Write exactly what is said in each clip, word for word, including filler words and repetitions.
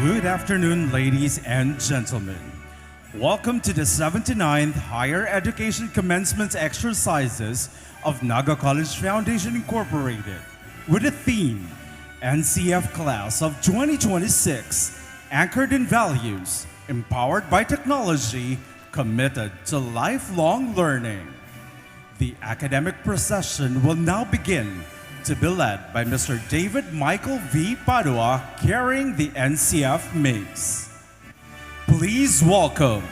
Good afternoon, ladies and gentlemen. Welcome to the seventy-ninth Higher Education Commencement Exercises of Naga College Foundation Incorporated, with the theme N C F Class of twenty twenty-six, anchored in values, empowered by technology, committed to lifelong learning. The academic procession will now begin, to be led by Mister David Michael V Padua, carrying the N C F mix. Please welcome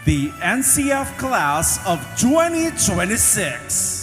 the N C F Class of twenty twenty-six.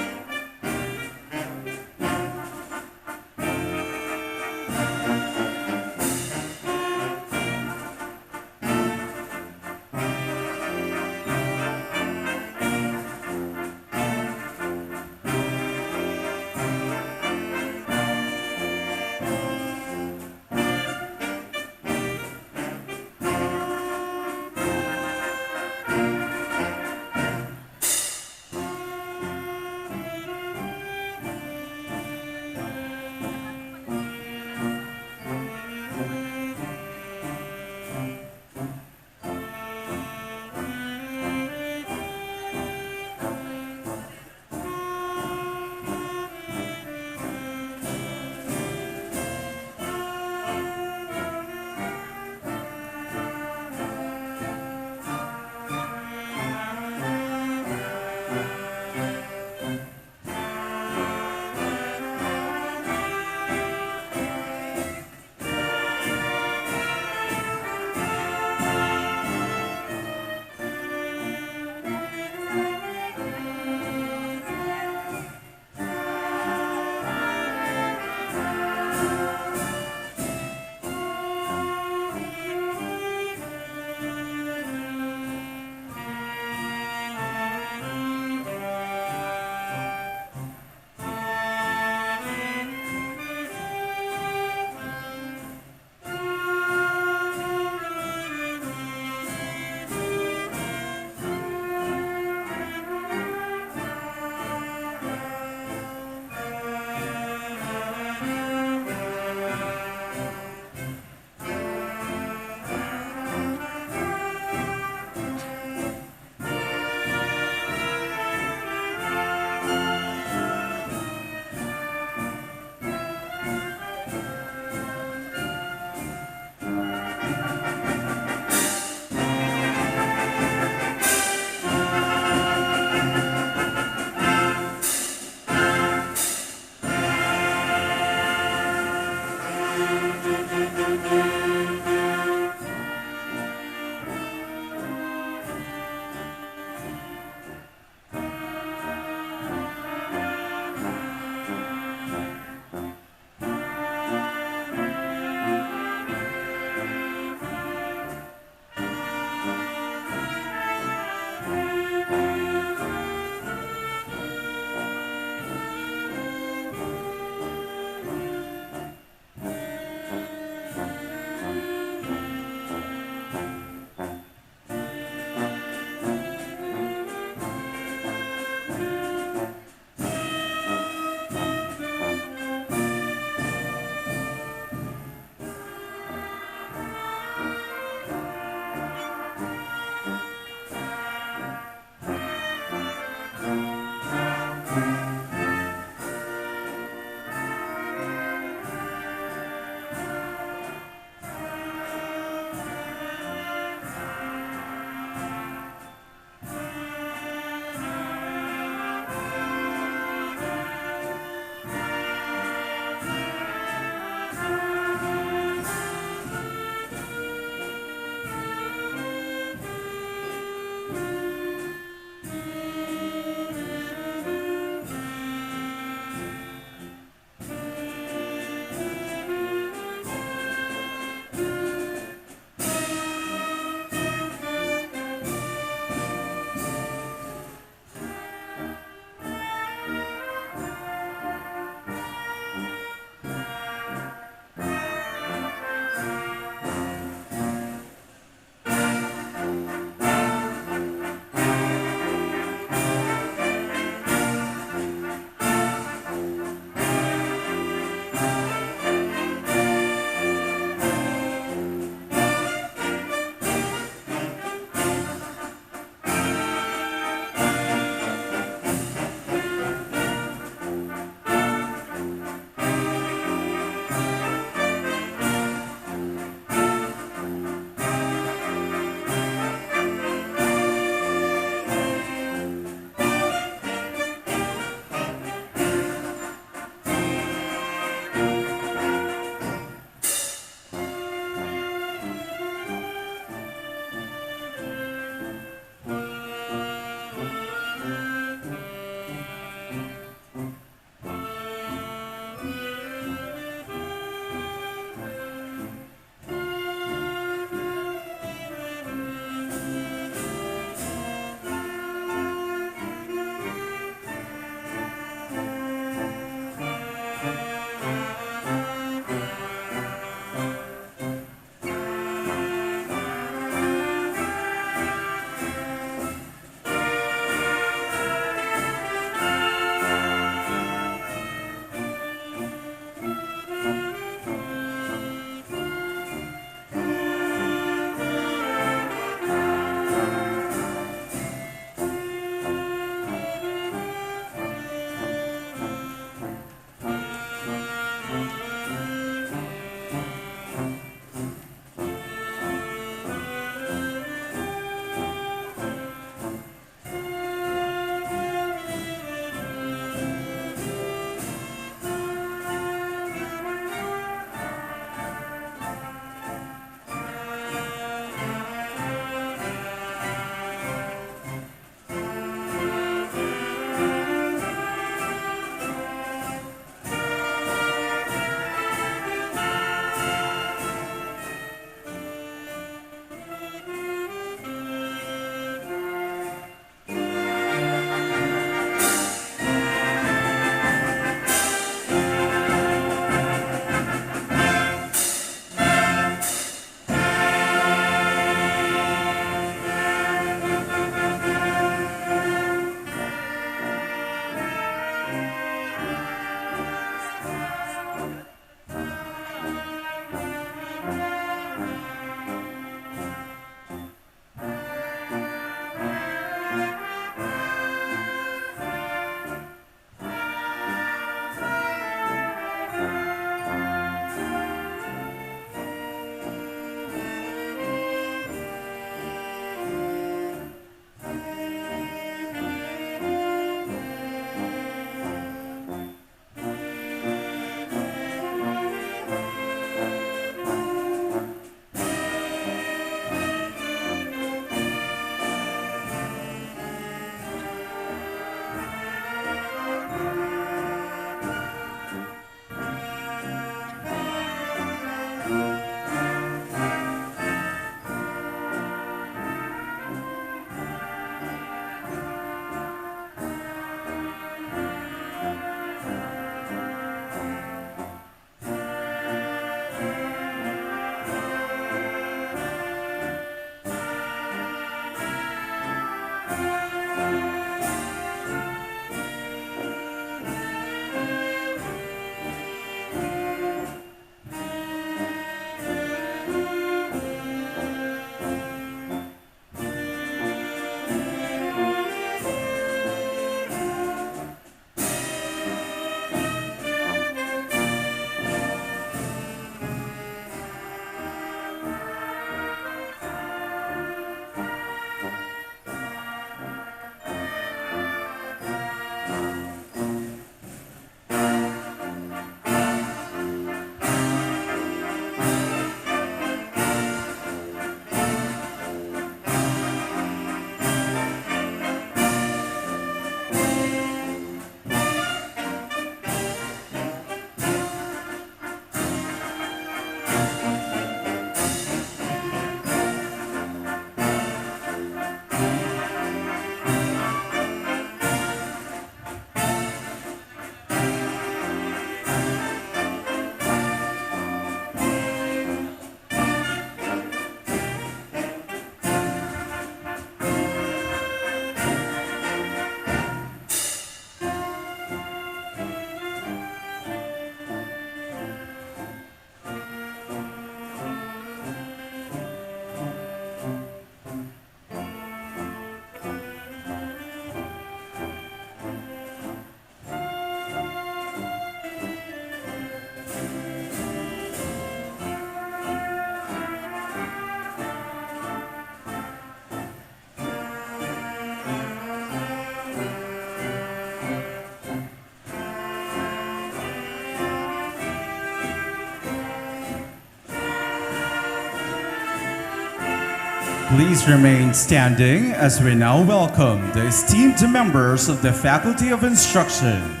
Please remain standing as we now welcome the esteemed members of the Faculty of Instruction.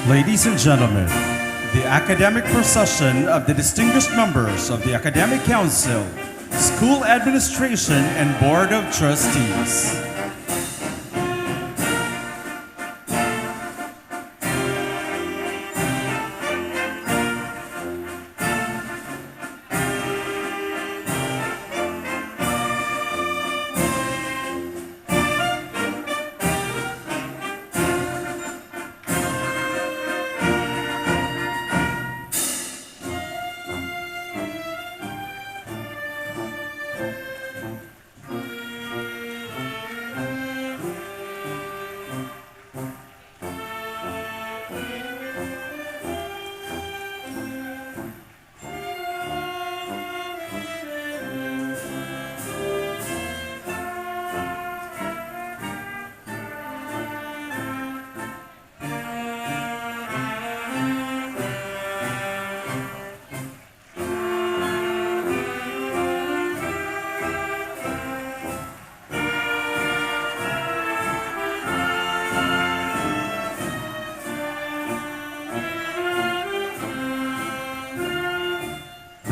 Ladies and gentlemen, the academic procession of the distinguished members of the Academic Council, School Administration, and Board of Trustees.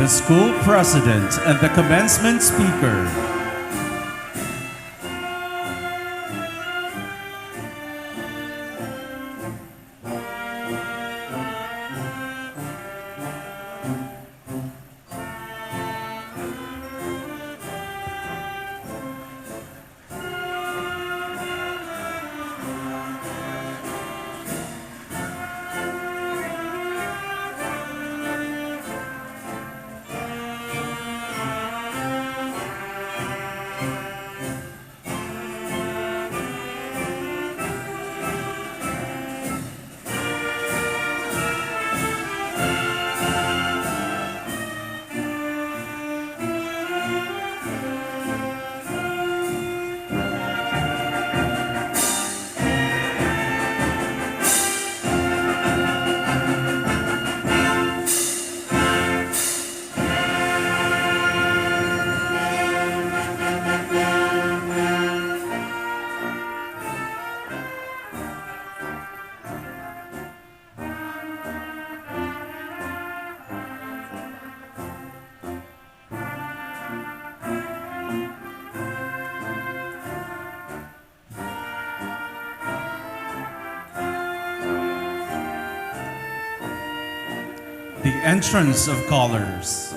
The school president and the commencement speaker. Entrance of colors.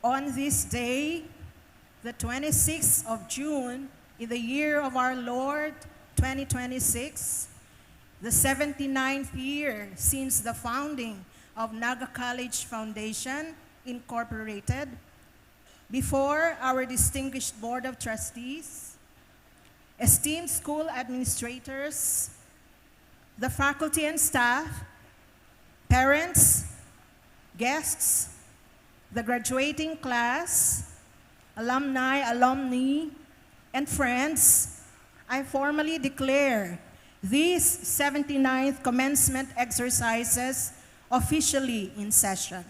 On this day, the twenty-sixth of June, in the year of our Lord, twenty twenty-six, the seventy-ninth year since the founding of Naga College Foundation Incorporated, before our distinguished Board of Trustees, esteemed school administrators, the faculty and staff, parents, guests, the graduating class, alumni, alumni, and friends, I formally declare this seventy-ninth commencement exercises officially in session.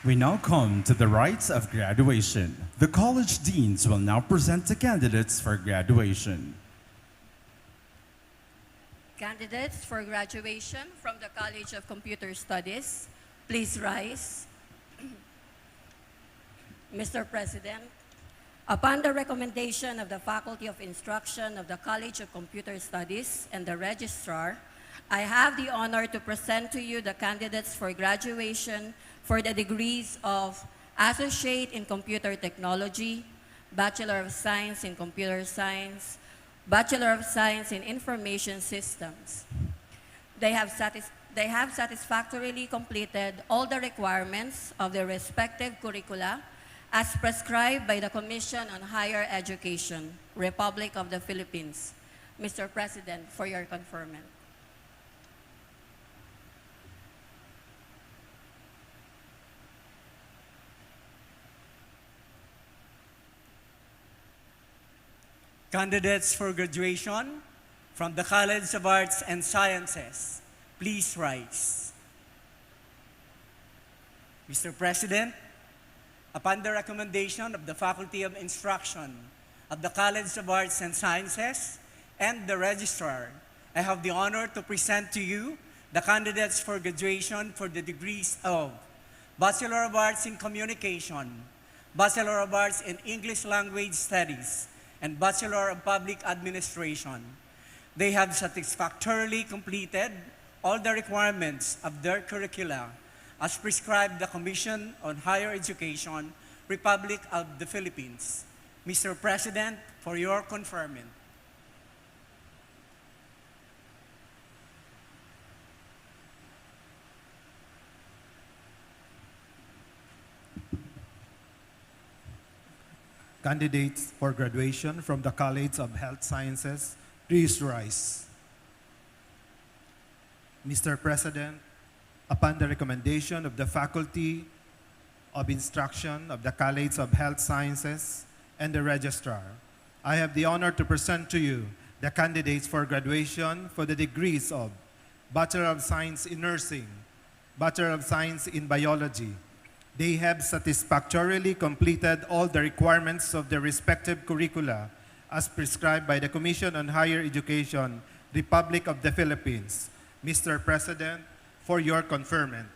We now come to the rites of graduation. The college deans will now present the candidates for graduation. Candidates for graduation from the College of Computer Studies, please rise. Mister President, upon the recommendation of the Faculty of Instruction of the College of Computer Studies and the Registrar, I have the honor to present to you the candidates for graduation for the degrees of Associate in Computer Technology, Bachelor of Science in Computer Science, Bachelor of Science in Information Systems. They have, satis- they have satisfactorily completed all the requirements of their respective curricula as prescribed by the Commission on Higher Education, Republic of the Philippines. Mister President, for your conferment. Candidates for graduation from the College of Arts and Sciences, please rise. Mister President, upon the recommendation of the Faculty of Instruction of the College of Arts and Sciences and the Registrar, I have the honor to present to you the candidates for graduation for the degrees of Bachelor of Arts in Communication, Bachelor of Arts in English Language Studies, and Bachelor of Public Administration. They have satisfactorily completed all the requirements of their curricula as prescribed the Commission on Higher Education, Republic of the Philippines. Mister President, for your conferment. Candidates for graduation from the College of Health Sciences, please rise. Mister President, upon the recommendation of the Faculty of Instruction of the College of Health Sciences and the Registrar, I have the honor to present to you the candidates for graduation for the degrees of Bachelor of Science in Nursing, Bachelor of Science in Biology. They have satisfactorily completed all the requirements of their respective curricula as prescribed by the Commission on Higher Education, Republic of the Philippines. Mister President, for your conferment.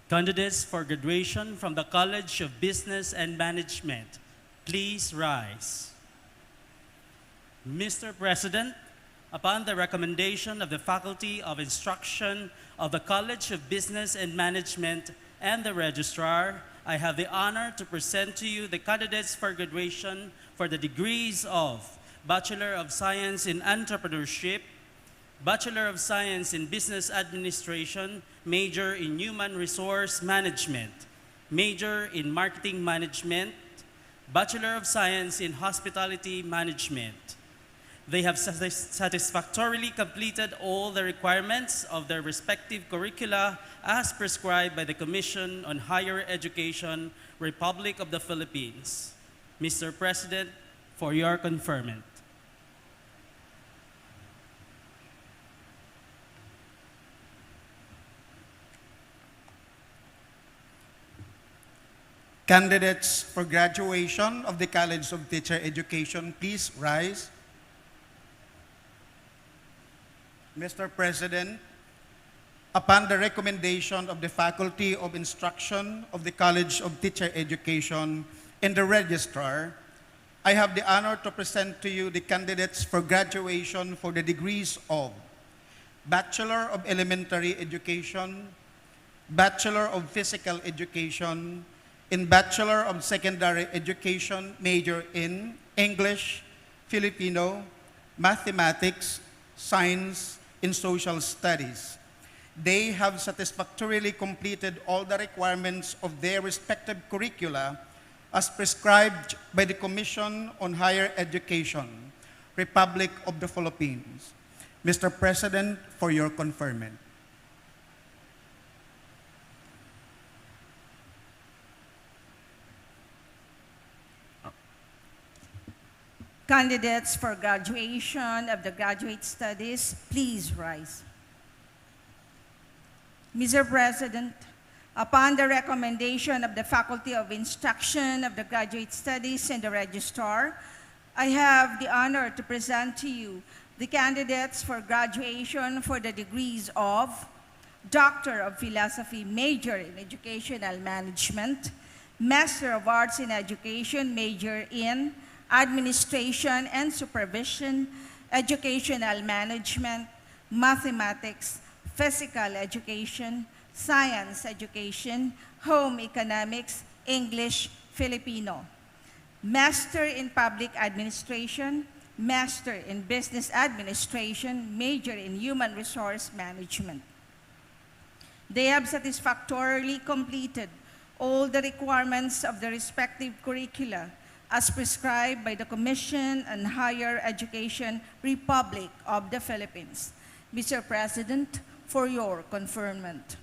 Candidates for graduation from the College of Business and Management, please rise. Mister President, upon the recommendation of the Faculty of Instruction of the College of Business and Management and the Registrar, I have the honor to present to you the candidates for graduation for the degrees of Bachelor of Science in Entrepreneurship, Bachelor of Science in Business Administration, major in Human Resource Management, major in Marketing Management, Bachelor of Science in Hospitality Management. They have satis- satisfactorily completed all the requirements of their respective curricula as prescribed by the Commission on Higher Education, Republic of the Philippines. Mister President, for your conferment. Candidates for graduation of the College of Teacher Education, please rise. Mister President, upon the recommendation of the Faculty of Instruction of the College of Teacher Education and the Registrar, I have the honor to present to you the candidates for graduation for the degrees of Bachelor of Elementary Education, Bachelor of Physical Education, and Bachelor of Secondary Education major in English, Filipino, Mathematics, Science, and Social Studies. They have satisfactorily completed all the requirements of their respective curricula as prescribed by the Commission on Higher Education, Republic of the Philippines. Mister President, for your conferment. Candidates for graduation of the graduate studies, please rise. Mister President, upon the recommendation of the Faculty of Instruction of the Graduate Studies and the Registrar, I have the honor to present to you the candidates for graduation for the degrees of Doctor of Philosophy, major in Educational Management, Master of Arts in Education, major in Administration and Supervision, Educational Management, Mathematics, Physical Education, Science Education, Home Economics, English, Filipino. Master in Public Administration, Master in Business Administration, major in Human Resource Management. They have satisfactorily completed all the requirements of the respective curricula as prescribed by the Commission on Higher Education, Republic of the Philippines. Mister President, for your conferment.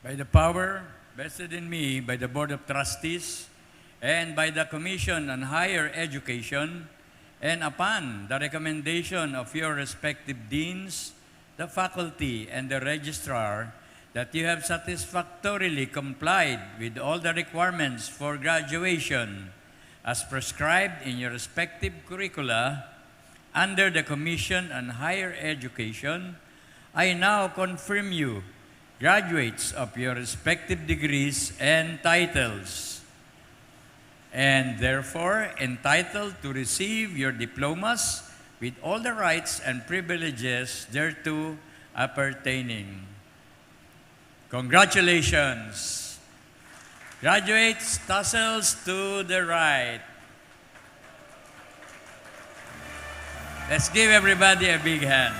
By the power vested in me by the Board of Trustees and by the Commission on Higher Education, and upon the recommendation of your respective deans, the faculty, and the registrar, that you have satisfactorily complied with all the requirements for graduation as prescribed in your respective curricula under the Commission on Higher Education, I now confirm you graduates of your respective degrees and titles, and therefore entitled to receive your diplomas with all the rights and privileges thereto appertaining. Congratulations! Graduates, tassels to the right. Let's give everybody a big hand.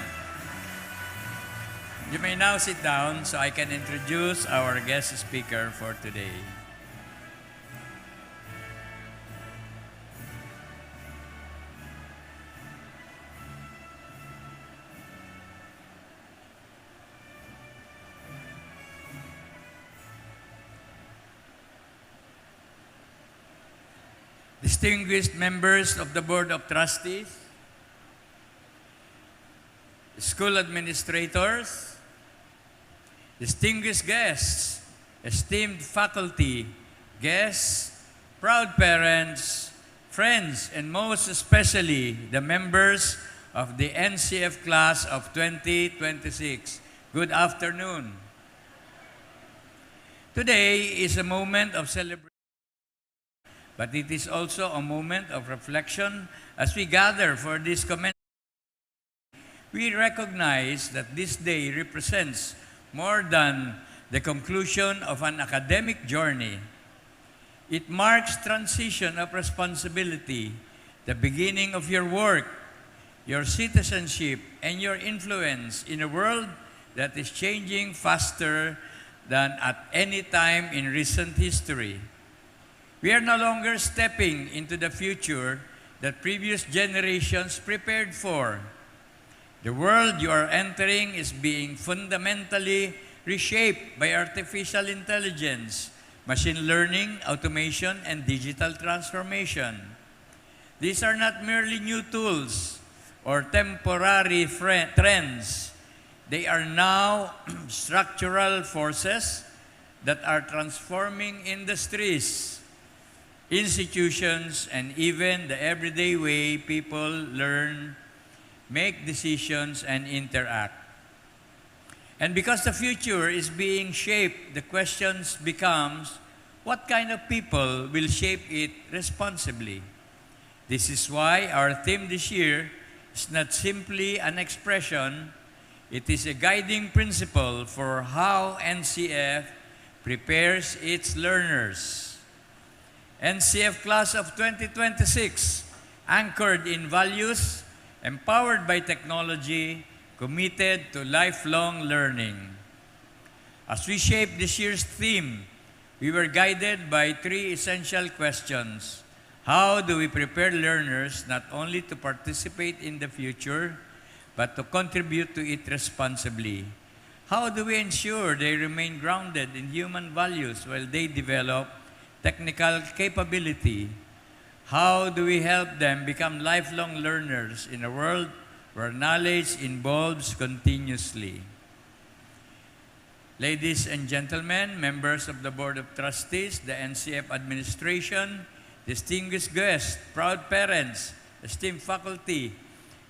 You may now sit down so I can introduce our guest speaker for today. Distinguished members of the Board of Trustees, school administrators, distinguished guests, esteemed faculty, guests, proud parents, friends, and most especially the members of the N C F class of twenty twenty-six. Good afternoon. Today is a moment of celebration, but it is also a moment of reflection as we gather for this commencement. We recognize that this day represents more than the conclusion of an academic journey. It marks transition of responsibility, the beginning of your work, your citizenship, and your influence in a world that is changing faster than at any time in recent history. We are no longer stepping into the future that previous generations prepared for. The world you are entering is being fundamentally reshaped by artificial intelligence, machine learning, automation, and digital transformation. These are not merely new tools or temporary fre- trends. They are now structural forces that are transforming industries, institutions, and even the everyday way people learn, make decisions, and interact. And because the future is being shaped, the questions becomes, what kind of people will shape it responsibly? This is why our theme this year is not simply an expression, it is a guiding principle for how N C F prepares its learners. N C F Class of twenty twenty-six, anchored in values, empowered by technology, committed to lifelong learning. As we shape this year's theme, we were guided by three essential questions. How do we prepare learners not only to participate in the future, but to contribute to it responsibly? How do we ensure they remain grounded in human values while they develop technical capability? How do we help them become lifelong learners in a world where knowledge evolves continuously? Ladies and gentlemen, members of the Board of Trustees, the N C F administration, distinguished guests, proud parents, esteemed faculty,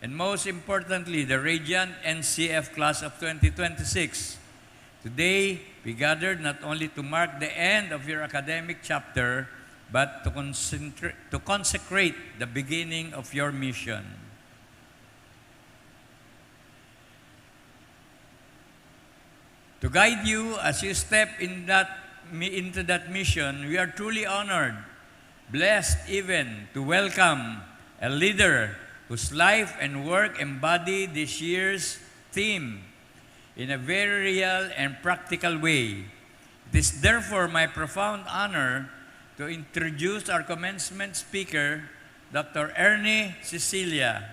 and most importantly, the radiant N C F class of twenty twenty-six. Today, we gathered not only to mark the end of your academic chapter, but to concentra-, to consecrate the beginning of your mission. To guide you as you step in that mi-, into that mission, we are truly honored, blessed even, to welcome a leader whose life and work embody this year's theme in a very real and practical way. It is therefore my profound honor to introduce our commencement speaker, Doctor Ernie Cecilia.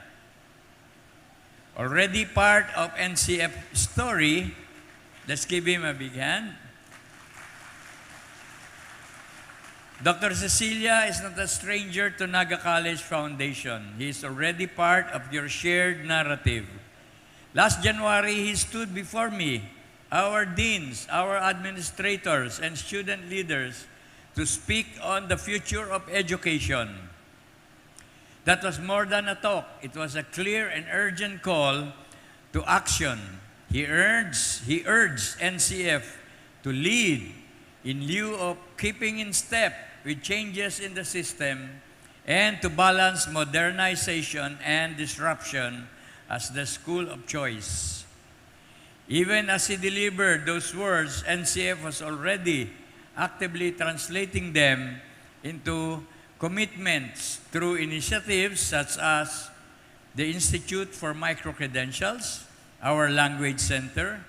Already part of N C F story, let's give him a big hand. Doctor Cecilia is not a stranger to Naga College Foundation. He is already part of your shared narrative. Last January, he stood before me, our deans, our administrators, and student leaders to speak on the future of education. That was more than a talk. It was a clear and urgent call to action. He urged, he urged N C F to lead in lieu of keeping in step with changes in the system and to balance modernization and disruption as the school of choice. Even as he delivered those words, N C F was already actively translating them into commitments through initiatives such as the Institute for Micro-Credentials, our Language Center,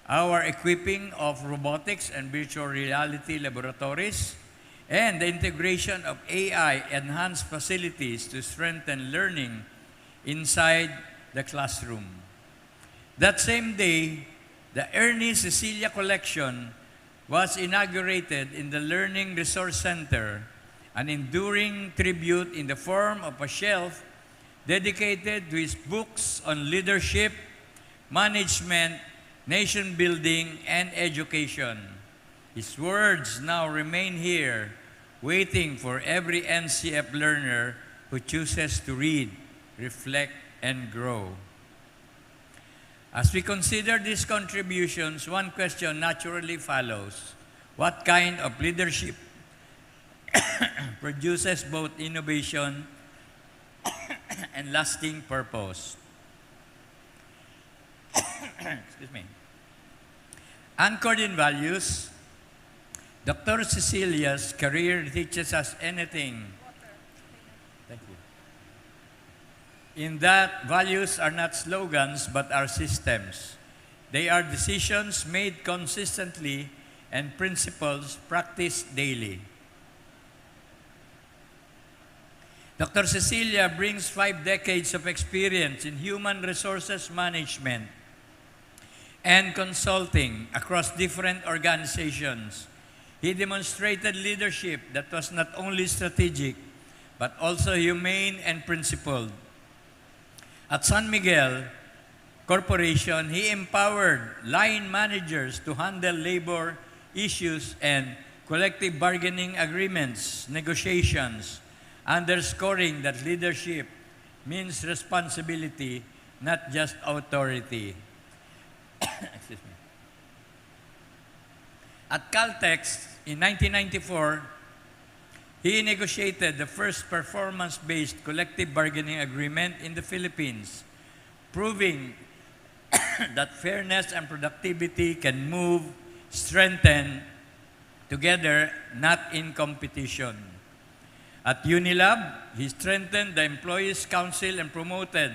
our equipping of robotics and virtual reality laboratories, and the integration of A I enhanced facilities to strengthen learning inside the classroom. That same day, the Ernie Cecilia Collection was inaugurated in the Learning Resource Center, an enduring tribute in the form of a shelf dedicated to his books on leadership, management, nation building, and education. His words now remain here, waiting for every N C F learner who chooses to read, reflect, and grow. As we consider these contributions, one question naturally follows. What kind of leadership produces both innovation and lasting purpose? Excuse me. Anchored in values, Doctor Cecilia's career teaches us anything. Thank you. In that, values are not slogans but are systems. They are decisions made consistently and principles practiced daily. Doctor Cecilia brings five decades of experience in human resources management and consulting across different organizations. He demonstrated leadership that was not only strategic, but also humane and principled. At San Miguel Corporation, he empowered line managers to handle labor issues and collective bargaining agreements, negotiations, underscoring that leadership means responsibility not just authority. Excuse me. At Caltex in nineteen ninety-four, he negotiated the first performance-based collective bargaining agreement in the Philippines, proving that fairness and productivity can move, strengthen together, not in competition. At Unilab, he strengthened the Employees' Council and promoted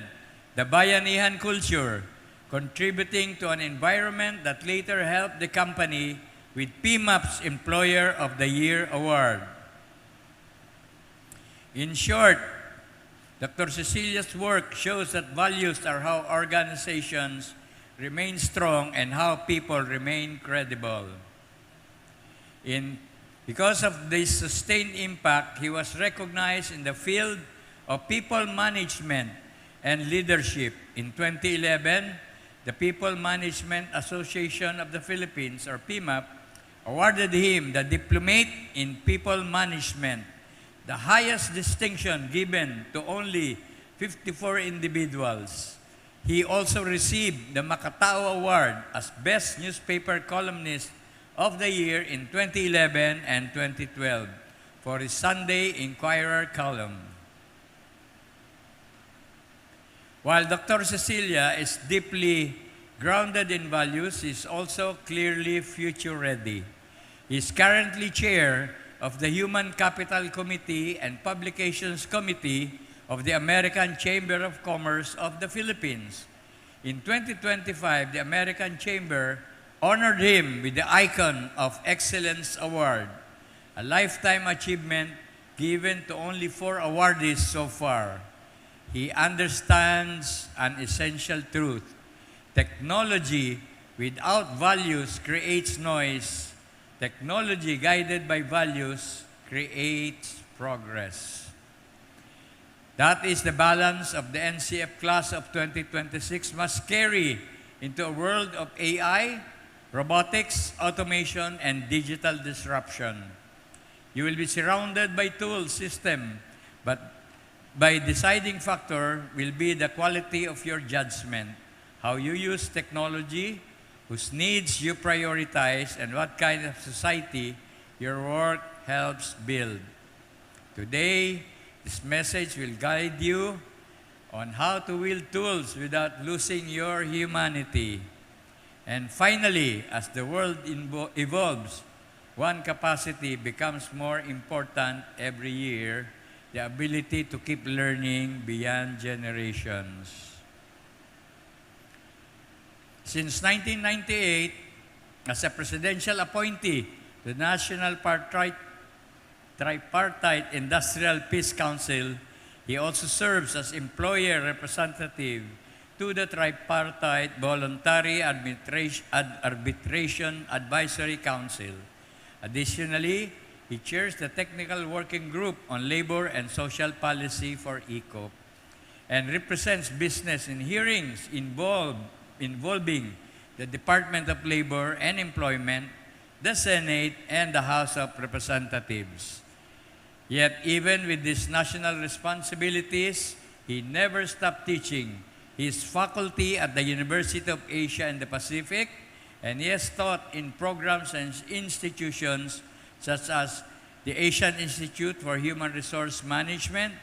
the bayanihan culture, contributing to an environment that later helped the company with PMAP's Employer of the Year award. In short, Doctor Cecilia's work shows that values are how organizations remain strong and how people remain credible. In, because of this sustained impact, he was recognized in the field of people management and leadership. In twenty eleven, the People Management Association of the Philippines, or PMAP, awarded him the Diplomate in People Management, the highest distinction given to only fifty-four individuals. He also received the Makatao Award as Best Newspaper Columnist of the Year in twenty eleven and twenty twelve for his Sunday Inquirer column. While Doctor Cecilia is deeply grounded in values, he is also clearly future-ready. He is currently chair of the Human Capital Committee and Publications Committee of the American Chamber of Commerce of the Philippines. In twenty twenty-five, the American Chamber honored him with the Icon of Excellence Award, a lifetime achievement given to only four awardees so far. He understands an essential truth. Technology without values creates noise. Technology guided by values creates progress. That is the balance of the N C F class of twenty twenty-six must carry into a world of A I, robotics, automation, and digital disruption. You will be surrounded by tool system, but by deciding factor will be the quality of your judgment, how you use technology, whose needs you prioritize, and what kind of society your work helps build. Today, this message will guide you on how to wield tools without losing your humanity. And finally, as the world invo-, evolves, one capacity becomes more important every year, the ability to keep learning beyond generations. Since nineteen ninety-eight, as a presidential appointee to the National Partri-, Tripartite Industrial Peace Council, he also serves as employer representative to the Tripartite Voluntary Arbitration, Ad-, Arbitration Advisory Council. Additionally, he chairs the Technical Working Group on Labor and Social Policy for ECOP and represents business in hearings involve-, involving the Department of Labor and Employment, the Senate, and the House of Representatives. Yet, even with these national responsibilities, he never stopped teaching. He is faculty at the University of Asia and the Pacific, and he has taught in programs and institutions such as the Asian Institute for Human Resource Management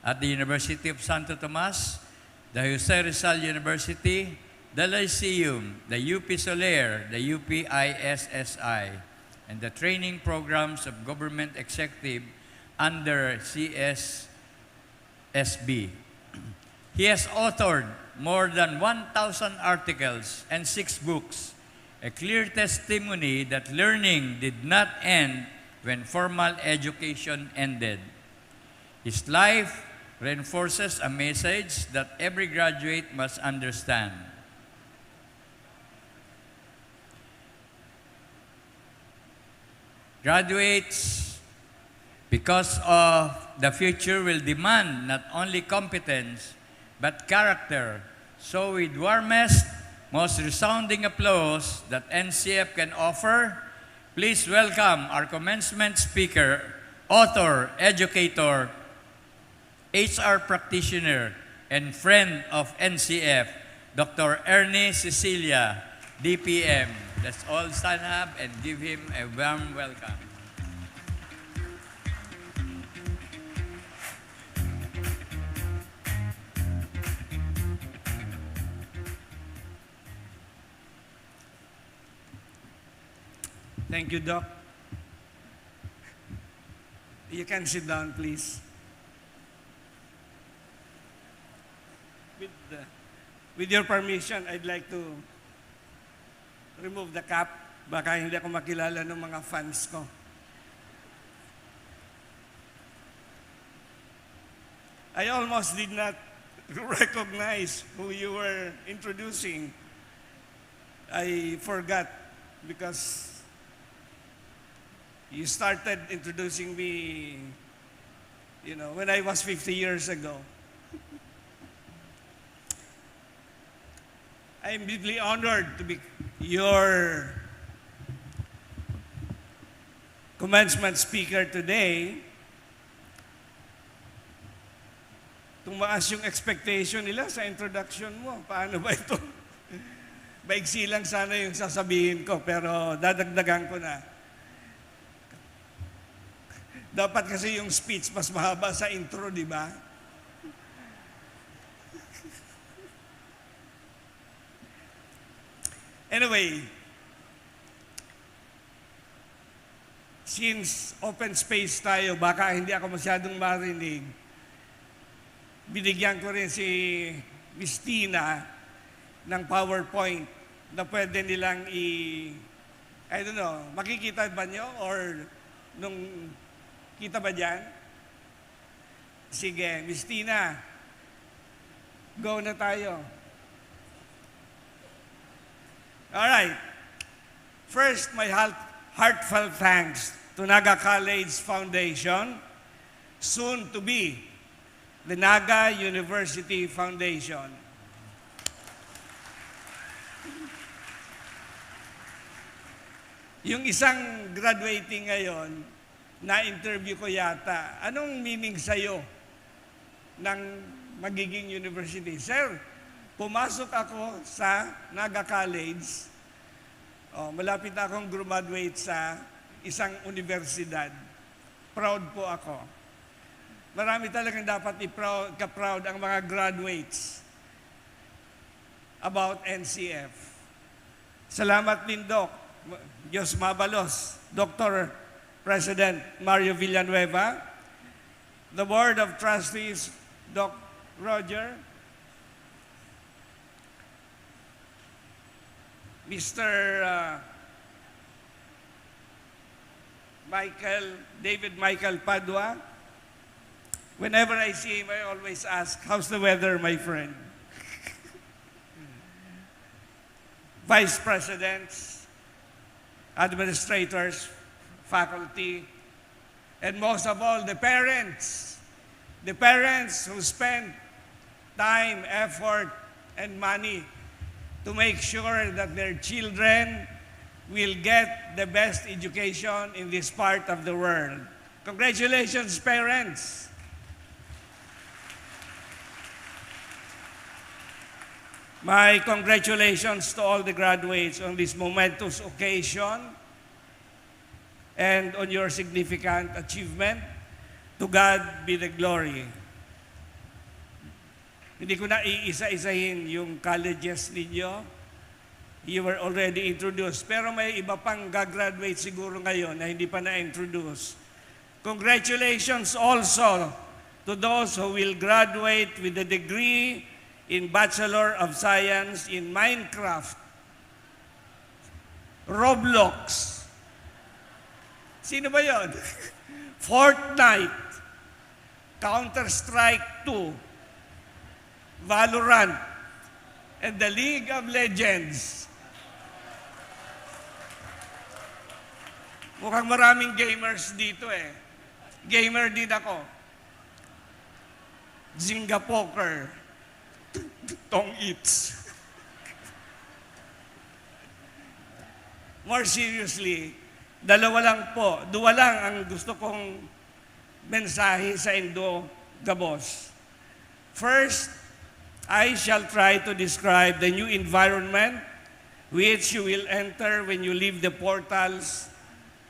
at the University of Santo Tomas, the Jose Rizal University, the Lyceum, the U P Soler, the U P I S S I, and the training programs of government executive under C S S B. He has authored more than one thousand articles and six books, a clear testimony that learning did not end when formal education ended. His life reinforces a message that every graduate must understand. Graduates, because of the future will demand not only competence, but character. So with warmest, most resounding applause that N C F can offer, please welcome our commencement speaker, author, educator, H R practitioner, and friend of N C F, Doctor Ernie Cecilia, D P M. Let's all stand up and give him a warm welcome. Thank you, Doc. You can sit down, please. With, uh, with your permission, I'd like to remove the cap. Baka hindi ako makilala ng mga fans ko. I almost did not recognize who you were introducing. I forgot because you started introducing me, you know, when I was fifty years ago. I am deeply honored to be your commencement speaker today. Tumaas yung expectation nila sa introduction mo. Paano ba ito? Maigsi lang sana yung sasabihin ko, pero dadagdagan ko na. Dapat kasi yung speech mas mahaba sa intro, di ba? Anyway, since open space tayo, baka hindi ako masyadong marinig. Binigyan ko rin si Miss Tina ng PowerPoint na pwede nilang i-, I don't know, makikita ba nyo? Or nung kita ba dyan? Sige, Miss Tina, go na tayo. Alright. First, my heart-, heartfelt thanks to Naga College Foundation, soon to be the Naga University Foundation. Yung isang graduating ngayon, na-interview ko yata, "Anong meaning sa'yo ng magiging university?" "Sir, pumasok ako sa Naga College. Oh, malapit na akong graduate sa isang universidad. Proud po ako." Marami talagang dapat i-proud, ka-proud ang mga graduates about N C F. Salamat din, Doc. Diyos mabalos, Doctor President Mario Villanueva, the Board of Trustees, Doc Roger, Mister, uh, Michael, David Michael Padua. Whenever I see him, I always ask, "How's the weather, my friend?" Vice presidents, administrators, faculty, and most of all, the parents. The parents who spend time, effort, and money to make sure that their children will get the best education in this part of the world. Congratulations, parents! My congratulations to all the graduates on this momentous occasion and on your significant achievement. To God be the glory. Hindi ko na iisa-isahin yung colleges ninyo. You were already introduced. Pero may iba pang gagraduate siguro ngayon na hindi pa na-introduce. Congratulations also to those who will graduate with a degree in Bachelor of Science in Minecraft, Roblox. Sino ba yon? Fortnite, Counter-Strike two, Valorant, and the League of Legends. Mukhang maraming gamers dito eh. Gamer din ako. Zynga Poker. Tong Its. More seriously, dalawa lang po, duwa lang ang gusto kong mensahe saindo gabos. First, I shall try to describe the new environment which you will enter when you leave the portals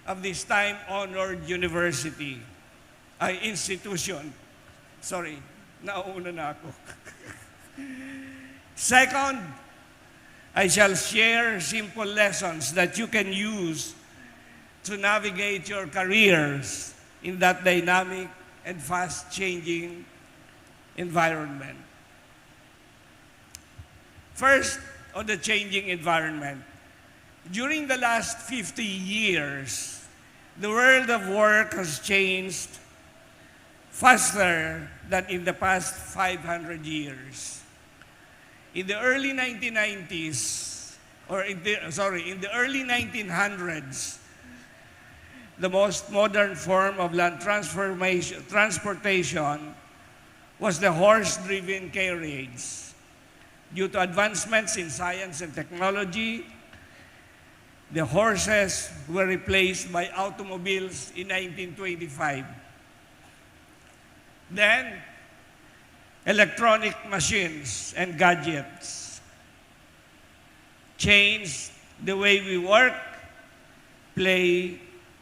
of this time-honored university, ay institution. Sorry, nauna na ako. Second, I shall share simple lessons that you can use to navigate your careers in that dynamic and fast-changing environment. First, on the changing environment. During the last fifty years, the world of work has changed faster than in the past five hundred years. In the early nineteen nineties, or in the, sorry, in the early nineteen hundreds, the most modern form of land transformation, transportation was the horse-driven carriage. Due to advancements in science and technology, the horses were replaced by automobiles in nineteen twenty-five. Then, electronic machines and gadgets changed the way we work, play,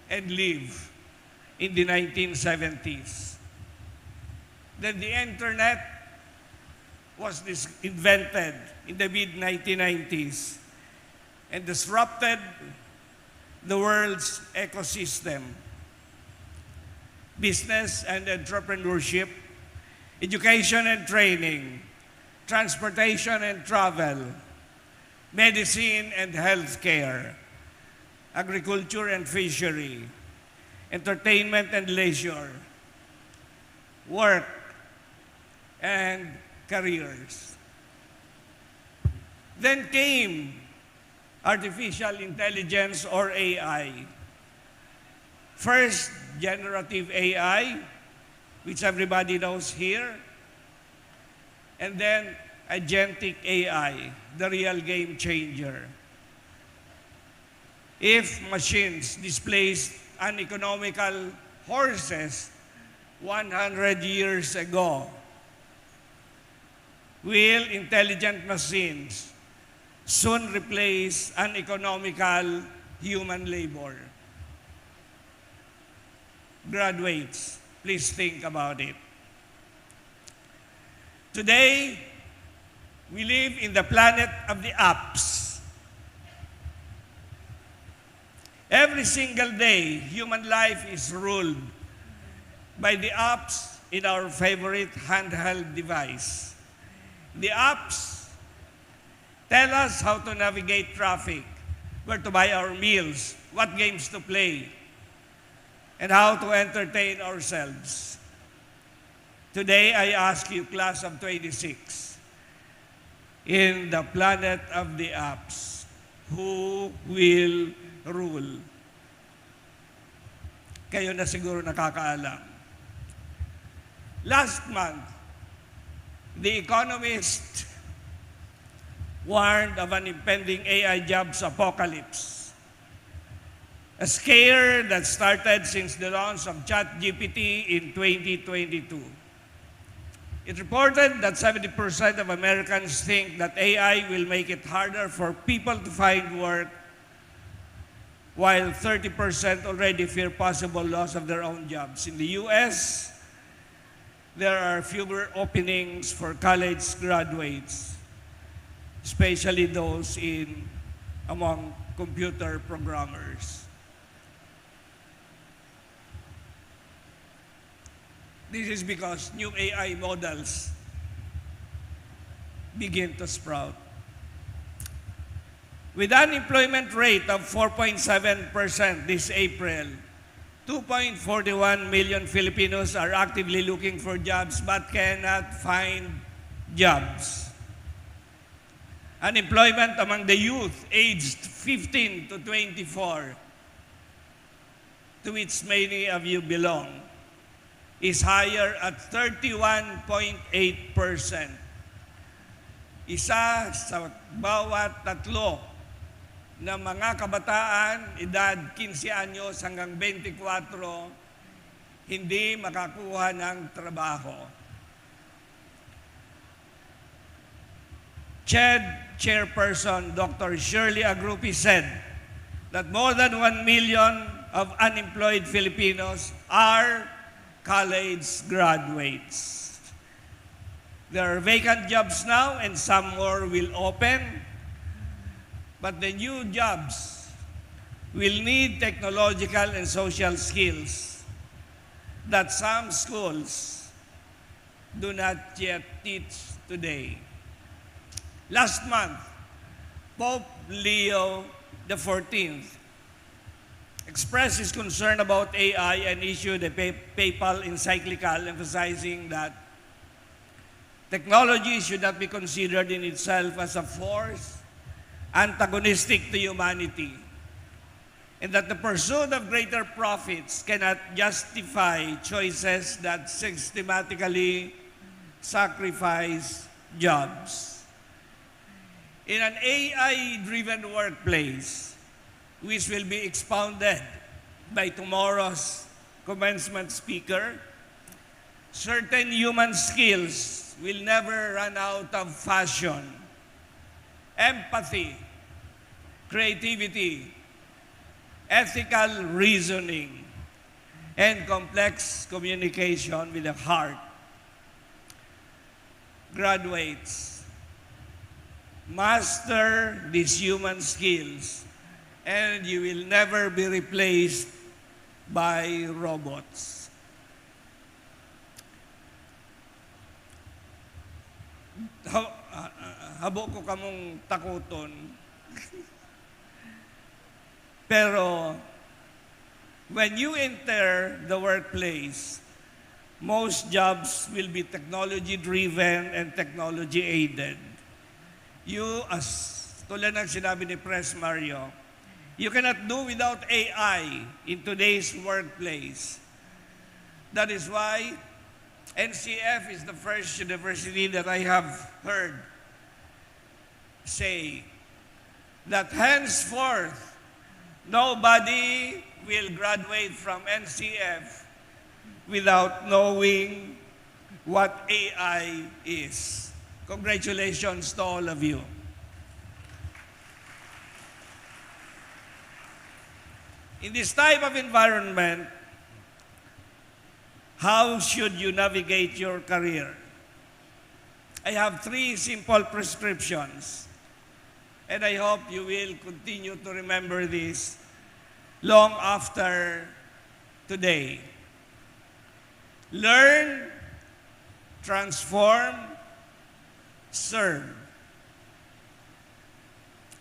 and live in the nineteen seventies. Then the internet was dis- invented in the mid nineteen nineties and disrupted the world's ecosystem. Business and entrepreneurship, education and training, transportation and travel, medicine and healthcare, agriculture and fishery, entertainment and leisure, work and careers. Then came artificial intelligence or A I. First, generative A I, which everybody knows here, and then agentic A I, the real game changer. If machines displaced uneconomical horses one hundred years ago, will intelligent machines soon replace uneconomical human labor? Graduates, please think about it. Today, we live in the planet of the apps. Every single day, human life is ruled by the apps in our favorite handheld device. The apps tell us how to navigate traffic, where to buy our meals, what games to play, and how to entertain ourselves. Today, I ask you, class of twenty-six, in the planet of the apps, who will rule? Kayo na siguro nakakaalam. Last month, The Economist warned of an impending A I jobs apocalypse, a scare that started since the launch of ChatGPT in twenty twenty-two. It reported that seventy percent of Americans think that A I will make it harder for people to find work, while thirty percent already fear possible loss of their own jobs. In the U S, there are fewer openings for college graduates, especially those in among computer programmers. This is because new A I models begin to sprout. With unemployment rate of four point seven percent this April, two point forty-one million Filipinos are actively looking for jobs but cannot find jobs. Unemployment among the youth aged fifteen to twenty-four, to which many of you belong, is higher at thirty-one point eight percent. Isa sa bawat tatlo na mga kabataan, edad quince anyos hanggang twenty-four, hindi makakuha ng trabaho. CHED chairperson, Doctor Shirley Agrupi, said that more than one million of unemployed Filipinos are college graduates. There are vacant jobs now and some more will open, but the new jobs will need technological and social skills that some schools do not yet teach today. Last month, Pope Leo the fourteenth expressed his concern about A I and issued a pa-, papal encyclical emphasizing that technology should not be considered in itself as a force antagonistic to humanity, and that the pursuit of greater profits cannot justify choices that systematically sacrifice jobs. In an A I-driven workplace, which will be expounded by tomorrow's commencement speaker, certain human skills will never run out of fashion. Empathy, creativity, ethical reasoning, and complex communication with the heart. Graduates, master these human skills and you will never be replaced by robots. Ha-, ah, ah, habo ko kamong takoton. Pero when you enter the workplace, most jobs will be technology-driven and technology-aided. You, as tulad ng sinabi ni Pres Mario, you cannot do without A I in today's workplace. That is why N C F is the first university that I have heard say that henceforth, nobody will graduate from N C F without knowing what A I is. Congratulations to all of you. In this type of environment, how should you navigate your career? I have three simple prescriptions, and I hope you will continue to remember this long after today. Learn, transform, serve.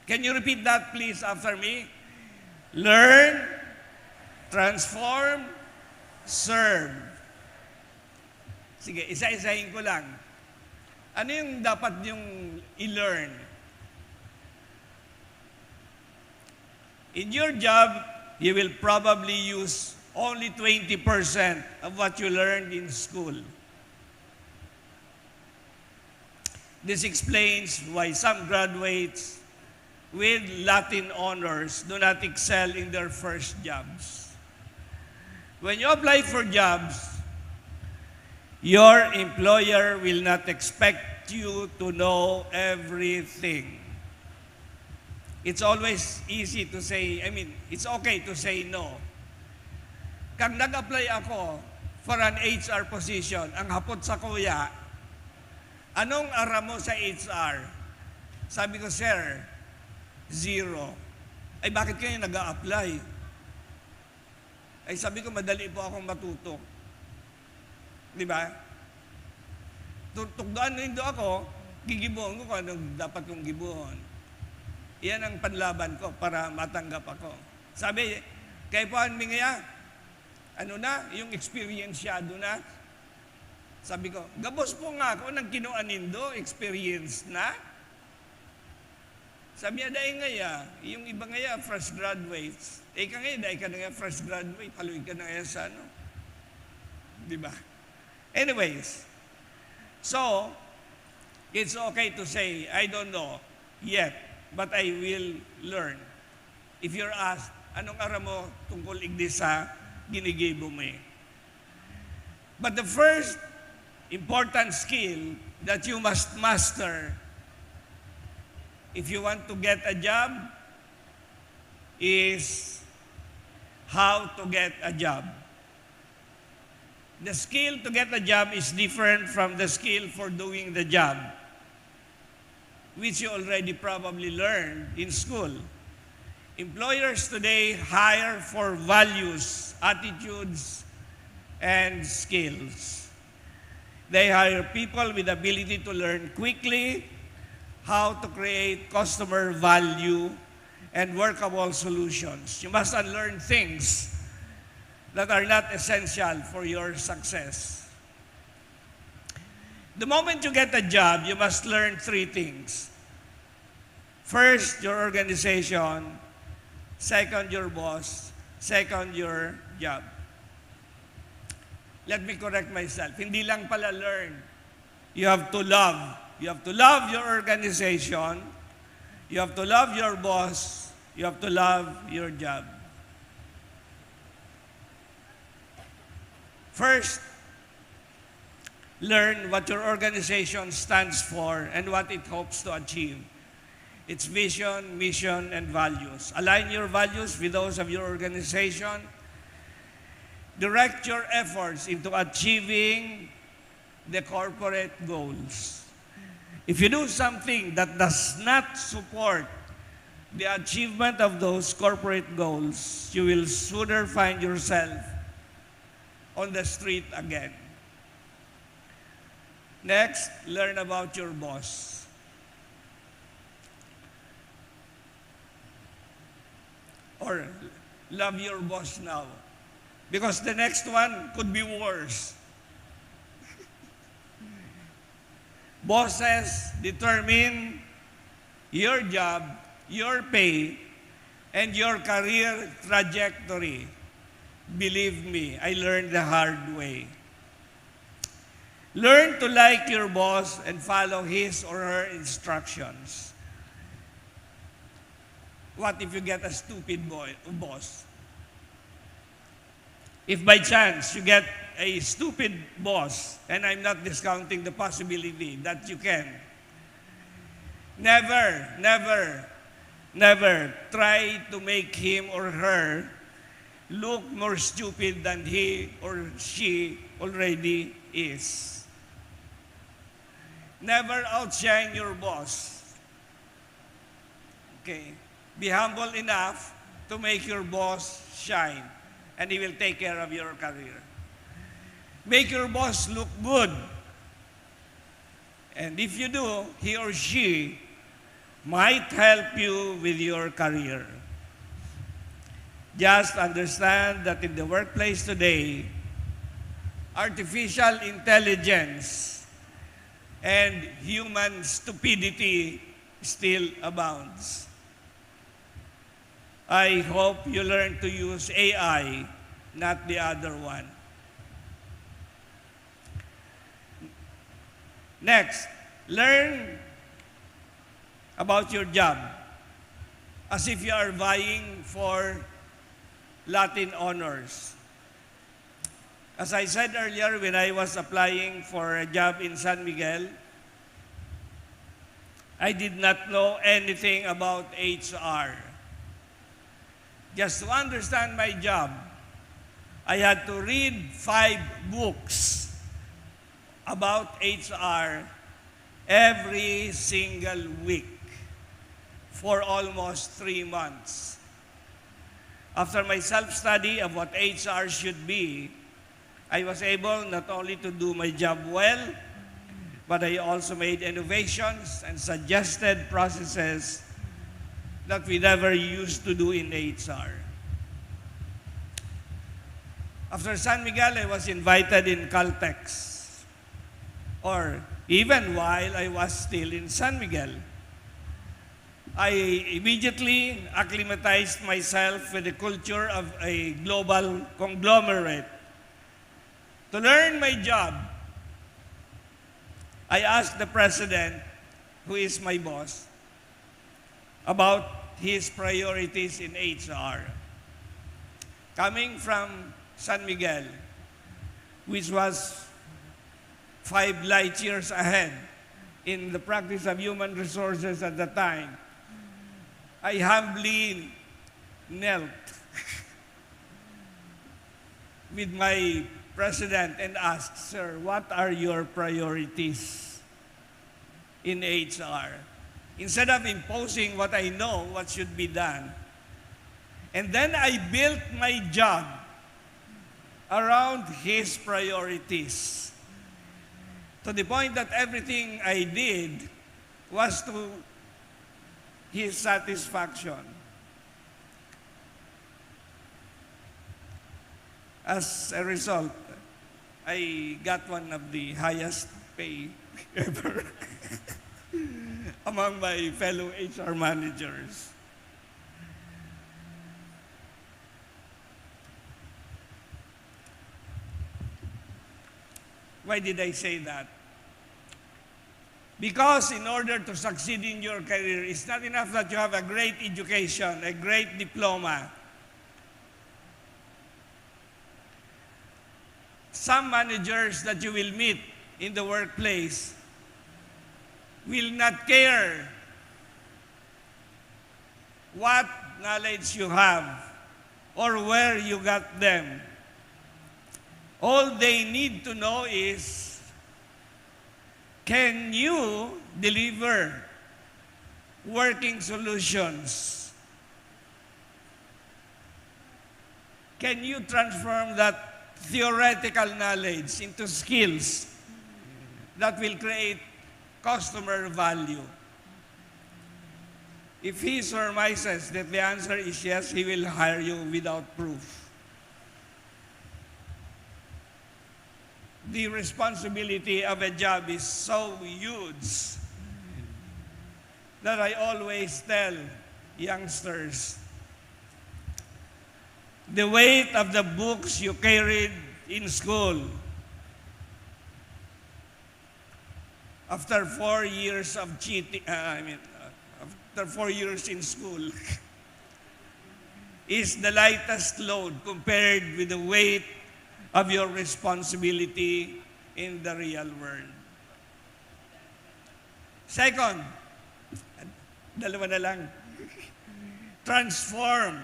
Can you repeat that, please, after me? Learn, transform, serve. Sige, isa-isahin ko lang. Ano yung dapat niyong i-learn? In your job, you will probably use only twenty percent of what you learned in school. This explains why some graduates with Latin honors do not excel in their first jobs. When you apply for jobs, your employer will not expect you to know everything. It's always easy to say, I mean, it's okay to say no. Kag nag-apply ako for an H R position, ang hapot sakuya, "Anong aram mo sa H R?" Sabi ko, "Sir, zero." "Ay, bakit kayo nag-a-apply?" "Ay," sabi ko, "madali po akong matuto." Di ba? Tu-, tukdoan nindo ako, gigibohon ko kung anong dapat kong gibohon. Iyan ang panlaban ko para matanggap ako. Sabi, "Kaipuhan mi ngaya, ano na, yung experiensyado na?" Sabi ko, "Gabos po nga ako nang kinua nindo, experience na." Sabi niya, "Dai ngaya, yung iba ngaya, fresh graduates. Eh, ika ngaya, dai ka na ngaya fresh graduate, haloy ka na ngaya sa ano." Di ba? Anyways, so, it's okay to say, "I don't know yet, but I will learn." If you're asked, "Anong aram mo tungkol igdi sa ginigibo mo eh?" But the first important skill that you must master If you want to get a job, is how to get a job. The skill to get a job is different from the skill for doing the job, which you already probably learned in school. Employers today hire for values, attitudes, and skills. They hire people with ability to learn quickly how to create customer value and workable solutions. You must unlearn things that are not essential for your success. The moment you get a job, you must learn three things. First, your organization. Second, your boss. Second, your job. Let me correct myself. Hindi lang pala learn. You have to love. You have to love your organization. You have to love your boss. You have to love your job. First, learn what your organization stands for and what it hopes to achieve. Its vision, mission, and values. Align your values with those of your organization. Direct your efforts into achieving the corporate goals. If you do something that does not support the achievement of those corporate goals, you will sooner find yourself on the street again. Next, learn about your boss. Or love your boss now. Because the next one could be worse. Bosses determine your job, your pay, and your career trajectory. Believe me, I learned the hard way. Learn to like your boss and follow his or her instructions. What if you get a stupid boy, boss? If by chance you get a stupid boss, and I'm not discounting the possibility that you can, never, never, never try to make him or her look more stupid than he or she already is. Never outshine your boss. Okay? Be humble enough to make your boss shine, and he will take care of your career. Make your boss look good. And if you do, he or she might help you with your career. Just understand that in the workplace today, artificial intelligence and human stupidity still abounds. I hope you learn to use A I, not the other one. Next, learn about your job as if you are vying for Latin honors. As I said earlier, when I was applying for a job in San Miguel, I did not know anything about H R. Just to understand my job, I had to read five books about H R every single week for almost three months. After my self-study of what H R should be, I was able not only to do my job well, but I also made innovations and suggested processes that we never used to do in H R. After San Miguel, I was invited in Caltex, or even while I was still in San Miguel. I immediately acclimatized myself with the culture of a global conglomerate. To learn my job, I asked the president, who is my boss, about his priorities in H R. Coming from San Miguel, which was five light years ahead in the practice of human resources at the time, I humbly knelt with my president and asked, "Sir, what are your priorities in H R?" Instead of imposing what I know, what should be done. And then I built my job around his priorities, to the point that everything I did was to his satisfaction. As a result, I got one of the highest pay ever among my fellow H R managers. Why did I say that? Because in order to succeed in your career, it's not enough that you have a great education, a great diploma. Some managers that you will meet in the workplace will not care what knowledge you have or where you got them. All they need to know is, can you deliver working solutions? Can you transform that theoretical knowledge into skills that will create customer value? If he surmises that the answer is yes, he will hire you without proof. The responsibility of a job is so huge that I always tell youngsters, the weight of the books you carried in school after four years of cheating, uh, I mean, uh, after four years in school, is the lightest load compared with the weight of your responsibility in the real world. Second, dalawa na lang. Transform.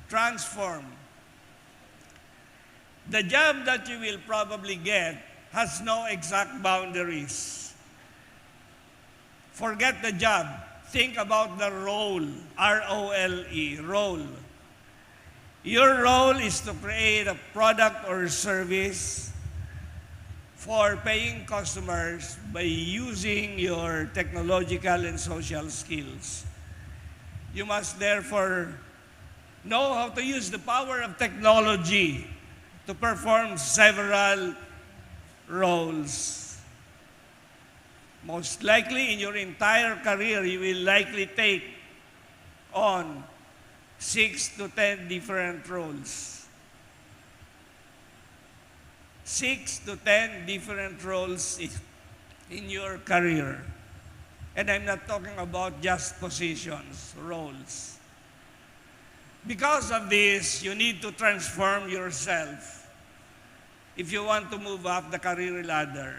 Transform. The job that you will probably get has no exact boundaries. Forget the job. Think about the role, R O L E, role. Your role is to create a product or service for paying customers by using your technological and social skills. You must therefore know how to use the power of technology to perform several roles. Most likely, in your entire career, you will likely take on six to ten different roles. Six to ten different roles i-, in your career. And I'm not talking about just positions, roles. Because of this, you need to transform yourself if you want to move up the career ladder.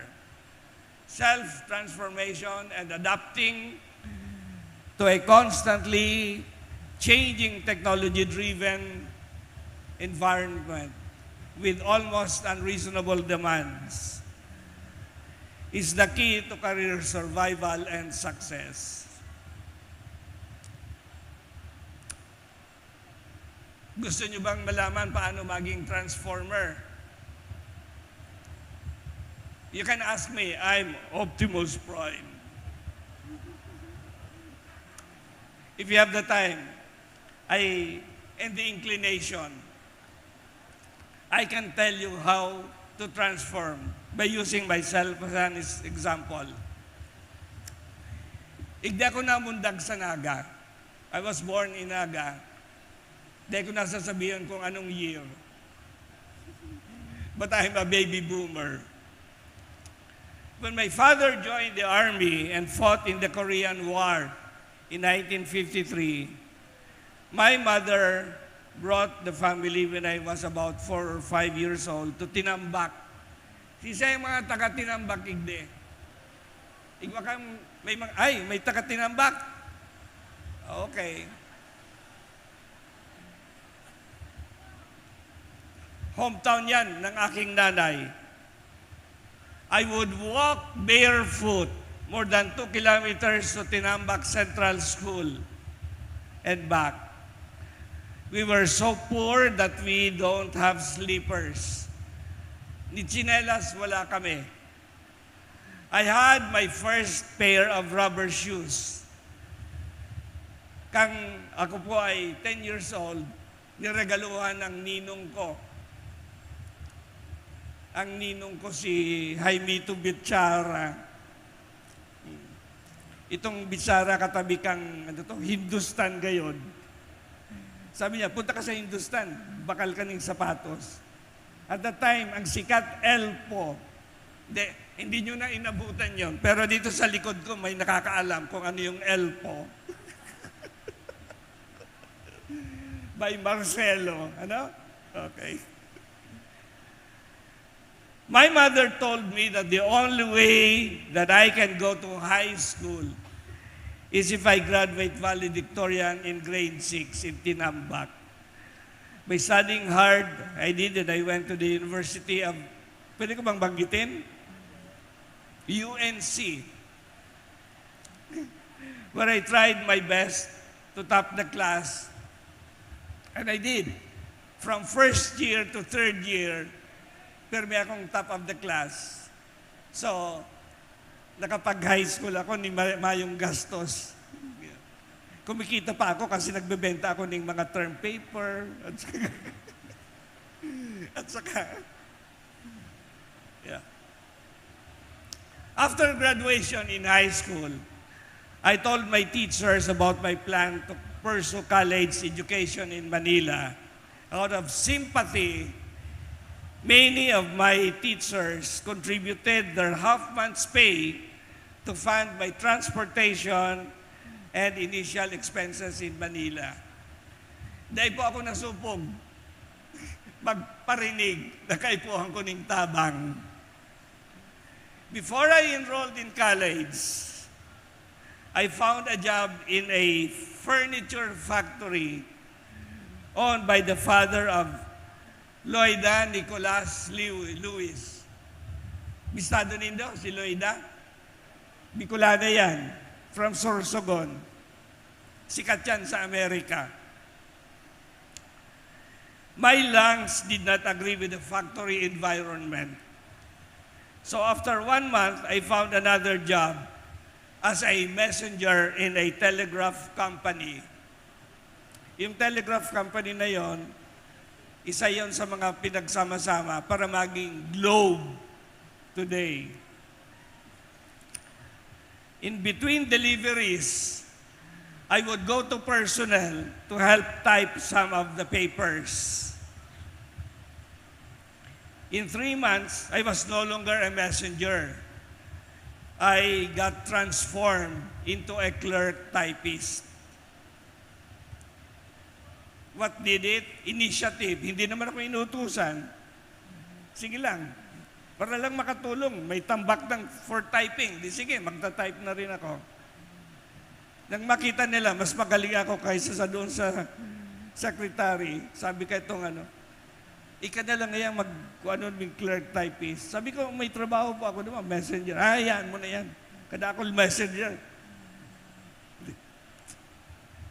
Self-transformation and adapting to a constantly changing technology-driven environment with almost unreasonable demands is the key to career survival and success. Gusto nyo bang malaman paano maging transformer? You can ask me, I'm Optimus Prime. If you have the time, I, and the inclination, I can tell you how to transform by using myself as an is-, example. Igdi ako namundag sa Naga. I was born in Naga. Di ko nasasabihan kung anong year. But I'm a baby boomer. When my father joined the army and fought in the Korean War in nineteen fifty-three, my mother brought the family when I was about four or five years old to Tinambac. Sisay mga taga Tinambac igdi? Igwa kang, may mga, ay, may taga-Tinambac. Okay. Hometown yan ng aking nanay. I would walk barefoot more than two kilometers to Tinambac Central School and back. We were so poor that we don't have slippers. Ni tsinelas, wala kami. I had my first pair of rubber shoes. Kang ako po ay ten years old, niregaluhan ng ninong ko. Ang ninong ko si Jaimito Bichara. Itong Bichara katabi kang, ano to, Hindustan gayon. Sabi niya, "Punta ka sa Hindustan, bakal ka ning sapatos." At that time, ang sikat, Elpo. Hindi, hindi nyo na inabutan yon. Pero dito sa likod ko, may nakakaalam kung ano yung Elpo. By Marcelo. Ano? Okay. My mother told me that the only way that I can go to high school is if I graduate valedictorian in grade six in Tinambac. By studying hard, I did, and I went to the University of, pwede ko bang banggitin? U N C, where I tried my best to top the class. And I did. From first year to third year, pirmi akong top of the class. So, nakapag-high school ako ni ma-, mayong gastos. Kumikita pa ako kasi nagbebenta ako ng mga term paper. At saka, at saka, yeah. After graduation in high school, I told my teachers about my plan to pursue college education in Manila. Out of sympathy, many of my teachers contributed their half month's pay to fund my transportation and initial expenses in Manila. Dai po ako nasupog magparinig na kaipuhan ko ning tabang. Before I enrolled in college, I found a job in a furniture factory owned by the father of Loida Nicolas Lew-, Lewis. Bistado nindo si Loida? Bicolana yan, from Sorsogon. Sikat yan sa Amerika. My lungs did not agree with the factory environment. So after one month, I found another job as a messenger in a telegraph company. Yung telegraph company na yon, isa yon sa mga pinagsama-sama para maging Globe today. In between deliveries, I would go to personnel to help type some of the papers. In three months, I was no longer a messenger. I got transformed into a clerk typist. What did it? Initiative. Hindi naman ako inutusan. Sige lang. Para lang makatulong. May tambak ng for typing. Di sige, magta-type na rin ako. Nang makita nila, mas magaling ako kaysa sa doon sa secretary. Sabi ka itong ano, "Ika na lang ngayang mag-, kung ano, may clerk typist." Sabi ko, "May trabaho po ako naman, messenger." "Ah, yan mo na yan. Kada ako messenger."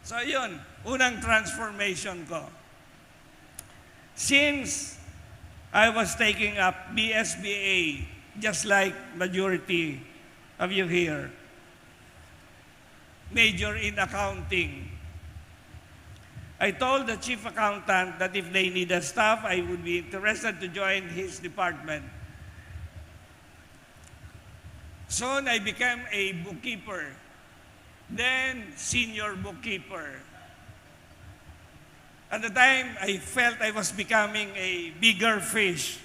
So, yun. Unang transformation ko. Since I was taking up B S B A, just like majority of you here, major in accounting, I told the chief accountant that if they need a staff, I would be interested to join his department. Soon, I became a bookkeeper, then senior bookkeeper. At the time, I felt I was becoming a bigger fish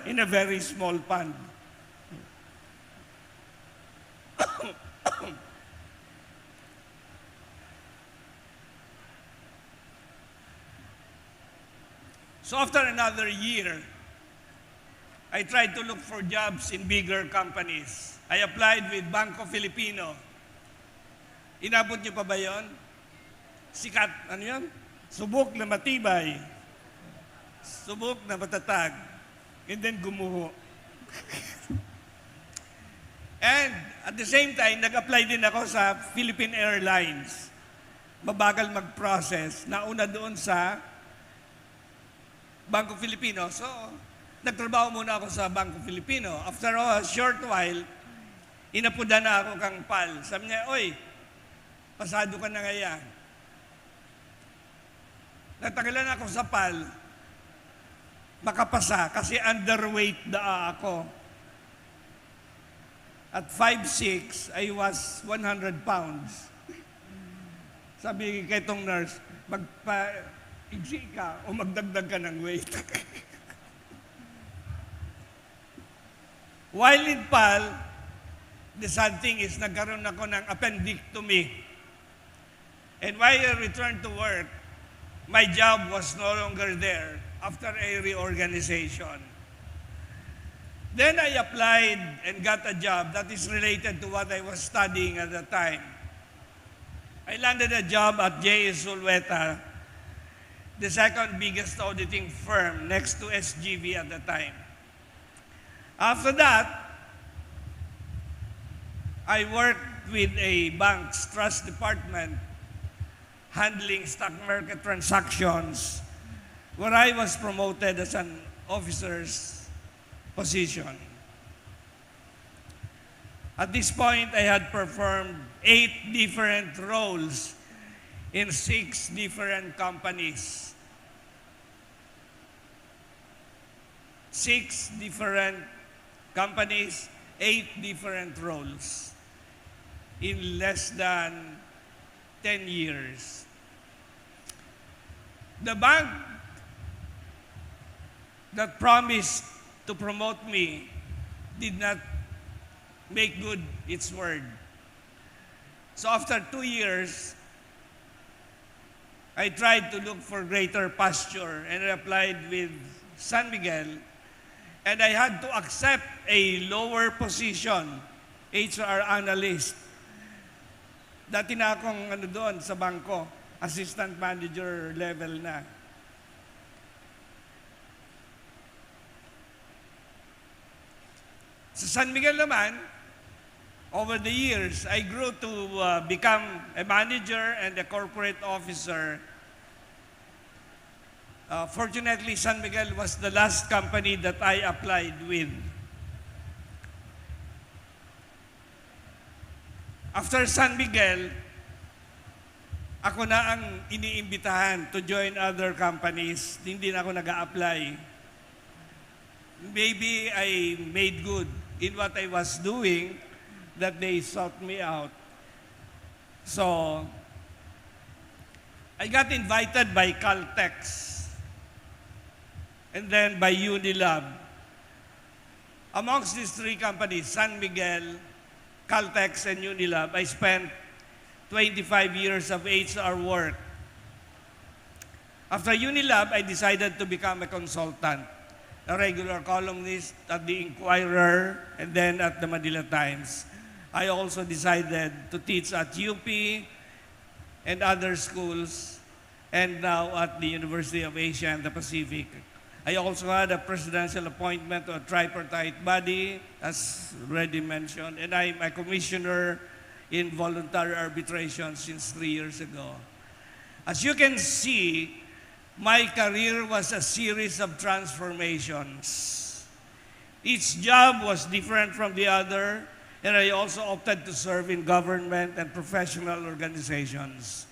in a very small pond. So after another year, I tried to look for jobs in bigger companies. I applied with Banco Filipino. Inabot niyo pa ba yon? Sikat, ano yon? Subok na matibay. Subok na matatag. And then gumuho. And at the same time, nag-apply din ako sa Philippine Airlines. Mabagal mag-process. Nauna doon sa Banco Filipino. So, nagtrabaho muna ako sa Banco Filipino. After a short while, inapodan na ako kang pal. Sabi niya, "Oy, pasado ka na ngaya." Natagalan ako sa pal, makapasa, kasi underweight daa ako. At five six, I was one hundred pounds. Sabi kay tong nurse, "Magpa-igsi ka o magdagdag ka ng weight." While in pal, the sad thing is, nagkaroon ako ng appendectomy. And while I returned to work, my job was no longer there after a reorganization. Then I applied and got a job that is related to what I was studying at the time. I landed a job at J A Zulueta, the second biggest auditing firm next to S G V at the time. After that, I worked with a bank's trust department handling stock market transactions, where I was promoted as an officer's position. At this point, I had performed eight different roles in six different companies. Six different companies, eight different roles in less than ten years. The bank that promised to promote me did not make good its word. So after two years, I tried to look for greater pasture and I applied with San Miguel, and I had to accept a lower position, H R analyst. Dati na akong ano doon sa bangko, assistant manager level na. Sa San Miguel naman, over the years, I grew to, uh, become a manager and a corporate officer. Uh, fortunately, San Miguel was the last company that I applied with. After San Miguel, ako na ang iniimbitahan to join other companies. Hindi na ako nag-a-apply. Maybe I made good in what I was doing that they sought me out. So, I got invited by Caltex and then by Unilab. Amongst these three companies, San Miguel, Caltex, and Unilab, I spent twenty-five years of H R work. After Unilab, I decided to become a consultant, a regular columnist at the Inquirer and then at the Manila Times. I also decided to teach at U P and other schools, and now at the University of Asia and the Pacific. I also had a presidential appointment to a tripartite body, as already mentioned, and I'm a commissioner in voluntary arbitration since three years ago. As you can see, my career was a series of transformations. Each job was different from the other, and I also opted to serve in government and professional organizations.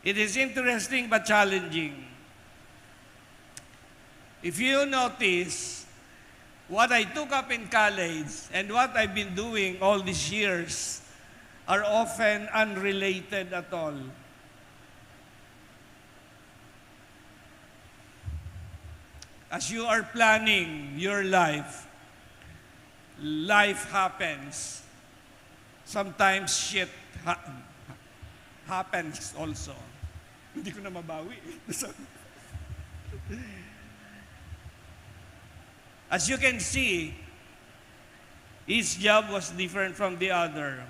It is interesting but challenging. If you notice, what I took up in college and what I've been doing all these years are often unrelated at all. As you are planning your life, life happens. Sometimes shit ha- happens also. Hindi ko na mabawi. As you can see, each job was different from the other.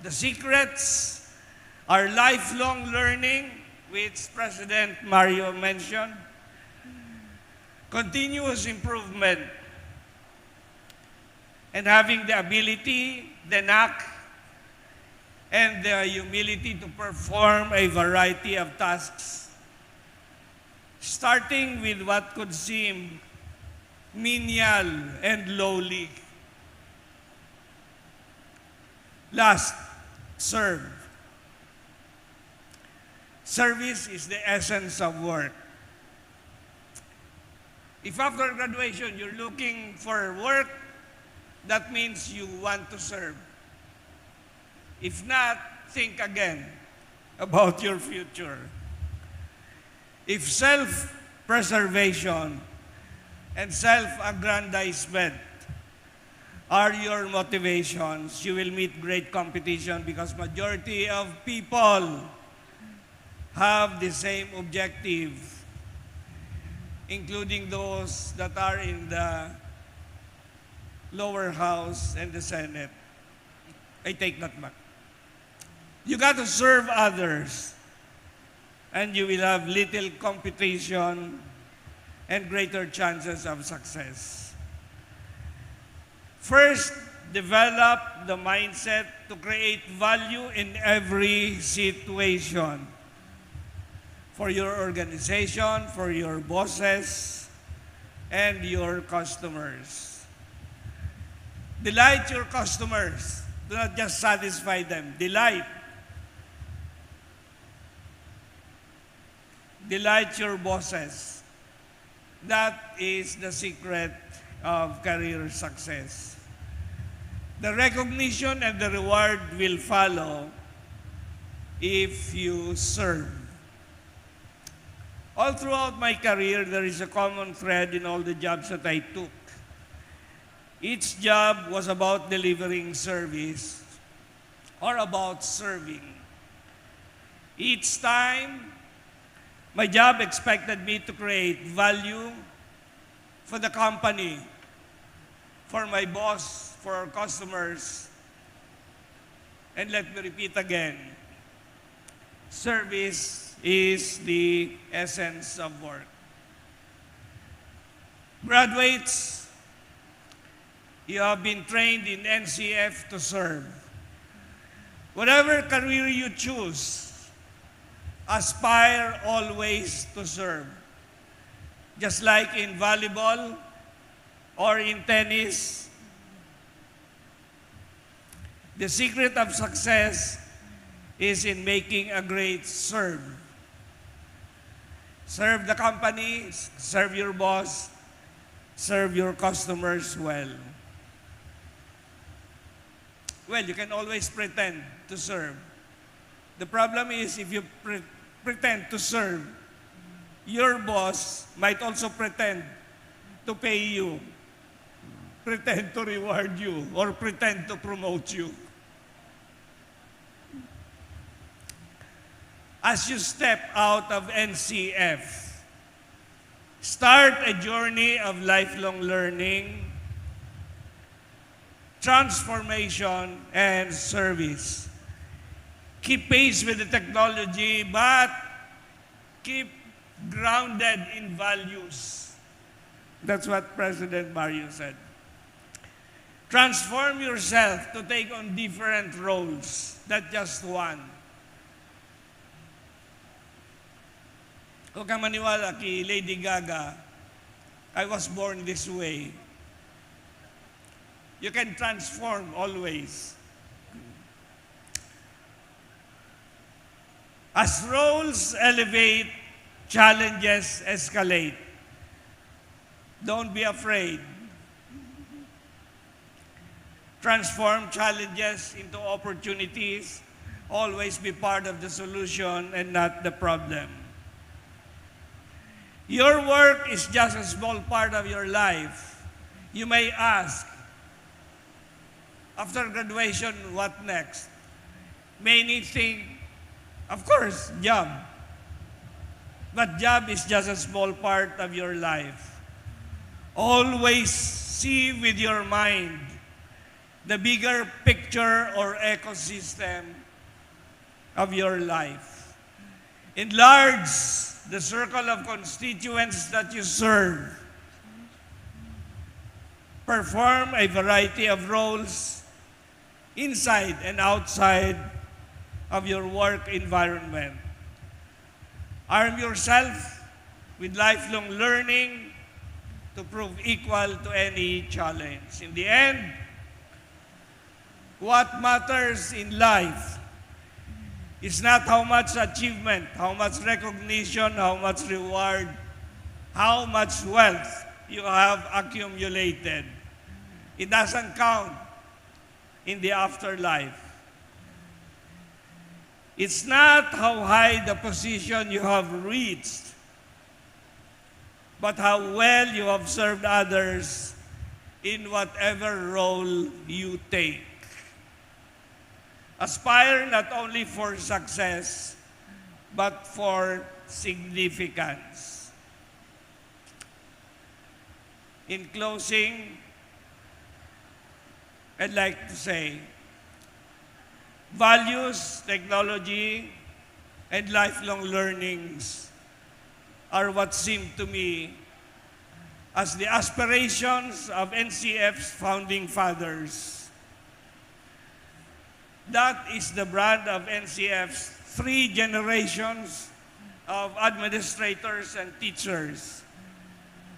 The secrets are lifelong learning, which President Mario mentioned, continuous improvement, and having the ability, the knack, and the humility to perform a variety of tasks, starting with what could seem menial and lowly. Last, serve. Service is the essence of work. If after graduation you're looking for work, that means you want to serve. If not, think again about your future. If self-preservation and self-aggrandizement are your motivations, you will meet great competition because majority of people have the same objective, including those that are in the lower house and the Senate. I take that back. You got to serve others, and you will have little competition and greater chances of success. First, develop the mindset to create value in every situation for your organization, for your bosses, and your customers. Delight your customers. Do not just satisfy them. Delight. Delight your bosses. That is the secret of career success. The recognition and the reward will follow if you serve. All throughout my career, there is a common thread in all the jobs that I took. Each job was about delivering service or about serving. Each time, my job expected me to create value for the company, for my boss, for our customers. And let me repeat again, service is the essence of work. Graduates, you have been trained in N C F to serve. Whatever career you choose, aspire always to serve. Just like in volleyball or in tennis, the secret of success is in making a great serve. Serve the company, serve your boss, serve your customers well. Well, you can always pretend to serve. The problem is if you pre- pretend to serve, your boss might also pretend to pay you, pretend to reward you, or pretend to promote you. As you step out of N C F, start a journey of lifelong learning, transformation, and service. Keep pace with the technology, but keep grounded in values. That's what President Mario said. Transform yourself to take on different roles, not just one. Huwag kang maniwala ki Lady Gaga, "I was born this way." You can transform always. As roles elevate, challenges escalate. Don't be afraid. Transform challenges into opportunities. Always be part of the solution and not the problem. Your work is just a small part of your life. You may ask, "After graduation, what next?" Many think, of course, job. But job is just a small part of your life. Always see with your mind the bigger picture or ecosystem of your life. Enlarge the circle of constituents that you serve. Perform a variety of roles inside and outside of your work environment. Arm yourself with lifelong learning to prove equal to any challenge. In the end, what matters in life is not how much achievement, how much recognition, how much reward, how much wealth you have accumulated. It doesn't count in the afterlife. It's not how high the position you have reached, but how well you have served others in whatever role you take. Aspire not only for success, but for significance. In closing, I'd like to say, values, technology, and lifelong learnings are what seem to me as the aspirations of N C F's founding fathers. That is the brand of N C F's three generations of administrators and teachers.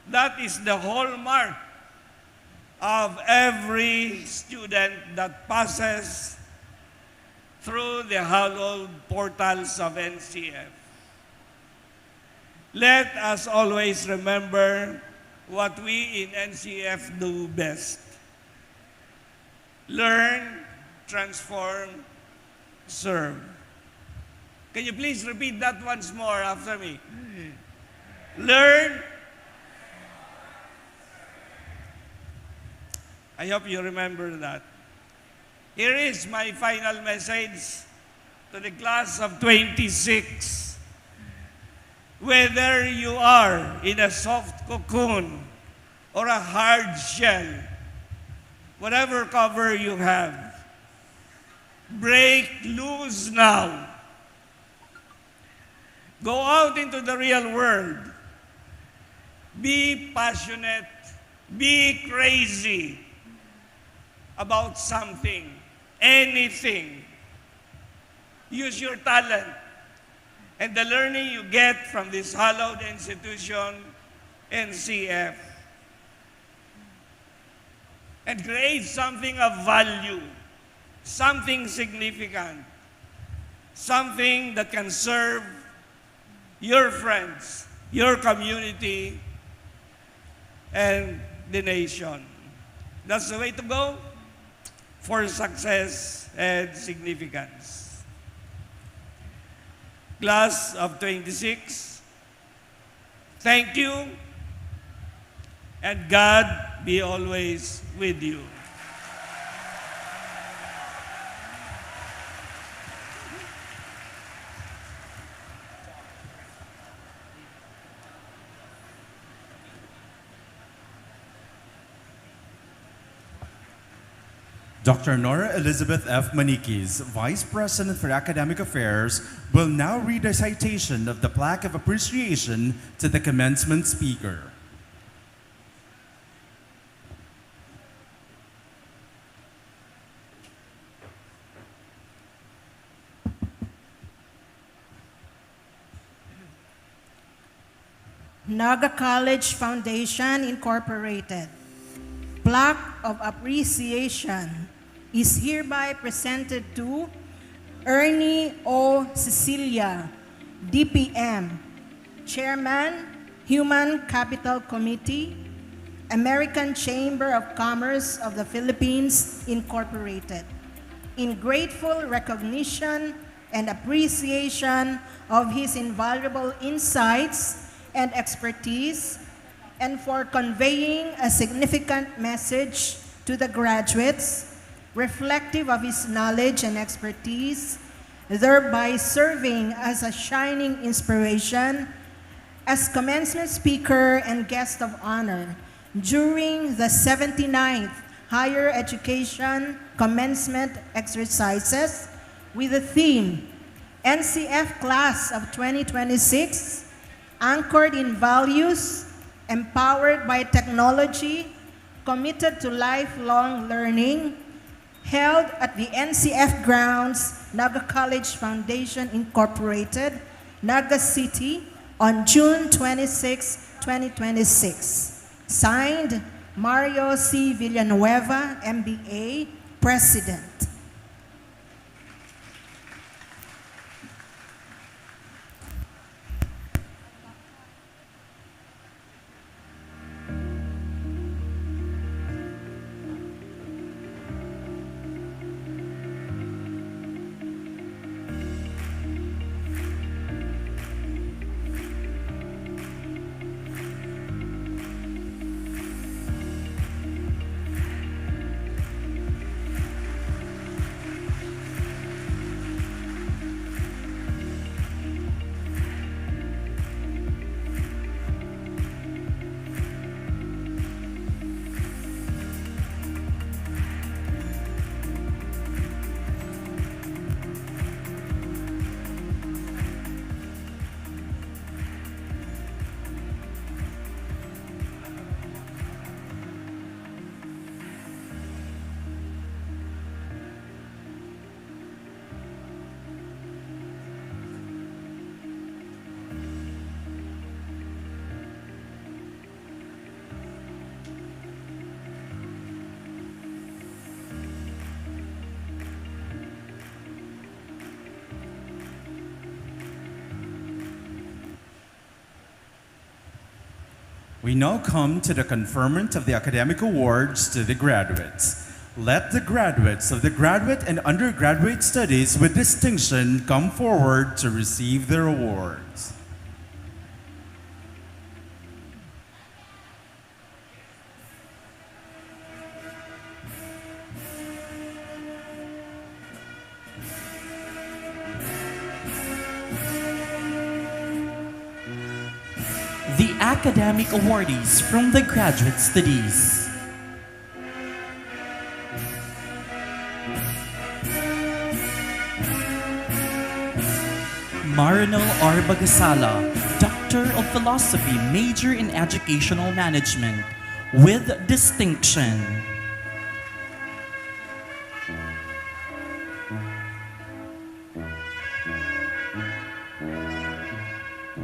That is the hallmark of every student that passes through the hallowed portals of N C F. Let us always remember what we in N C F do best: learn, transform, serve. Can you please repeat that once more after me? Learn. I hope you remember that. Here is my final message to the class of twenty-six. Whether you are in a soft cocoon or a hard shell, whatever cover you have, break loose now. Go out into the real world. Be passionate. Be crazy about something, anything. Use your talent and the learning you get from this hallowed institution, N C F, and create something of value, something significant, something that can serve your friends, your community, and the nation. That's the way to go for success and significance. Class of twenty-six, thank you, and God be always with you. Doctor Nora Elizabeth F. Maniquis, Vice President for Academic Affairs, will now read a citation of the plaque of appreciation to the commencement speaker. Naga College Foundation Incorporated. Plaque of Appreciation is hereby presented to Ernie O. Cecilia, D P M, Chairman, Human Capital Committee, American Chamber of Commerce of the Philippines Incorporated, in grateful recognition and appreciation of his invaluable insights and expertise, and for conveying a significant message to the graduates reflective of his knowledge and expertise, thereby serving as a shining inspiration. As commencement speaker and guest of honor, During the seventy-ninth Higher Education Commencement Exercises with the theme N C F Class of twenty twenty-six, anchored in values, empowered by technology, committed to lifelong learning, held at the N C F grounds, Naga College Foundation Incorporated, Naga City, on June twenty-six, twenty twenty-six. Signed, Mario C. Villanueva, M B A, President. We now come to the conferment of the academic awards to the graduates. Let the graduates of the graduate and undergraduate studies with distinction come forward to receive their awards. The academic awardees from the graduate studies. Marinel R. Bagasala, Doctor of Philosophy, major in Educational Management, with distinction.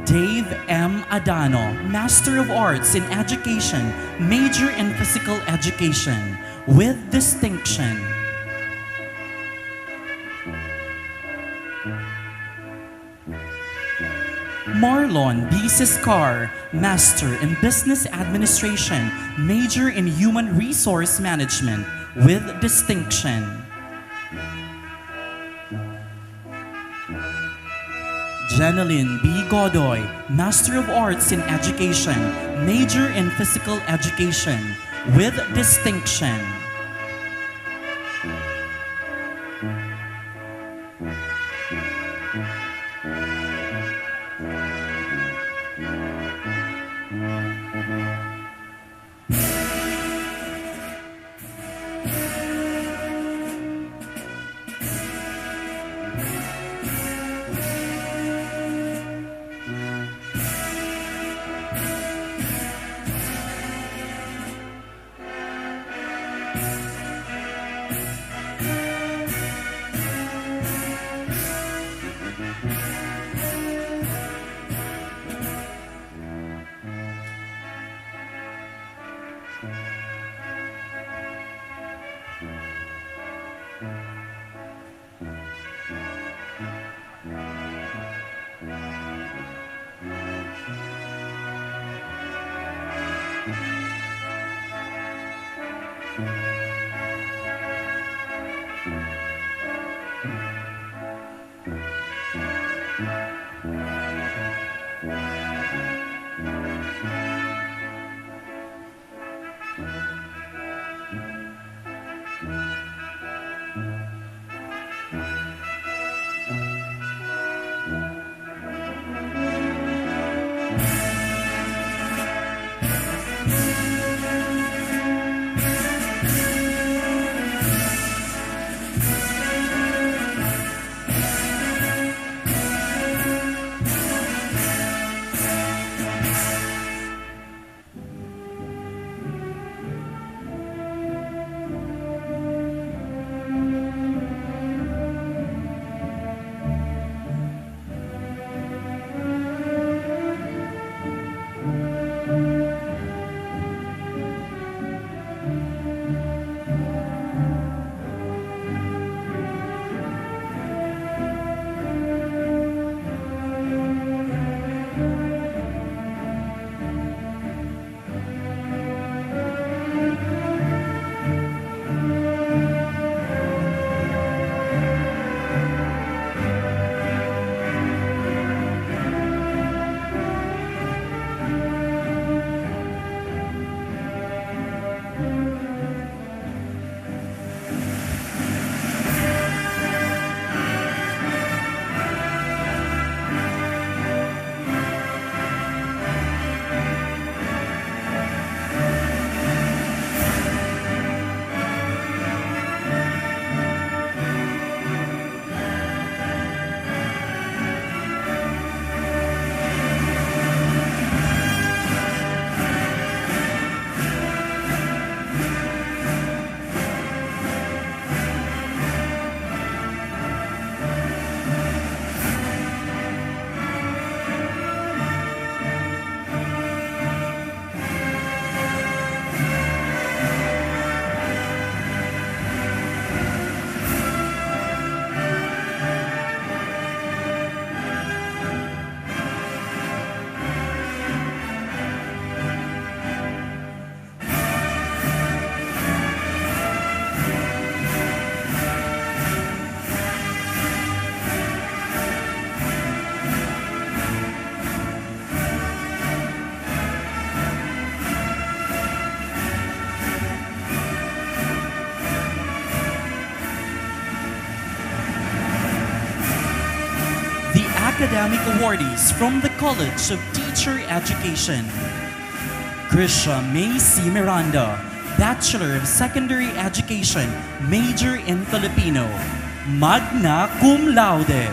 Dave M. Adano, Master of Arts in Education, major in Physical Education, with distinction. Marlon B. Siscar, Master in Business Administration, major in Human Resource Management, with distinction. Jeneline B. Godoy, Master of Arts in Education, major in Physical Education, with distinction. Academic Awardees from the College of Teacher Education. Krisha May C. Miranda, Bachelor of Secondary Education, major in Filipino, magna cum laude.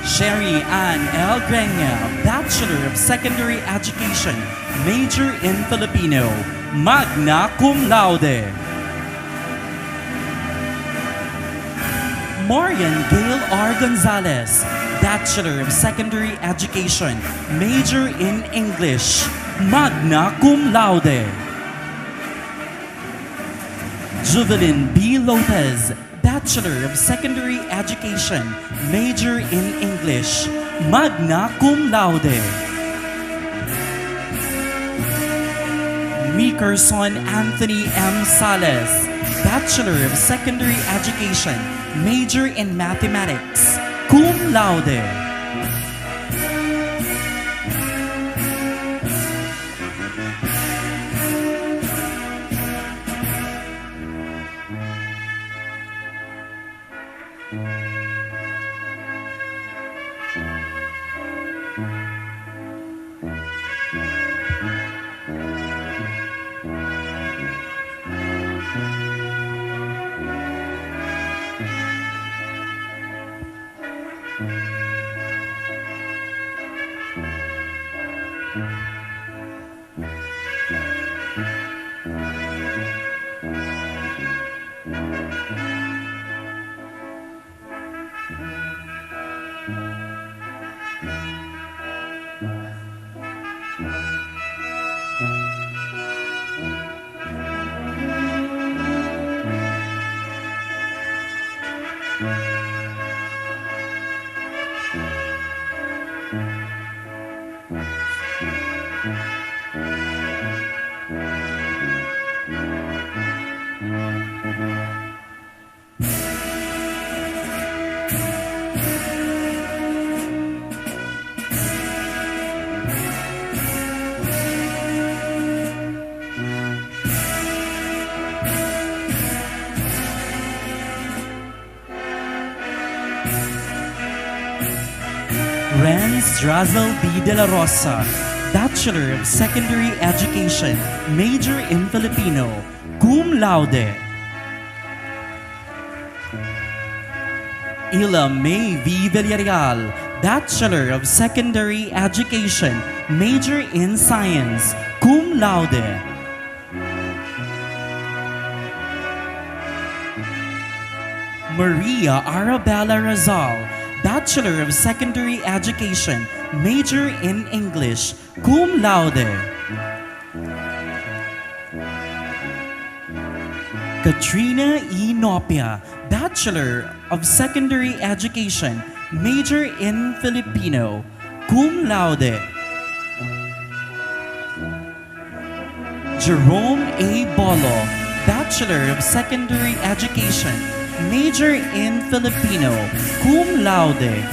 Sherry Ann L. Grenia, Bachelor of Secondary Education, major in Filipino, magna cum laude. Marian Gail R. Gonzalez, Bachelor of Secondary Education, major in English, magna cum laude. Juvelin B. Lopez, Bachelor of Secondary Education, major in English, magna cum laude. Mickerson Anthony M. Sales, Bachelor of Secondary Education, major in Mathematics, cum laude. Renz Drazel B. De La Rosa, Bachelor of Secondary Education, major in Filipino, cum laude. Ila May V. Villarreal, Bachelor of Secondary Education, major in Science, cum laude. Maria Arabella Razal, Bachelor of Secondary Education, major in English, cum laude. Katrina E. Nopia, Bachelor of Secondary Education, major in Filipino, cum laude. Jerome A. Bolo, Bachelor of Secondary Education, major in Filipino, cum laude.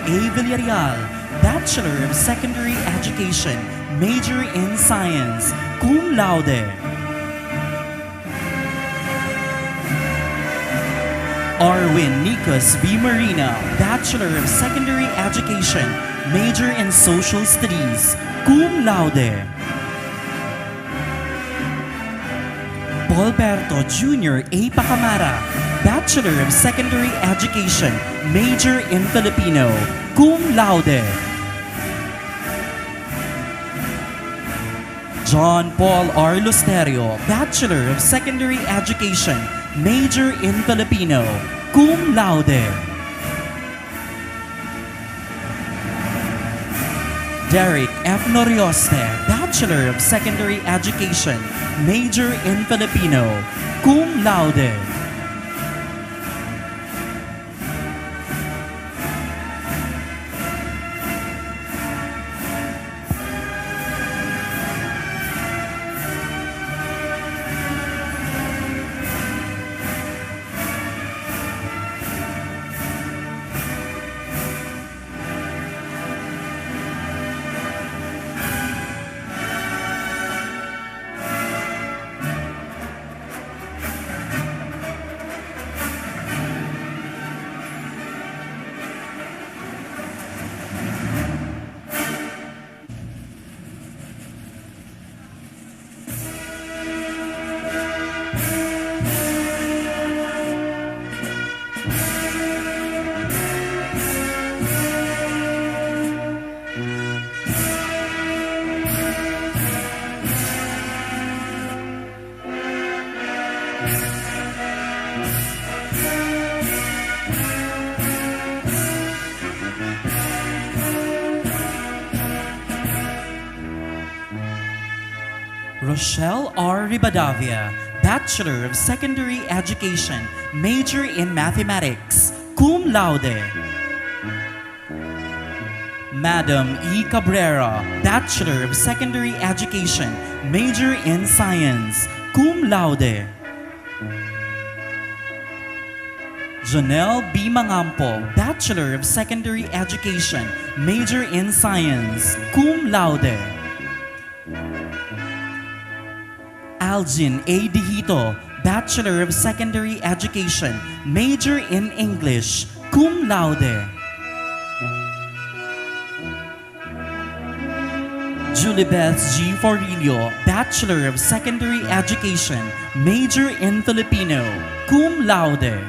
A. Villarreal, Bachelor of Secondary Education, major in Science, cum laude. Arwin Nicos V. Marina, Bachelor of Secondary Education, major in Social Studies, cum laude. Paulberto Junior A. Pacamara, Bachelor of Secondary Education, major in Filipino, cum laude. John Paul R. Lusterio, Bachelor of Secondary Education, major in Filipino, cum laude. Derek F. Norioste, Bachelor of Secondary Education, major in Filipino, cum laude. Rochelle R. Ribadavia, Bachelor of Secondary Education, major in Mathematics, cum laude. Madam E. Cabrera, Bachelor of Secondary Education, major in Science, cum laude. Jonel B. Mangampo, Bachelor of Secondary Education, major in Science, cum laude. Algin A. Dihito, Bachelor of Secondary Education, major in English, cum laude. Julibeth G. Forillo, Bachelor of Secondary Education, major in Filipino, cum laude.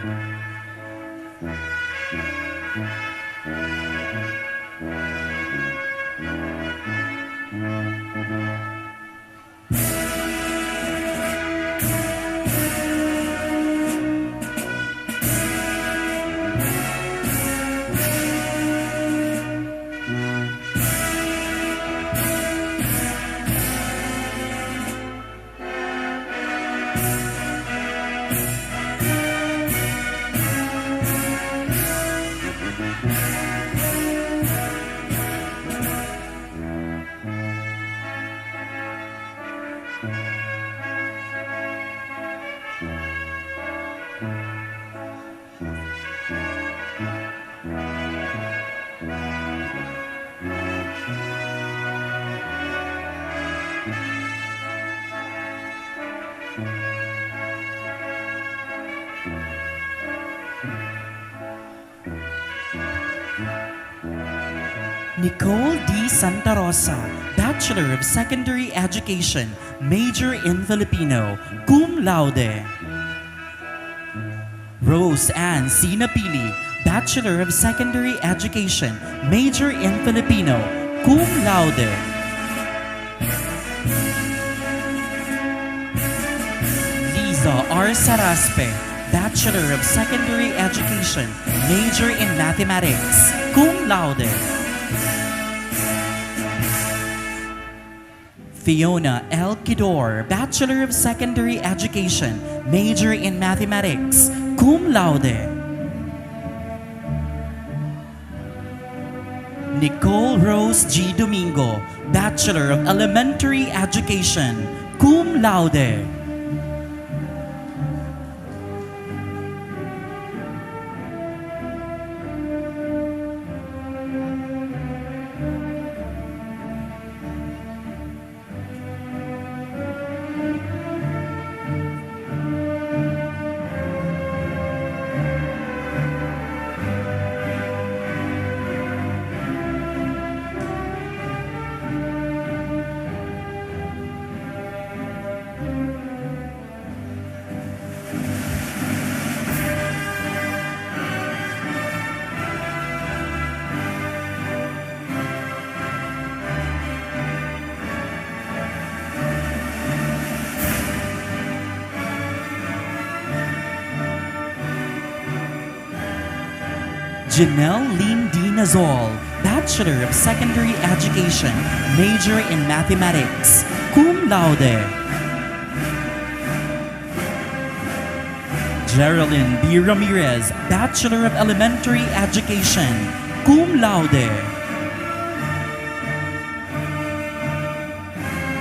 Nicole D. Santa Rosa, Bachelor of Secondary Education, major in Filipino, cum laude. Rose Ann C. Napili, Bachelor of Secondary Education, major in Filipino, cum laude. Liza R. Saraspe, Bachelor of Secondary Education, major in Mathematics, cum laude. Fiona L. Kidor, Bachelor of Secondary Education, major in Mathematics, cum laude. Nicole Rose G. Domingo, Bachelor of Elementary Education, cum laude. Janelle Lynn D. Nazol, Bachelor of Secondary Education, major in Mathematics, cum laude. Geraldine B. Ramirez, Bachelor of Elementary Education, cum laude.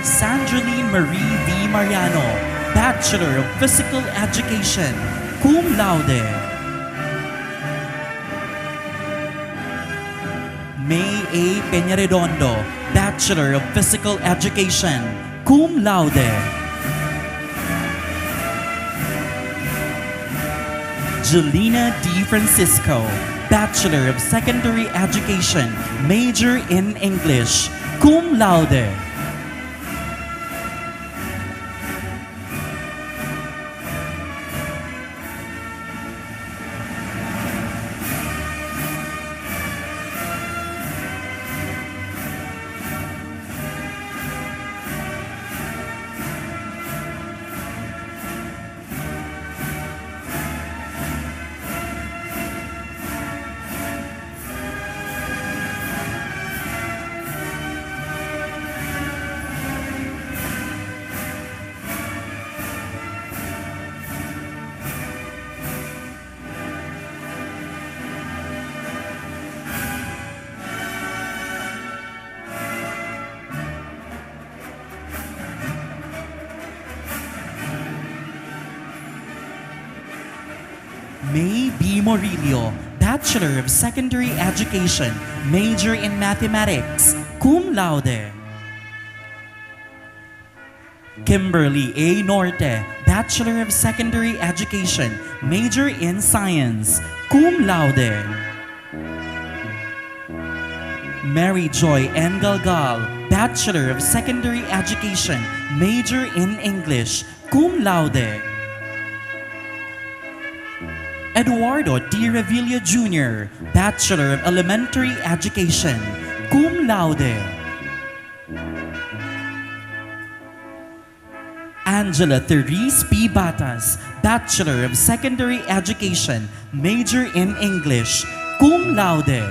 Sandraline Marie V. Mariano, Bachelor of Physical Education, cum laude. May A. Peñaredondo, Bachelor of Physical Education, cum laude. Jelina D. Francisco, Bachelor of Secondary Education, major in English, cum laude. May B. Morillo, Bachelor of Secondary Education, major in Mathematics, cum laude. Kimberly A. Norte, Bachelor of Secondary Education, major in Science, cum laude. Mary Joy N. Galgal, Bachelor of Secondary Education, major in English, cum laude. Eduardo T. Revilla Junior, Bachelor of Elementary Education, cum laude. Angela Therese P. Batas, Bachelor of Secondary Education, major in English, cum laude.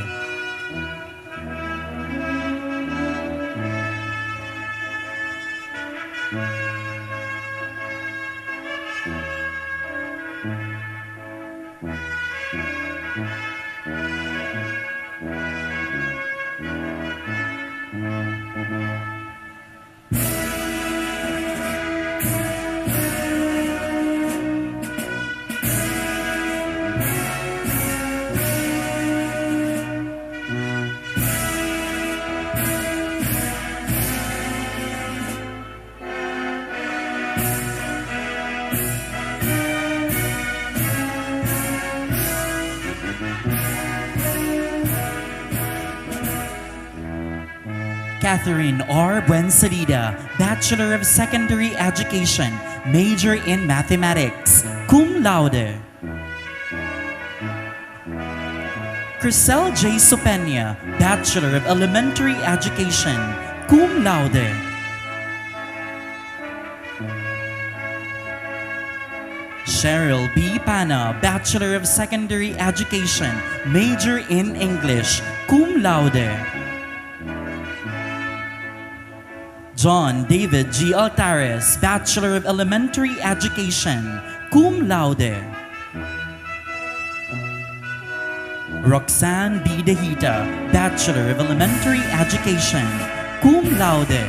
Catherine R. Buensalida, Bachelor of Secondary Education, major in Mathematics, cum laude. Crisel J. Supenia, Bachelor of Elementary Education, cum laude. Cheryl B. Pana, Bachelor of Secondary Education, major in English, cum laude. John David G. Altares, Bachelor of Elementary Education, cum laude. Roxanne B. Dejita, Bachelor of Elementary Education, cum laude.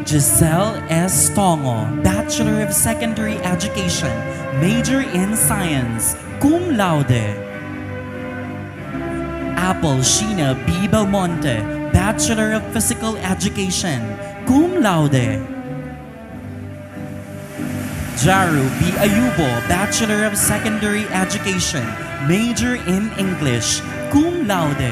Giselle S. Tongo, Bachelor of Secondary Education, major in Science, cum laude. Apple Sheena B. Belmonte, Bachelor of Physical Education, cum laude. Jaru B. Ayubo, Bachelor of Secondary Education, major in English, cum laude.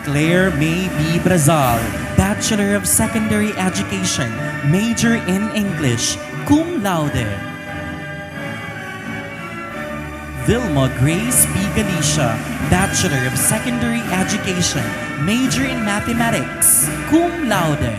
Claire May B. Brazal, Bachelor of Secondary Education, major in English, cum laude. Vilma Grace B. Galicia, Bachelor of Secondary Education, major in Mathematics, cum laude.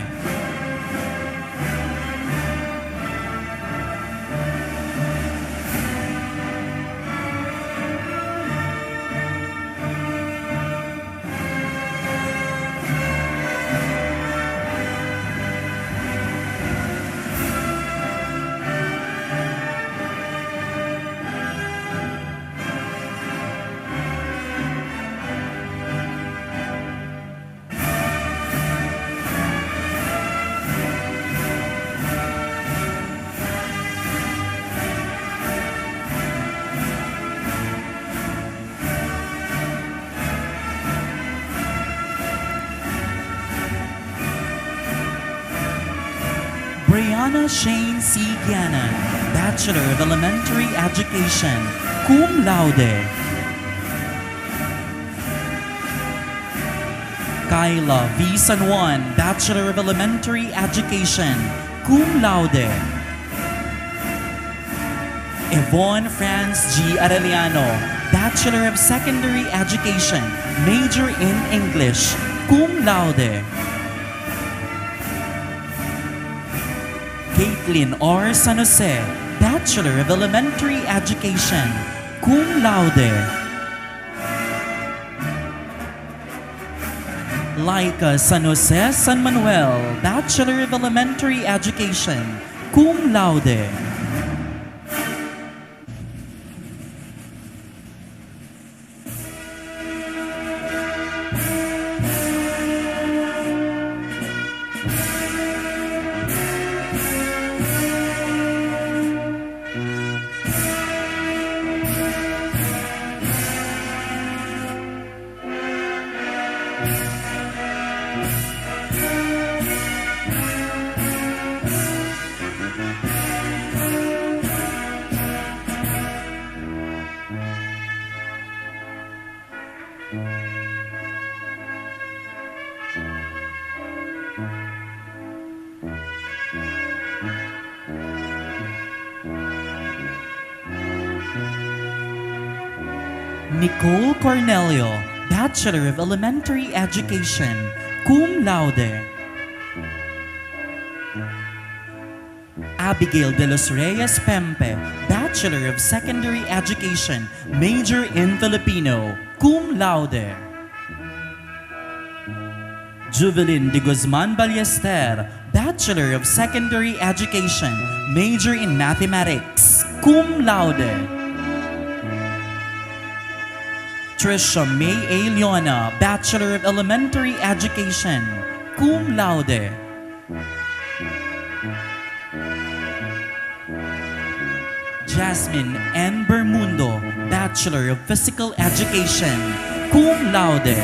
Brianna Shane C. Guianan, Bachelor of Elementary Education, cum laude. Kyla V. San Juan, Bachelor of Elementary Education, cum laude. Yvonne Franz G. Arellano, Bachelor of Secondary Education, major in English, cum laude. Caitlin R. San Jose, Bachelor of Elementary Education, cum laude. Laika San Jose San Manuel, Bachelor of Elementary Education, cum laude. Nicole Cornelio, Bachelor of Elementary Education, cum laude. Abigail de los Reyes Pempe, Bachelor of Secondary Education, major in Filipino, cum laude. Juvelin de Guzman Ballester, Bachelor of Secondary Education, major in Mathematics, cum laude. Trisha May A. Leona, Bachelor of Elementary Education, cum laude. Jasmine N. Bermundo, Bachelor of Physical Education, cum laude.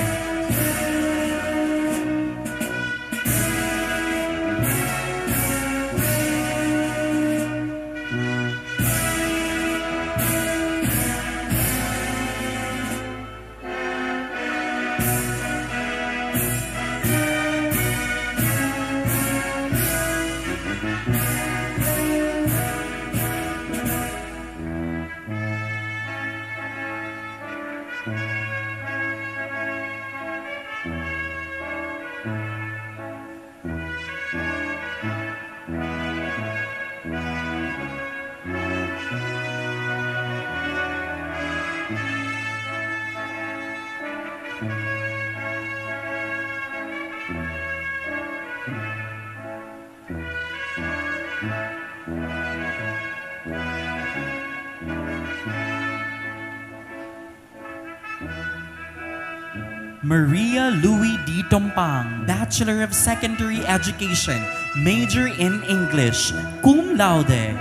Maria Louie D. Tompang, Bachelor of Secondary Education, major in English, cum laude.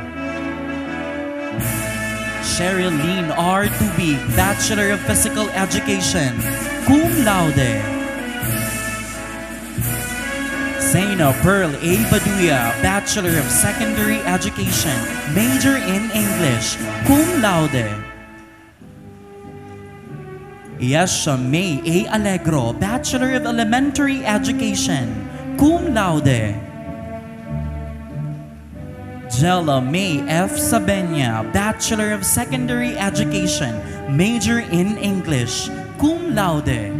Cheryl Lynn R. Tubig, Bachelor of Physical Education, cum laude. Zaina Pearl A. Baduya, Bachelor of Secondary Education, major in English, cum laude. Yesha May A. Alegro, Bachelor of Elementary Education, cum laude. Jella May F. Sabenya, Bachelor of Secondary Education, major in English, cum laude.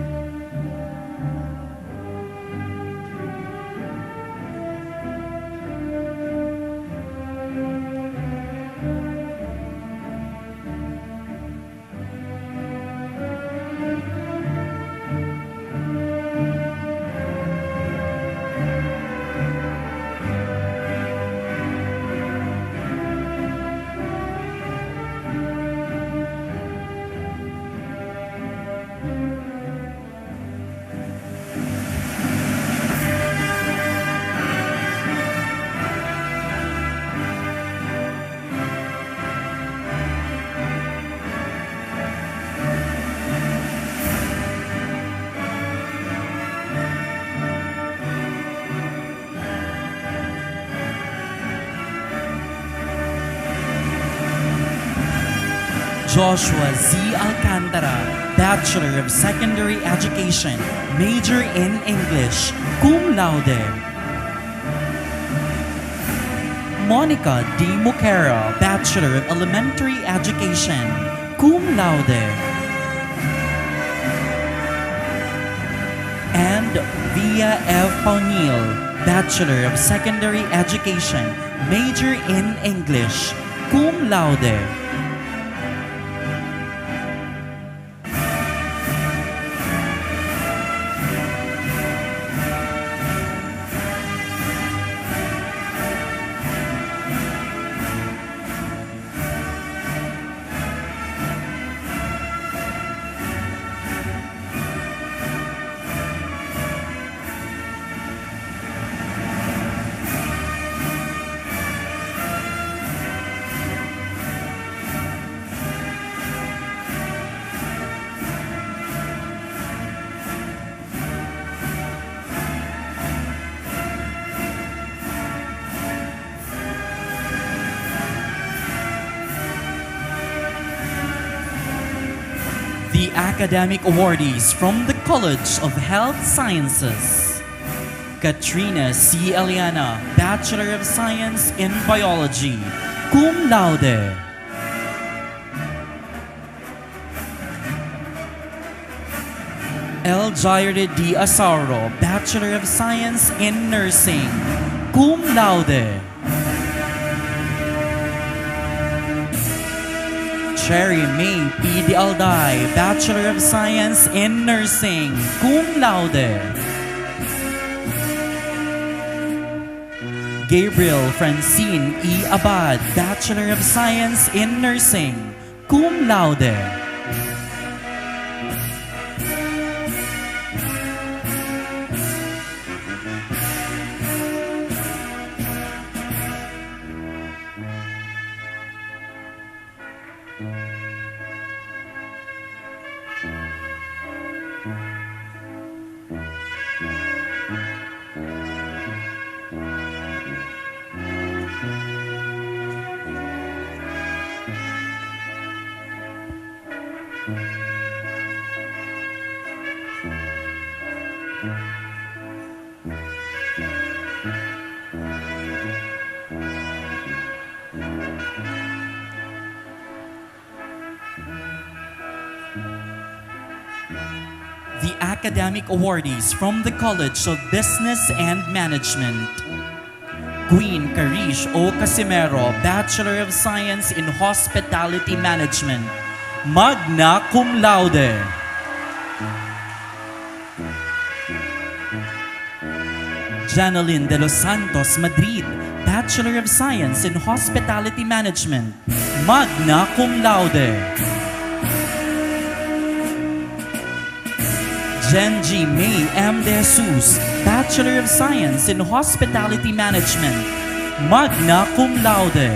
Joshua Z. Alcantara, Bachelor of Secondary Education, major in English, cum laude. Monica D. Muquera, Bachelor of Elementary Education, cum laude. And Via F. Paunil, Bachelor of Secondary Education, major in English, cum laude. The academic awardees from the College of Health Sciences. Katrina C. Eliana, Bachelor of Science in Biology, cum laude. L. Jairo D. Asauro, Bachelor of Science in Nursing, cum laude. Cherry May P. De Alday, Bachelor of Science in Nursing, cum laude. Gabriel Francine E. Abad, Bachelor of Science in Nursing, cum laude. The academic awardees from the College of Business and Management. Queen Carish O. Casimero, Bachelor of Science in Hospitality Management, magna cum laude. Janeline De Los Santos Madrid, Bachelor of Science in Hospitality Management, magna cum laude. Jenji May M. De Jesus, Bachelor of Science in Hospitality Management, magna cum laude.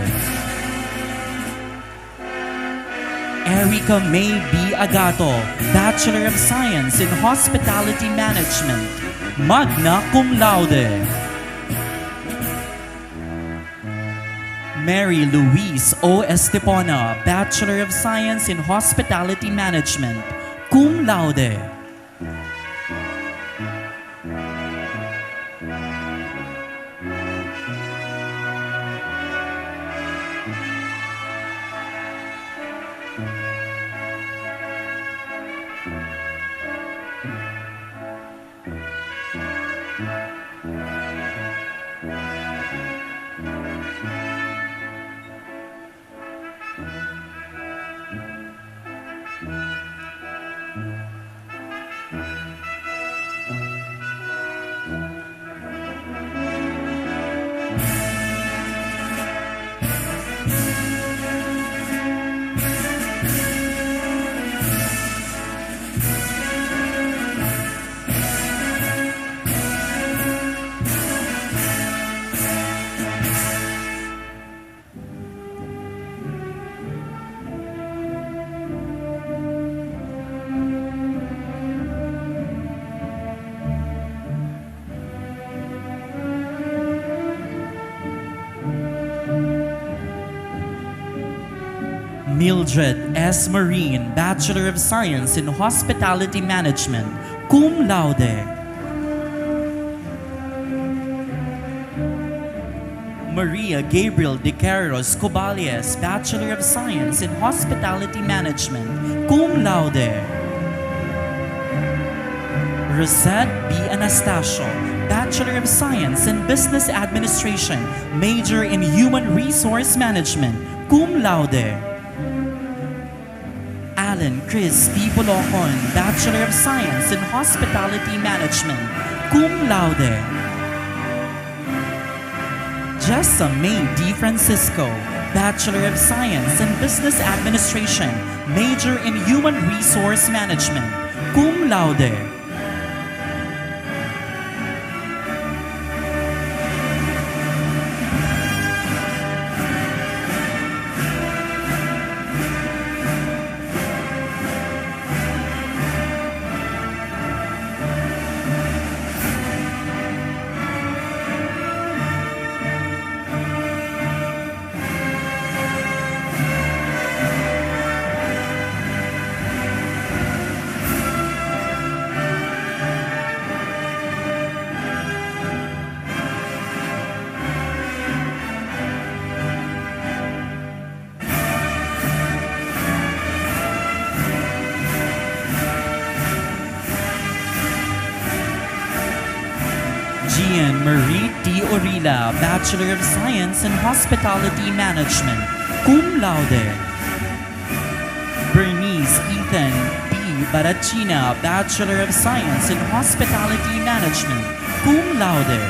Erica May B. Agato, Bachelor of Science in Hospitality Management, magna cum laude. Mary Louise O. Estepona, Bachelor of Science in Hospitality Management, cum laude. Mildred S. Marin, Bachelor of Science in Hospitality Management, cum laude. Maria Gabriel de Queiroz Cobales, Bachelor of Science in Hospitality Management, cum laude. Rosette B. Anastasio, Bachelor of Science in Business Administration, major in Human Resource Management, cum laude. Alan Chris P. Bolocon, Bachelor of Science in Hospitality Management, cum laude. Jessa May D. Francisco, Bachelor of Science in Business Administration, major in Human Resource Management, cum laude. Gian Marie T. Orila, Bachelor of Science in Hospitality Management, cum laude. Bernice Ethan B. Barachina, Bachelor of Science in Hospitality Management, cum laude.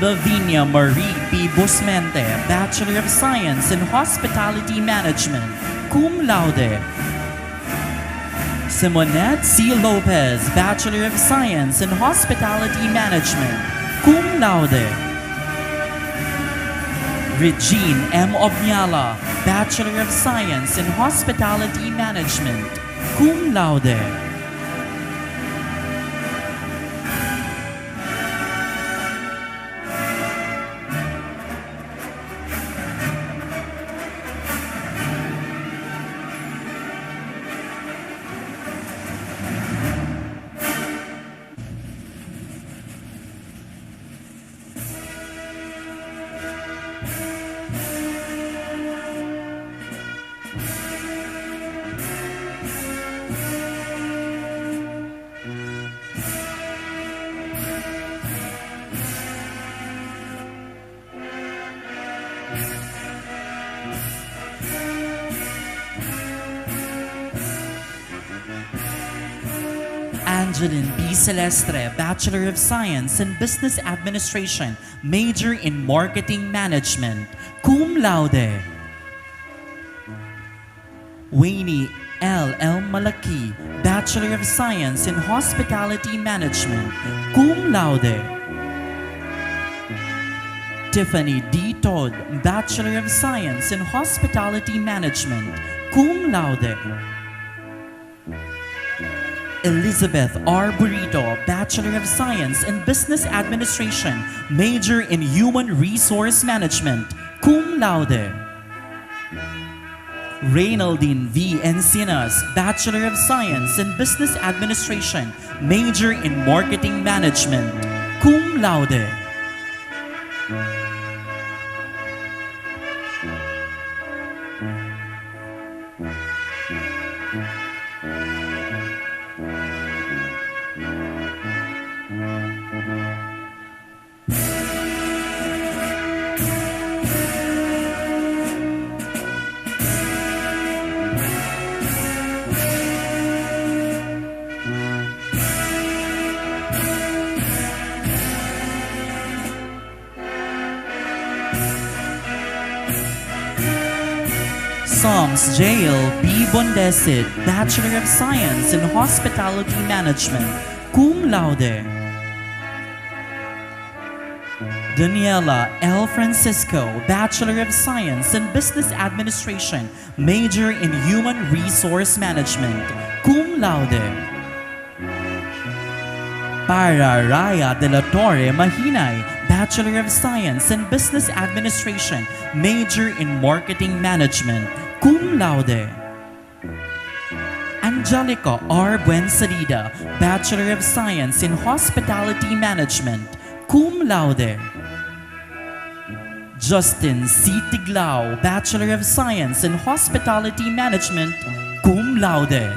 Lavinia Marie P. Busmente, Bachelor of Science in Hospitality Management, cum laude. Simonette C. Lopez, Bachelor of Science in Hospitality Management, cum laude. Regine M. Obniala, Bachelor of Science in Hospitality Management, cum laude. Angeline B. Celestre, Bachelor of Science in Business Administration, major in Marketing Management, cum laude. Wayne L. L. Malaki, Bachelor of Science in Hospitality Management, cum laude. Tiffany D. Todd, Bachelor of Science in Hospitality Management, cum laude. Elizabeth R. Burrito, Bachelor of Science in Business Administration, major in Human Resource Management, cum laude. Reynaldine V. Encinas, Bachelor of Science in Business Administration, major in Marketing Management, cum laude. Psalms J L B Bondecid, Bachelor of Science in Hospitality Management, cum laude. Daniela L. Francisco, Bachelor of Science in Business Administration, major in Human Resource Management, cum laude. Para Raya de la Torre Mahinay, Bachelor of Science in Business Administration, major in Marketing Management, cum laude. Angelica R. Buensalida, Bachelor of Science in Hospitality Management, cum laude. Justin C. Tiglao, Bachelor of Science in Hospitality Management, cum laude.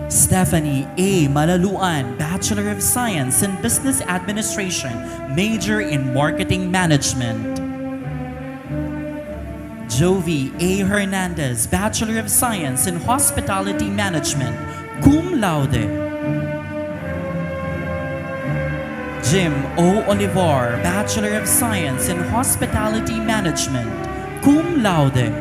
Stephanie A. Malaluan, Bachelor of Science in Business Administration, major in Marketing Management. Jovi A. Hernandez, Bachelor of Science in Hospitality Management, cum laude. Jim O. Olivar, Bachelor of Science in Hospitality Management, cum laude.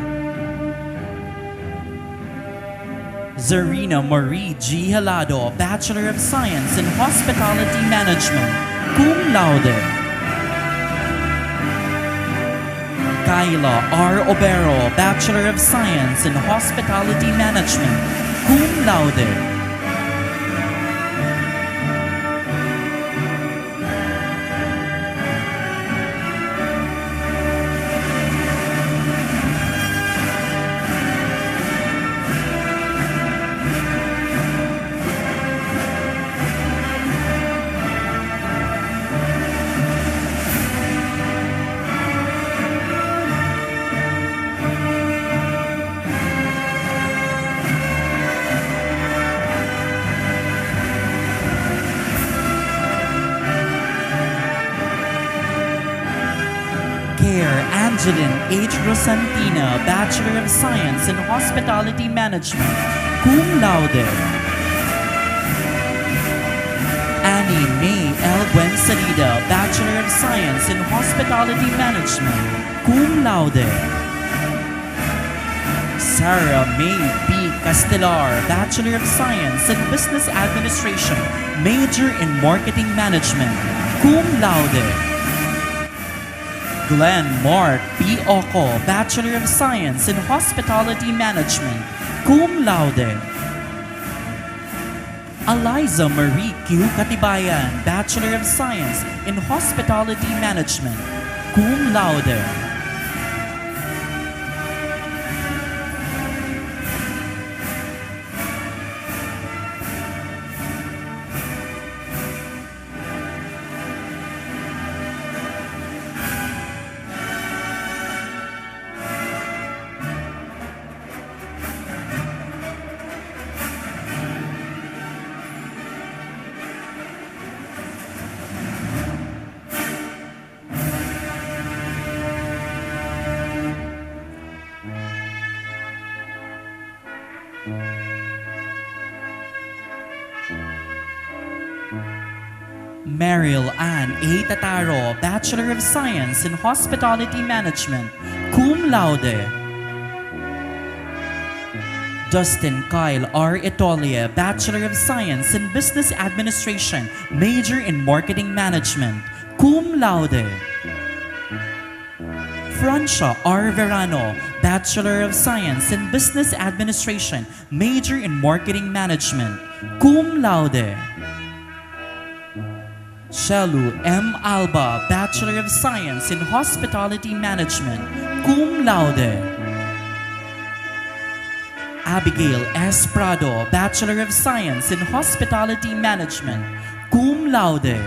Zarina Marie G. Helado, Bachelor of Science in Hospitality Management, cum laude. Kyla R. Obero, Bachelor of Science in Hospitality Management, cum laude. Care, Angeline H. Rosantina, Bachelor of Science in Hospitality Management, cum laude. Annie May L. Buensalida, Bachelor of Science in Hospitality Management, cum laude. Sarah May B. Castelar, Bachelor of Science in Business Administration, major in Marketing Management, cum laude. Glenn Mark P. Oco, Bachelor of Science in Hospitality Management, cum laude. Eliza Marie Q. Katibayan, Bachelor of Science in Hospitality Management, cum laude. Meryl Ann A Tataro, Bachelor of Science in Hospitality Management, cum laude. Dustin Kyle R Etolia, Bachelor of Science in Business Administration, major in Marketing Management, cum laude. Francia R Verano, Bachelor of Science in Business Administration, major in Marketing Management, cum laude. Shelu M Alba, Bachelor of Science in Hospitality Management, cum laude. Abigail S Prado, Bachelor of Science in Hospitality Management, cum laude.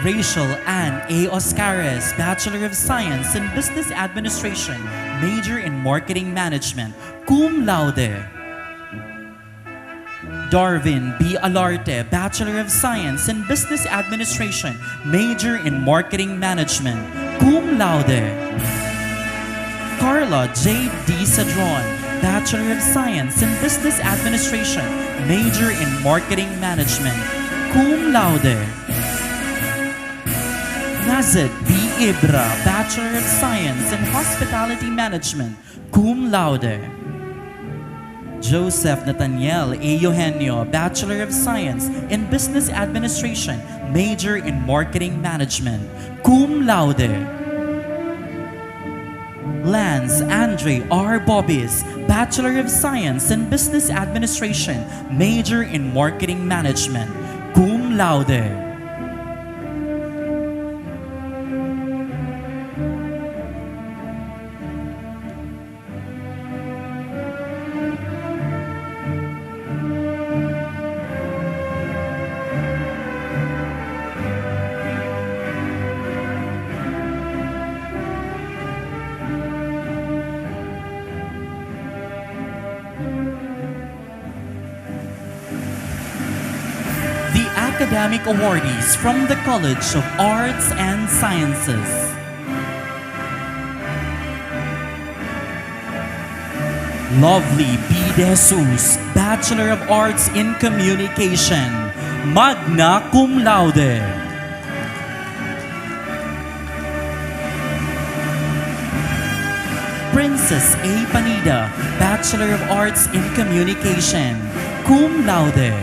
Rachel Ann A Oscares, Bachelor of Science in Business Administration, major in Marketing Management, cum laude. Darwin B Alarte, Bachelor of Science in Business Administration, major in Marketing Management, cum laude. Carla Jade D Sadron, Bachelor of Science in Business Administration, major in Marketing Management, cum laude. Nazet B Ibra, Bachelor of Science in Hospitality Management, cum laude. Joseph Nathaniel A Eugenio, Bachelor of Science in Business Administration, major in Marketing Management, cum laude. Lance Andre R Bobis, Bachelor of Science in Business Administration, major in Marketing Management, cum laude. The academic awardees from the College of Arts and Sciences. Lovely B De Jesus, Bachelor of Arts in Communication, magna cum laude. Princess A Panida, Bachelor of Arts in Communication, cum laude.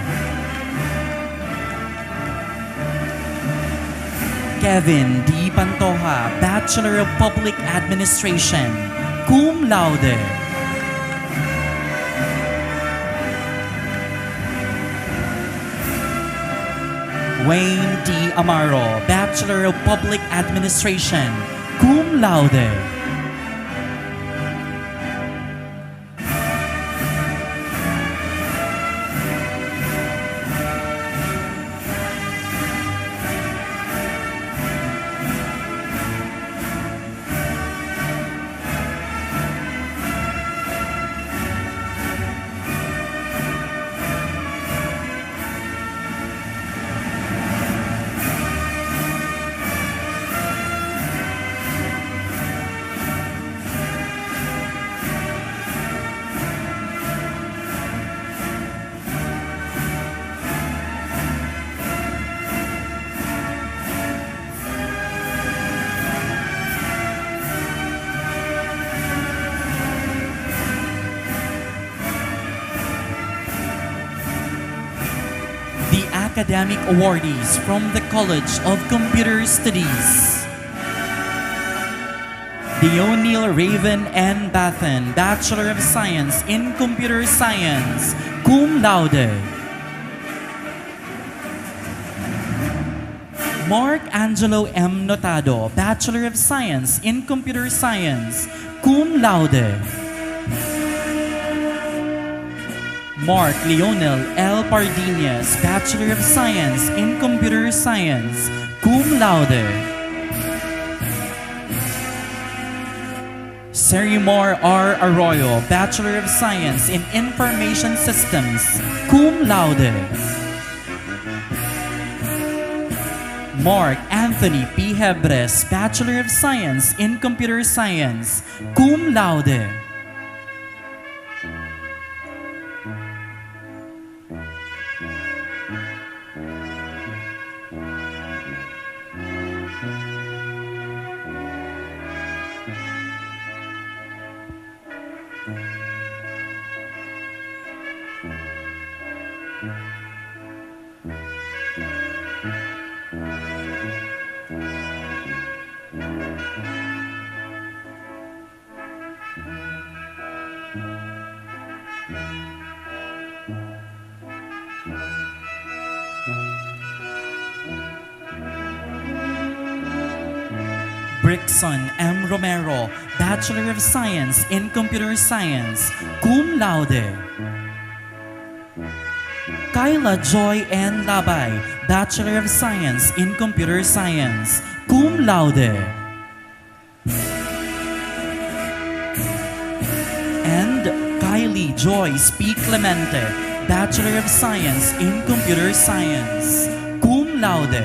Kevin D Pantoja, Bachelor of Public Administration, cum laude. Wayne D Amaro, Bachelor of Public Administration, cum laude. Academic awardees from the College of Computer Studies. Deonil Raven N. Bathan, Bachelor of Science in Computer Science, cum laude. Mark Angelo M. Notado, Bachelor of Science in Computer Science, cum laude. Mark Lionel L. Pardiñas, Bachelor of Science in Computer Science, cum laude. Serimar R. Arroyo, Bachelor of Science in Information Systems, cum laude. Mark Anthony P. Hebres, Bachelor of Science in Computer Science, cum laude. Brixon M. Romero, Bachelor of Science in Computer Science, cum laude. Kyla Joy N. Labay, Bachelor of Science in Computer Science, cum laude. And Kylie Joyce P. Clemente, Bachelor of Science in Computer Science, cum laude.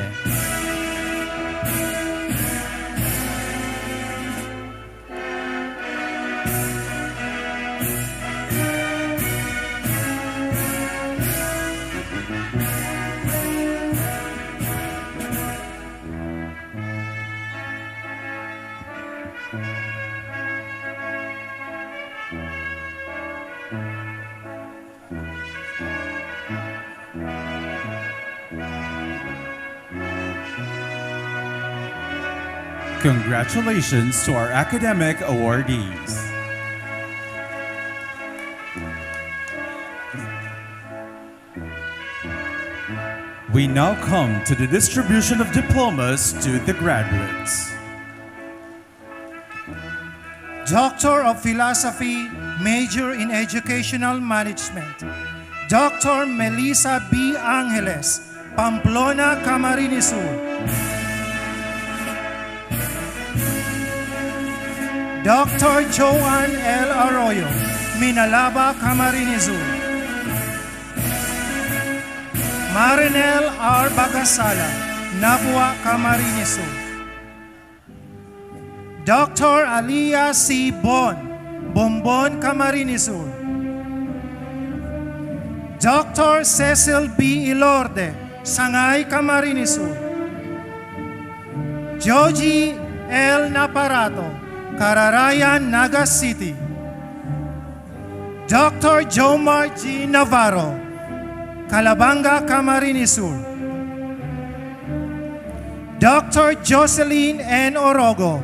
Congratulations to our academic awardees. We now come to the distribution of diplomas to the graduates. Doctor of Philosophy, major in Educational Management, Doctor Melissa B. Angeles, Pamplona, Camarines Sur. Doctor Joan L. Arroyo, Minalaba, Camarines Sur. Marinel R. Bagasala, Nabua, Camarines Sur. Doctor Alia C. Bon, Bombon, Camarines Sur. Doctor Cecil B. Ilorde, Sangay, Camarines Sur. Joji L. Naparato, Cararayan, Naga City. Doctor Jomar G. Navarro, Calabanga, Camarines Sur. Doctor Jocelyn N. Orogo,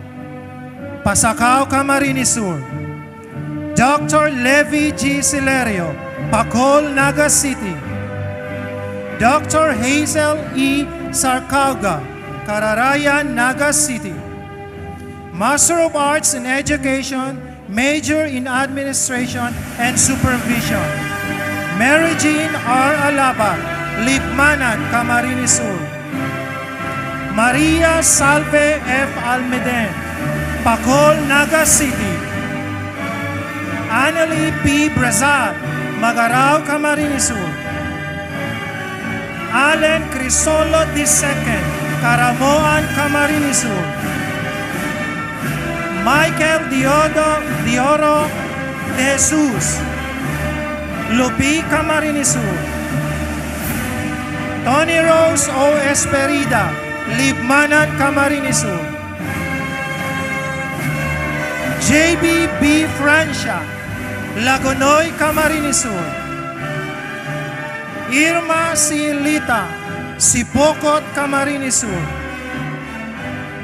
Pasacao, Camarines Sur. Doctor Levi G. Silerio, Pacol, Naga City. Doctor Hazel E. Sarcauga, Cararayan, Naga City. Master of Arts in Education, major in Administration and Supervision. Mary Jean R. Alaba, Libmanan, Camarines Sur. Maria Salve F. Almeden, Pacol, Naga City. Annalie P. Brazal, Magarao, Camarines Sur. Allen Crisolo the second, Caramoan, Camarines Sur. Michael Diodo, Dioro de Jesus, Lubi, Camarines Sur. Tony Rose O. Esperida, Libmanan, Camarines Sur. J B B. Francia, Lagonoy, Camarines Sur. Irma C. Lita, Sipocot, Camarines Sur.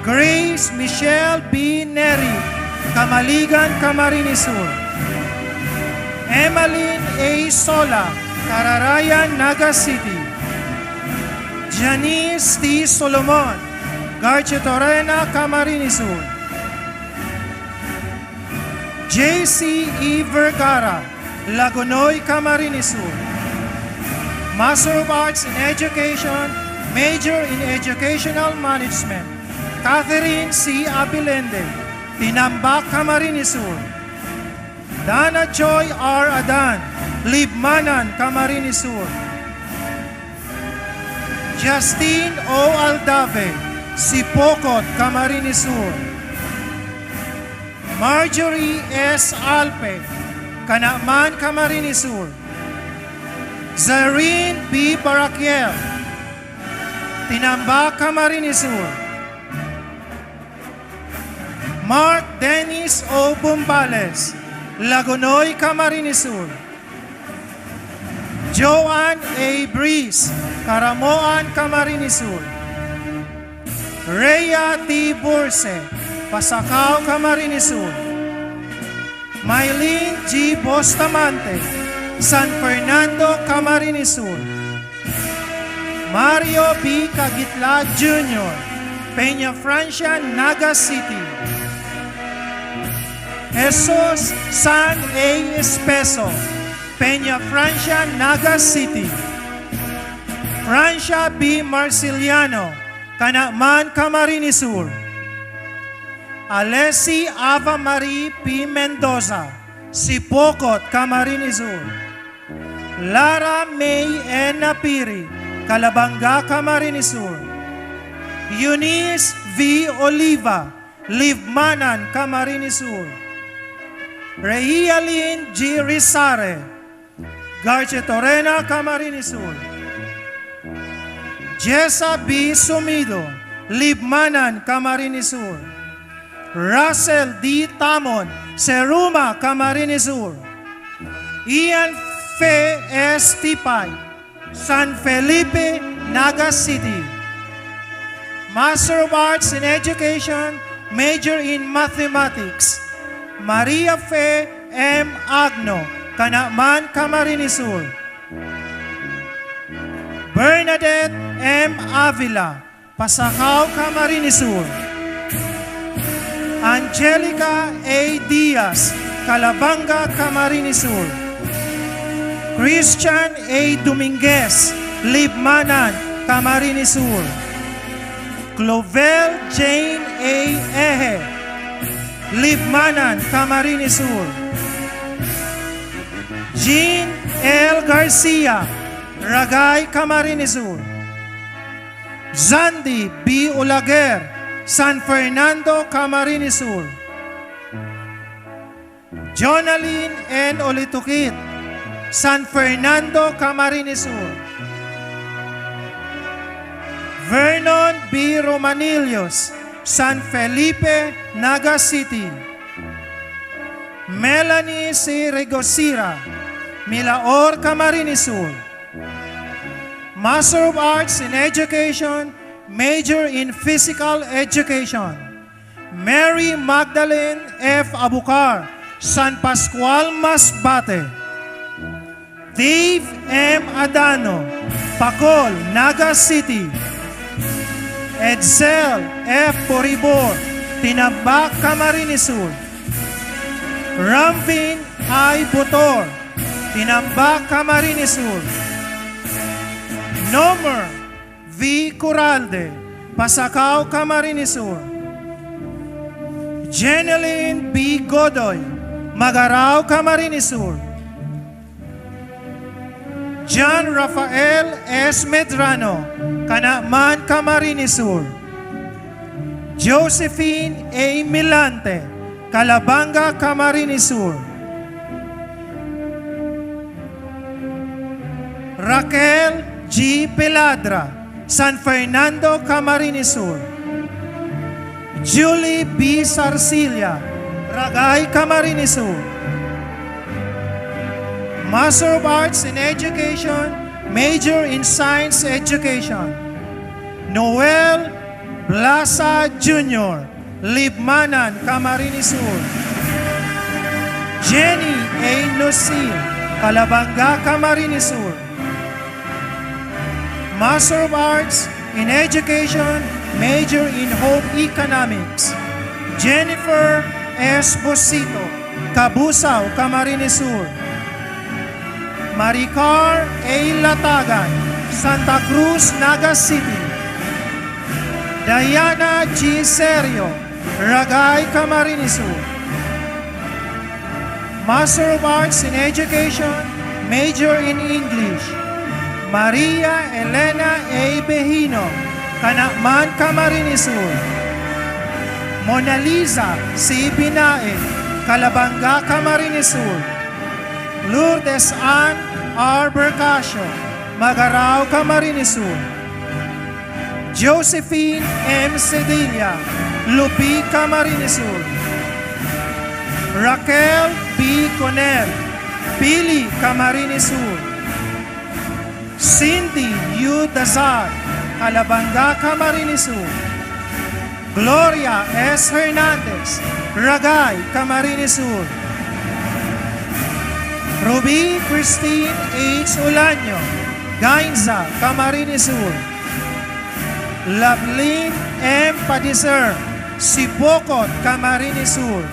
Grace Michelle B. Neri, Camaligan, Camarines Sur. Emmeline A. Sola, Cararayan, Naga City. Janice T. Solomon, Garchitorena, Camarines Sur. J C E. Vergara, Lagonoy, Camarines Sur. Master of Arts in Education, major in Educational Management, Catherine C. Abilende, Tinambac, Camarines Sur. Dana Joy R. Adan, Libmanan, Camarines Sur. Justine O. Aldave, Sipocot, Camarines Sur. Marjorie S. Alpe, Canaman, Camarines Sur. Zareen B. Baraquiel, Tinambac, Camarines Sur. Mark Dennis O. Bumbales, Lagonoy, Camarines Sur. Joanne A. Breeze, Caramoan, Camarines Sur. Rhea D. Burse, Pasacao, Camarines Sur. Mylene G. Bustamante, San Fernando, Camarines Sur. Mario B. Cagitla Junior, Peñafrancia, Naga City. Jesus San A. Espeso, Peñafrancia, Naga City. Francia B. Marciliano, Canaman, Camarines Sur. Alessi Ava Marie P. Mendoza, Sipocot, Camarines Sur. Lara May N. Napiri, Calabanga, Camarines Sur. Eunice V. Oliva, Libmanan, Camarines Sur. Reialyn G. Rizare, Garchitorena, Camarines Sur. Jessa B. Sumido, Libmanan, Camarines Sur. Russell D. Tamon, Seruma, Camarines Sur. Ian Fe S. Tipay, San Felipe, Naga City. Master of Arts in Education, major in Mathematics, Maria Fe M. Agno, Canaman, Camarines Sur. Bernadette M. Avila, Pasacao, Camarines Sur. Angelica A. Diaz, Calabanga, Camarines Sur. Christian A. Dominguez, Libmanan, Camarines Sur. Clovel Jane A. Eje, Libmanan, Camarines Sur. Jean L. Garcia, Ragay, Camarines Sur. Zandy B. Olaguer, San Fernando, Camarines Sur. Jonalyn N. Olitukit, San Fernando, Camarines Sur. Vernon B. Romanillos, San Felipe, Naga City. Melanie C. Regosira, Milaor, Camarines Sur. Master of Arts in Education, major in Physical Education, Mary Magdalene F. Abucar, San Pascual, Masbate. Dave M. Adano, Pacol, Naga City. Edsel F. Boribor, Tinambac, Camarines Sur. Ramvin I. Butor, Tinambac, Camarines Sur. Nomer V. Curalde, Pasacao, Camarines Sur. Jeneline B. Godoy, Magarao, Camarines Sur. John Rafael S. Medrano, Canaman, Camarines Sur. Josephine A. Milante, Calabanga, Camarines Sur. Raquel G. Peladra, San Fernando, Camarines Sur. Julie B. Sarcilla, Ragay, Camarines Sur. Master of Arts in Education, major in Science Education. Noel Blasa Junior, Libmanan, Camarines Sur. Jenny A. Lucille, Calabanga, Camarines Sur. Master of Arts in Education, major in Home Economics, Jennifer S. Bosito, Cabusao, Camarines Sur. Maricar A. Latagan, Santa Cruz, Naga City. Diana G. Serio, Ragay, Camarines Sur. Master of Arts in Education, major in English, Maria Elena A. Behino, Canaman, Camarines Sur. Mona Lisa C. Binae, Calabanga, Camarines Sur. Lourdes Ann R. Bercasio, Magarao, Camarines Sur. Josephine M. Cedilla, Lupi, Camarines Sur. Raquel B. Conel, Pili, Camarines Sur. Cindy U. Dazar, Calabanga, Camarines Sur. Gloria S. Hernandez, Ragay, Camarines Sur. Ruby Christine H. Ulaño, Gainza, Camarines Sur. Lovelyn M. Padiser, Sipocot, Camarines Sur.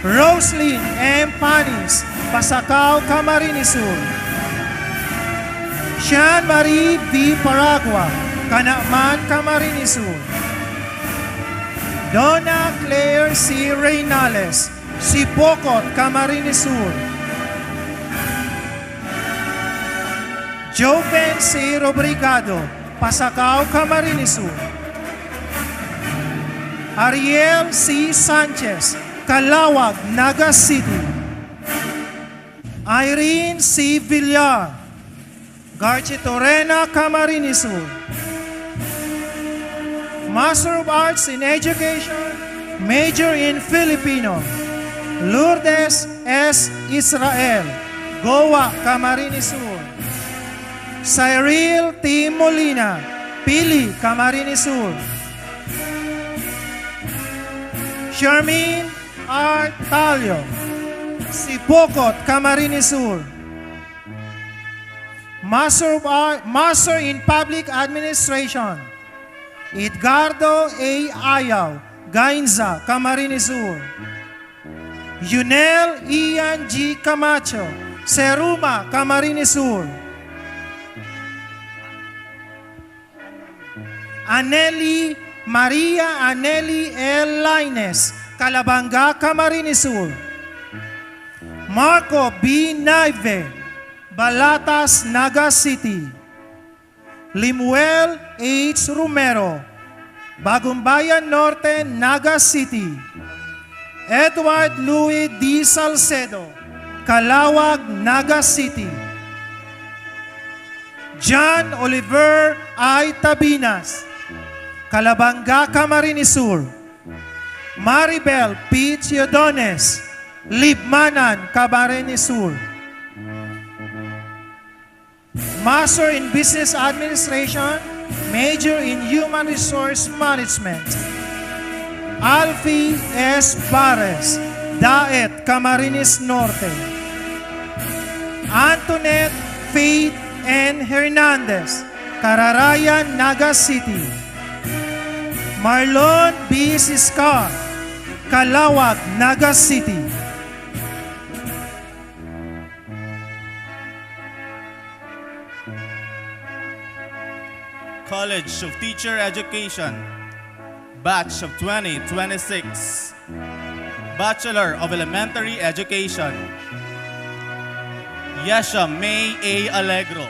Roslyn M. Panis, Pasacao, Camarines Sur. Sean Marie V. Paragua, Canaman, Camarines Sur. Donna Claire C. Reynales, Sipocot, Camarines Sur. Joven C. Robrigado, Pasacao, Camarines Sur. Ariel C. Sanchez, Calawag, Naga City. Irene C. Villar, Garchitorena, Camarines Sur. Master of Arts in Education, major in Filipino, Lourdes S. Israel, Goa, Camarines Sur. Cyril T. Molina, Pili, Camarines Sur. Charmaine R. Talio, Sipocot, Camarines Sur. Master of Ar-, Master in Public Administration, Edgardo A. Ayaw, Gainza, Camarines Sur. Yunel Ian G. Camacho, Seruma, Camarines Sur. Aneli, Maria Aneli L. Laines, Calabanga, Camarines Sur. Marco B. Naive, Balatas, Naga City. Limuel H. Romero, Bagumbayan Norte, Naga City. Edward Louis D. Salcedo, Calawag, Naga City. John Oliver I. Tabinas, Calabanga, Camarines Sur. Maribel P. Chiodones, Libmanan, Camarines Sur. Master in Business Administration, major in Human Resource Management. Alfie S. Bares, Daet, Camarines Norte. Antoinette Faith N. Hernandez, Cararayan, Naga City. Marlon B. Siscar, Calawag, Naga City. College of Teacher Education, Batch of twenty twenty-six, Bachelor of Elementary Education, Yesha May A. Alegro,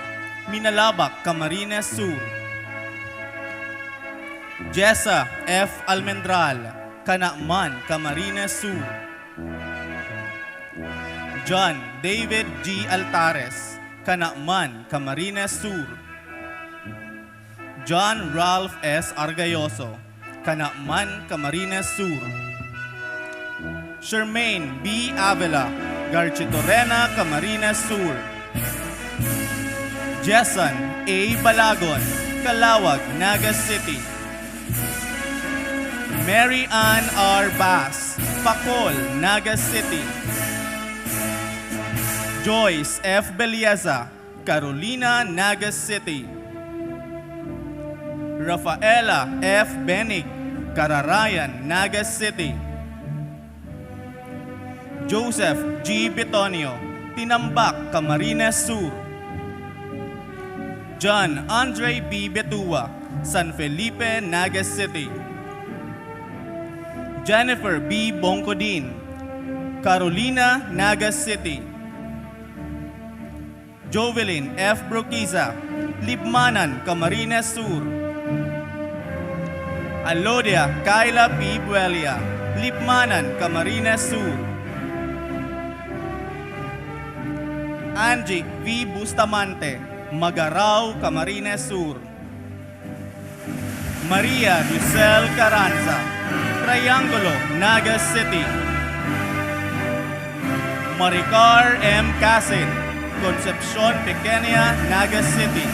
Minalabac, Camarines Sur. Jessa F. Almendral, Canaman, Camarines Sur. John David G. Altares, Canaman, Camarines Sur. John Ralph S. Argayoso, Canaman, Camarines Sur. Shermaine B. Avila, Garchitorena, Camarines Sur. Jason A. Balagon, Calauag, Naga City. Mary Ann R. Bass, Pacol, Naga City. Joyce F. Belleza, Carolina, Naga City. Rafaela F. Benig, Cararayan, Naga City. Joseph G. Betonio, Tinambac, Camarines Sur. John Andre B. Betua, San Felipe, Naga City. Jennifer B. Bongcodin, Carolina, Naga City. Jovelyn F. Broquiza, Libmanan, Camarines Sur. Alodia Kyla P. Buelia, Libmanan, Camarines Sur. Angie V. Bustamante, Magarao, Camarines Sur. Maria Rosel Carranza, Triangulo, Naga City. Maricar M. Casin, Concepcion Pequeña, Naga City.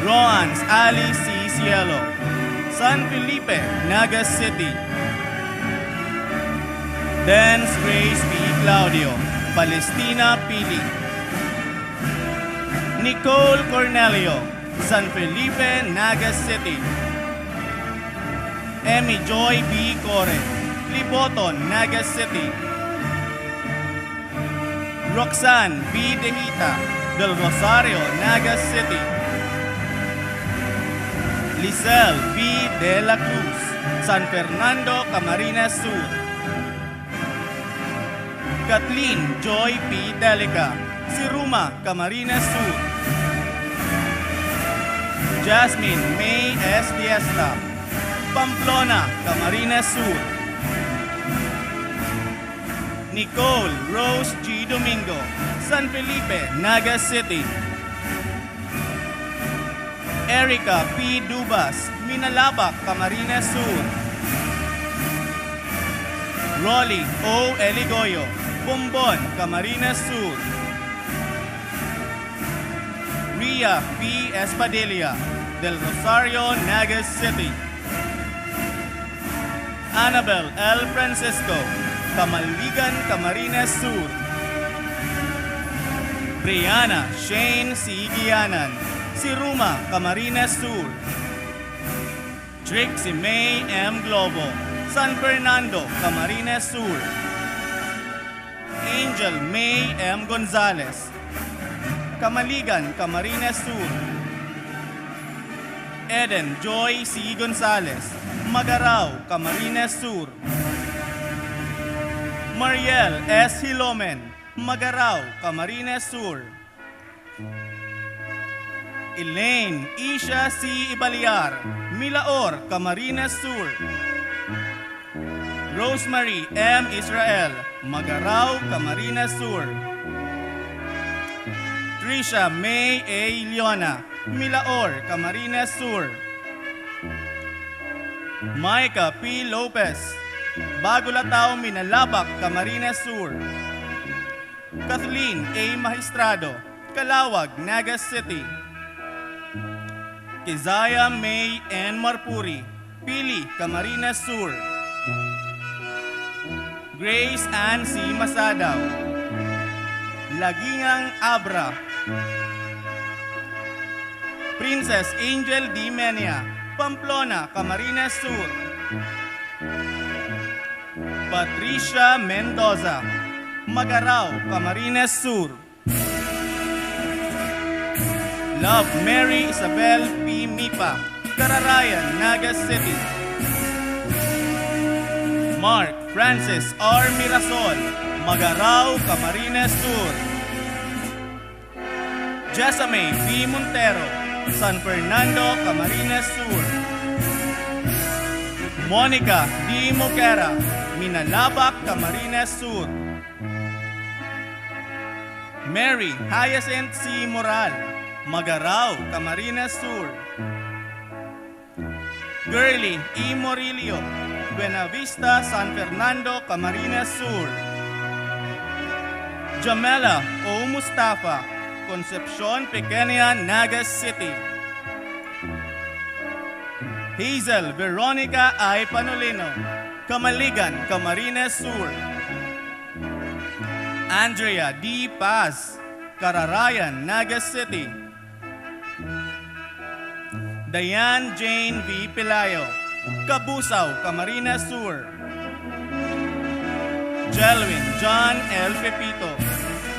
Roans Ali C. Cielo, San Felipe, Naga City. Dance Grace P. Claudio, Palestina, Pili. Nicole Cornelio, San Felipe, Naga City. Emmy Joy B. Core, Liboton, Naga City. Roxanne B. Dejita, Del Rosario, Naga City. Lisel B. De la Cruz, San Fernando, Camarines Sur. Kathleen Joy P. Delica, Siruma, Camarines Sur. Jasmine May S. Diesta, Pamplona, Camarines Sur. Nicole Rose G. Domingo, San Felipe, Naga City. Erica P. Dubas, Minalabac, Camarines Sur. Rolly O. Eligoyo, Bombon, Camarines Sur. Ria P. Espadilla, Del Rosario, Naga City. Annabel L. Francisco, Camaligan, Camarines Sur. Brianna Shane C. Guianan, Siruma, Camarines Sur. Trixie May M. Globo, San Fernando, Camarines Sur. Angel May M. Gonzalez, Camaligan, Camarines Sur. Eden Joy C. Gonzalez, Magarao, Camarines Sur. Mariel S. Hilomen, Magarao, Camarines Sur. Elaine Isha C. Ibaliar, Milaor, Camarines Sur. Rosemary M. Israel, Magarao, Camarines Sur. Trisha May A. Leona, Milaor, Camarines Sur. Micah P. Lopez, Bago Latao, Minalabac, Camarines Sur. Kathleen A. Maestrado, Calauag, Naga City. Keziah May N. Marpuri, Pili, Camarines Sur. Grace Ann C. Masadao, Laguinang Abra. Princess Angel D. Menia, Pamplona, Camarines Sur. Patricia Mendoza, Magarao, Camarines Sur. Love Mary Isabel P. Mipa, Cararayan, Naga City. Mark Francis R. Mirasol, Magarao, Camarines Sur. Jessamay P. Montero, San Fernando, Camarines Sur. Monica D. Moquera, Minalabac, Camarines Sur. Mary Hyacinth C. Moral, Magarao, Camarines Sur. Girly E. Morillo, Buenavista, San Fernando, Camarines Sur. Jamela O. Mustafa, Concepcion Pequeña, Naga City. Hazel Veronica I. Panolino, Camaligan, Camarines Sur. Andrea D. Paz, Cararayan, Naga City. Diane Jane V. Pelayo, Cabusao, Camarines Sur. Jelwin John L. Pepito,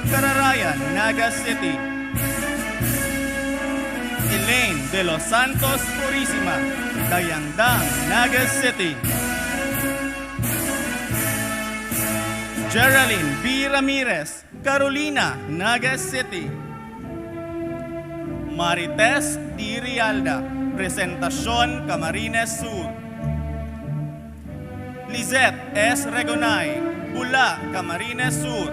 Cararayan, Naga City. Elaine de los Santos Purisima, Dayangdang, Naga City. Geraldine B. Ramirez, Carolina, Naga City. Marites D. Realda, Presentacion, Camarines Sur. Lizette S. Regonay, Bula, Camarines Sur.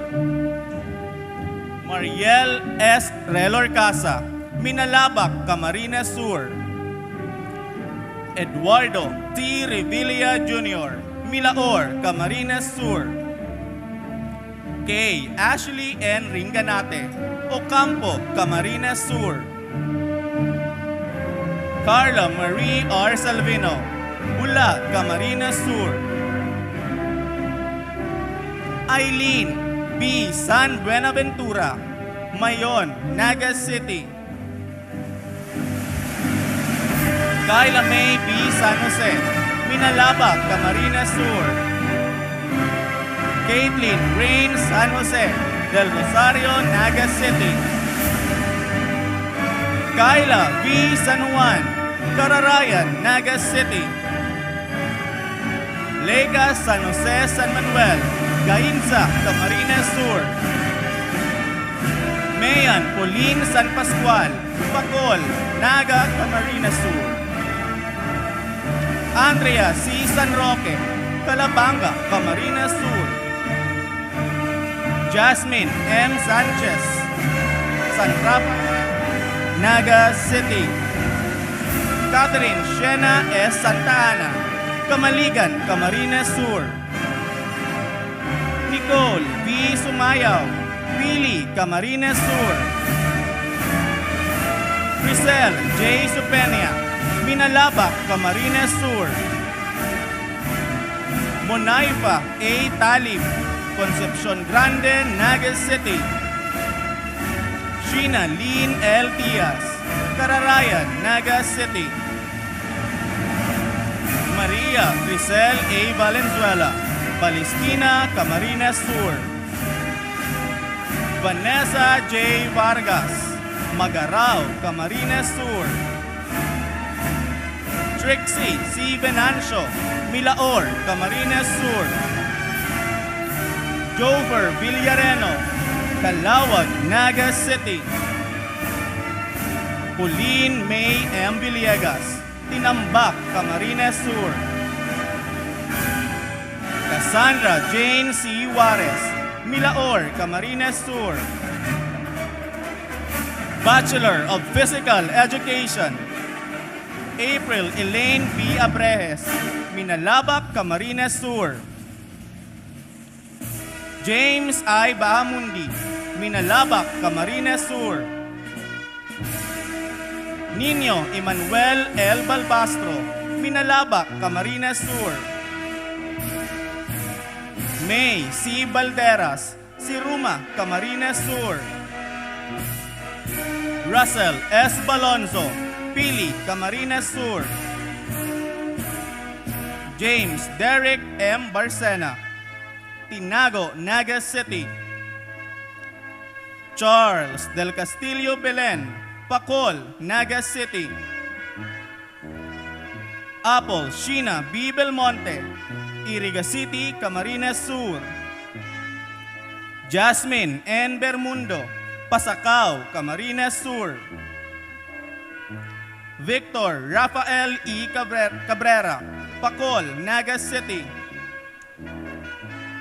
Mariel S. Relorcasa, Minalabac, Camarines Sur. Eduardo T. Revilla Junior, Milaor, Camarines Sur. Kay Ashley N. Ringanate, Ocampo, Camarines Sur. Carla Marie R. Salvino, Bula, Camarines Sur. Eileen B. San Buenaventura, Mayon, Naga City. Kayla May B. San Jose, Minalabac, Camarines Sur. Caitlin Rain San Jose, Del Rosario, Naga City. Kayla V. San Juan, Cararayan, Naga City. Leica San Jose San Manuel, Gainza, Camarines Sur. Mean Pauline San Pascual, Bacol, Naga, Camarines Sur. Andrea C. San Roque, Calabanga, Camarines Sur. Jasmine M. Sanchez, San Rafael, Naga City. Catherine Shena S. Santa Ana, Camaligan, Camarines Sur. Nicole V. Sumayaw, Pili, Camarines Sur. Crisel J. Supenia, Minalabac, Camarines Sur. Monaifa A. Talib, Concepcion Grande, Naga City. Sheena Lynn L. Diaz, Cararayan, Naga City. Maria Crisel A. Valenzuela, Palestina, Camarines Sur. Vanessa J. Vargas, Magarao, Camarines Sur. Trixie C. Venancio, Milaor, Camarines Sur. Jover Villareno, Calauag, Naga City. Pauline May M. Villegas, Tinambac, Camarines Sur. Cassandra Jane C. Juarez, Milaor, Camarines Sur. Bachelor of Physical Education, April Elaine B. Abrejes, Minalabac, Camarines Sur. James I. Bahamundi, Minalabac, Camarines Sur. Niño Emmanuel L. Balbastro, Minalabac, Camarines Sur. May C. Balderas, Siruma, Camarines Sur. Russell S. Balonzo, Pili, Camarines Sur. James Derek M. Barcena, Tinago, Naga City. Charles Del Castillo Belen, Pacol, Naga City. Apple Sheena B. Belmonte, Iriga City, Camarines Sur. Jasmine N. Bermundo, Pasacao, Camarines Sur. Victor Rafael E. Cabre-, Cabrera, Pacol, Naga City.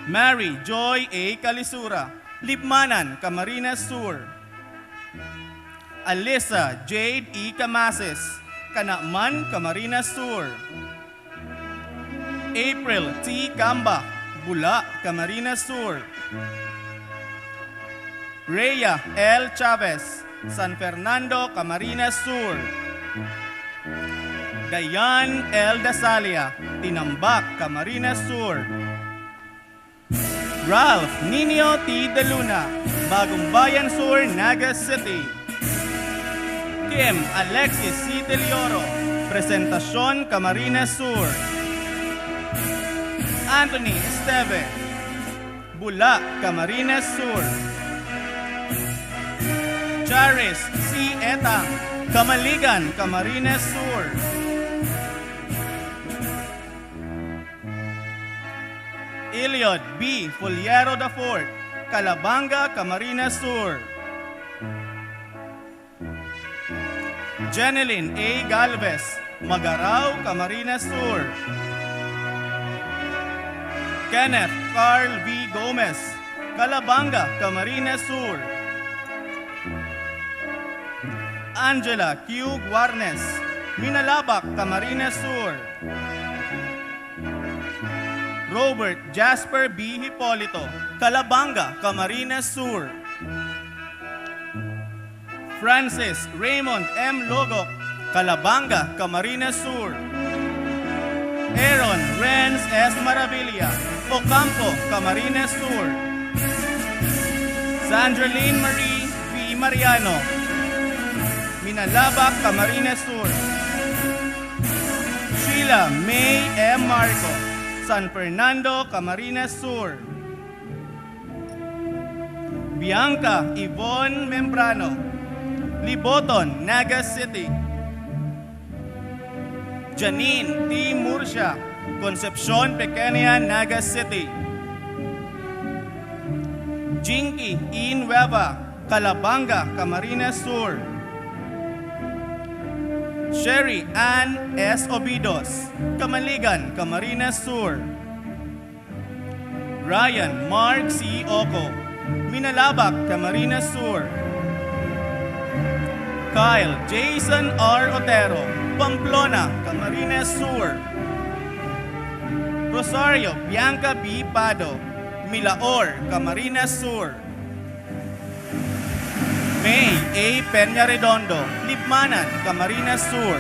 Mary Joy A. Calisura, Libmanan, Camarines Sur. Alyssa Jade E. Camases, Canaman, Camarines Sur. April T. Camba, Bula, Camarines Sur. Rhea L. Chavez, San Fernando, Camarines Sur. Dayan L. Dasalia, Tinambac, Camarines Sur. Ralph Nino T. De Luna, Bagong Bayan Sur, Naga City. Kim Alexis C. Del Oro, Presentacion, Camarines Sur. Anthony Esteve, Bula, Camarines Sur. Charis C. Etang, Camaligan, Camarines Sur. Eliud B. Fullero the fourth, Calabanga, Camarines Sur. Jeneline A. Galvez, Magarao, Camarines Sur. Kenneth Carl V. Gomez, Calabanga, Camarines Sur. Angela Q. Guarnes, Minalabac, Camarines Sur. Robert Jasper B. Hipolito, Calabanga, Camarines Sur. Francis Raymond M. Logok, Calabanga, Camarines Sur. Aaron Renz S. Maravilla, Ocampo, Camarines Sur. Sandralyn Marie V. Mariano, Minalabac, Camarines Sur. Sheila May M. Marco, San Fernando, Camarines Sur. Bianca Yvonne Membrano, Liboton, Naga City. Janine T. Murcia, Concepcion Pequeña, Naga City. Jinky E. Nueva, Calabanga, Camarines Sur. Sherry Ann S. Obidos, Camaligan, Camarines Sur. Ryan Mark C. Oco, Minalabac, Camarines Sur. Kyle Jason R. Otero, Pamplona, Camarines Sur. Rosario Bianca B. Pado, Milaor, Camarines Sur. May A. Peña Redondo, Libmanan, Camarines Sur.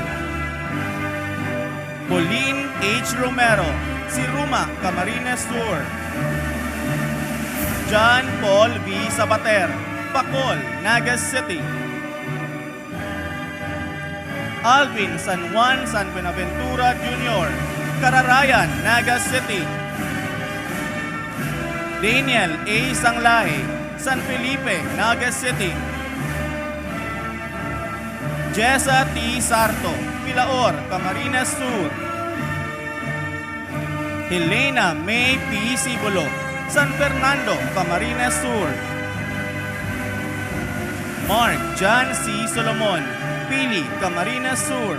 Pauline H. Romero, Siruma, Camarines Sur. John Paul V. Sabater, Pacol, Naga City. Alvin San Juan San Buenaventura Junior, Cararayan, Naga City. Daniel A. Sanglae, San Felipe, Naga City. Jessa T. Sarto, Milaor, Camarines Sur. Helena May P. Sibulo, San Fernando, Camarines Sur. Mark John C. Solomon, Pili, Camarines Sur.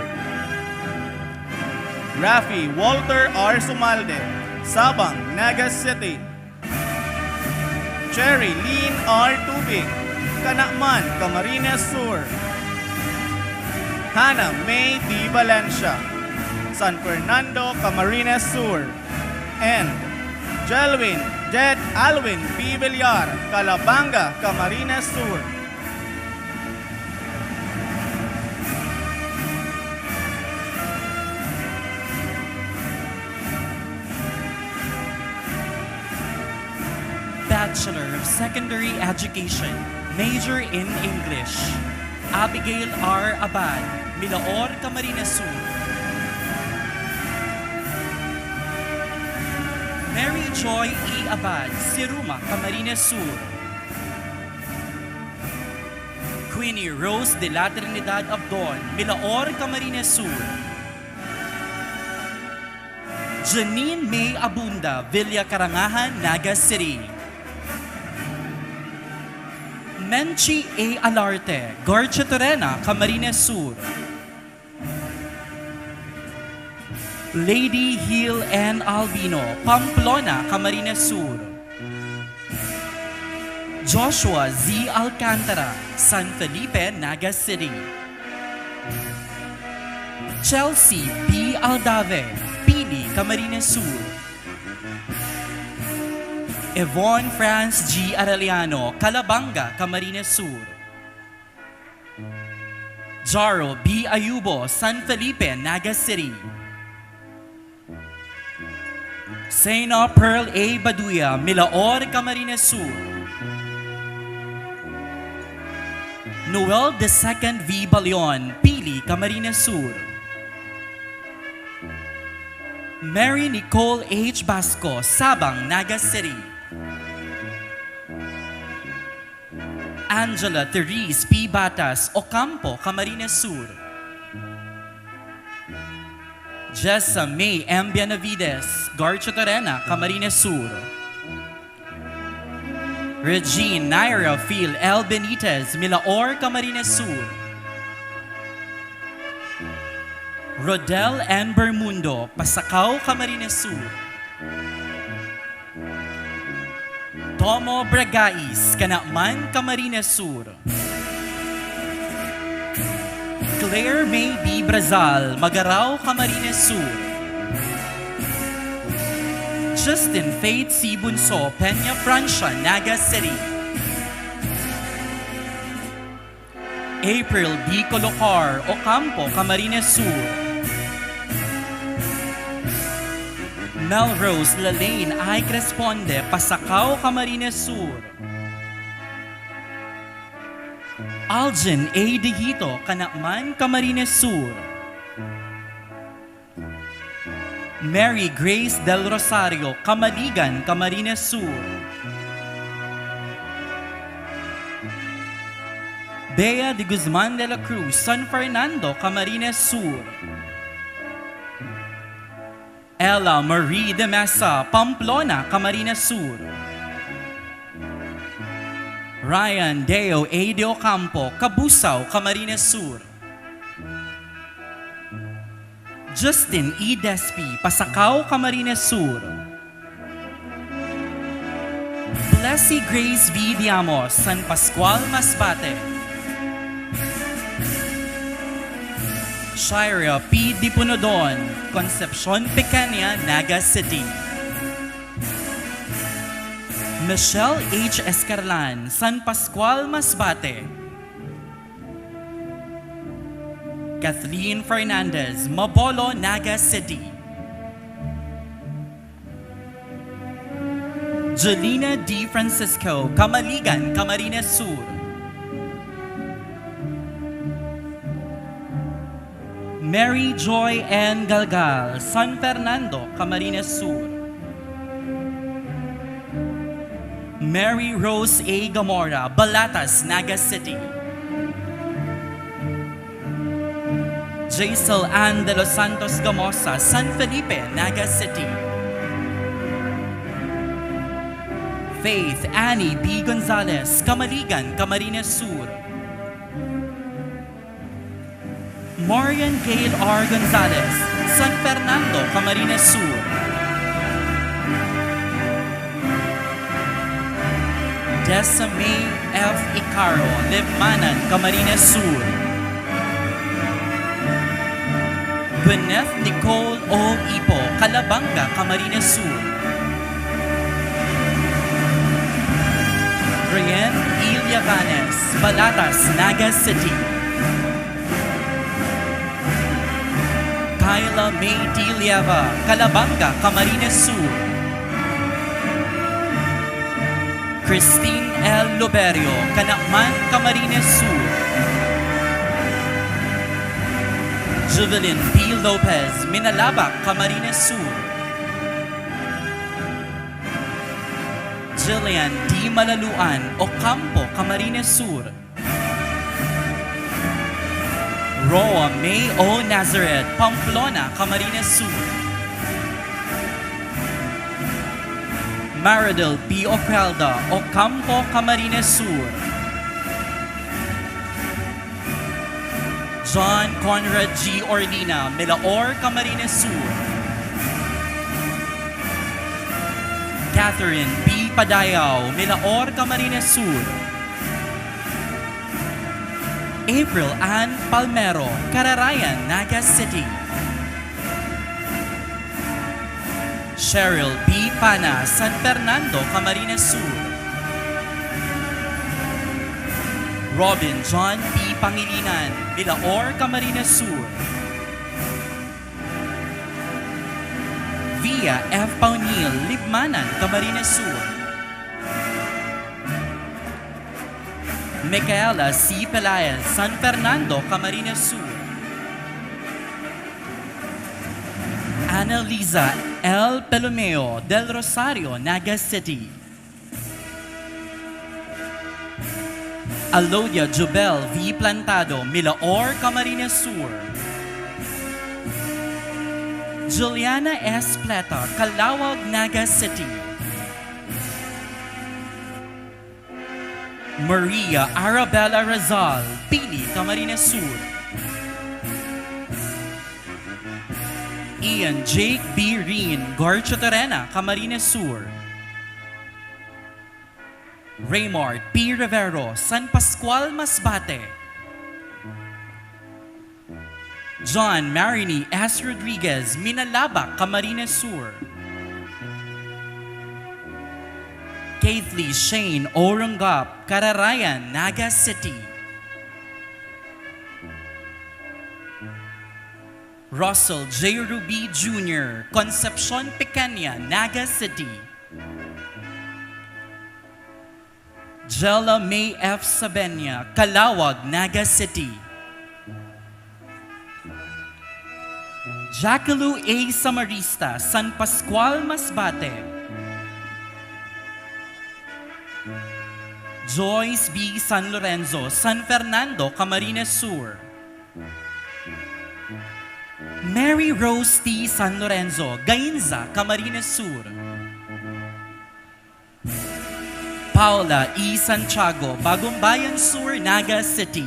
Rafi Walter R. Sumalde, Sabang, Naga City. Cherry Lynn R. Tubig, Canaman, Camarines Sur. Hannah May D. Valencia, San Fernando, Camarines Sur. And Jelwin Jed Alwin P. Villar, Calabanga, Camarines Sur. Bachelor of Secondary Education, major in English. Abigail R. Abad, Milaor, Camarines Sur. Mary Joy E. Abad, Siruma, Camarines Sur. Queenie Rose de la Trinidad Abdon, Milaor, Camarines Sur. Janine May Abunda, Villa Karangahan, Naga City. Menchi A. Alarte, Garchitorena, Camarines Sur. Lady Hill N. Albino, Pamplona, Camarines Sur. Joshua Z. Alcantara, San Felipe, Naga City. Chelsea P. Aldave, Pili, Camarines Sur. Yvonne Franz G. Arellano, Calabanga, Camarines Sur. Jaro B. Ayubo, San Felipe, Naga City. Sena Pearl A. Baduya, Milaor, Camarines Sur. Noel the second V. Balion, Pili, Camarines Sur. Mary Nicole H. Basco, Sabang, Naga City. Angela Therese P. Batas, Ocampo, Camarines Sur. Jessa May M. Benavides, Garcho Terena, Camarines Sur. Regine Naira Phil L. Benitez, Milaor, Camarines Sur. Rodel N. Bermundo, Pasacao, Camarines Sur. Tomo Bragais, Canaman, Camarines Sur. Claire May B. Brazal, Magarao, Camarines Sur. Justin Faith C. Bunso, Peña Francia, Naga City. April D. Colocar, Ocampo, Camarines Sur. Melrose Lalaine I. Cresponde, Pasacao, Camarines Sur. Algin A. De Hito, Canaman, Camarines Sur. Mary Grace Del Rosario, Camaligan, Camarines Sur. Bea de Guzman de la Cruz, San Fernando, Camarines Sur. Ella Marie de Mesa, Pamplona, Camarines Sur. Ryan Deo A. de Ocampo, Cabusao, Camarines Sur. Justin E. Despi, Pasacao, Camarines Sur. Blessy Grace V. Diamos, San Pascual, Masbate. Shira P. Dipunodon, Concepcion Pequeña, Naga City. Michelle H. Escarlan, San Pascual, Masbate. Kathleen Fernandez, Mabolo, Naga City. Jelina D. Francisco, Camaligan, Camarines Sur. Mary Joy N. Galgal, San Fernando, Camarines Sur. Mary Rose A. Gamora, Balatas, Naga City. Jaisel Ann de los Santos Gamosa, San Felipe, Naga City. Faith Annie B. Gonzalez, Camaligan, Camarines Sur. Marian Gail R. Gonzalez, San Fernando, Camarines Sur. Desame F. Icaro, Libmanan, Camarines Sur. Gwyneth Nicole O. Ipo, Calabanga, Camarines Sur. Brienne E. Llavanes, Balatas, Naga City. Kyla May T. Lieva, Calabanga, Camarines Sur. Christine L. Loberio, Canaman, Camarines Sur. Juvelyn P. Lopez, Minalabac, Camarines Sur. Jillian D. Malaluan, Ocampo, Camarines Sur. Roa May O. Nazareth, Pamplona, Camarines Sur. Maridel P. Oquelda, Ocampo, Camarines Sur. John Conrad G. Orlina, Milaor, Camarines Sur. Catherine P. Padayaw, Milaor, Camarines Sur. April Ann Palmero, Cararayan, Naga City. Cheryl B. Pana, San Fernando, Camarines Sur. Robin John P. Pangilinan, Milaor, Camarines Sur. Via F. Paunil, Libmanan, Camarines Sur. Micaela C. Pelaez, San Fernando, Camarines Sur. Annalisa L. Pelomeo, Del Rosario, Naga City. Alodia Jubel V. Plantado, Milaor, Camarines Sur. Juliana S. Pleta, Calauag, Naga City. Maria Arabella Razal, Pili, Camarines Sur. Ian Jake B. Rin, Garchitorena, Camarines Sur. Raymart P. Rivero, San Pascual, Masbate. John Marini S. Rodriguez, Minalabac, Camarines Sur. Keithley Shane Orunggap, Cararayan, Naga City. Russell J. Rubi Junior, Concepcion Pequeña, Naga City. Jella May F. Sabenya, Calauag, Naga City. Jacquelu A. Samarista, San Pascual, Masbate. Joyce B. San Lorenzo, San Fernando, Camarines Sur. Mary Rose T. San Lorenzo, Gainza, Camarines Sur. Paula E. Santiago, Bagumbayan Sur, Naga City.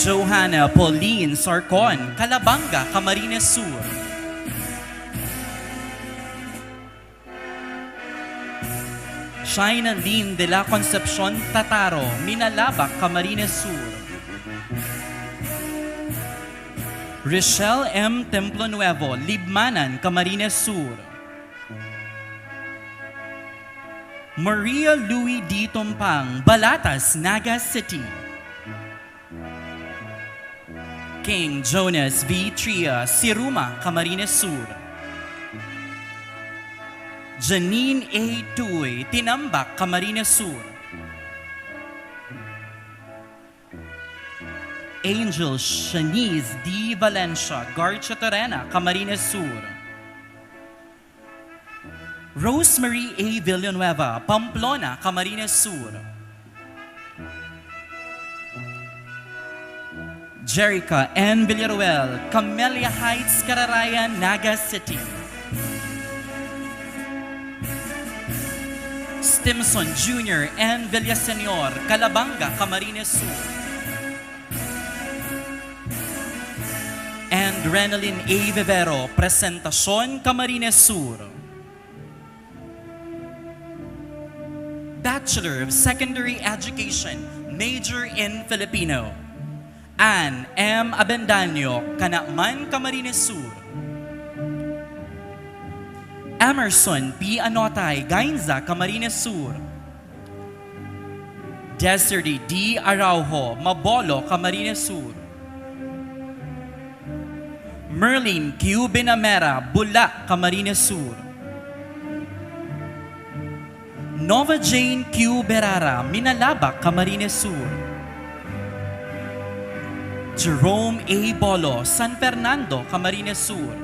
Johanna Pauline Sarcon, Calabanga, Camarines Sur. China Lynn de la Concepcion Tataro, Minalabac, Camarines Sur. Richelle M. Templo Nuevo, Libmanan, Camarines Sur. Maria Louis D. Tumpang, Balatas, Naga City. King Jonas V. Tria, Siruma, Camarines Sur. Janine A. Tuy, Tinambac, Camarines Sur. Angel Shanice D. Valencia, Garchitorena, Camarines Sur. Rosemary A. Villanueva, Pamplona, Camarines Sur. Jerica N. Villaruel, Camellia Heights, Cararayan, Naga City. Stimson Junior N. Villaseñor, Calabanga, Camarines Sur. And Renalyn A. Vivero, Presentacion, Camarines Sur. Bachelor of Secondary Education, major in Filipino. Ann M. Abendaño, Canaman, Camarines Sur. Emerson P. Anotay, Gainza, Camarines Sur. Desiree D. Araujo, Mabolo, Camarines Sur. Merlin Q. Benamera, Bulac, Camarines Sur. Nova Jane Q. Berara, Minalabac, Camarines Sur. Jerome A. Bolo, San Fernando, Camarines Sur.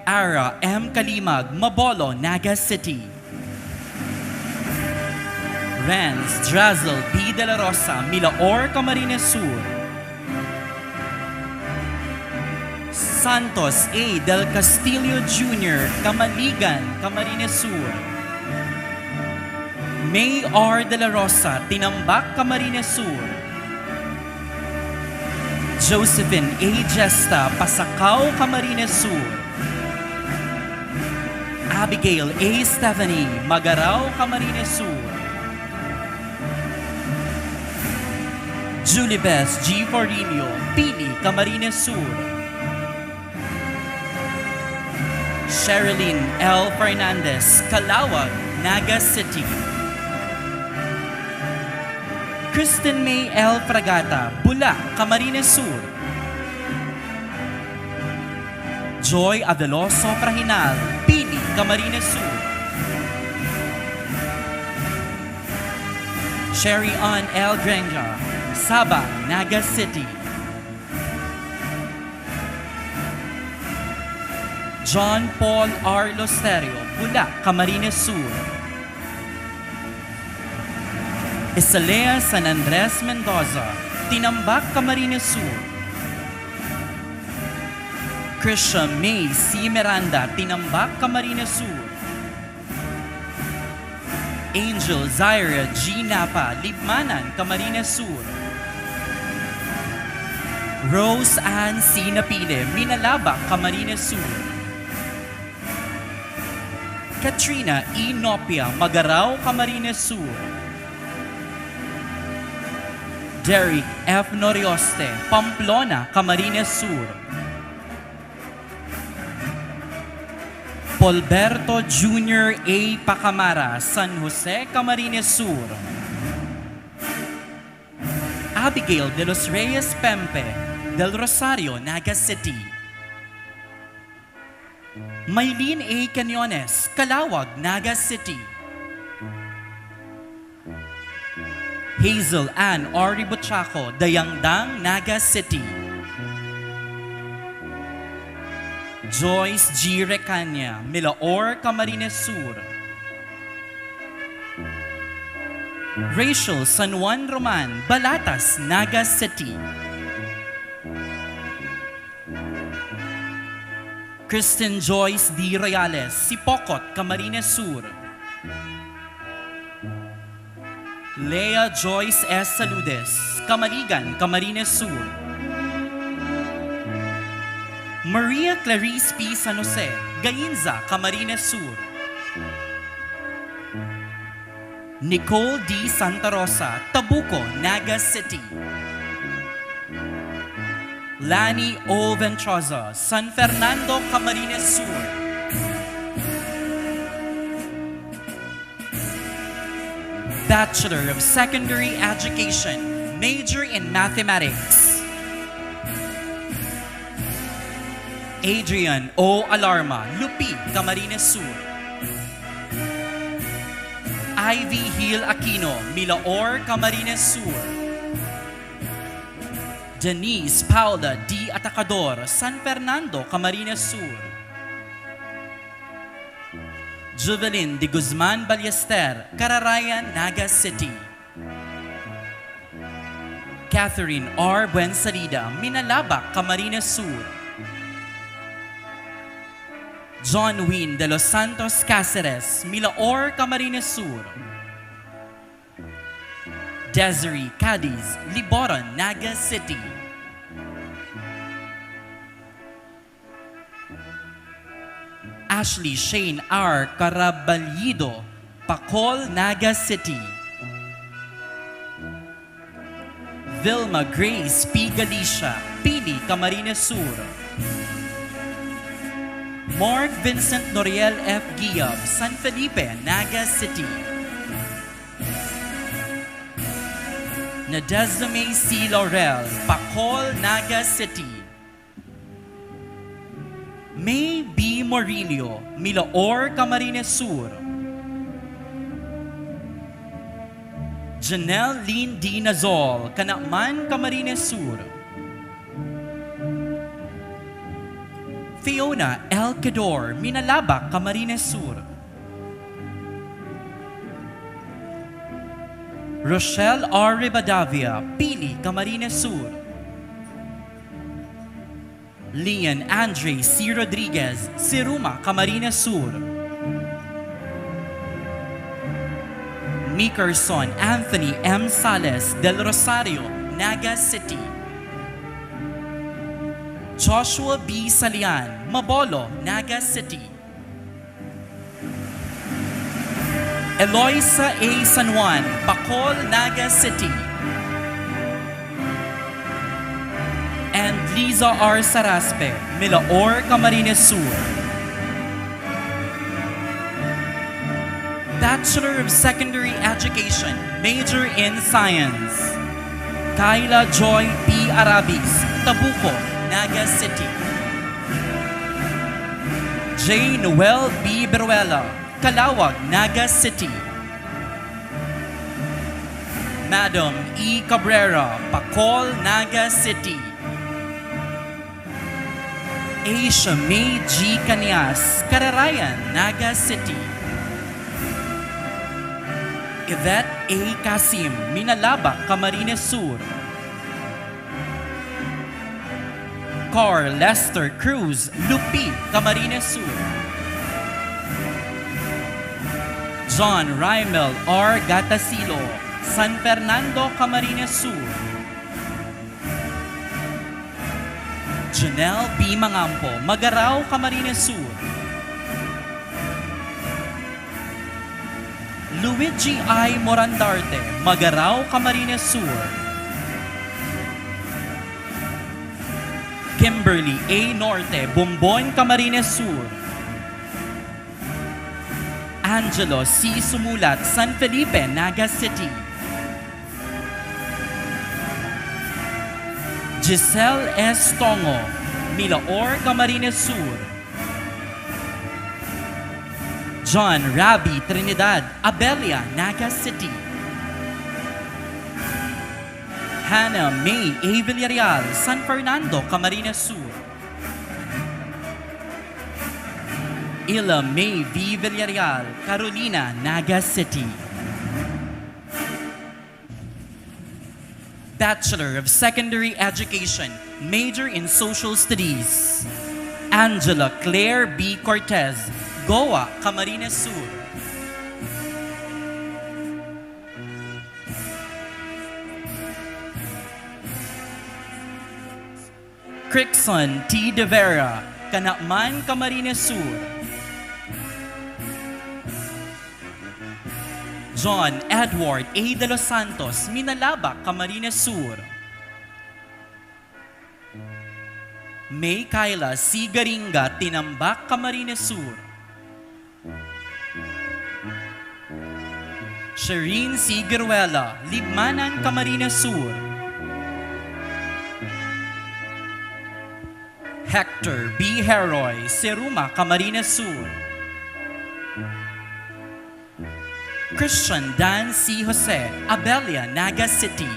Ara M. Kalimag, Mabolo, Naga City. Renz Drazel B. De La Rosa, Milaor, Camarines Sur. Santos A. Del Castillo Junior, Camaligan, Camarines Sur. May R. De La Rosa, Tinambac, Camarines Sur. Josephine A. Gesta, Pasacao, Camarines Sur. Abigail A. Stephanie, Magarao, Camarines Sur. Julibeth G. Forimio, Pili, Camarines Sur. Sherilyn L. Fernandez, Calauag, Naga City. Kristen May L. Fragata, Bula, Camarines Sur. Joy Aveloso Frahinal, Pili, Camarines Sur. Sherry Ann L. Grenja, Sabang, Naga City. John Paul R. Losterio, Bula, Camarines Sur. Isalea San Andres Mendoza, Tinambac, Camarines Sur. Christian May C. Miranda, Tinambac, Camarines Sur. Angel Zaire G. Napa, Libmanan, Camarines Sur. Rose Ann C. Napile, Minalabac, Camarines Sur. Katrina E. Nopia, Magarao, Camarines Sur. Derrick F. Norioste, Pamplona, Camarines Sur. Polberto Junior A. Pacamara, San Jose, Camarines Sur. Abigail de los Reyes Pempe, Del Rosario, Naga City. Maylene A. Quiñones, Calauag, Naga City. Hazel Ann R. Ribuchaco, Dayangdang, Naga City. Joyce G. Recaña, Milaor, Camarines Sur. Rachel San Juan Roman, Balatas, Naga City. Kristen Joyce D. Reales, Sipocot, Camarines Sur. Lea Joyce S. Saludes, Camaligan, Camarines Sur. Maria Clarice P. San Jose, Gainza, Camarines Sur. Nicole D. Santa Rosa, Tabuco, Naga City. Lani O. Ventroza, San Fernando, Camarines Sur. Bachelor of Secondary Education, major in Mathematics. Adrian O. Alarma, Lupi, Camarines Sur. Ivy Hill Aquino, Milaor, Camarines Sur. Denise Paula D. Atacador, San Fernando, Camarines Sur. Juvelyn de Guzman Ballester, Cararayan, Naga City. Catherine R. Buensalida, Minalabac, Camarines Sur. John Win de los Santos Caceres, Milaor, Camarines Sur. Desiree Cadiz, Liboran, Naga City. Ashley Shane R. Caraballido, Pacol, Naga City. Vilma Grace P. Galicia, Pili, Camarines Sur. Mark Vincent Noriel F. Giab, San Felipe, Naga City. Nadezda May C. Laurel, Pacol, Naga City. May B. Morillo, Milaor, Camarines Sur. Janelle Lynn D. Nazol, Canaman, Camarines Sur. Fiona L. Quedor, Minalabac, Camarines Sur. Rochelle R. Rivadavia, Pili, Camarines Sur. Lian Andre C. Rodriguez, Siruma, Camarines Sur. Mickerson Anthony M. Sales, Del Rosario, Naga City. Joshua B. Salian, Mabolo, Naga City. Eloisa A. San Juan, Pacol, Naga City. And Liza R. Saraspe, Milaor, Camarines Sur. Bachelor of Secondary Education, major in Science. Kyla Joy P. Arabis, Tabuco, Naga City. J. Noel B. Beruela, Calauag, Naga City. Madam E. Cabrera, Pacol, Naga City. Asia May G. Canias, Cararayan, Naga City. Yvette A. Casim, Minalabac, Camarines Sur. Carl Lester Cruz, Lupi, Camarines Sur. John Raimel R. Gatasilo, San Fernando, Camarines Sur. Janelle B. Mangampo, Magarao, Camarines Sur. Luigi I. Morandarte, Magarao, Camarines Sur. Kimberly A. Norte, Bombon, Camarines Sur. Angelo C. Sumulat, San Felipe, Naga City. Giselle S. Tongo, Milaor, Camarines Sur. John Rabi Trinidad, Abella, Naga City. Hannah May A. Villarreal, San Fernando, Camarines Sur. Ila May V. Villarreal, Carolina, Naga City. Bachelor of Secondary Education, major in Social Studies. Angela Claire B. Cortez, Goa, Camarines Sur. Crickson T. De Vera, Canaman, Camarines Sur. John Edward A. De Los Santos, Minalabac, Camarines Sur. May Kyla C. Garinga, Tinambac, Camarines Sur. Shireen C. Gueruela, Libmanan, Camarines Sur. Hector B. Heroy, Seruma, Camarines Sur. Christian Dan C. Jose, Abella, Naga City.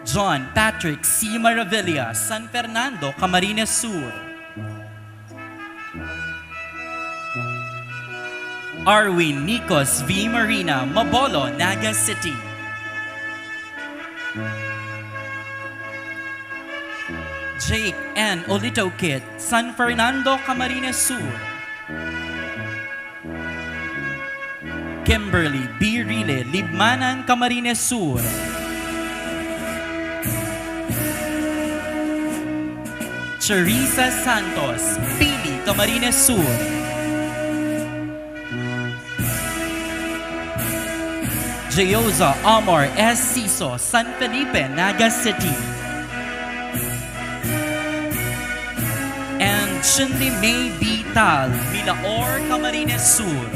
John Patrick C. Maravilla, San Fernando, Camarines Sur. Arwin Nicos V. Marina, Mabolo, Naga City. Jake N. Olitokit, San Fernando, Camarines Sur. Kimberly B. Rile, Libmanan, Camarines Sur. Charissa Santos, Pili, Camarines Sur. Jeoza Amar S. Siso, San Felipe, Naga City. And Shinli May B. Tal, Milaor, Camarines Sur.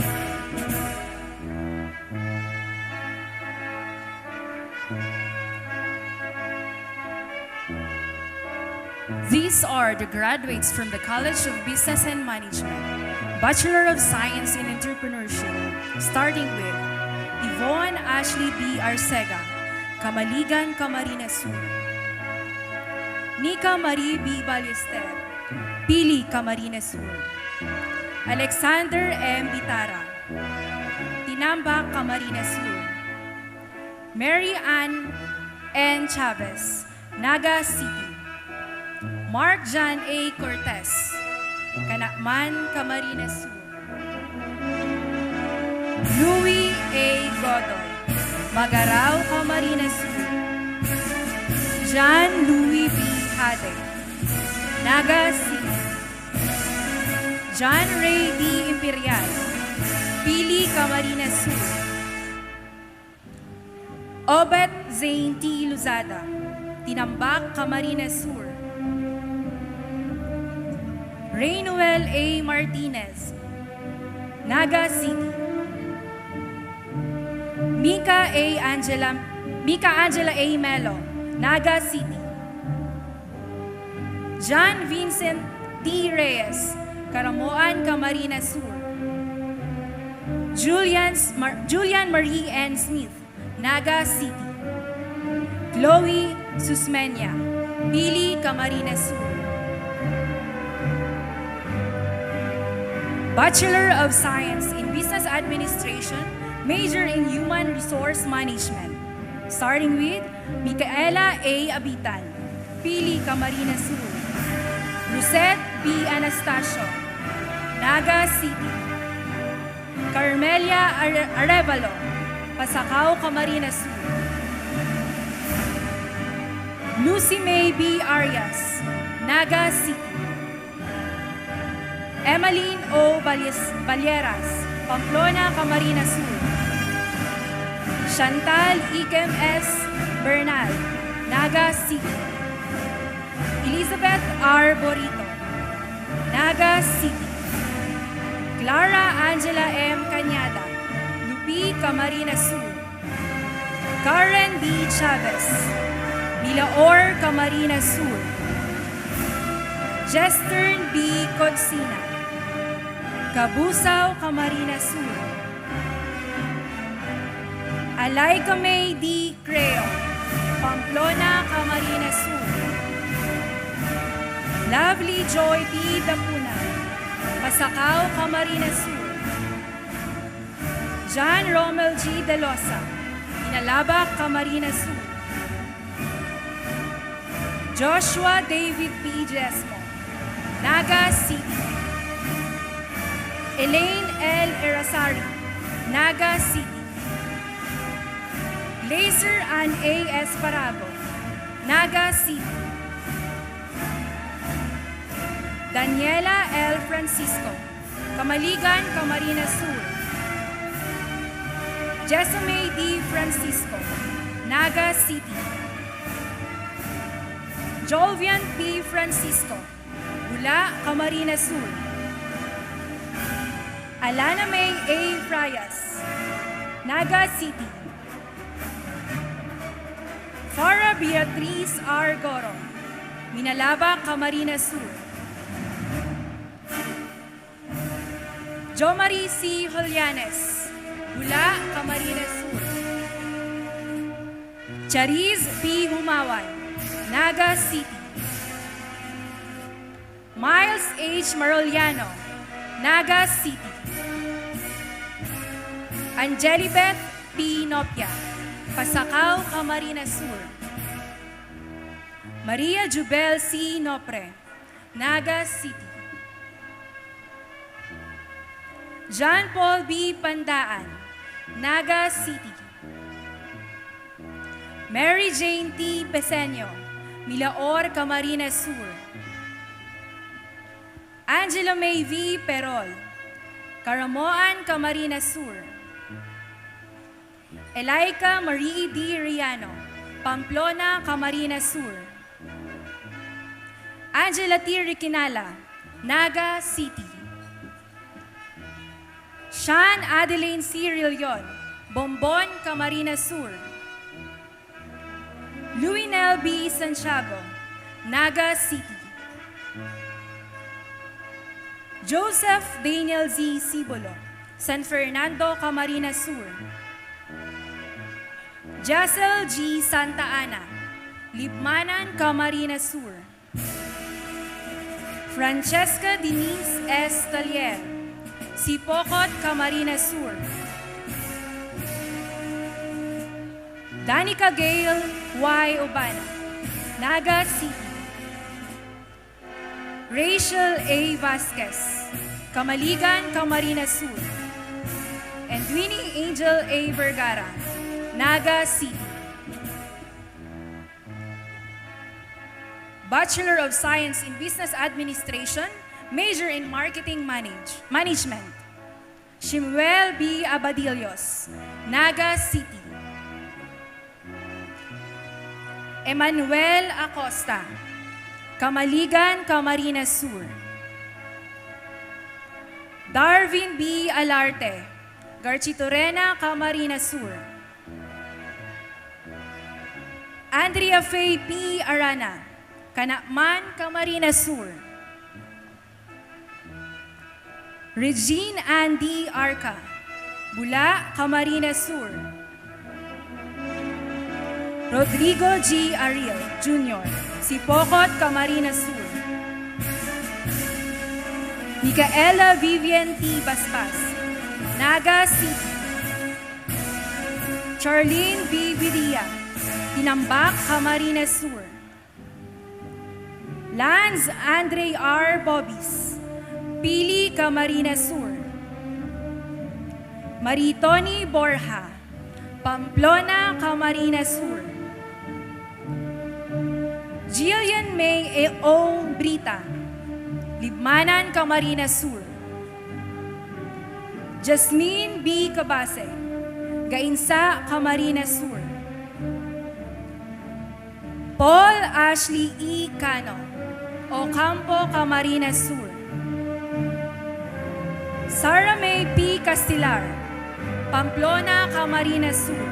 These are the graduates from the College of Business and Management, Bachelor of Science in Entrepreneurship, starting with Yvonne Ashley B. Arcega, Camaligan, Camarines Sur. Nica Marie B. Ballester, Pili, Camarines Sur. Alexander M. Bitara, Tinambac, Camarines Sur. Mary Ann N. Chavez, Naga City. Mark John A. Cortez, Canaman, Camarines Sur. Louis A. Godoy, Magarao, Camarines Sur. John Louis B. Hade, Naga City. John Ray D. Imperial, Pili, Camarines Sur. Obet Zane T. Luzada, Tinambac, Camarines Sur. Reynoel A. Martinez, Naga City. Mika A. Angela, Mika Angela A. Melo, Naga City. John Vincent T. Reyes, Caramoan, Camarines Sur. Julian, Mar-, Julian Marie N. Smith, Naga City. Chloe Susmeña, Pili, Camarines Sur. Bachelor of Science in Business Administration, major in Human Resource Management. Starting with Micaela A. Abitan, Pili, Camarines Sur. Rosette B. Anastasio, Naga City. Carmelia Are-, Arevalo, Pasacao, Camarines Sur. Lucy May B. Arias, Naga City. Emmeline O. Valles-, Valleras, Pamplona, Camarines Sur. Chantal Ikem S. Bernal, Naga City. Elizabeth R. Borito, Naga City. Clara Angela M. Cañada, Lupi, Camarines Sur. Karen D. Chavez, Milaor, Camarines Sur. Jestern B. Codsina, Cabusao, Camarines Sur. Alaika May D. Creo, Pamplona, Camarines Sur. Lovely Joy P. Dapuna, Pasacao, Camarines Sur. John Romel G. De Losa, Inalabac, Camarines Sur. Joshua David P. Diezmo, Naga City. Elaine L. Erasari, Naga City. Glazer Ann A. Esparago, Naga City. Daniela L. Francisco, Camaligan, Camarines Sur. Jessomay D. Francisco, Naga City. Jolvian P. Francisco, Bula, Camarines Sur. Alana May A. Frias, Naga City. Farah Beatriz R. Goro, Minalabac, Camarines Sur. Jomari C. Jollanes, Bula, Camarines Sur. Chariz P. Humawan, Naga City. Miles H. Maroliano, Naga City. Angelibeth P. Nopia, Pasacao, Camarines Sur. Maria Jubel C. Nopre, Naga City. John Paul B. Pandaan, Naga City. Mary Jane T. Peseño, Milaor, Camarines Sur. Angela May V. Perol, Caramoan, Camarines Sur. Elaica Marie D. Riano, Pamplona, Camarines Sur. Angela T. Requinala, Naga City. Sean Adeline C. Rillion, Bombon, Camarines Sur. Louinel B. Santiago, Naga City. Joseph Daniel Z. Sibolo, San Fernando, Camarines Sur. Jacel G. Santa Ana, Libmanan, Camarines Sur. Francesca Denise S. Talier, Sipocot, Camarines Sur. Danica Gail Y. Obana, Naga City. Rachel A. Vasquez, Camaligan, Camarines Sur. And Winnie Angel A. Vergara, Naga City. Bachelor of Science in Business Administration, major in Marketing Manage-, Management. Shimuel B. Abadillos, Naga City. Emmanuel Acosta, Camaligan, Camarines Sur. Darwin B. Alarte, Garchitorena, Camarines Sur. Andrea Faye P. Arana, Canaman, Camarines Sur. Regine Andy Arca, Bula, Camarines Sur. Rodrigo G. Aril Junior, Sipocot, Camarines Sur. Micaela Vivian T. Basbas, Naga City. Charlene B. Vidia, Tinambac, Camarines Sur. Lance Andre R. Bobis, Pili, Camarines Sur. Marie Tony Borja, Pamplona, Camarines Sur. Jillian May E. O. Brita, Libmanan, Camarines Sur. Jasmine B. Cabase, Gainsa, Camarines Sur. Paul Ashley E. Cano, Ocampo, Camarines Sur. Sarah May P. Castelar, Pamplona, Camarines Sur.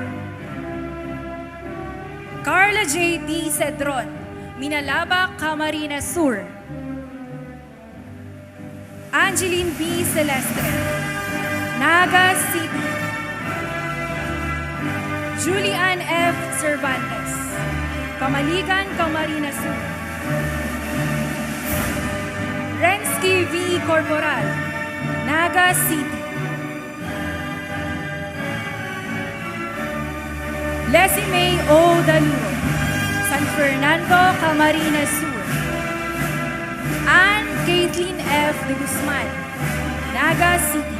Carla J. D. Cedron, Minalabac, Camarines Sur. Angeline B. Celeste, Naga City. Julian F. Cervantes, Camaligan, Camarines Sur. Rensky V. Corporal, Naga City. Leslie May O. Daluro, San Fernando, Camarines Sur. Anne Caitlin F. de Guzman, Naga City.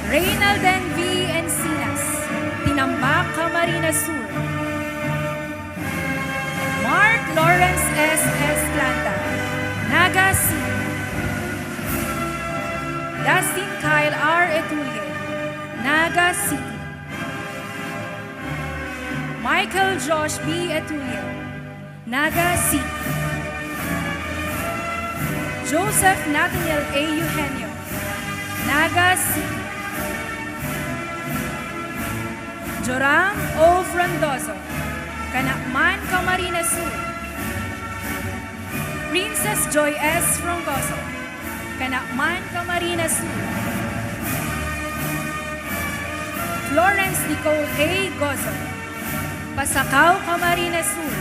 Reynalden V. Encinas, Tinambac, Camarines Sur. Mark Lawrence S. Esclanta, Naga City. Dustin Kyle R. Etulie, Naga City. Michael Josh B. Etulie, Naga City. Joseph Nathaniel A. Eugenio, Naga City. Joram O. Frondoso, Canaman, Camarines Sur. Princess Joy S. Frondoso, Canaman, Camarines Sur. Florence Nicole A. Gozo, Pasacao, Camarines Sur.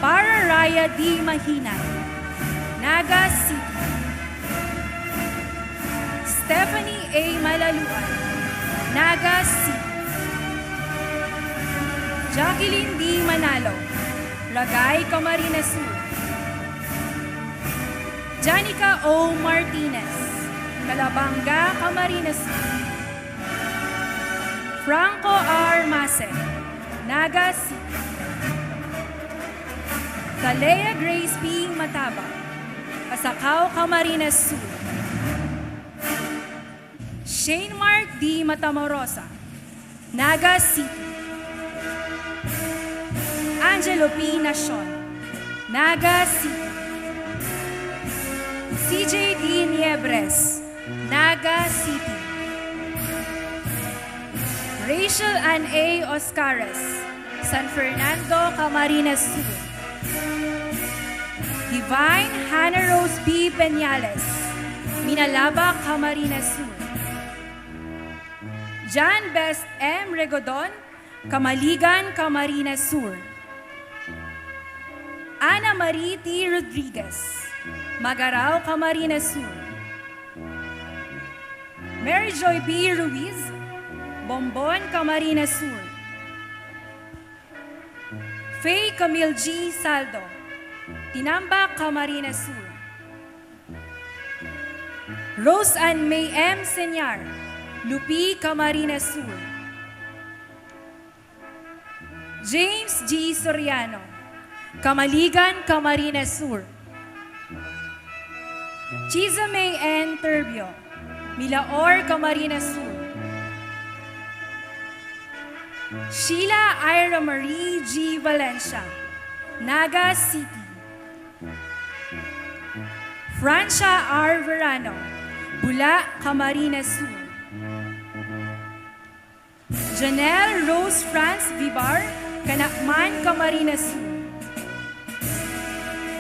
Para Raya D. Mahinay, Naga City. Stephanie A. Malaluan, Naga City. Jacqueline D. Manalo, Ragay, Camarines Sur. Janica O. Martinez, Calabanga, Camarines Sur. Franco R. Mase, Naga City. Kalea Grace P. Mataba, Pasacao, Camarines Sur. Shane Mark D. Matamorosa, Naga City. Angelo P. Nacion, Naga City. C J D. Niebres, Naga City. Rachel Ann A. Oscares, San Fernando, Camarines Sur. Divine Hannah Rose B. Peñales, Minalabac, Camarines Sur. Jan Best M. Regodon, Camaligan, Camarines Sur. Ana Marie T. Rodriguez, Magarao, Camarines Sur. Mary Joy B. Ruiz, Bombon, Camarines Sur. Faye Camille G. Saldo, Tinambac, Camarines Sur. Rose Ann May M. Señar, Lupi, Camarines Sur. James G. Soriano, Camaligan, Camarines Sur. Chiza May N. Turbio, Milaor, Camarines Sur. Sheila Ira Marie G. Valencia, Naga City. Francia R. Verano, Bula, Camarines Sur. Janelle Rose Franz Vibar, Canacman, Camarines Sur.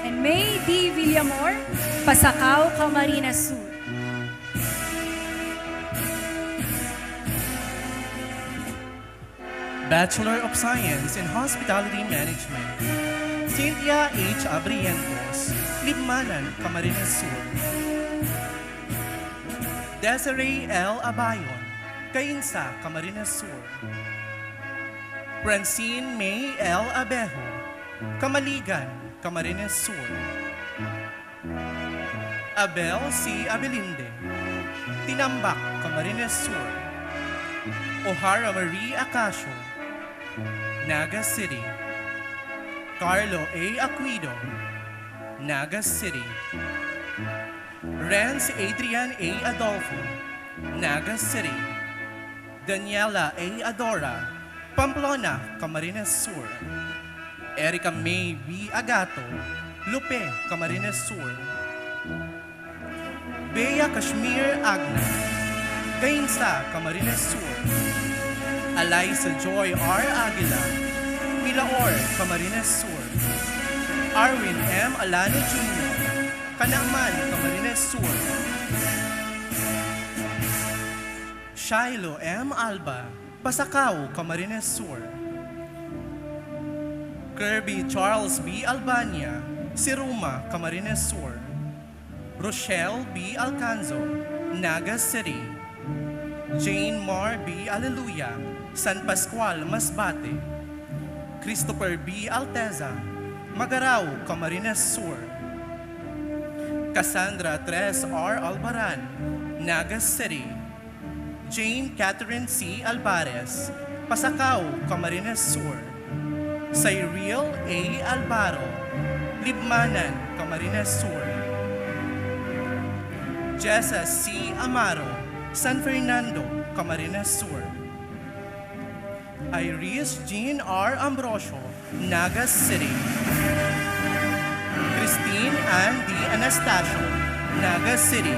And May D. Villamor, Pasacao, Camarines Sur. Bachelor of Science in Hospitality Management, Cynthia H. Abrientos, Libmanan, Camarines Sur. Desiree L. Abayon, Cainsa, Camarines Sur. Francine May L. Abejo, Camaligan, Camarines Sur. Abel C. Abelinde, Tinambac, Camarines Sur. O'Hara Marie Acacio, Naga City. Carlo A. Aquido, Naga City. Renz Adrian A. Adolfo, Naga City. Daniela A. Adora, Pamplona, Camarines Sur. Erica May B. Agato, Lupe, Camarines Sur. Bea Kashmir Agna, Cainsa, Camarines Sur. Eliza Joy R. Aguila, Milaor, Camarines Sur. Arwin M. Alano Junior, Canacman, Camarines Sur. Shiloh M. Alba, Pasacao, Camarines Sur. Kirby Charles B. Albania, Siruma, Camarines Sur. Rochelle B. Alcanzo, Naga City. Jane Mar B. Aleluya, San Pascual, Masbate. Christopher B. Alteza, Magarao, Camarines Sur. Cassandra Tres R. Albaran, Naga City. Jane Catherine C. Alvarez, Pasacao, Camarines Sur. Cyril A. Alvaro, Libmanan, Camarines Sur. Jessa C. Amaro, San Fernando, Camarines Sur. Iris Jean R. Ambrosio, Naga City. Christine Ann D. Anastasio, Naga City.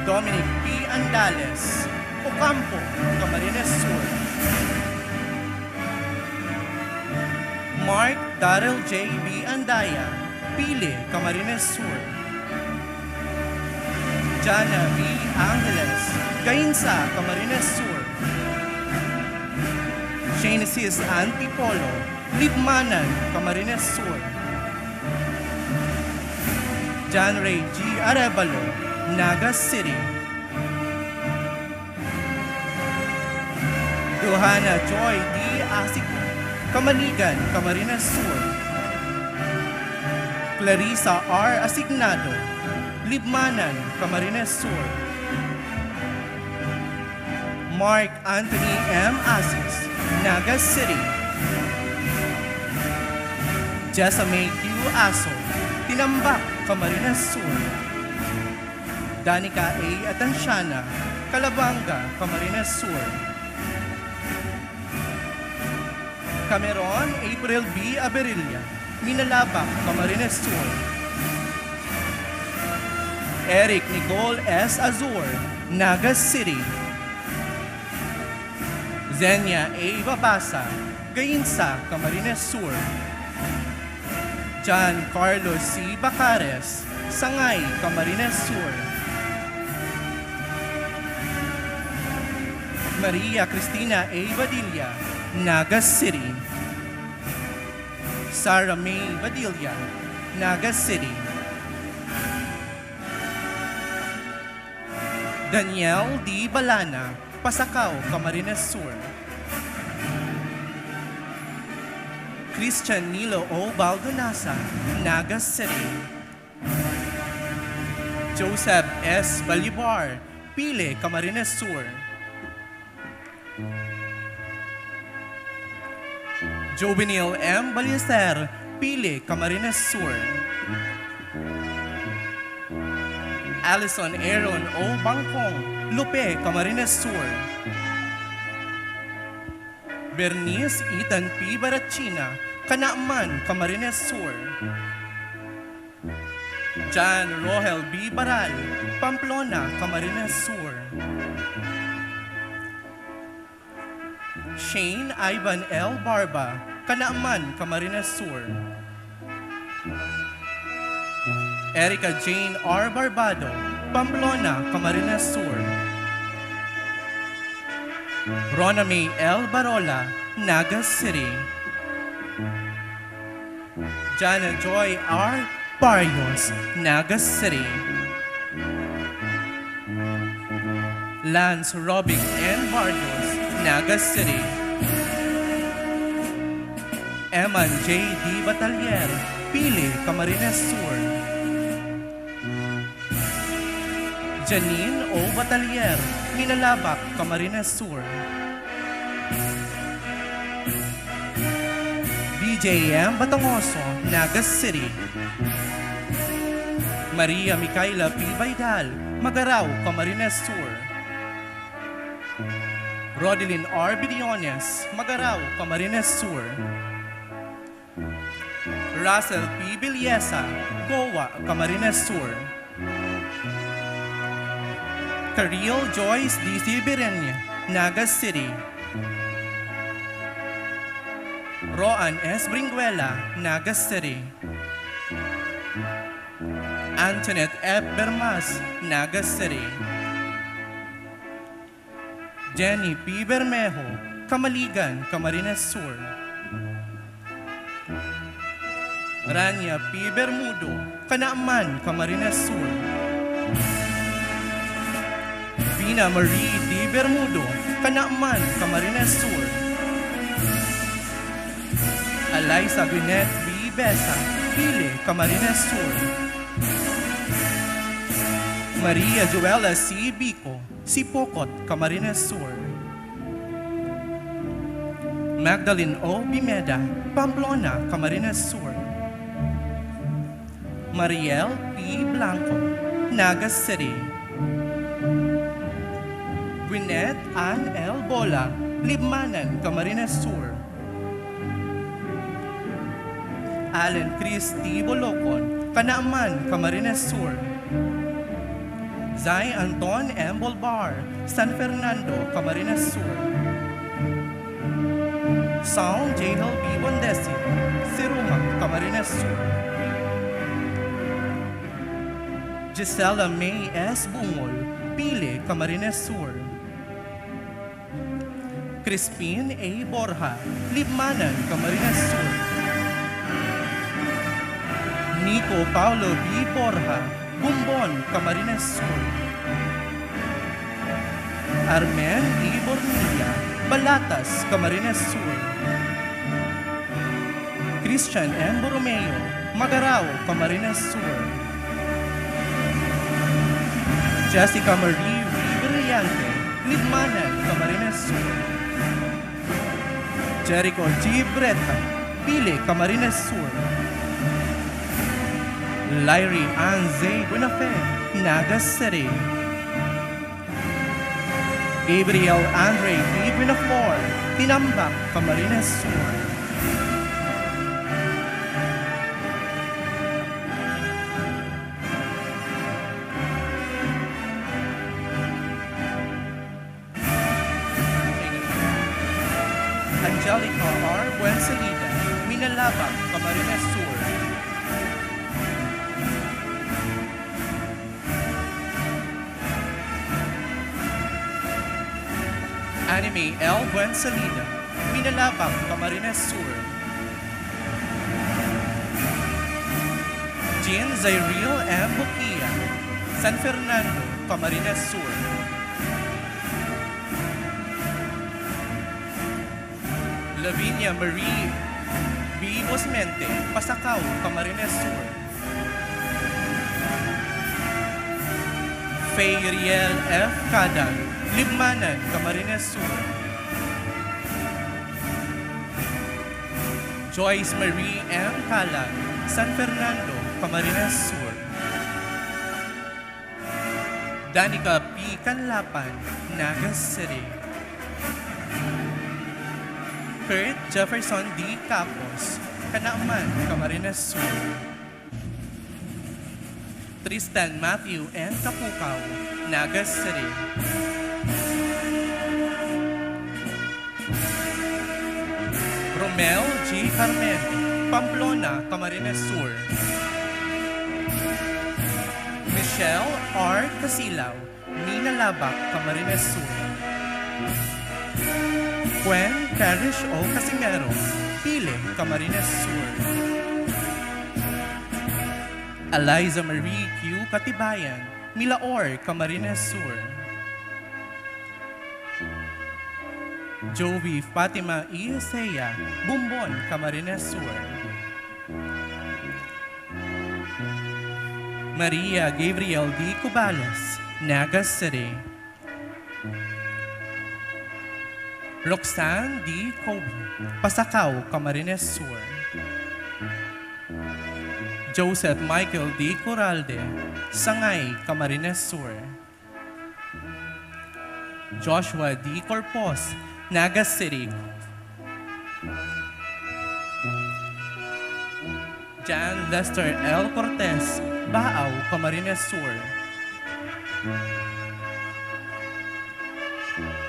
Dominic P. Andales, Ocampo, Camarines Sur. Mark Daryl J. B. Andaya, Pili, Camarines Sur. Jana B. Angeles, Gainza, Camarines Sur. Genesis Antipolo, Libmanan, Camarines Sur. John Ray G. Arevalo, Naga City. Johanna Joy D. Asico, Camanigan, Camarines Sur. Clarissa R. Asignado, Libmanan, Camarines Sur. Mark Anthony M. Asis, Naga City. Jessa May Q. Aso, Tinambac, Camarines Sur. Danica A. Atanciana, Calabanga, Camarines Sur. Cameron April B. Aberilla, Minalabac, Camarines Sur. Eric Nicole S. Azor, Naga City. Zenia A. Babasa, Gainza, Camarines Sur. John Carlos C. Bacares, Sangay, Camarines Sur. Maria Cristina A. Badilla, Naga City. Sarah May Badilla, Naga City. Daniel D. Balana, Pasacao, Camarines Sur. Christian Nilo O. Baldonasa, Naga City. Joseph S. Balibar, Pili, Camarines Sur. Jovenil M. Balister, Pili, Camarines Sur. Alison Aaron O. Bangkong, Lupe, Camarines Sur. Bernice Ethan P. Barachina, Canacman, Camarines Sur. Jan Rohel B. Baral, Pamplona, Camarines Sur. Shane Ivan L. Barba, Canaman, Camarines Sur. Erica Jane R. Barbado, Pamplona, Camarines Sur. Rona May L. Barola, Naga City. Jana Joy R. Barrios, Naga City. Lance Robic N. Barrios, Naga City. Eman J. D. Batalier, Pili, Camarines Sur. Janine O. Batalier, Minalabac, Camarines Sur. D J M. Batangoso, Naga City. Maria Micaela P. Baydal, Magarao, Camarines Sur. Rodelin R. Bidiones, Magarao, Camarines Sur. Russell P. Villesa, Goa, Camarines Sur. Karil Joyce D. Sibireña, Naga City. Roan S. Bringuela, Naga City. Antoinette F. Bermas, Naga City. Jenny P. Bermejo, Camaligan, Camarines Sur. Rania P. Bermudo, Canaman, Camarines Sur. Vina Marie D. Bermudo, Canaman, Camarines Sur. Eliza Gwyneth B. Besa, Pili, Camarines Sur. Maria Joela C. Bico, Sipocot, Camarines Sur. Magdalene O. Bimeda, Pamplona, Camarines Sur. Mariel P. Blanco, Naga City. Gwyneth Ann L. Bola, Libmanan, Camarines Sur. Allen Chris T. Bolocon, Canaman, Camarines Sur. Zay Anton M. Bolbar, San Fernando, Camarines Sur. Saul J. Helby Bondesi, Siruma, Camarines Sur. Gisela May S. Bungol, Pili, Camarines Sur. Crispin A. Borja, Libmanan, Camarines Sur. Nico Paulo B. Borja, Bombon, Camarines Sur. Armen E. Bornilla, Balatas, Camarines Sur. Christian M. Borromeo, Magarao, Camarines Sur. Jessica Marie V. Brillante, Libmanan, Camarines Sur. Jericho G. Breta, Pili, Camarines Sur. Lyrie Ann Z. Buenafe, Naga City. Gabriel Andre P. Buenaflor, Tinambac, Camarines Sur. Angelica R. Buensalida, Minalabac, Camarines Sur. Anime L. Buensalida, Minalabac, Camarines Sur. Jean Zairiel M. Bukia, San Fernando, Camarines Sur. Lavinia Marie B. Bosmente, Pasacao, Camarines Sur. Fayriel F. Cadan, Libmanan, Camarines Sur. Joyce Marie M. Calan, San Fernando, Camarines Sur. Danica P. Canlapan, Naga City. Kurt Jefferson D. Capos, Canaman, Camarines Sur. Tristan Matthew N. Kapukaw, Naga City. Romel G. Carmen, Pamplona, Camarines Sur. Michelle R. Casilaw, Minalabac, Camarines Sur. Quen Parrish O. Casimero, Pili, Camarines Sur. Eliza Marie Q. Katibayan, Milaor, Camarines Sur. Jovi Fatima E. Isea, Bombon, Camarines Sur. Maria Gabriel D. Cubales, Naga City. Roxanne D. Kobe, Pasacao, Camarines Sur. Joseph Michael D. Coralde, Sangay, Camarines Sur. Joshua D. Corpos, Naga City. Jan Lester L. Cortez, Baao, Camarines Sur.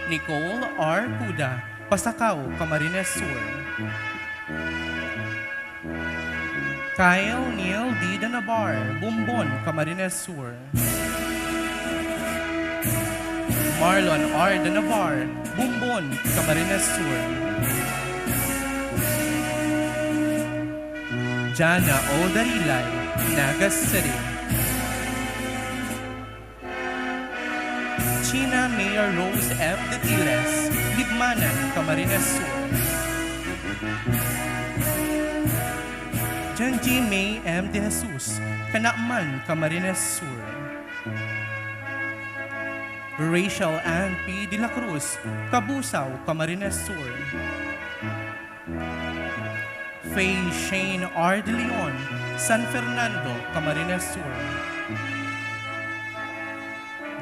Nicole R. Cuda, Pasacao, Camarines Sur. Kyle Neil D. Danabar, Bombon, Camarines Sur. Marlon R. Danabar, Bombon, Camarines Sur. Jana O. Darilay, Naga City. China Mayor Rose F. Detiles, Libmanan, Camarines Sur. Janji May M. De Jesus, Canaman, Camarines Sur. Rachel Ann P. de la Cruz, Cabusao, Camarines Sur. Faye Shane R. de Leon, San Fernando, Camarines Sur.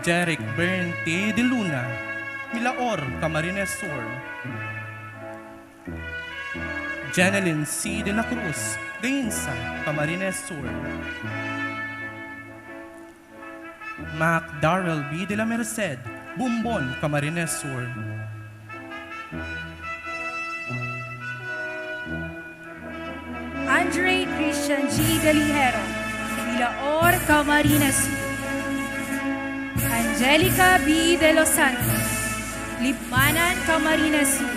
Jeric Bern T. de Luna, Milaor, Camarines Sur. Janeline C. de la Cruz, Gainza, Camarines Sur. Mac Darrell B. de la Merced, Bombon, Camarines Sur. Andre Christian G. Galijero, Milaor, Camarines Sur. Angelica B. de los Santos, Libmanan, Camarines Sur.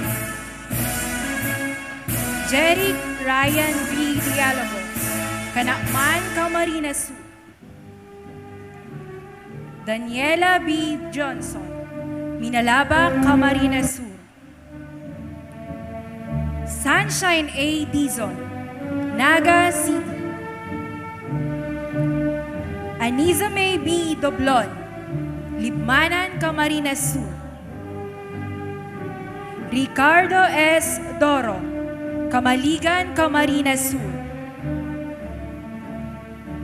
Jeric Ryan B. Dialogos, Canaman, Camarines Sur. Daniela B. Johnson, Minalabac, Camarines Sur. Sunshine A. Dizon, Naga City. Aniza May B. Doblon, Libmanan, Camarines Sur. Ricardo S. Doro, Camaligan, Camarines Sur.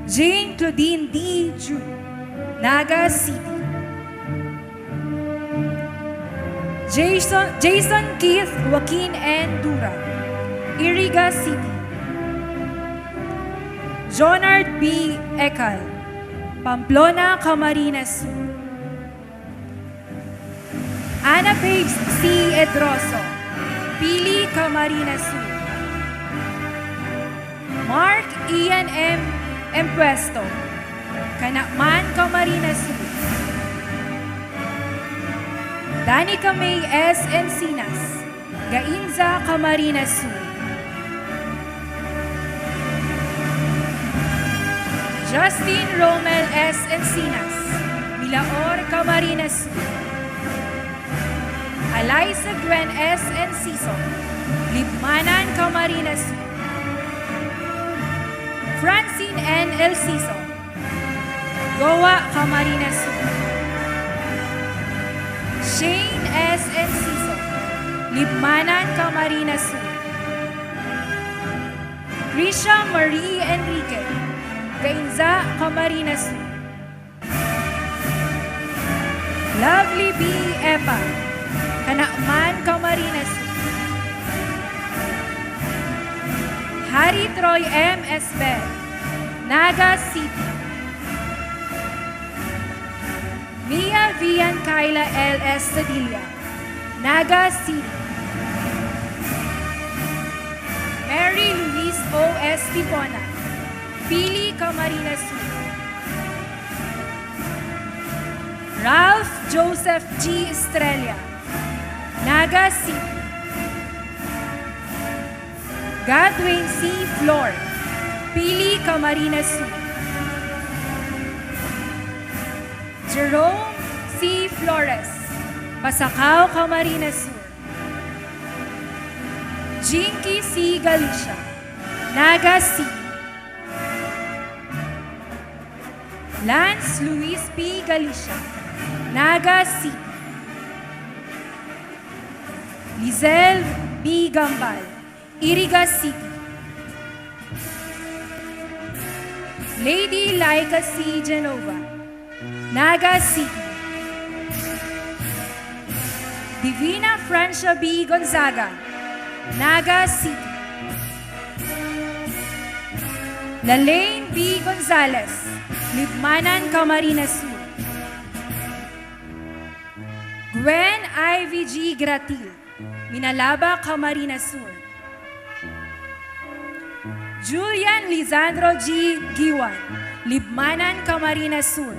Jane Claudine D. Ju, Naga City. Jason, Jason Keith Joaquin N. Dura, Iriga City. Jonard B. Ecal, Pamplona, Camarines Sur. Ana Babes C. Edroso, Pili, Camarines Sur. Mark Ian M. Empuesto, Canaman, Camarines Sur. Danica May S. Encinas, Gainza, Camarines Sur. Justin Romel S. Encinas, Milaor, Camarines Sur. Alaysa Gwen S. Enciso, Libmanan, Camarines Sur. Francine N. Elciso, Goa, Camarines Sur. Shane S. Enciso, Libmanan, Camarines Sur. Grisha Marie Enrique, Gainza, Camarines Sur. Lovely B. Epa, Canaman, Camarines Sur. Harry Troy M. Esbel, Naga City. Mia Vian Kayla L S Sadilla, Naga City. Mary Luis O S Tipona, Pili, Camarines Sur. Ralph Joseph G Estrella, Naga City. Godwin C Flor, Pili, Camarines Sur. Jerome C Flores, Pasacao, Camarines Sur. Jinky C Galicia, Naga City. Lance Luis P Galicia, Naga City. Lizelle B Gambal, Iriga City. Lady Laika C Genova, Naga City. Divina Francia B Gonzaga, Naga City. Lalaine B Gonzalez, Libmanan, Camarines Sur. Gwen Ivy G Gratil, Minalaba, Camarines Sur. Julian Lisandro G Giwan, Libmanan, Camarines Sur.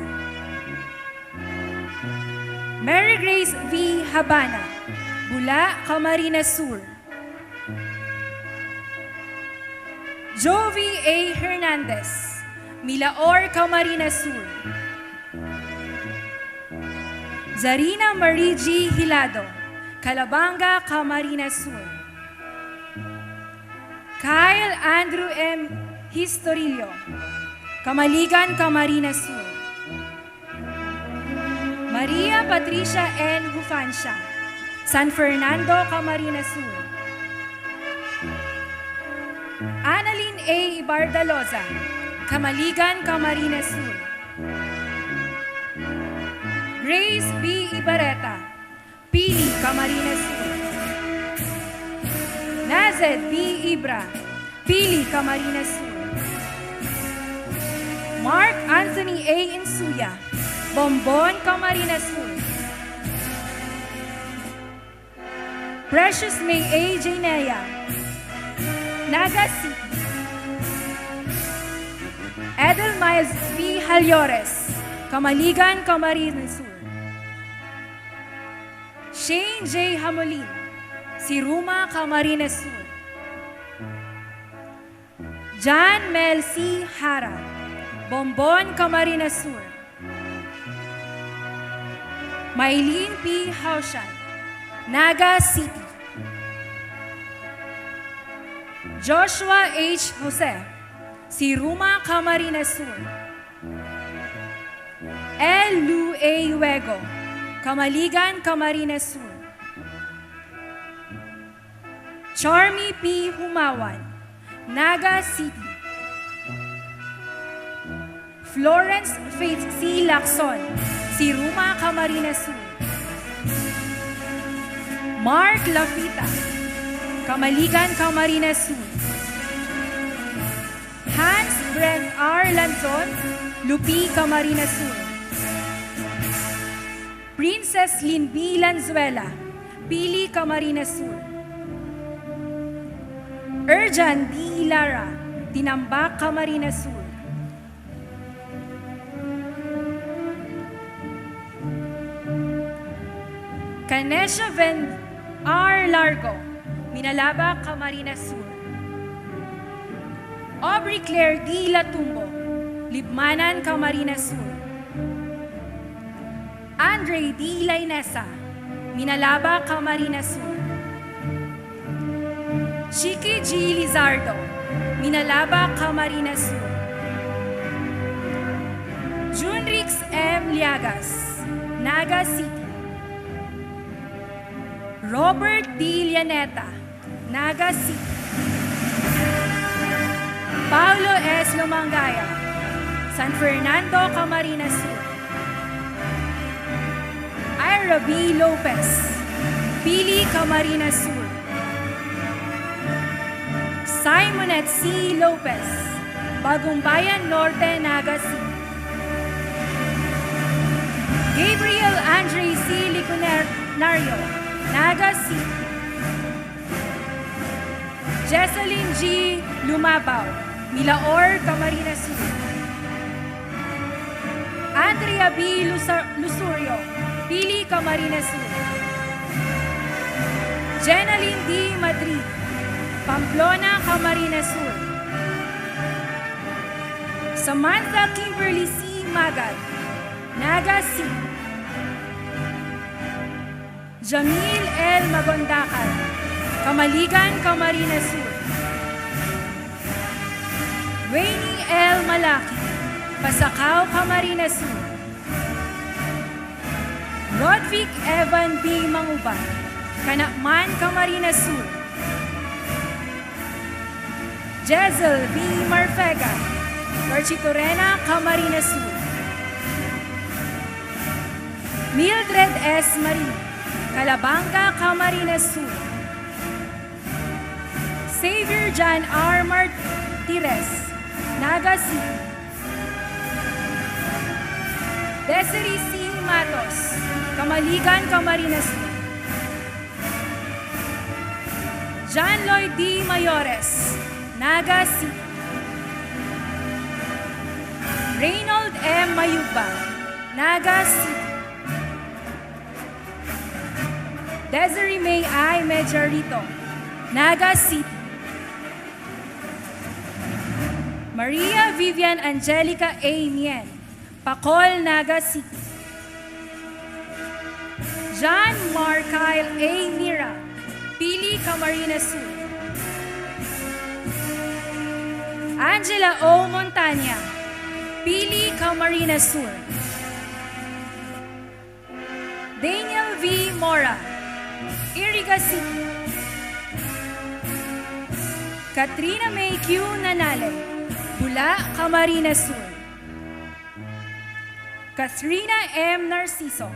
Mary Grace V Habana, Bula, Camarines Sur. Jovi A Hernandez, Milaor, Camarines Sur. Zarina Marie G Hilado, Calabanga, Camarines Sur. Kyle Andrew M Historillo, Camaligan, Camarines Sur. Maria Patricia N Gufancia, San Fernando, Camarines Sur. Annalyn A Ibardaloza, Camaligan, Camarines Sur. Grace B Ibareta, Pili, Camarines Sur. Nazed B Ibra, Pili, Camarines Sur. Mark Anthony A Insuya, Bombon, Camarines Sur. Precious May A Janea, Naga City. Edel Miles V Halyores, Camaligan, Camarines Sur. Shane J Hamolin, Siruma, Camarines Sur. John Mel C Hara, Bombon, Camarines Sur. Mylene P Haushan, Naga City. Joshua H Jose, Siruma, Camarines Sur. L Lu A Wego, Camaligan, Camarines Sur. Charmy P Humawan, Naga City. Florence Faith C Lacson, Siruma, Camarines Sur. Mark Lafita, Camaligan, Camarines Sur. Hans Brent R Lanzon, Lupi, Camarines Sur. Princess Lynn B Lanzuela, Pili, Camarines Sur. Erjan D Lara, Tinambac, Camarines Sur. Canesia Ven R Largo, Minalaba, Camarines Sur. Aubrey Claire D Latumbo, Libmanan, Camarines Sur. Andre D Lainesa, Minalaba, Camarines Sur. Shiki G Lizardo, Minalaba, Camarines Sur. Junrix M Liagas, Naga City. Robert D Llaneta, Naga City. Paulo S Lumangaya, San Fernando, Camarines Sur. Ira B Lopez, Pili, Camarines Sur. Simonette C Lopez, Bagumbayan Norte, Naga City. Gabriel Andre C. Liconario, Naga City. Jesselyn G. Lumabao, Milaor, Camarines Sur. Andrea B. Lusa-, Lusurio, Pili, Camarines Sur. Jenalyn D. Madrid, Pamplona, Camarines Sur. Samantha Kimberly C. Magad, Naga City. Jamil L. Magondacal, Camaligan, Camarines Sur. Wayne L. Malaki, Pasacao, Camarines Sur. Rodvic Evan B. Mangubat, Canacman, Camarines Sur. Jezel V. Marfega, Barquisimeto, Camarines Sur. Mildred S. Marie, Calabanga, Camarines Sur. Xavier John R. Martires, Naga City. Desiree C. Matos, Camaligan, Camarines Sur. John Lloyd D. Mayores, Naga City. Reynold M. Mayugba, Naga City. Desiree May I. Mejarito, Naga City. Maria Vivian Angelica A. Mien, Pacol, Naga City. John Mark Kyle A. Mira, Pili, Camarines Sur. Angela O. Montana, Pili, Camarines Sur. Daniel V. Mora, Iriga City. Katrina May Q. Nanale, Bula, Camarines Sur. Katrina M. Narciso,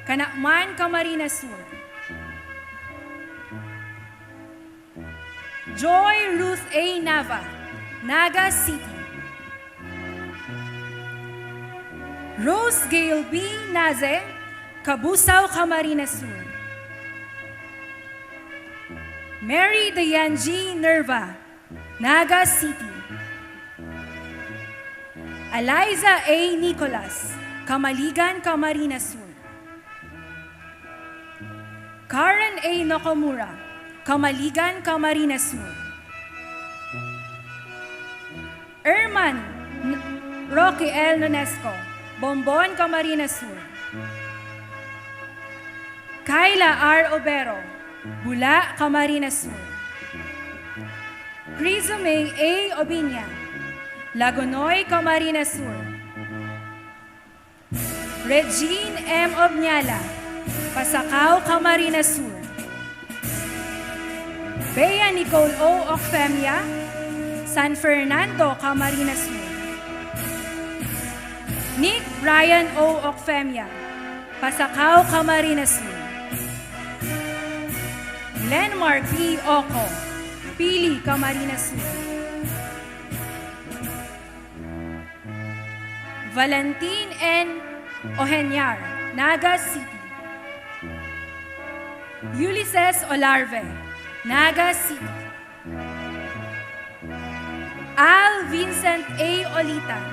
Canacman, Camarines Sur. Joy Ruth A. Nava, Naga City. Rose Gail B. Naze, Cabusao, Camarines Sur. Mary Dayan G. Nerva, Naga City. Eliza A. Nicolas, Camaligan, Camarines Sur. Karen A. Nakamura, Camaligan, Camarines Sur. Herman N-, Rocky L. Nonesco, Bombon, Camarines Sur. Kyla R. Obero, Bula, Camarines Sur. Crizome A. Obiña, Lagonoy, Camarines Sur. Regine M. Obñala, Pasacao, Camarines Sur. Bea Nicole O. Ocfemia, San Fernando, Camarines Sur. Nick Brian O. Ocfemia, Pasacao, Camarines Sur. Lenmar P. Oco, Pili, Camarines Sur. Valentin N. Ohenyar, Naga City. Ulises Olarve, Naga City. Al Vincent A. Olitan,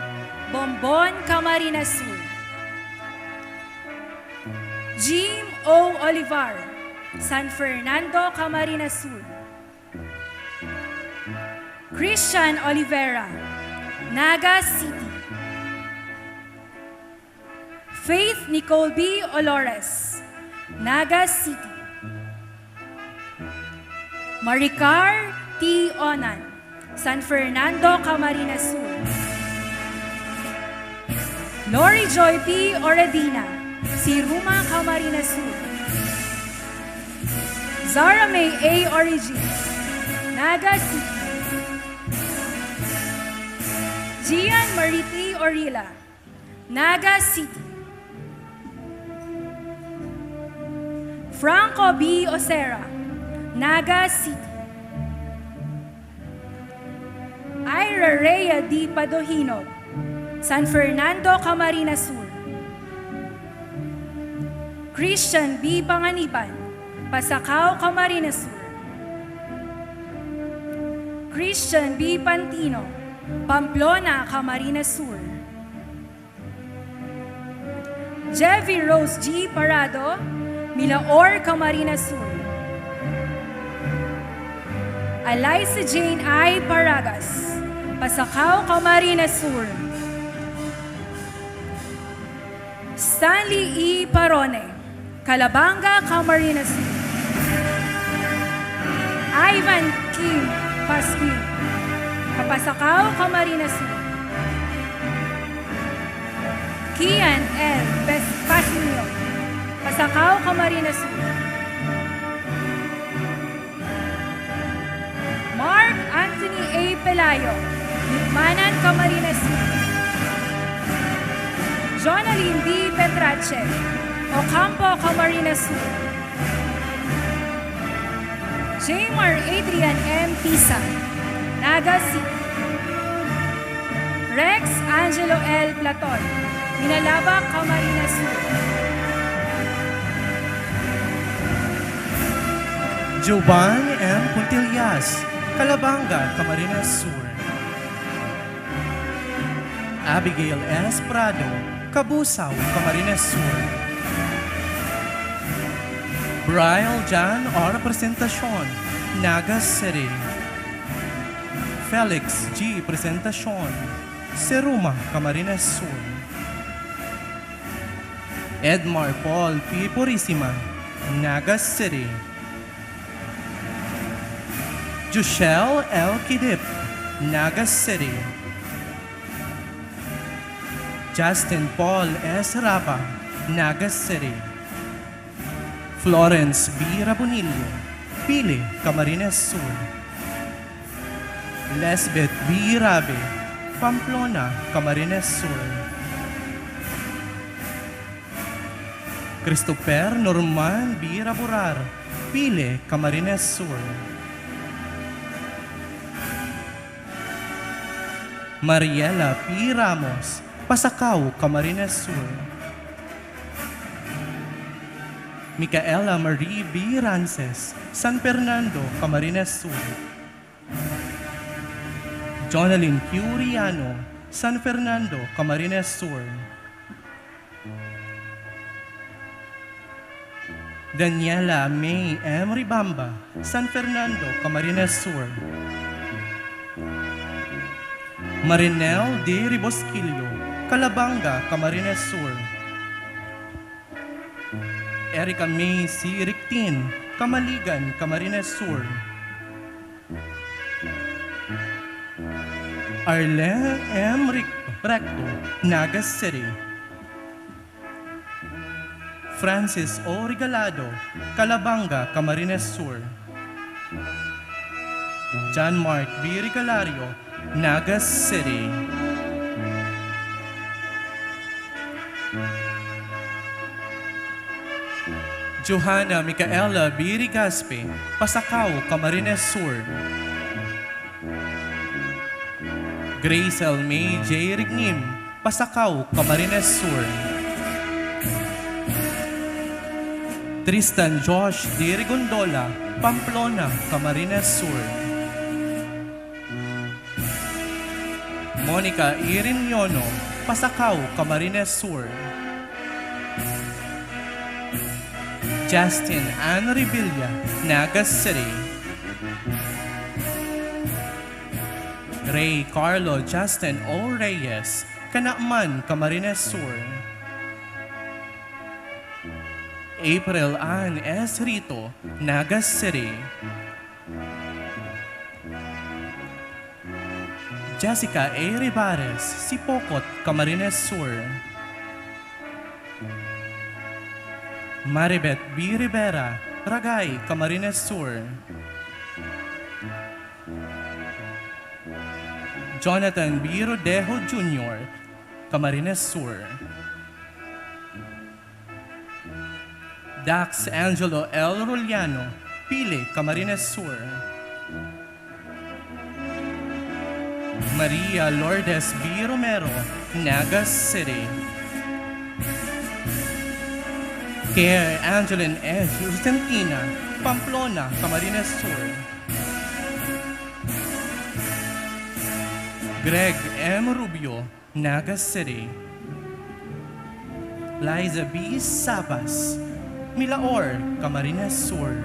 Bombon, Camarines Sur. Jim O. Olivar, San Fernando, Camarines Sur. Christian Olivera, Naga City. Faith Nicole B. Olores, Naga City. Maricar T. Onan, San Fernando, Camarines Sur. Lori Joy P. Oredina, Siruma, Camarines Sur. Zara May A. Origin, Naga City. Gian Marie T. Orila, Naga City. Franco B. Osera, Naga City. Ira Rhea D. Padohinog, San Fernando, Camarines Sur. Christian B. Panganiban, Pasacao, Camarines Sur. Christian B. Pantino, Pamplona, Camarines Sur. Jevy Rose G. Parado, Milaor, Camarines Sur. Eliza Jane I. Paragas, Pasacao, Camarines Sur. Stanley E. Parone, Calabanga, Camarines Sur. Ivan Kim Pasquin, Capasacao, Camarines Sur. Kian L. Pes-, Pasimio, Pasacao, Camarines Sur. Mark Anthony A. Pelayo, Lukmanan, Camarines Sur. Jonalyn D. Petrache, Ocampo, Camarines Sur. Jmar Adrian M. Pisa, Naga City. Rex Angelo L. Platon, Minalabac, Camarines Sur. Jovan M. Puntillas, Calabanga, Camarines Sur. Abigail S. Prado, Cabusao, Camarines Sur. Brian Jan R. Presentacion, Naga City. Felix G. Presentacion, Seruma, Camarines Sur. Edmar Paul P. Purisima, Naga City. Jushel L. Kidip, Naga City. Justin Paul S. Rapa, Naga City. Florence B. Rabonillo, Pili, Camarines Sur. Lesbeth B. Rabe, Pamplona, Camarines Sur. Christopher Norman B. Raburar, Pili, Camarines Sur. Mariela P. Ramos, Pasacao, Camarines Sur. Micaela Marie B. Rances, San Fernando, Camarines Sur. Jonalyn Q. Riano, San Fernando, Camarines Sur. Daniela May M. Ribamba, San Fernando, Camarines Sur. Marinel D. Ribosquillo, Calabanga, Camarines Sur. Erica May C. Rictin, Camaligan, Camarines Sur. Arlene M. Ric-, Recto, Naga City. Francis O. Regalado, Calabanga, Camarines Sur. John Mark B. Regalario, Naga City. Johanna Micaela B. Rigaspe, Pasacao, Camarines Sur. Grace L. May J. Rignim, Pasacao, Camarines Sur. Tristan Josh D. Rigondola, Pamplona, Camarines Sur. Monica Irene Yono, Pasacao, Camarines Sur. Justin Ann Revilla, Naga City. Ray Carlo Justin O. Reyes, Canaman, Camarines Sur. April Ann S. Rito, Naga City. Jessica A. Rivares, Sipocot, Camarines Sur. Maribeth B. Rivera, Ragay, Camarines Sur. Jonathan B. Rodejo Junior, Camarines Sur. Dax Angelo L. Ruliano, Pili, Camarines Sur. Maria Lourdes B. Romero, Naga City. Care Angeline H. Vicentina, Pamplona, Camarines Sur. Greg M. Rubio, Naga City. Liza B. Sabas, Milaor, Camarines Sur.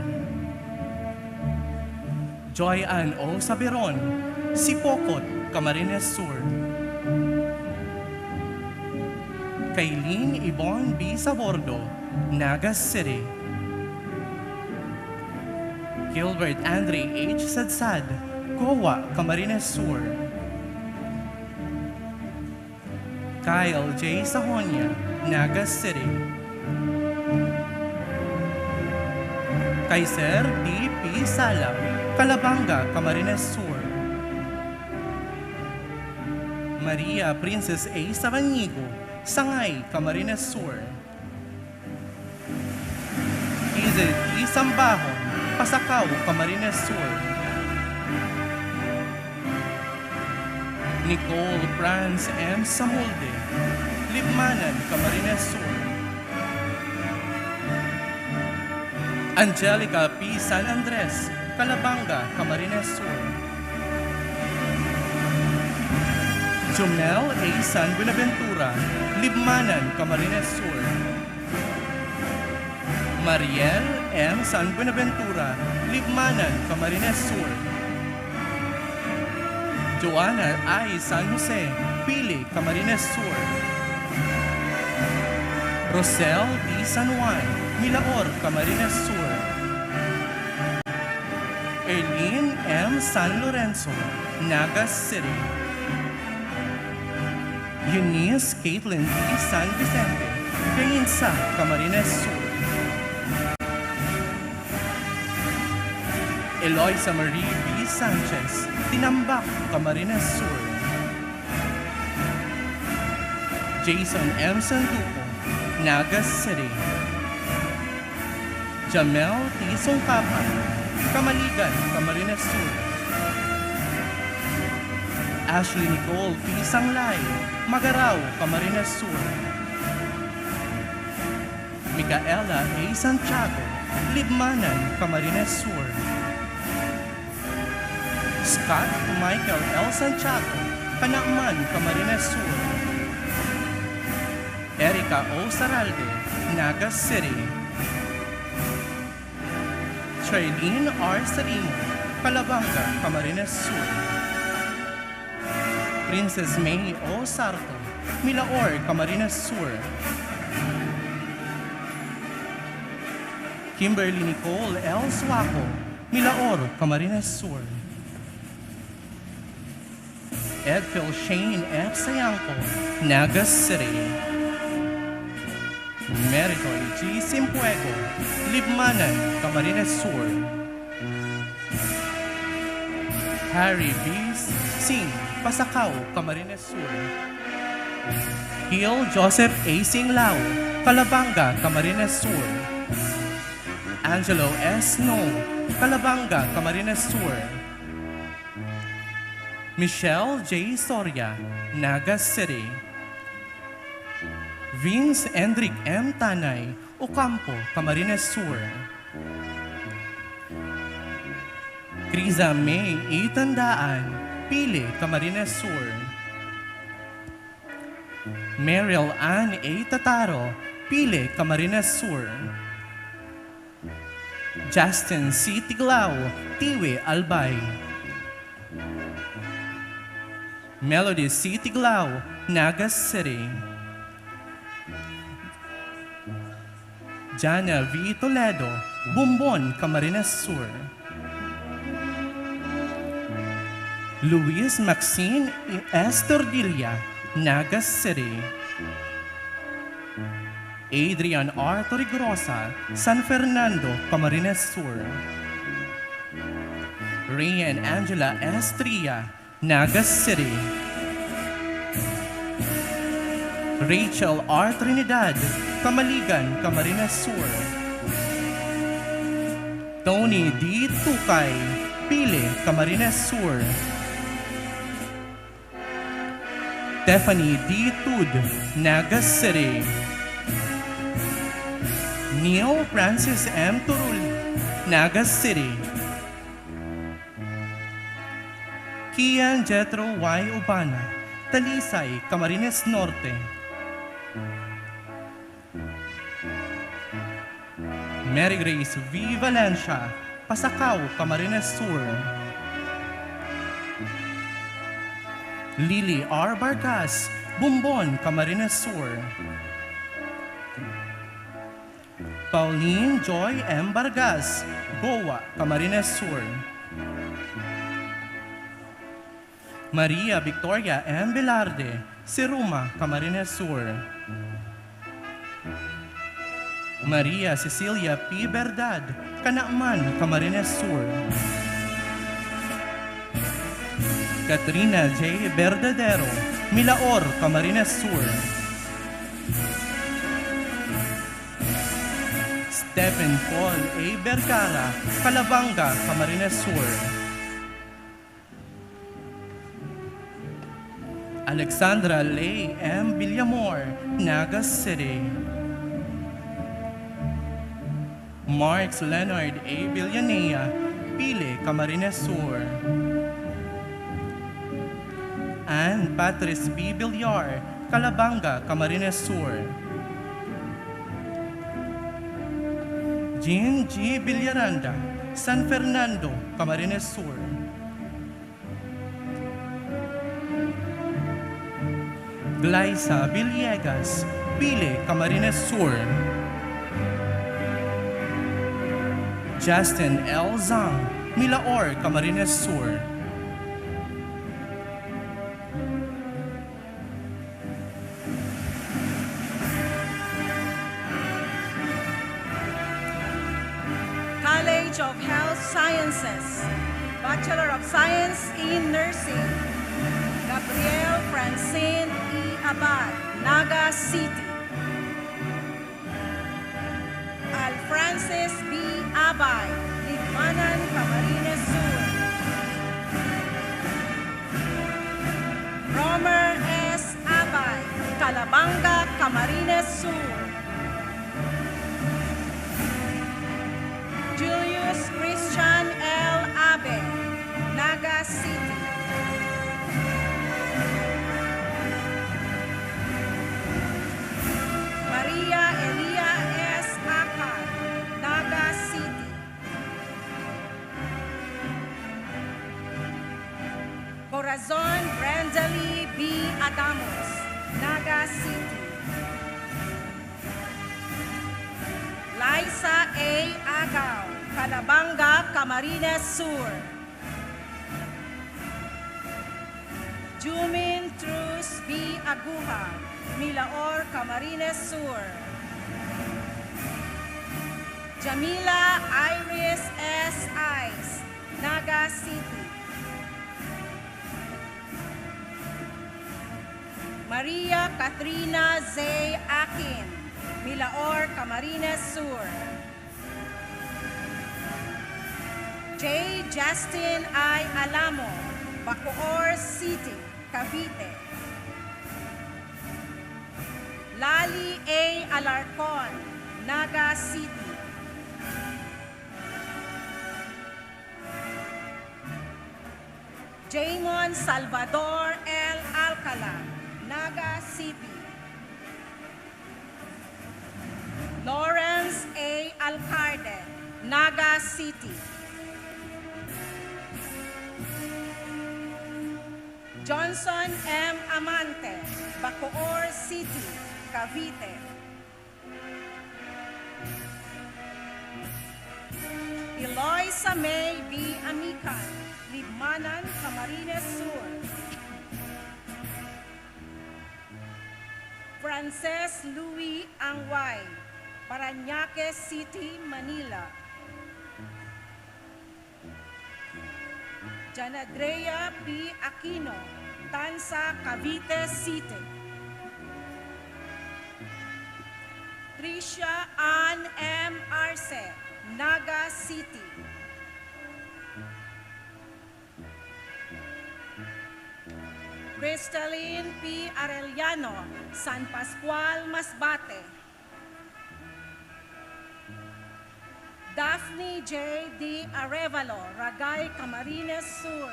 Joy Ann O. Saberon, Sipocot, Camarines Sur. Kaylin Yvonne B. Sabordo, Naga City. Gilbert Andre H. Sadsad, Coa, Camarines Sur. Kyle J. Sahonia, Naga City. Kaiser D. P. Sala, Calabanga, Camarines Sur. Maria Princess A. Sabanigo, Sangay, Camarines Sur. Izzy Sambahon, Pasacao, Camarines Sur. Nicole Franz M. Samulde, Libmanan, Camarines Sur. Angelica P. San Andres, Calabanga, Camarines Sur. Jomel A. San Buenaventura, Libmanan, Camarines Sur. Mariel M. San Buenaventura, Libmanan, Camarines Sur. Joanna I. San Jose, Pili, Camarines Sur. Rosel D. San Juan, Milaor, Camarines Sur. Erlene M. San Lorenzo, Naga City. Eunice Caitlin D. San Vicente, Gainza, Camarines Sur. Eloisa Marie B. Sanchez, Tinambac, Camarines Sur. Jason M. Sanduco, Naga City. Jamel T. Sungkapan, Camaligan, Camarines Sur. Ashley Nicole P. Sanglay, Magarao, Camarines Sur. Micaela A. Santiago, Libmanan, Camarines Sur. Scott Michael L. Santiago, Canaman, Camarines Sur. Erica O. Saralde, Naga City. Charlene R. Sarimo, Calabanga, Camarines Sur. Princess May O. Sarto, Milaor, Camarines Sur. Kimberly Nicole L. Suaco, Milaor, Camarines Sur. Edfil Shane F. Sayangco, Naga City. Meritoy G. Simpuego, Libmanan, Camarines Sur. Harry B. Singh, Pasacao, Camarines Sur. Gil Joseph A. Singlao, Calabanga, Camarines Sur. Angelo S. No, Calabanga, Camarines Sur. Michelle J. Soria, Naga City. Vince Endrick M. Tanay, Ocampo, Camarines Sur. Criza May E. Tandaan, Pili, Camarines Sur. Meryl Ann A. Tataro, Pili, Camarines Sur. Justin C. Tiglao, Tiwi, Albay. Melody C. Tiglao, Naga City. Jana V. Toledo, Bombon, Camarines Sur. Luis Maxine S. Tordilla, Naga City. Adrian R. Torregrosa, San Fernando, Camarines Sur. Rian Angela Estria, Naga City. Rachel R. Trinidad, Camaligan, Camarines Sur. Tony D. Tukay, Pili, Camarines Sur. Stephanie D. Tud, Naga City. Neil Francis M. Turuli, Naga City. Kian Jethro Y. Ubana, Talisay, Camarines Norte. Mary Grace V. Valencia, Pasacao, Camarines Sur. Lily R. Vargas, Bombon, Camarines Sur. Pauline Joy M. Vargas, Goa, Camarines Sur. Maria Victoria M. Velarde, Siruma, Camarines Sur. Maria Cecilia P. Berdad, Canaman, Camarines Sur. Katrina J. Verdadero, Milaor, Camarines Sur. Stephen Paul A. Vergara, Calabanga, Camarines Sur. Alexandra Ley M. Villamor, Naga City. Marks Leonard A. Villanea, Pile, Camarines Sur. Ann Patrice B. Villar, Calabanga, Camarines Sur. Jean G. Villaranda, San Fernando, Camarines Sur. Glyza Villegas, Pile, Camarines Sur. Justin L. Zhang, Milaor, Camarines Sur. College of Health Sciences, Bachelor of Science in Nursing, Gabriel Francine E. Abad, Naga City. Alfrances B. Abay, Libmanan, Camarines Sur. Romer S. Abay, Calabanga, Camarines Sur. Julius Christian L. Abe, Naga City. Maria Elia S. Acar, Naga City. Corazon Brendely B. Adamos, Naga City. Liza A. Agaw, Calabanga, Camarines Sur. Jumin Trus B. Aguja, Milaor, Camarines Sur. Jamila Iris S. Ais, Naga City. Maria Katrina Zay Akin, Milaor, Camarines Sur. J. Justin I. Alamo, Bacoor City, Cavite. Lali A. Alarcon, Naga City. Jamon Salvador L. Alcala, Naga City. Lawrence A. Alcalde, Naga City. Johnson M. Amante, Bacoor City, Cavite. Eloisa May B. Amican, Libmanan, Camarines Sur. Frances Louis Angway, Parañaque City, Manila. Janadrea P. Aquino, Tanza, Cavite City. Tricia Ann M. Arce, Naga City. Crystalline P. Arellano, San Pascual, Masbate. Daphne J. D. Arevalo, Ragay, Camarines Sur.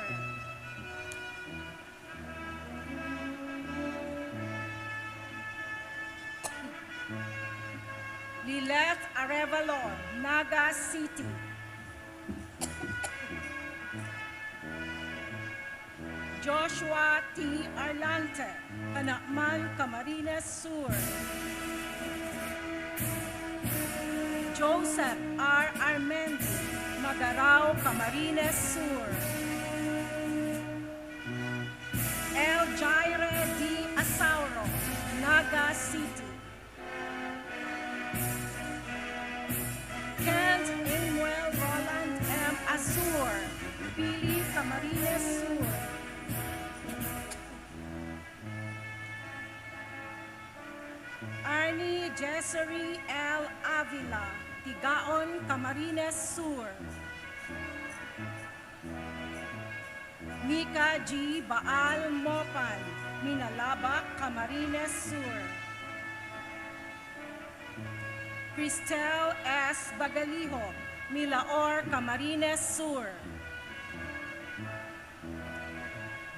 Lileth Arevalo, Naga City. Joshua T. Arlante, Canacman, Camarines Sur. Joseph R. Armendi, Magarao, Camarines Sur. L. Jaire D. Asauro, Naga City. Kent Emmanuel Roland M. Azur, Pili, Camarines Sur. Arnie Jessery L. Avila, Tigaon, Camarines Sur. Mika G. Baal Mopan, Minalabac, Camarines Sur. Cristel S. Bagaliho, Milaor, Camarines Sur.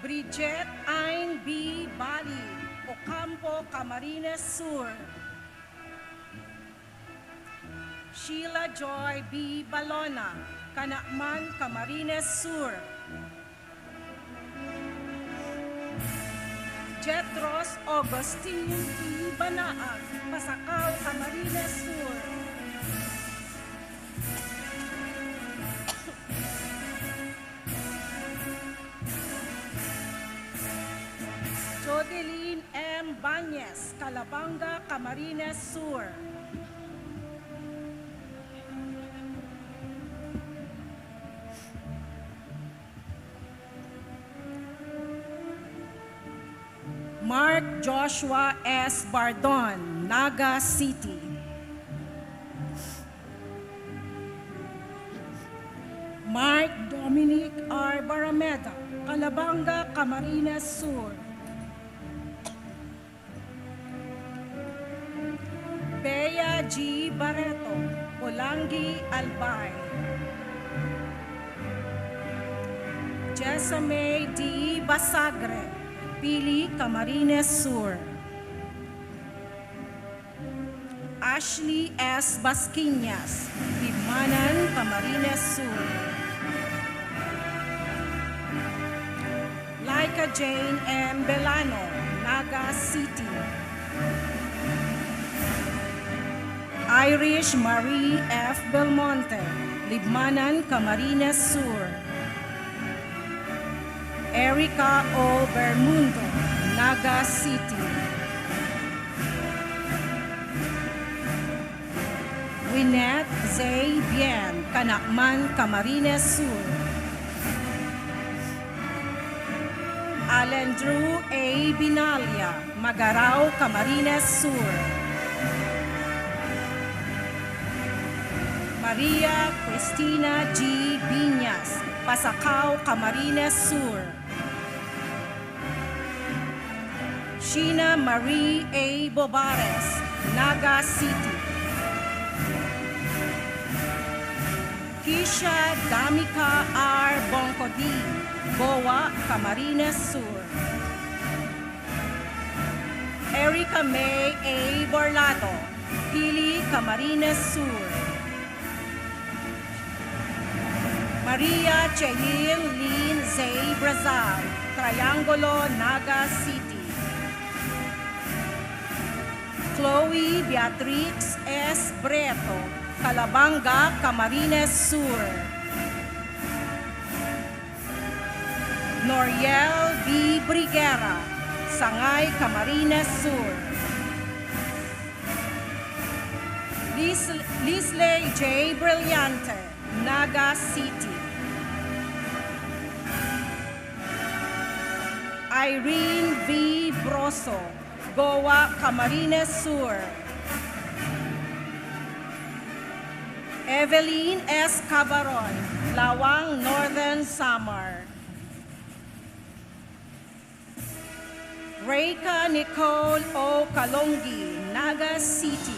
Bridget Ain B. Bali, Ocampo, Camarines Sur. Sheila Joy B. Balona, Canacman, Camarines Sur. Jetros Augustin P. Banaag, Pasacao, Camarines Sur. Jodeline M. Bañez, Calabanga, Camarines Sur. Mark Joshua S. Bardon, Naga City. Mark Dominic R. Barameda, Calabanga, Camarines Sur. Bea G. Barreto, Polangui, Albay. Jessa May D. Basagre, Pili, Camarines Sur. Ashley S. Basquiñas, Libmanan, Camarines Sur. Laika Jane M. Belano, Naga City. Irish Marie F. Belmonte, Libmanan, Camarines Sur. Erica O. Bermundo, Naga City. Winnet Zay Bien, Canacman, Camarines Sur. Alendrew A. Binalia, Magarao, Camarines Sur. Maria Cristina G. Biñas, Pasacao, Camarines Sur. Sheena Marie A. Bobares, Naga City. Kisha Damica R. Bongkodi, Boa, Camarines Sur. Erica May A. Borlado, Pili, Camarines Sur. Maria Cheil Lin Zay Brazal, Triangulo, Naga City. Chloe Beatrix S. Breto, Calabanga, Camarines Sur. Noriel V. Briguera, Sangay, Camarines Sur. Lis-, Lisley J. Brillante, Naga City. Irene V. Broso, Goa, Camarines Sur. Evelyn S. Cavaron, Lawang, Northern Samar. Reika Nicole O. Calongi, Naga City.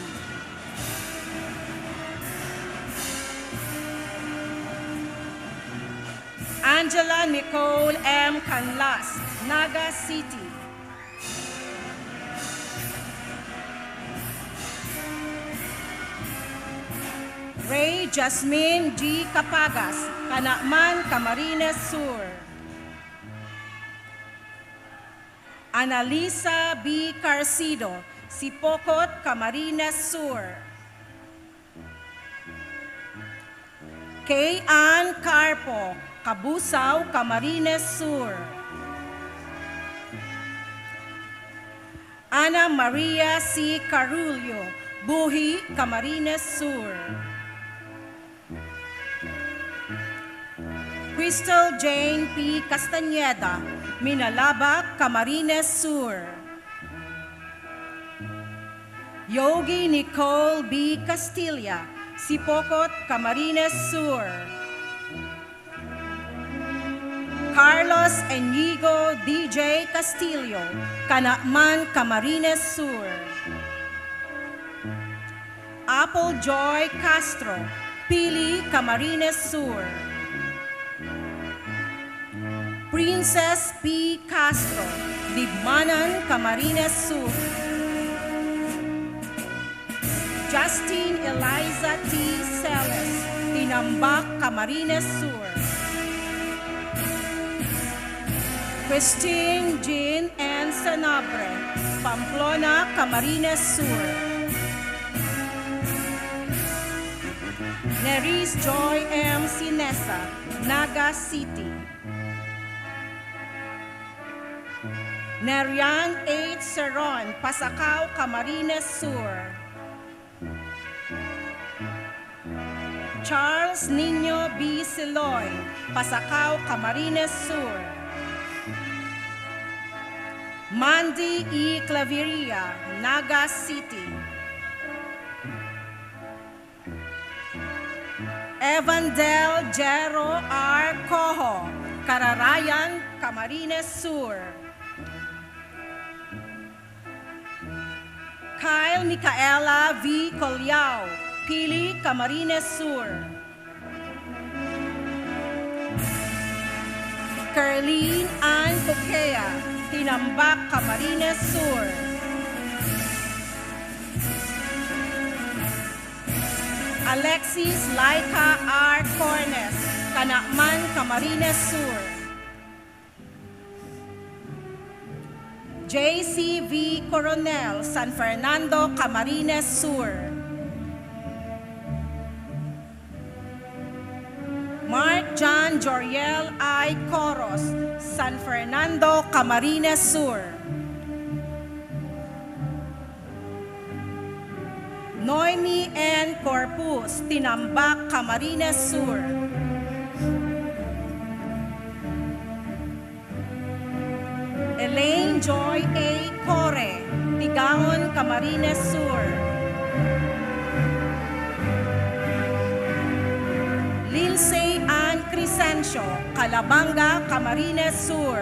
Angela Nicole M. Canlas, Naga City. Ray Jasmine G. Capagas, Canaman, Camarines Sur. Annalisa B. Carcido, Sipocot, Camarines Sur. Kay Ann Carpo, Cabusao, Camarines Sur. Ana Maria C. Carullo, Buhi, Camarines Sur. Crystal Jane P. Castañeda, Minalabac, Camarines Sur. Yogi Nicole B. Castilla, Sipocot, Camarines Sur. Carlos Enigo D J Castillo, Canaman, Camarines Sur. Apple Joy Castro, Pili, Camarines Sur. Princess P. Castro, Libmanan, Camarines Sur. Justin Eliza T. Celes, Tinambac, Camarines Sur. Christine Jean N. Sanabre, Pamplona, Camarines Sur. Neris Joy M. Sinesa, Naga City. Nerian H. Seron, Pasacao, Camarines Sur. Charles Niño B. Siloy, Pasacao, Camarines Sur. Mandy E. Claveria, Naga City. Evandel Jero R. Coho, Cararayan, Camarines Sur. Kyle Micaela V. Collao, Pili, Camarines Sur. Kerlin Ann Coquea, Tinambac, Camarines Sur. Alexis Laika R. Cornes, Canaman, Camarines Sur. J C V Coronel, San Fernando, Camarines Sur. Mark John Joriel I. Coros, San Fernando, Camarines Sur. Noemi N. Corpus, Tinambac, Camarines Sur. Elaine Joy A. Core, Tigaon, Camarines Sur. Lindsay Ann Crescencio, Calabanga, Camarines Sur.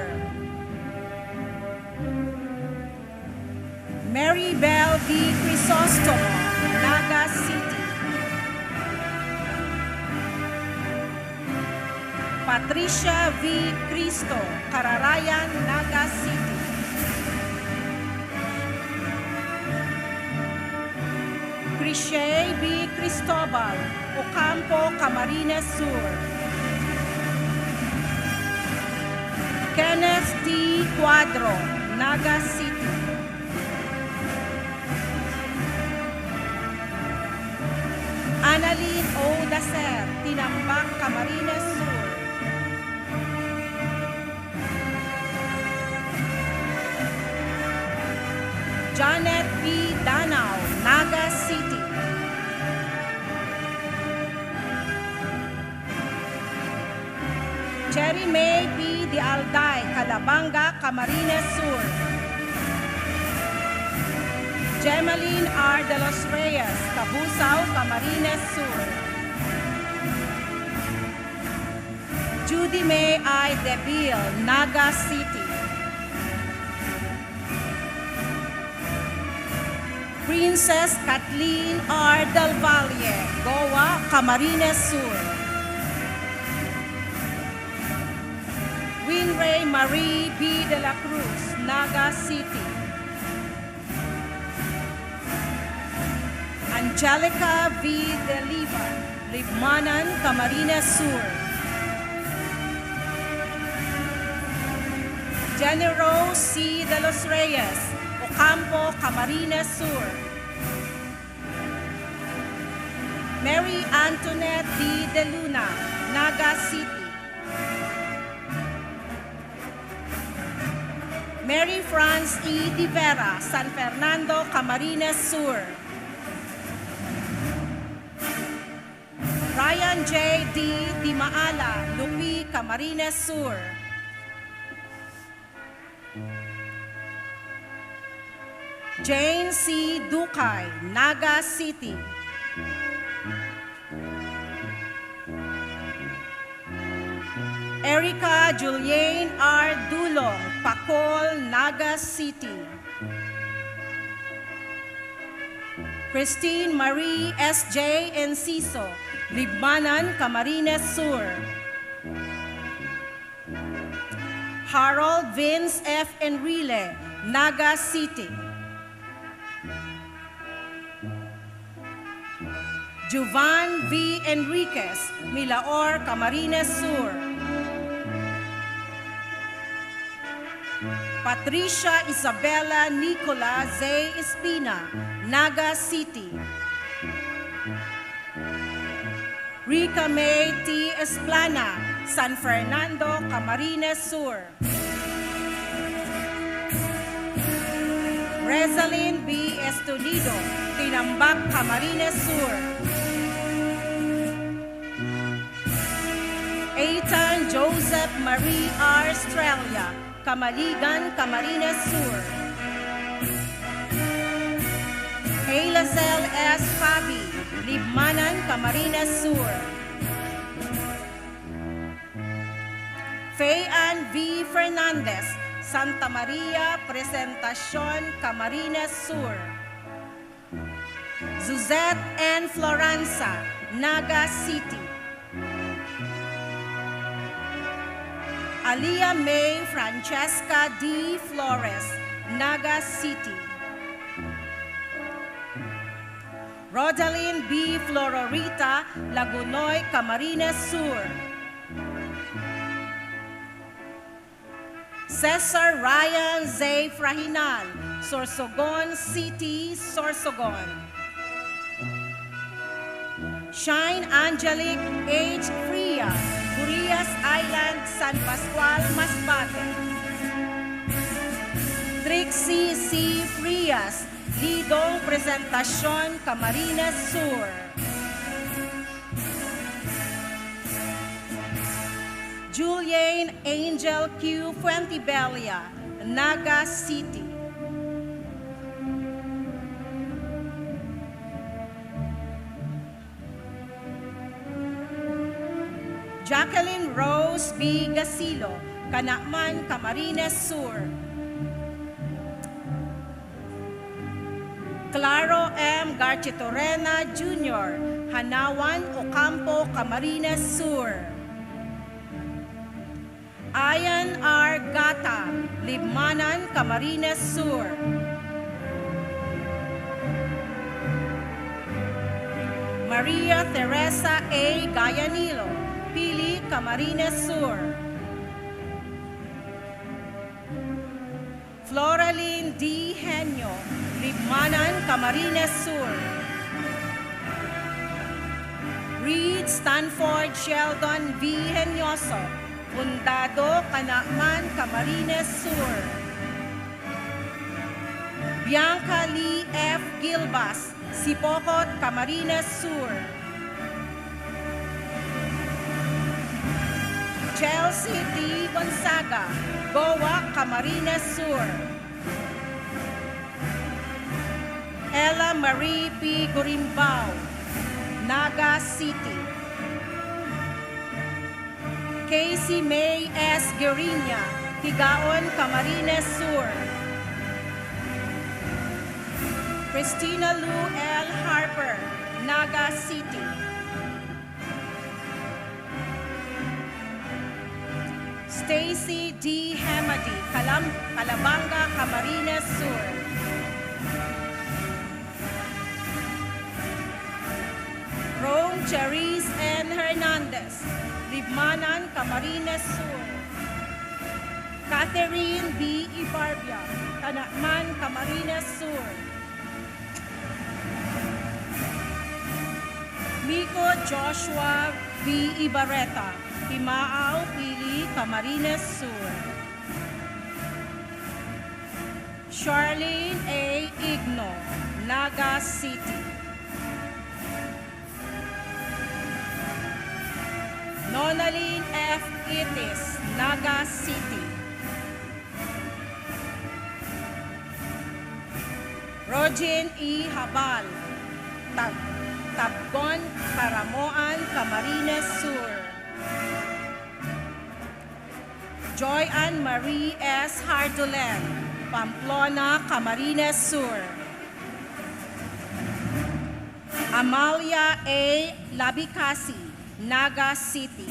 Mary Bell V. Crisostomo, Naga City. Patricia V. Cristo, Cararayan, Naga City. Crishay B. Cristobal, Ocampo, Camarines Sur. Kenneth T. Cuadro, Naga City. Annalyn O. Dacer, Tinambac, Camarines Sur. Janet P. Danao, Naga City. Cherry May P. De Alday, Calabanga, Camarines Sur. Gemaline R. De los Reyes, Cabusao, Camarines Sur. Judy May I. Debil, Naga City. Princess Kathleen R. Del Valle, Goa, Camarines Sur. Ray Marie B. de la Cruz, Naga City. Angelica V. De Liva, Libmanan, Camarines Sur. Jenny Rose C. de los Reyes, Ocampo, Camarines Sur. Mary Antoinette D. de Luna, Naga City. Mary Franz E. de Vera, San Fernando, Camarines Sur. Ryan J. D. de Maala, Lupi, Camarines Sur. Jane C. Ducay, Naga City. Erica Juliane R. Dulong, Pacol, Naga City. Christine Marie S J. Enciso, Libmanan, Camarines Sur. Harold Vince F. Enrile, Naga City. Jovan V. Enriquez, Milaor, Camarines Sur. Patricia Isabella Nicola Zay Espina, Naga City. Rica May T. Esplana, San Fernando, Camarines Sur. Rezalyn B. Estunido, Tinambac, Camarines Sur. Ethan Joseph Marie R. Estrella, Camaligan, Camarines Sur. Eilazel S. Fabi, Libmanan, Camarines Sur. Faye Ann V. Fernandez, Santa Maria, Presentacion, Camarines Sur. Suzette N. Floranza, Naga City. Alia May Francesca D. Flores, Naga City. Rodalyn B. Flororita, Lagunoy, Camarines Sur. Cesar Ryan Zay Frahinal, Sorsogon City, Sorsogon. Shine Angelic H. Frias, Gurias Island, San Pascual, Masbate. Trixie C. Frias, Lidong Presentacion, Camarines Sur. Julian Angel Q. Fuentebella, Naga City. Jacqueline Rose B. Gasilo, Canaman, Camarines Sur. Claro M. Garchitorena Junior, Hanawan, Ocampo, Camarines Sur. Ian R. Gata, Libmanan, Camarines Sur. Maria Teresa A. Gayanilo, Pili, Camarines Sur. Floraline D. Henyo, Libmanan, Camarines Sur. Reed Stanford Sheldon V. Henyoso, Condado, Canaman, Camarines Sur. Bianca Lee F. Gilbas, Sipocot, Camarines Sur. Chelsea D. Gonzaga, Goa, Camarines Sur. Ella Marie P. Gurimbao, Naga City. Casey May S. Gueriña, Tigaon, Camarines Sur. Christina Lou L. Harper, Naga City. Stacy D. Hamady, Calam-, Calabanga, Camarines Sur. Rome Cherise N. Hernandez, Libmanan, Camarines Sur. Catherine B. Ibarbia, Tanakman, Camarines Sur. Miko Joshua V. Ibarreta, Himao, Pili, Camarines Sur. Charlene A. Igno, Naga City. Nonalyn F. Itis, Naga City. Rogin E. Habal, Tag-, Tabgon, Caramoan, Camarines Sur. Joy Ann Marie S. Hardulen, Pamplona, Camarines Sur. Amalia A. Labicasi, Naga City.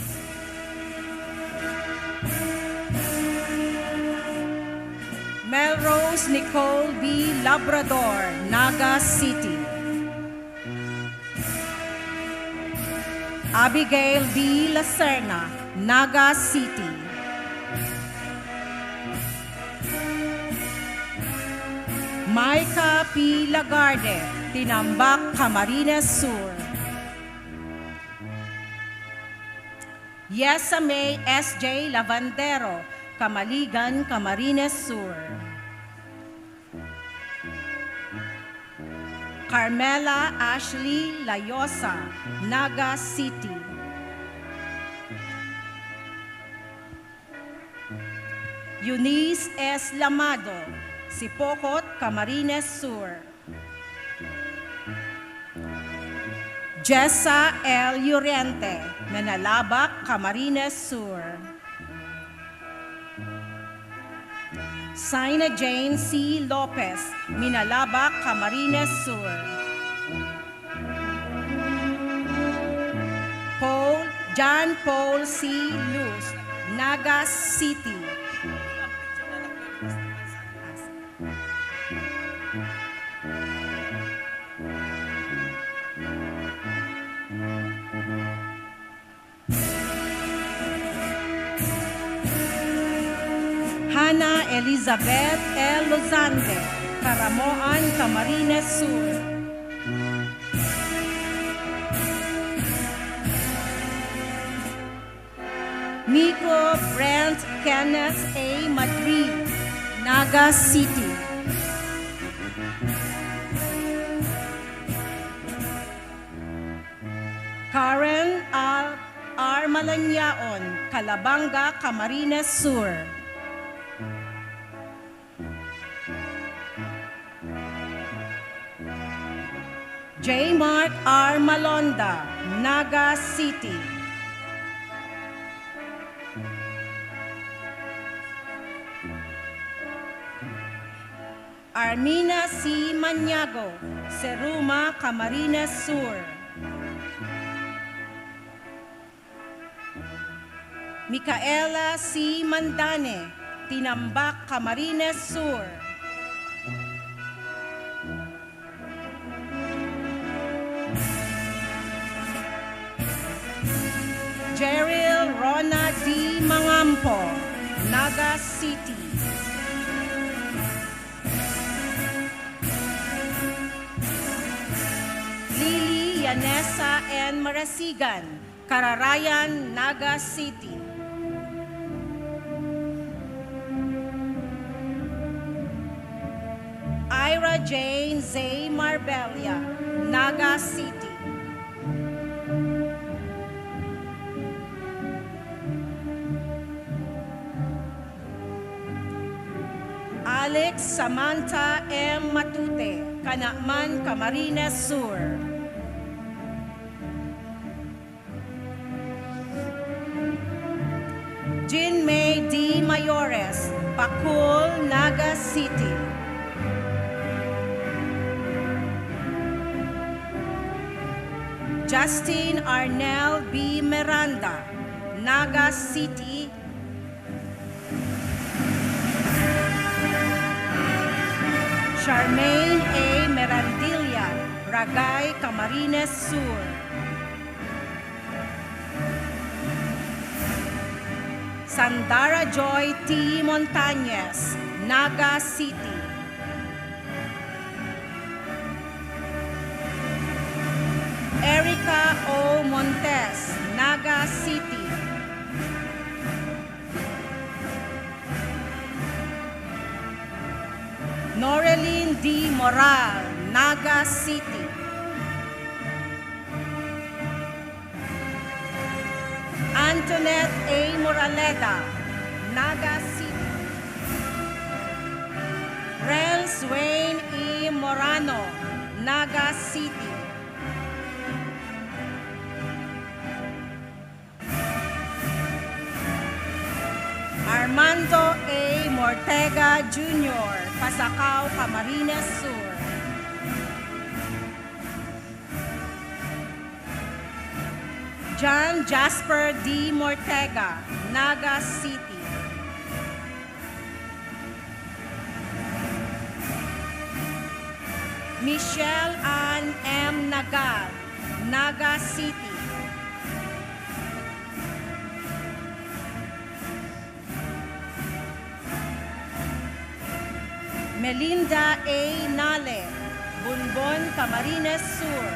Melrose Nicole B. Labrador, Naga City. Abigail B. Lacerna, Naga City. Micah P. Lagarde, Tinambac, Camarines Sur. Yesa May S J Lavandero, Camaligan, Camarines Sur. Carmela Ashley Layosa, Naga City. Eunice S. Lamado, Sipocot, Camarines Sur. Jessa L. Llorente, Manalabac, Camarines Sur. Sina Jane C. Lopez, Manalabac, Camarines Sur. Paul, John Paul C. Luz, Naga City. Hana Elizabeth L. Lozande, Caramoan, Camarines Sur. Miko Brent Kenneth A. Madrid, Naga City. Karen R. Malanyaon, Calabanga, Camarines Sur. J. Mark R. Malonda, Naga City. Armina C. Maniago, Seruma, Camarines Sur. Micaela C. Mandane, Tinambac, Camarines Sur. Jeryl Rona D. Mangampo, Naga City. Lily Yanesa N. Marasigan, Cararayan, Naga City. Ira Jane Z. Marbella, Naga City. Alex Samantha M. Matute, Canaman, Camarines Sur. Jean May D. Mayores, Pacul, Naga City. Justin Arnel B. Miranda, Naga City. Charmaine A. Merandilla, Ragay, Camarines Sur. Sandara Joy T. Montañez, Naga City. Erica O. Montes, Naga City. Norelyn D. Moral, Naga City. Antoinette A. Moraleda, Naga City. Renz Wayne E. Morano, Naga City. Armando A. Mortega Junior, Pasacao, Camarines Sur. John Jasper D. Mortega, Naga City. Michelle Ann M. Nagal, Naga City. Melinda A. Nale, Bonbon, Camarines Sur.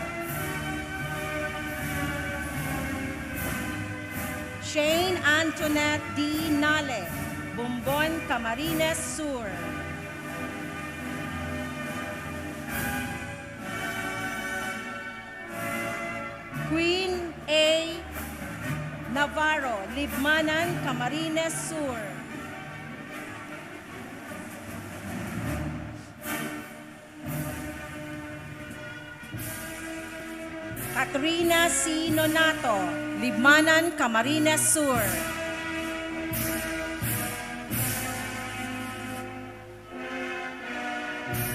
Shane Antoinette D. Nale, Bonbon, Camarines Sur. Queen A. Navarro, Libmanan, Camarines Sur. Katrina C. Nonato, Libmanan, Camarines Sur.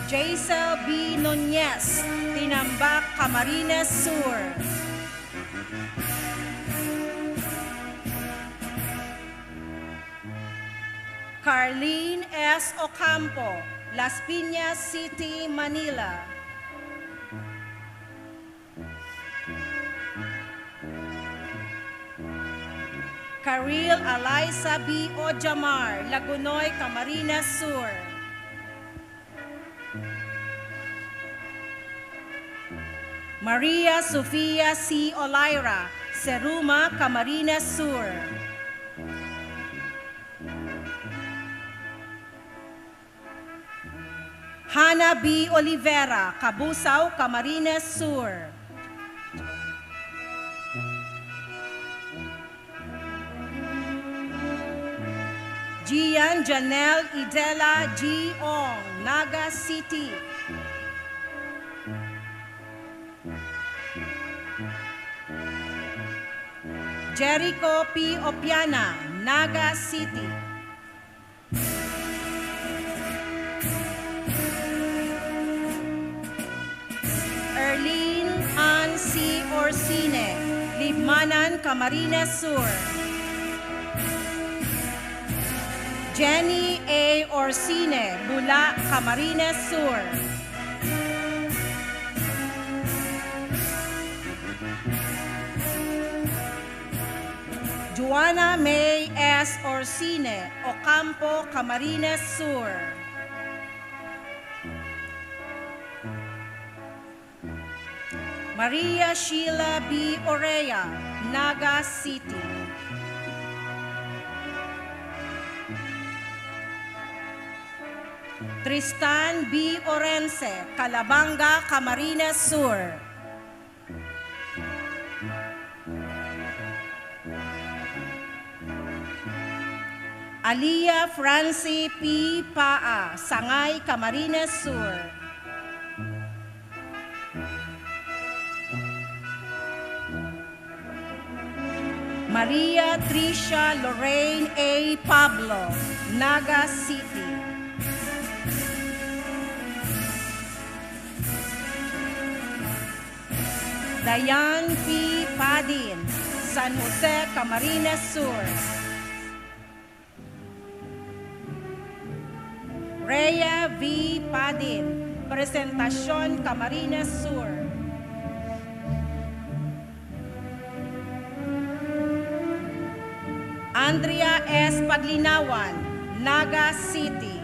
Jaisel B. Nunez, Tinambac, Camarines Sur. Carlene S. Ocampo, Las Piñas City, Manila. Caril Eliza B. Ojamar, Lagonoy, Camarines Sur. Maria Sofia C. Olaira, Seruma, Camarines Sur. Hana B. Olivera, Cabusao, Camarines Sur. Gian Janelle Idela G. Ong, Naga City. Jericho P. Opiana, Naga City. Erlene Ann C. Orsine, Libmanan, Camarines Sur. Jenny A. Orsine, Bula, Camarines Sur. Joanna May S. Orsine, Ocampo, Camarines Sur. Maria Sheila B. Orea, Naga City. Tristan B. Orense, Calabanga, Camarines Sur. Alia Francie P. Paa, Sangay, Camarines Sur. Maria Tricia Lorraine A. Pablo, Naga City. Diane P. Padin, San Jose, Camarines Sur. Rhea V. Padin, Presentacion, Camarines Sur. Andrea S. Paglinawan, Naga City.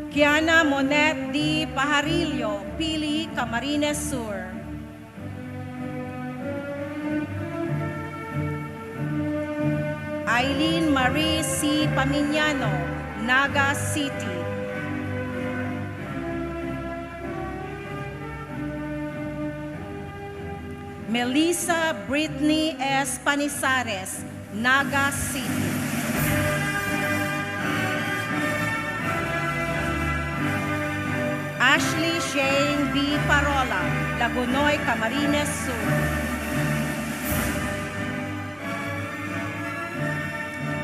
Kiana Monet D. Pajarillo, Pili, Camarines Sur. Aileen Marie C. Pamiñano, Naga City. Melissa Britney S. Panizares, Naga City. Ashley Shane B. Parola, Lagonoy, Camarines Sur.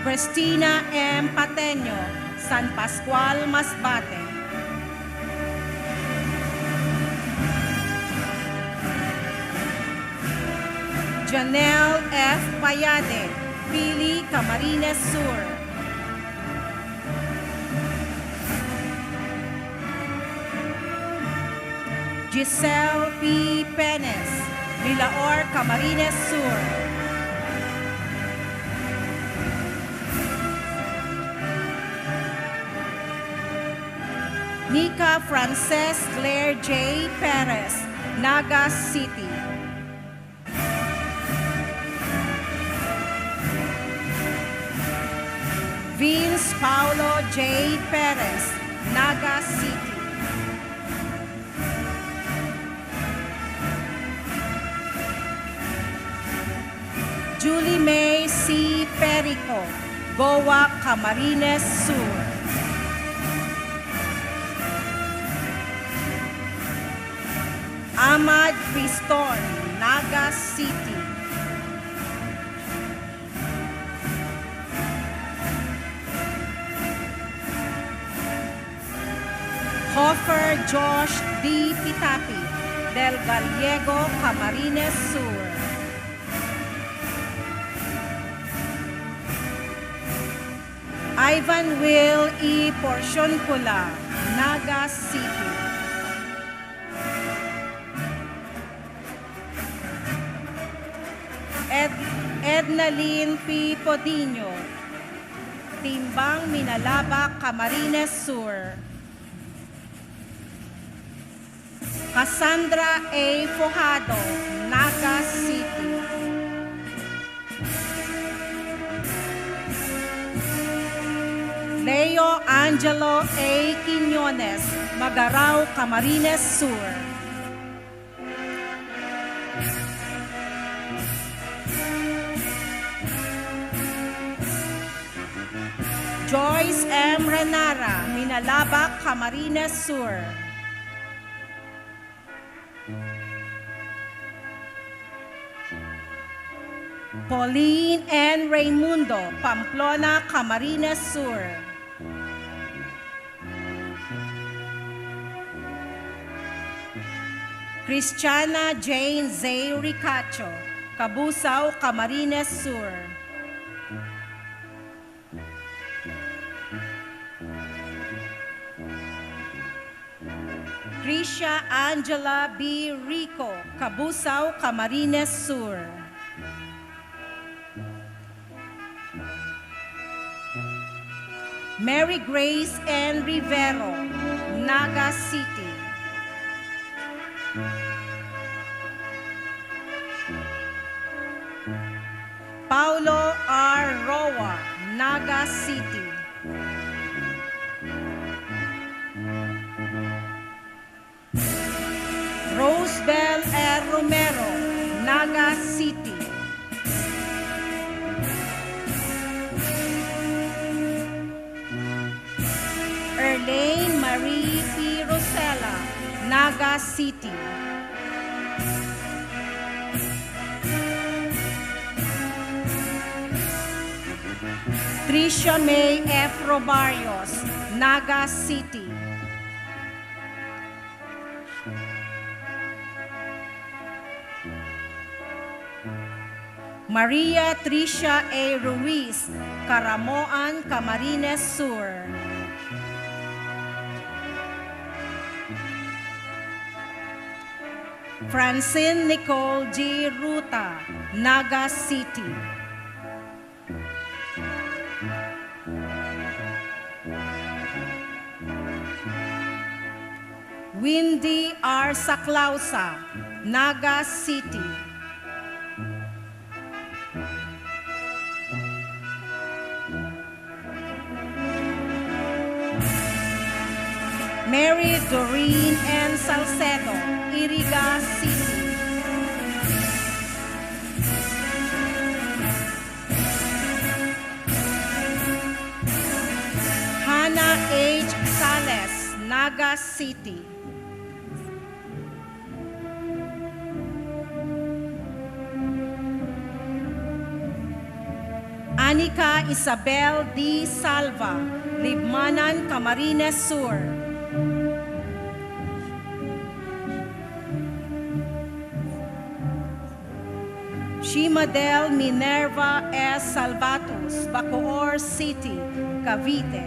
Christina M. Pateño, San Pascual, Masbate. Janelle F. Payade, Pili, Camarines Sur. Giselle P. Penes, Milaor, Camarines Sur. Nica Frances Claire J. Perez, Naga City. Vince Paulo J. Perez, Naga City. Julie May C. Perico, Goa, Camarines Sur. Amad Piston, Naga City. Hofer Josh D. Pitapi, Del Gallego, Camarines Sur. Ivan Will E. Porciuncula, Naga City. Ed-, Ednalyn P. Podinho, Timbang, Minalabac, Camarines Sur. Cassandra A. Fojado, Naga City. Leo Angelo A. Quiñones, Magarao, Camarines Sur. Joyce M. Renara, Minalabac, Camarines Sur. Pauline N. Raimundo, Pamplona, Camarines Sur. Christiana Jane Zay Ricacho, Cabusao, Camarines Sur. Krisha Angela B. Rico, Cabusao, Camarines Sur. Mary Grace N. Rivero, Naga City. Paulo R. Roa, Naga City. Rosebel R. Romero, Naga City. Erlene Marie P. Rosella, Naga City. Tricia May F. Robarios, Naga City. Maria Tricia A. Ruiz, Caramoan, Camarines Sur. Francine Nicole G. Ruta, Naga City. Windy R. Saclausa, Naga City. Mary Doreen N. Salcedo, Iriga City. Hannah H. Sales, Naga City. Anica Isabel D. Salva, Libmanan, Camarines Sur. Shimadel Minerva S. Salvatus, Bacoor City, Cavite.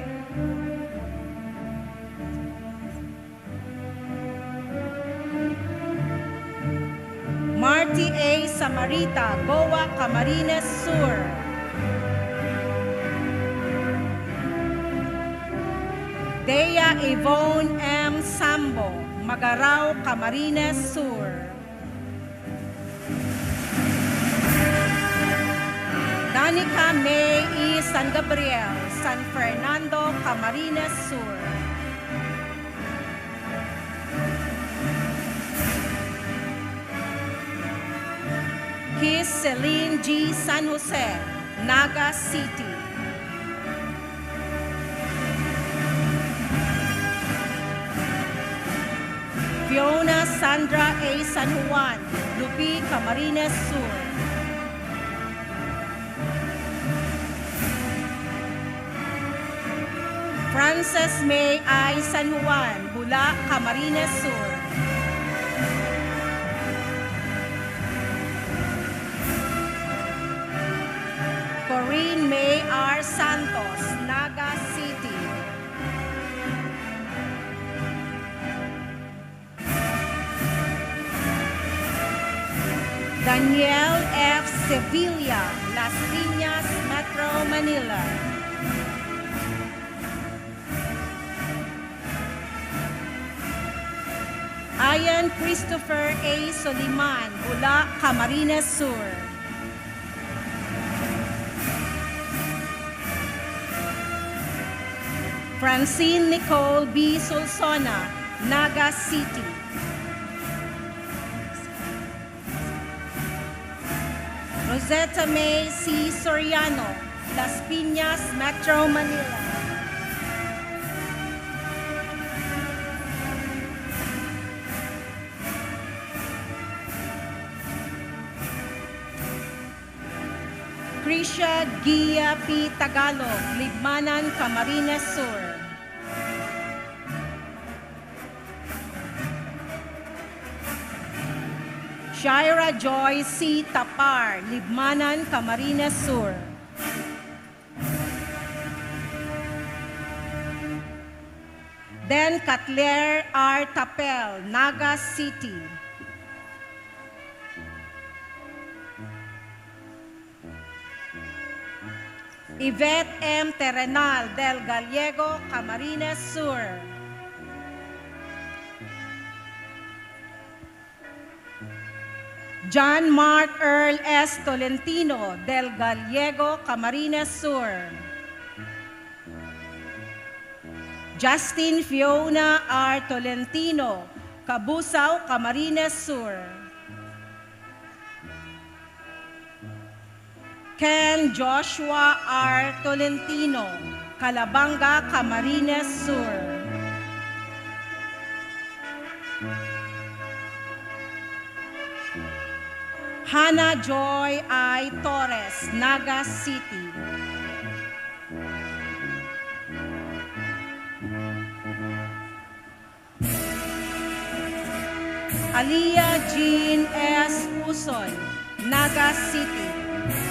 Marty A. Samarita, Goa, Camarines Sur. Dea Yvonne M. Sambo, Magarao, Camarines Sur. Danica May E. San Gabriel, San Fernando, Camarines Sur. Kiss Celine G. San Jose, Naga City. Fiona Sandra A. San Juan, Lupi, Camarines Sur. Frances May I. San Juan, Bula, Camarines Sur. Corinne May R. Santos, Naga City. Daniel F. Sevilla, Las Piñas, Metro Manila. Ian Christopher A. Soliman, Bula, Camarines Sur. Francine Nicole B. Solsona, Naga City. Rosetta May C. Soriano, Las Piñas, Metro Manila. Krisha Gia P. Tagalog, Libmanan, Camarines Sur. Shaira Joy C. Tapar, Libmanan, Camarines Sur. Den Catler R. Tapel, Naga City. Yvette M. Terrenal, Del Gallego, Camarines Sur. John Mark Earl S. Tolentino, Del Gallego, Camarines Sur. Justin Fiona R. Tolentino, Cabusao, Camarines Sur. Ken Joshua R. Tolentino, Calabanga, Camarines Sur. Hannah Joy I. Torres, Naga City. Alia Jean S. Uson, Naga City.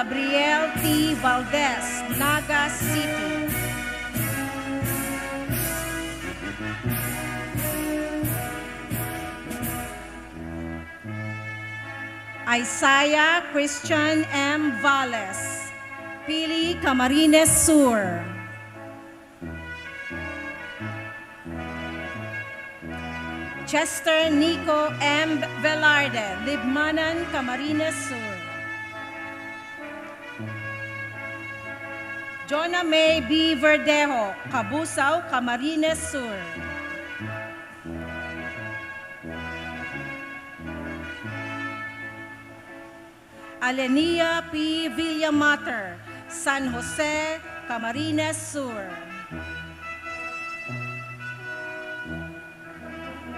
Gabriel T. Valdez, Naga City. Isaiah Christian M. Valles, Pili, Camarines Sur. Chester Nico M. Velarde, Libmanan, Camarines Sur. Jonah May B. Verdejo, Cabusao, Camarines Sur. Alenia P. Villamater, San Jose, Camarines Sur.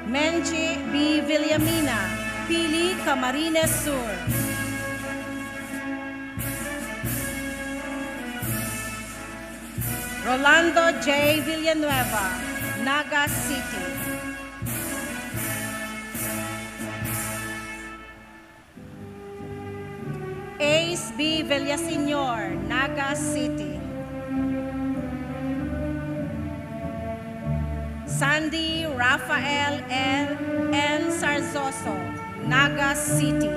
Menchi B. Villamina, Pili, Camarines Sur. Rolando J. Villanueva, Naga City. Ace B. Villaseñor, Naga City. Sandy Rafael L. N. Sarzoso, Naga City.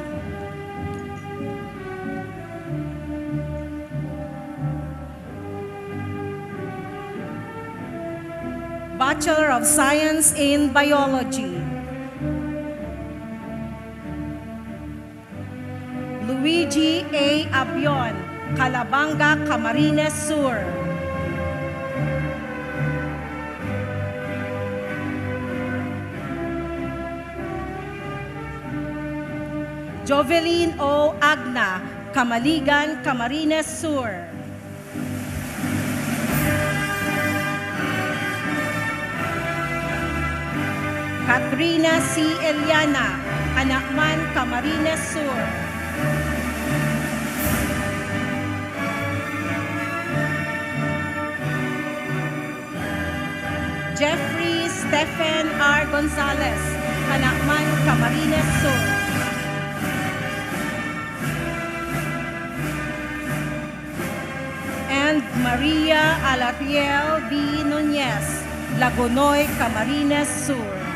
Bachelor of Science in Biology. Luigi A. Abion, Calabanga, Camarines Sur. Jovelyn O. Agna, Camaligan, Camarines Sur. Katrina C. Eliana, Canacman, Camarines Sur. Jeffrey Stephen R. Gonzalez, Canacman, Camarines Sur. And Maria Alariel B. Nunez, Lagonoy, Camarines Sur.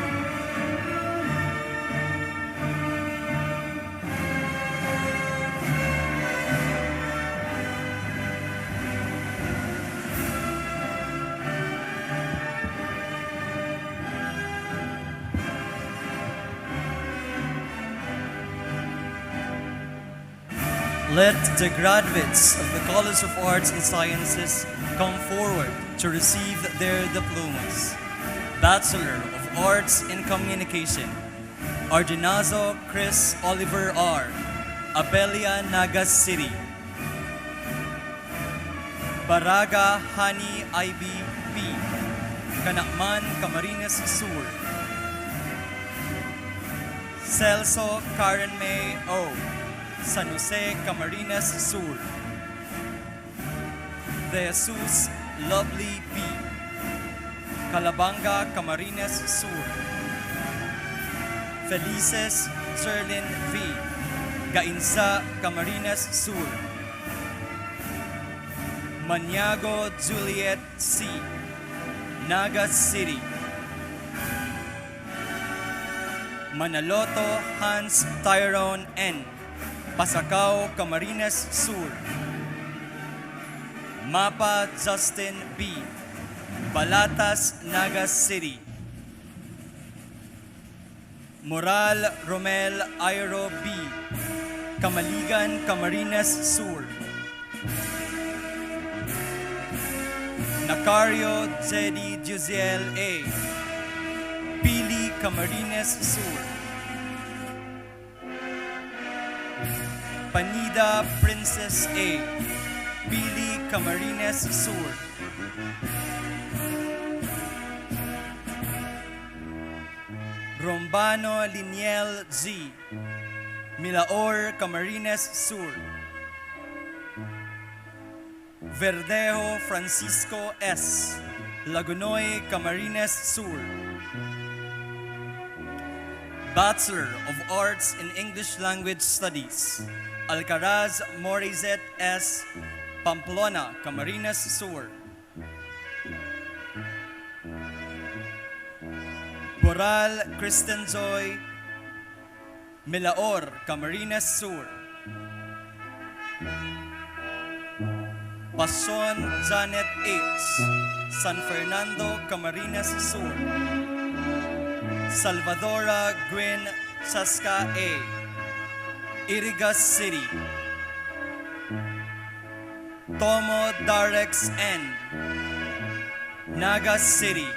Let the graduates of the College of Arts and Sciences come forward to receive their diplomas. Bachelor of Arts in Communication, Ardinazo Chris Oliver R., Abella, Naga City. Baraga Honey Ivy P., Canacman, Camarines Sur. Celso Karen May O., San Jose, Camarines Sur. De Jesus Lovely B., Calabanga, Camarines Sur. Felices Sherlyn V., Gainza, Camarines Sur. Maniago Juliet C., Naga City. Manaloto Hans Tyrone N., Pasacao, Camarines Sur. Mapa Justin B., Balatas, Naga City. Moral Romel Airo B., Camaligan, Camarines Sur. Nacario Zeddy Juziel A., Pili, Camarines Sur. Panida Princess A., Pili, Camarines Sur. Rombano Liniel G., Milaor, Camarines Sur. Verdejo Francisco S., Lagonoy, Camarines Sur. Bachelor of Arts in English Language Studies, Alcaraz Morizet S, Pamplona, Camarines Sur. Boral Kristen Joy, Milaor, Camarines Sur. Pason Janet H, San Fernando, Camarines Sur. Salvadora Gwen Chaska A, Irigas City. Tomo Darex N, Naga City.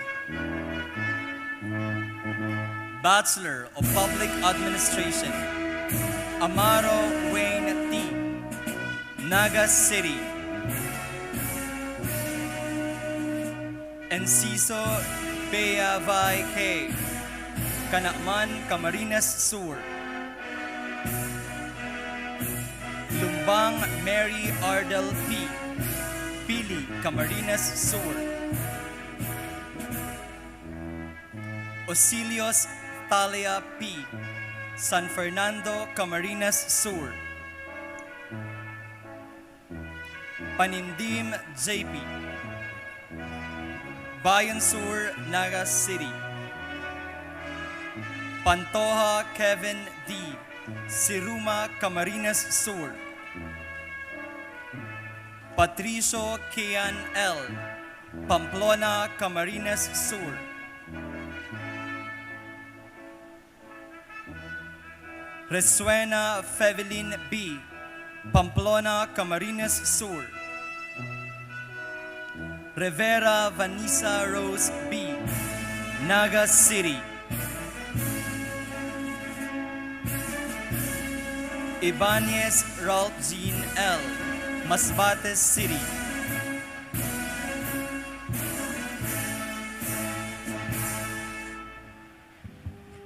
Bachelor of Public Administration, Amaro Wayne T, Naga City. Enciso Beyavay K, Canaman, Camarines Sur. Lumbang Mary Ardel P, Pili, Camarines Sur. Osilios Talia P, San Fernando, Camarines Sur. Panindim J P, Bayan Sur, Naga City. Pantoja Kevin D, Siruma, Camarines Sur. Patricio Kian L, Pamplona, Camarines Sur. Resuena Fevelin B, Pamplona, Camarines Sur. Rivera Vanessa Rose B, Naga City. Ibanez Ralph Jean L, Masbate City.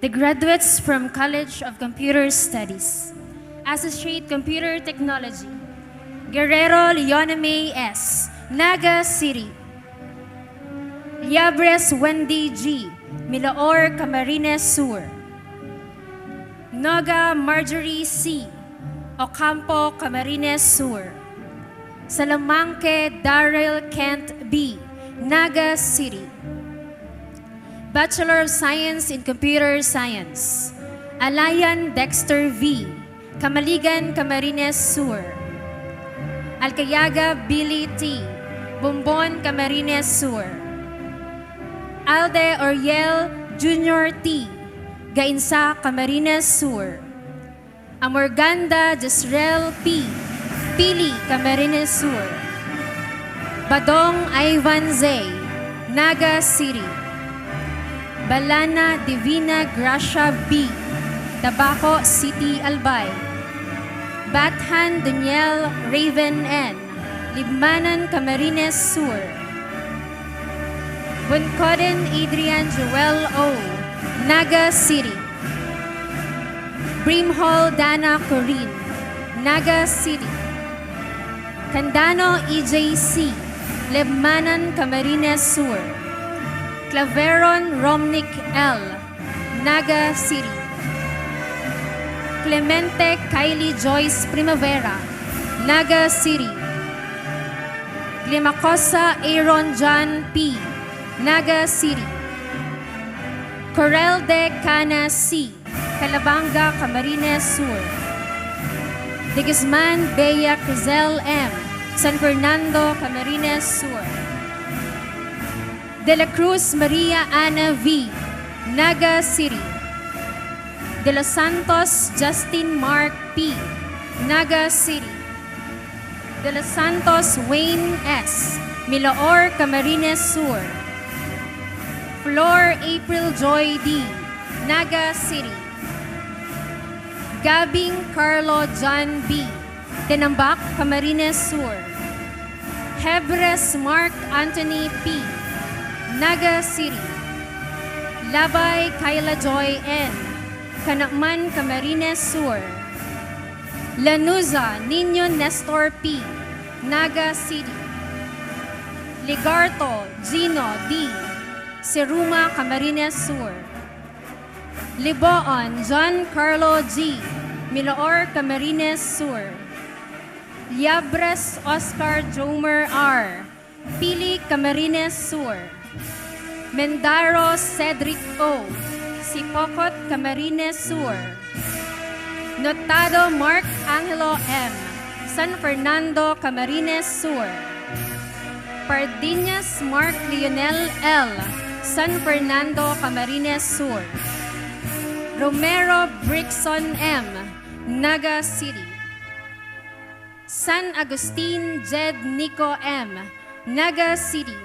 The graduates from College of Computer Studies, Associate Computer Technology, Guerrero Leoname S, Naga City. Liabres Wendy G, Milaor, Camarines Sur. Noga Marjorie C, Ocampo, Camarines Sur. Salamanque Daryl Kent B, Naga City. Bachelor of Science in Computer Science, Alayan Dexter V, Camaligan, Camarines Sur. Alcayaga Billy T, Bombon, Camarines Sur. Alde Oriel Junior T, Gainsa, Camarines Sur. Amorganda Jezreel P, Pili, Camarines Sur. Badong Ivan Zay, Naga City. Balana Divina Gracia B, Tabaco City, Albay. Bathan Daniel Raven N, Libmanan, Camarines Sur. Buncoden Adrian Joel O, Naga City. Brimhall Dana Corin, Naga City. Candano E J C, Libmanan, Camarines Sur. Claveron Romnick L, Naga City. Clemente Kylie Joyce Primavera, Naga City. Glimacosa Aaron John P, Naga City. Corel de Cana C, Calabanga, Camarines Sur. De Guzman Bea Crizel M, San Fernando, Camarines Sur. De la Cruz Maria Ana V, Naga City. De los Santos Justin Mark P, Naga City. De los Santos Wayne S, Milaor, Camarines Sur. Flor April Joy D, Naga City. Gabing Carlo John B, Tinambac, Camarines Sur. Hebres Mark Anthony P, Naga City. Labay Kyla Joy N, Canaman, Camarines Sur. Lanuza Niño Nestor P, Naga City. Ligarto Gino D, Siruma, Camarines Sur. Liboon John Carlo G, Milaor, Camarines Sur. Liabres Oscar Jomer R, Pili, Camarines Sur. Mendaro Cedric O, Sipocot, Camarines Sur. Notado Mark Angelo M, San Fernando, Camarines Sur. Pardiñas Mark Lionel L, San Fernando, Camarines Sur. Romero Brixon M, Naga City. San Agustin Jed Nico M, Naga City.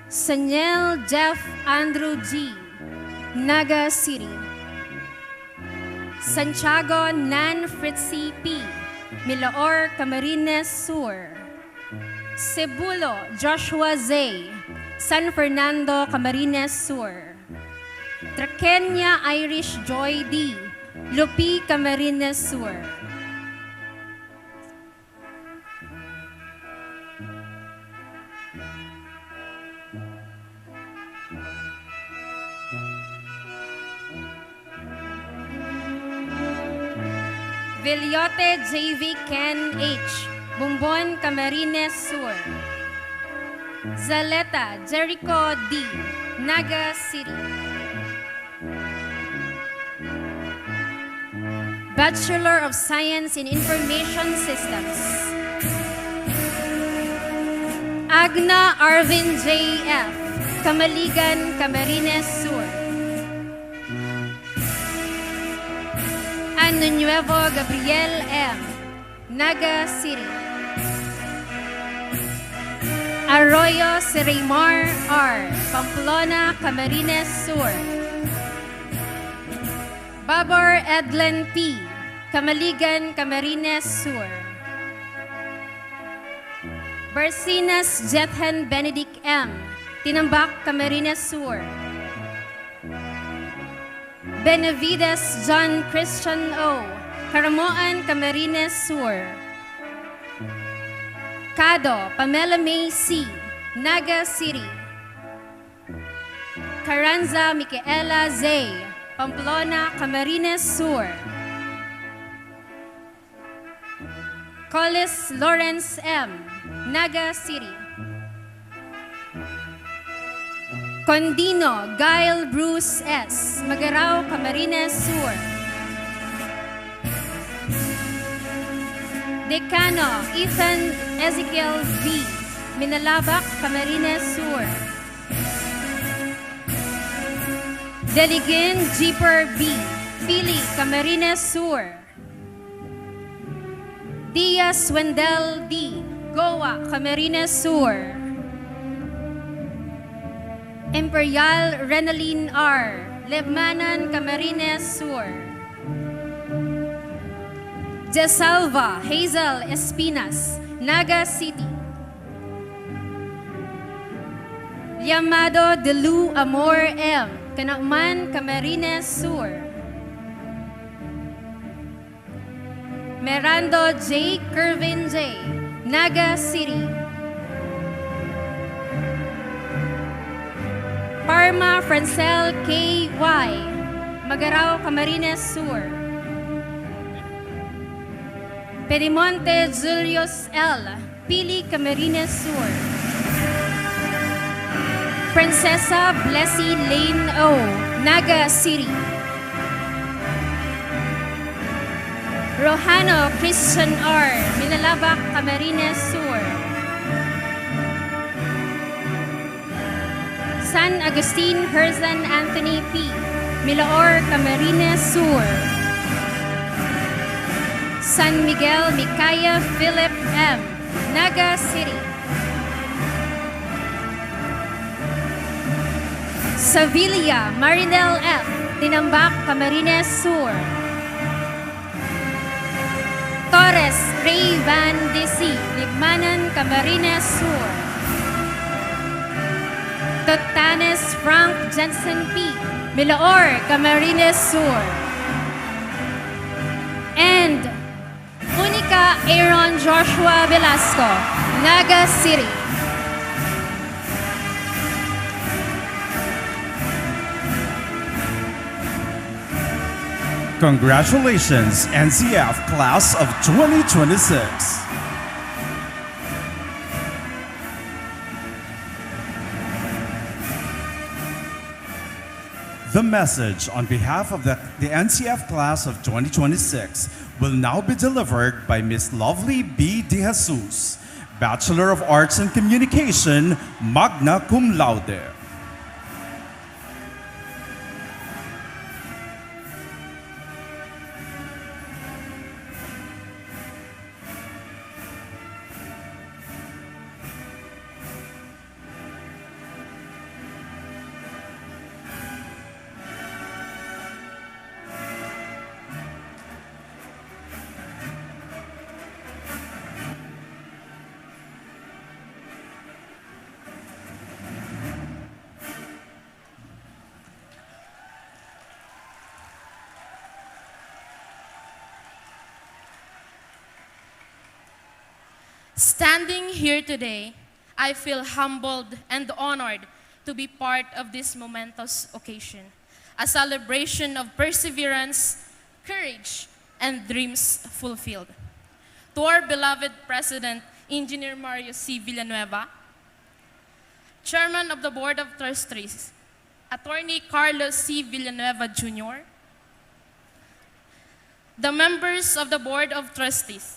Saniel Jeff Andrew G, Naga City. Santiago Nan Fritzy P, Milaor, Camarines Sur. Cebulo Joshua Zay, San Fernando, Camarines Sur. Traqueña Irish Joy D, Lupi, Camarines Sur. Vellote J V Ken H, Bombon, Camarines Sur. Zaleta Jericho D, Naga City. Bachelor of Science in Information Systems. Agna Arvin J F, Camaligan, Camarines Sur. Ano Nuevo Gabriel M, Naga City. Arroyo Siraymar R, Pamplona, Camarines Sur. Babar Edlen P, Camaligan, Camarines Sur. Barcinas Jethan Benedict M, Tinambac, Camarines Sur. Benavides John Christian O, Caramoan, Camarines Sur. Cado Pamela May C, Naga City. Carranza Micaela Z, Pamplona, Camarines Sur. Collis Lawrence M, Naga City. Condino Gail Bruce S, Magarao, Camarines Sur. Decano Ethan Ezekiel B, Minalabac, Camarines Sur. Deligin Jeeper B, Pili, Camarines Sur. Diaz Wendell D, Goa, Camarines Sur. Imperial Renalyn R, Lebmanan, Camarines Sur. Desalva Hazel Espinas, Naga City. Llamado Delu Amor M, Canaman, Camarines Sur. Merando J Kervin J, Naga City. Parma Francel K Y, Magarao, Camarines Sur. Pedimonte Julius L, Pili, Camarines Sur. Princesa Blessy Lane O, Naga City. Rojano Christian R, Minalabac, Camarines Sur. San Agustin Herzan Anthony P, Milaor, Camarines Sur. San Miguel Micaiah Philip M, Naga City. Sevilla Marinel F, Tinambac, Camarines Sur. Torres Ray Van D C, Libmanan, Camarines Sur. Totanes Frank Jensen P, Milaor, Camarines Sur. And Unica Aaron Joshua Velasco, Naga City. Congratulations, N C F Class of twenty twenty-six. The message on behalf of the, the N C F Class of twenty twenty-six will now be delivered by Miss Lovely B. De Jesus, Bachelor of Arts in Communication, magna cum laude. Standing here today, I feel humbled and honored to be part of this momentous occasion, a celebration of perseverance, courage, and dreams fulfilled. To our beloved President, Engineer Mario C. Villanueva, Chairman of the Board of Trustees, Attorney Carlos C. Villanueva Junior, the members of the Board of Trustees,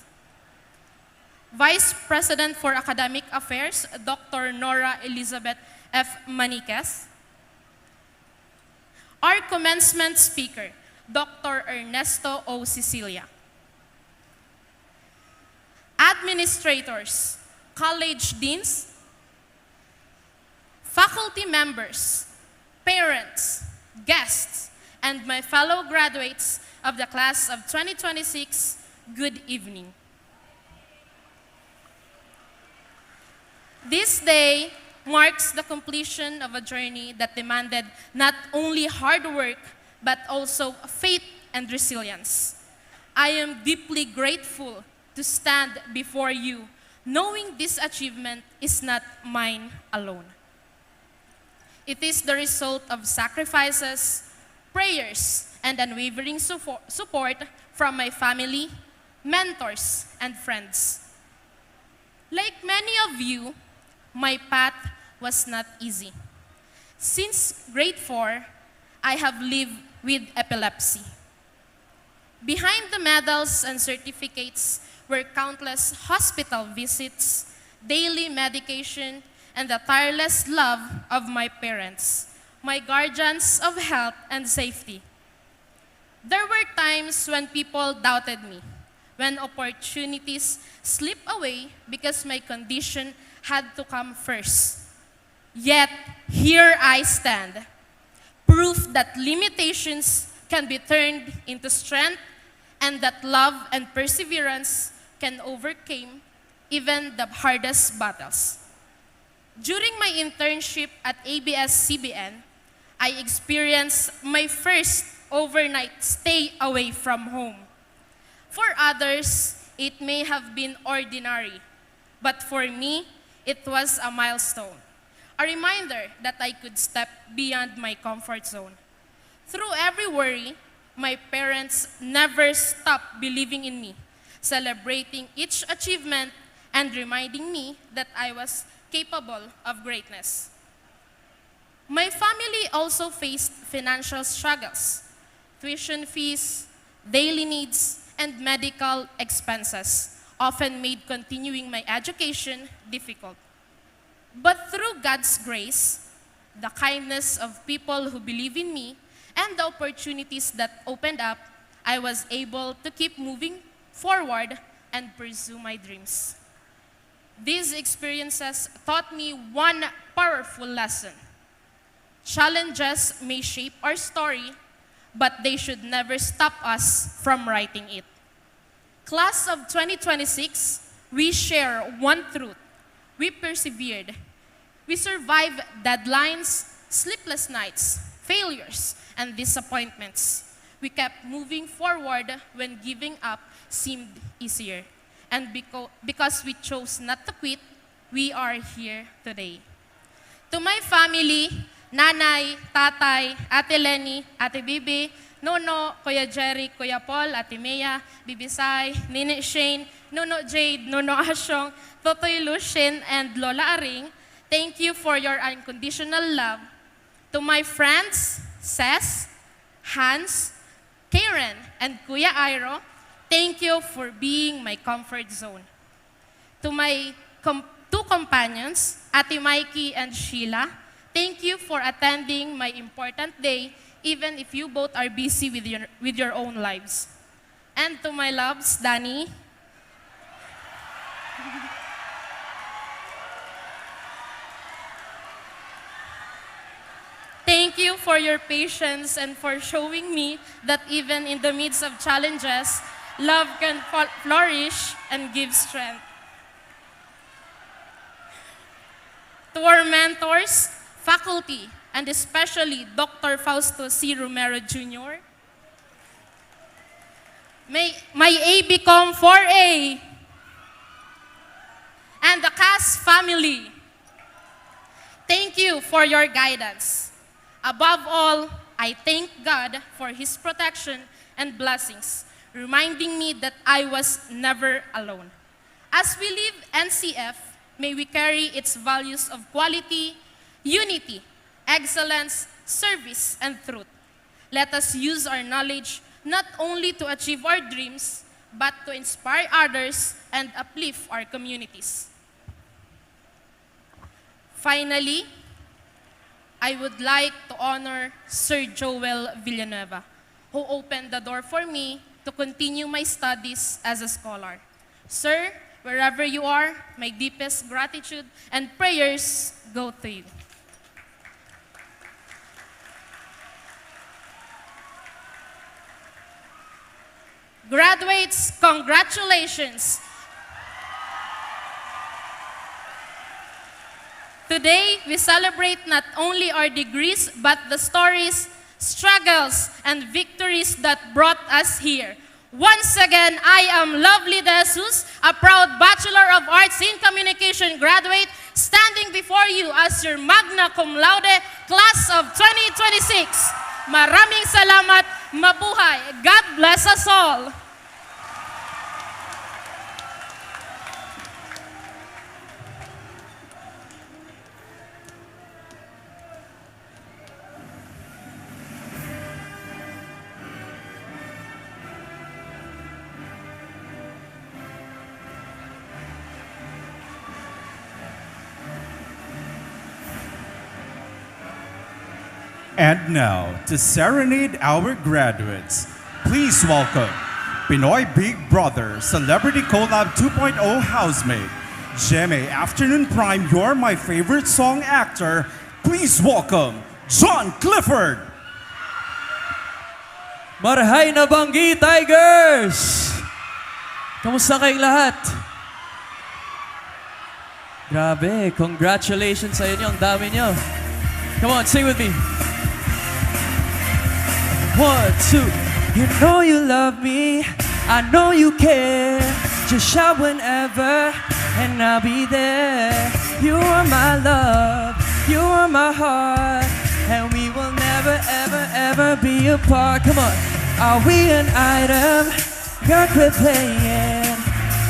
Vice President for Academic Affairs, Doctor Nora Elizabeth F. Maniquez, our commencement speaker, Doctor Ernesto O. Cecilia, administrators, college deans, faculty members, parents, guests, and my fellow graduates of the class of twenty twenty-six, good evening. This day marks the completion of a journey that demanded not only hard work, but also faith and resilience. I am deeply grateful to stand before you, knowing this achievement is not mine alone. It is the result of sacrifices, prayers, and unwavering suffo-, support from my family, mentors, and friends. Like many of you, my path was not easy. Since grade four, I have lived with epilepsy. Behind the medals and certificates were countless hospital visits, daily medication, and the tireless love of my parents, my guardians of health and safety. There were times when people doubted me, when opportunities slipped away because my condition had to come first. Yet, here I stand, proof that limitations can be turned into strength and that love and perseverance can overcome even the hardest battles. During my internship at A B S C B N, I experienced my first overnight stay away from home. For others, it may have been ordinary, but for me, it was a milestone, a reminder that I could step beyond my comfort zone. Through every worry, my parents never stopped believing in me, celebrating each achievement and reminding me that I was capable of greatness. My family also faced financial struggles. Tuition fees, daily needs, and medical expenses often made continuing my education difficult. But through God's grace, the kindness of people who believe in me, and the opportunities that opened up, I was able to keep moving forward and pursue my dreams. These experiences taught me one powerful lesson. Challenges may shape our story, but they should never stop us from writing it. Class of twenty twenty-six, we share one truth. We persevered. We survived deadlines, sleepless nights, failures, and disappointments. We kept moving forward when giving up seemed easier. And beco-, because we chose not to quit, we are here today. To my family, Nanay, Tatay, Ate Leni, Ate Bibi, Nono, Kuya Jerry, Kuya Paul, Ate Mea, Bibi Sai, Nini Shane, Nono Jade, Nono Asyong, Totoy Lucien, and Lola Aring, thank you for your unconditional love. To my friends, Ses, Hans, Karen, and Kuya Iro, thank you for being my comfort zone. To my com-, two companions, Ate Mikey and Sheila, thank you for attending my important day, even if you both are busy with your, with your own lives. And to my loves, Danny, thank you for your patience and for showing me that even in the midst of challenges, love can fl-, flourish and give strength. To our mentors, faculty, and especially Doctor Fausto C. Romero Junior, may, my A B Com four A, and the CAS family, thank you for your guidance. Above all, I thank God for His protection and blessings, reminding me that I was never alone. As we leave N C F, may we carry its values of quality, unity, excellence, service, and truth. Let us use our knowledge not only to achieve our dreams, but to inspire others and uplift our communities. Finally, I would like to honor Sir Joel Villanueva, who opened the door for me to continue my studies as a scholar. Sir, wherever you are, my deepest gratitude and prayers go to you. Graduates, congratulations! Today, we celebrate not only our degrees, but the stories, struggles, and victories that brought us here. Once again, I am Lovely De Jesus, a proud Bachelor of Arts in Communication graduate, standing before you as your magna cum laude class of twenty twenty-six. Maraming salamat, mabuhay. God bless us all. And now, to serenade our graduates, please welcome Pinoy Big Brother Celebrity Collab two point oh housemate, G M A Afternoon Prime, You're My Favorite Song actor, please welcome John Clifford! Marahay na banggi, Tigers! Kamusta kayong lahat? Grabe, congratulations sa inyo, ang dami nyo. Come on, sing with me. One, two. You know you love me, I know you care. Just shout whenever, and I'll be there. You are my love, you are my heart, and we will never, ever, ever be apart. Come on. Are we an item? Girl, quit playing.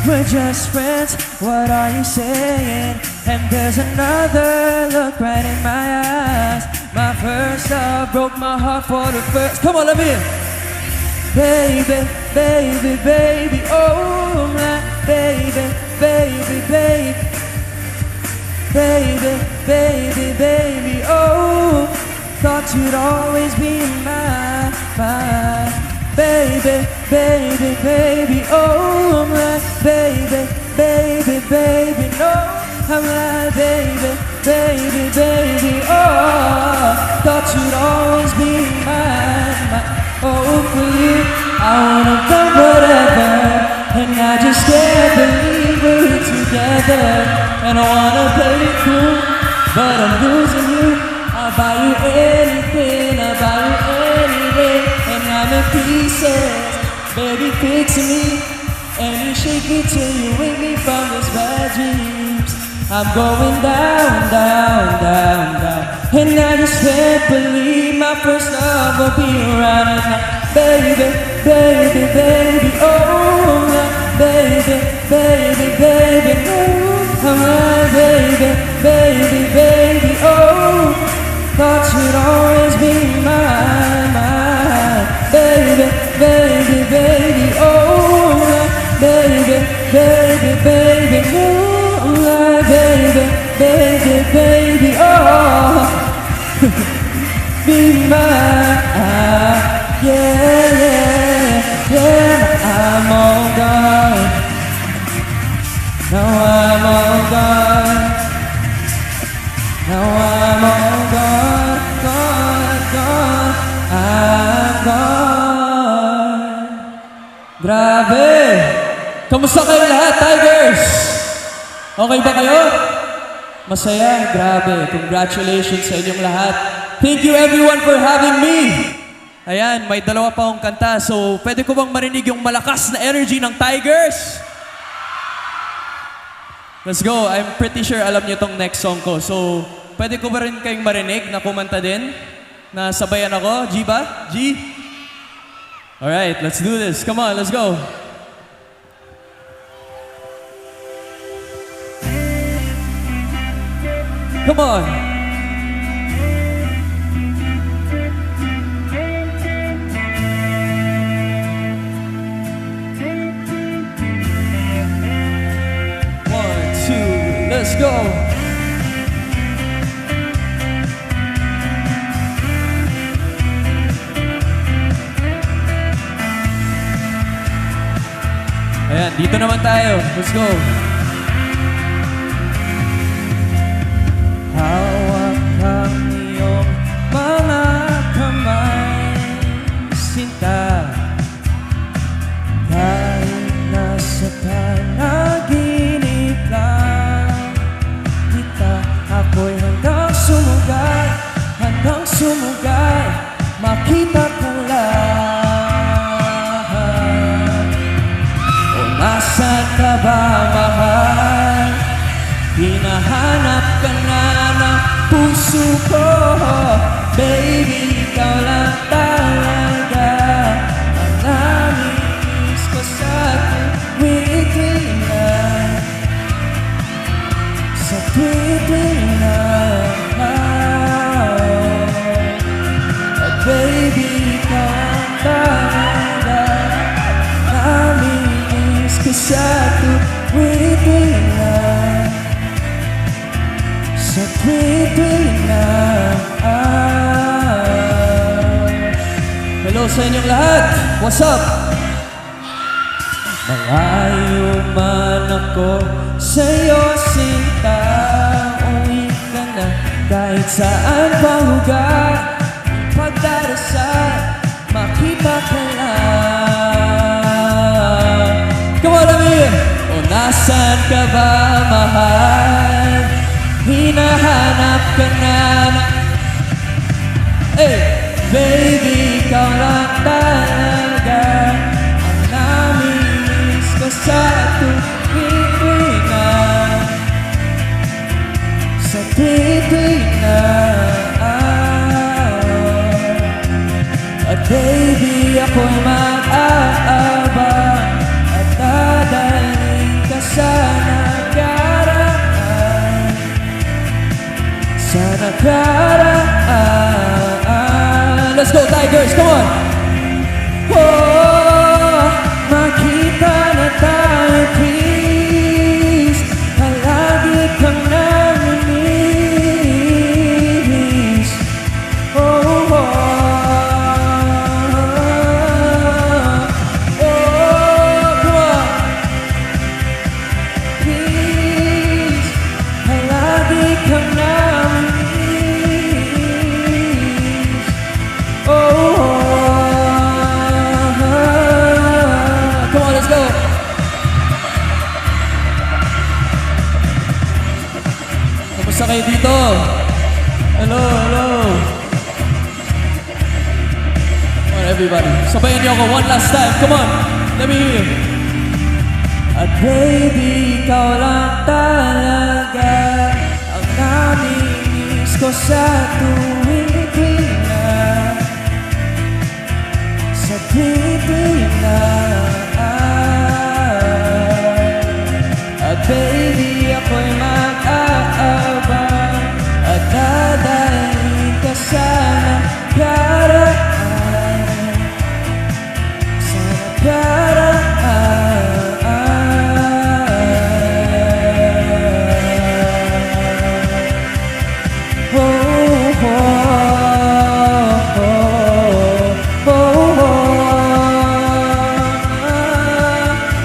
We're just friends. What are you saying? And there's another look right in my eyes. My first love broke my heart for the first. Come on, let me hear. Baby, baby, baby, oh my baby, baby, baby. Baby, baby, baby, oh. Thought you'd always be mine, mine. Baby, baby, baby, oh my baby, baby, baby, no. I'm like, baby, baby, baby, oh. Thought you'd always be mine, mine. Oh, for you, I wanna come whatever. And I just can't believe we're together. And I wanna play it cool, but I'm losing you. I'll buy you anything, I'll buy you anything. And I'm in pieces, baby, fix me. And you shake me till you wake me from these bad dreams. I'm going down, down, down, down. And I just can't believe my first love will be around. And I Baby, baby, baby, oh, my baby, baby, baby, ooh, my baby, baby, baby, oh, thought you'd always be mine, mine. Baby, baby, baby, oh, my baby, baby, baby, ooh, my baby, baby, baby, oh. Be mine, yeah, yeah, yeah. Now I'm on guard. Now I'm on guard. Now I'm on guard, guard, guard. I'm gone. Grabe! Kamusta kayong lahat, Tigers? Okay ba kayo? Masaya? Grabe. Congratulations sa inyong lahat. Thank you everyone for having me. Ayan, may dalawa pa akong kanta. So, pwede ko bang marinig yung malakas na energy ng Tigers? Let's go. I'm pretty sure alam niyo tong next song ko. So, pwede ko ba rin kayong marinig na kumanta din? Na sabayan ako? G ba? G? Alright, let's do this. Come on, let's go. Come on. One, two, let's go. Ayan, dito naman tayo. Let's go. Hawak ang iyong mga kamay, sinta. Kahit nasa panaginip lang kita, ako'y handang sumugay, handang sumugay, makita ka lang. O nasaan ka ba, mahal? Hinahanap ka na ng puso ko. Baby, ikaw lang talaga ang nami-miss ko sa tuwing tuwing na, sa tuwing-tuwing na. At baby, ikaw ang talaga nami-miss ko sa tuwing-tuwing na, sa tuwing-tuwing na. Hello sa inyong lahat! What's up? Malayo man ako sa'yo, sinta, uwi ka na. Kahit saan pa lugar, pagdarasal, makita ka lang. Come on, Amir! O nasaan ka ba, mahal? Hinahanap ka na ng Hey, baby, ikaw lang talaga ang nami-miss ko sa tuwing-tuwing na, sa tuwing-tuwing na. At baby, ako'y mag-aabang at dadalhin ka sa nakaraan. Sa nakaraan. Let's go, Tigers! Come on! Oh, magkita na tayo, please. Palagi kang nami-miss. Oh, oh, oh, oh, come on. Please, palagi kang nami-miss. Oh, oh, oh. Come on, let's go. Kamusta kayo dito? Hello, hello. Come on, everybody. Sabayan niyo ako one last time. Come on. Let me hear you. At baby, ikaw lang talaga ang nami-miss ko sa tuwing-tuwing na, sa Dito na. At baby, ako'y mag-aabang at dadahin ka sana karaan. Sana karaan. Oh, oh, oh, oh,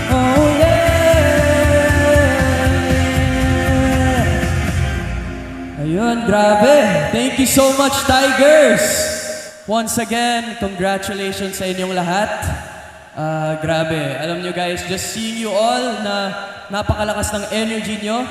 oh, yeah. Ayun, grabe. Thank you so much, Tigers. Once again, congratulations sa inyong lahat. Ah, grabe. Alam nyo guys, just seeing you all na napakalakas ng energy nyo,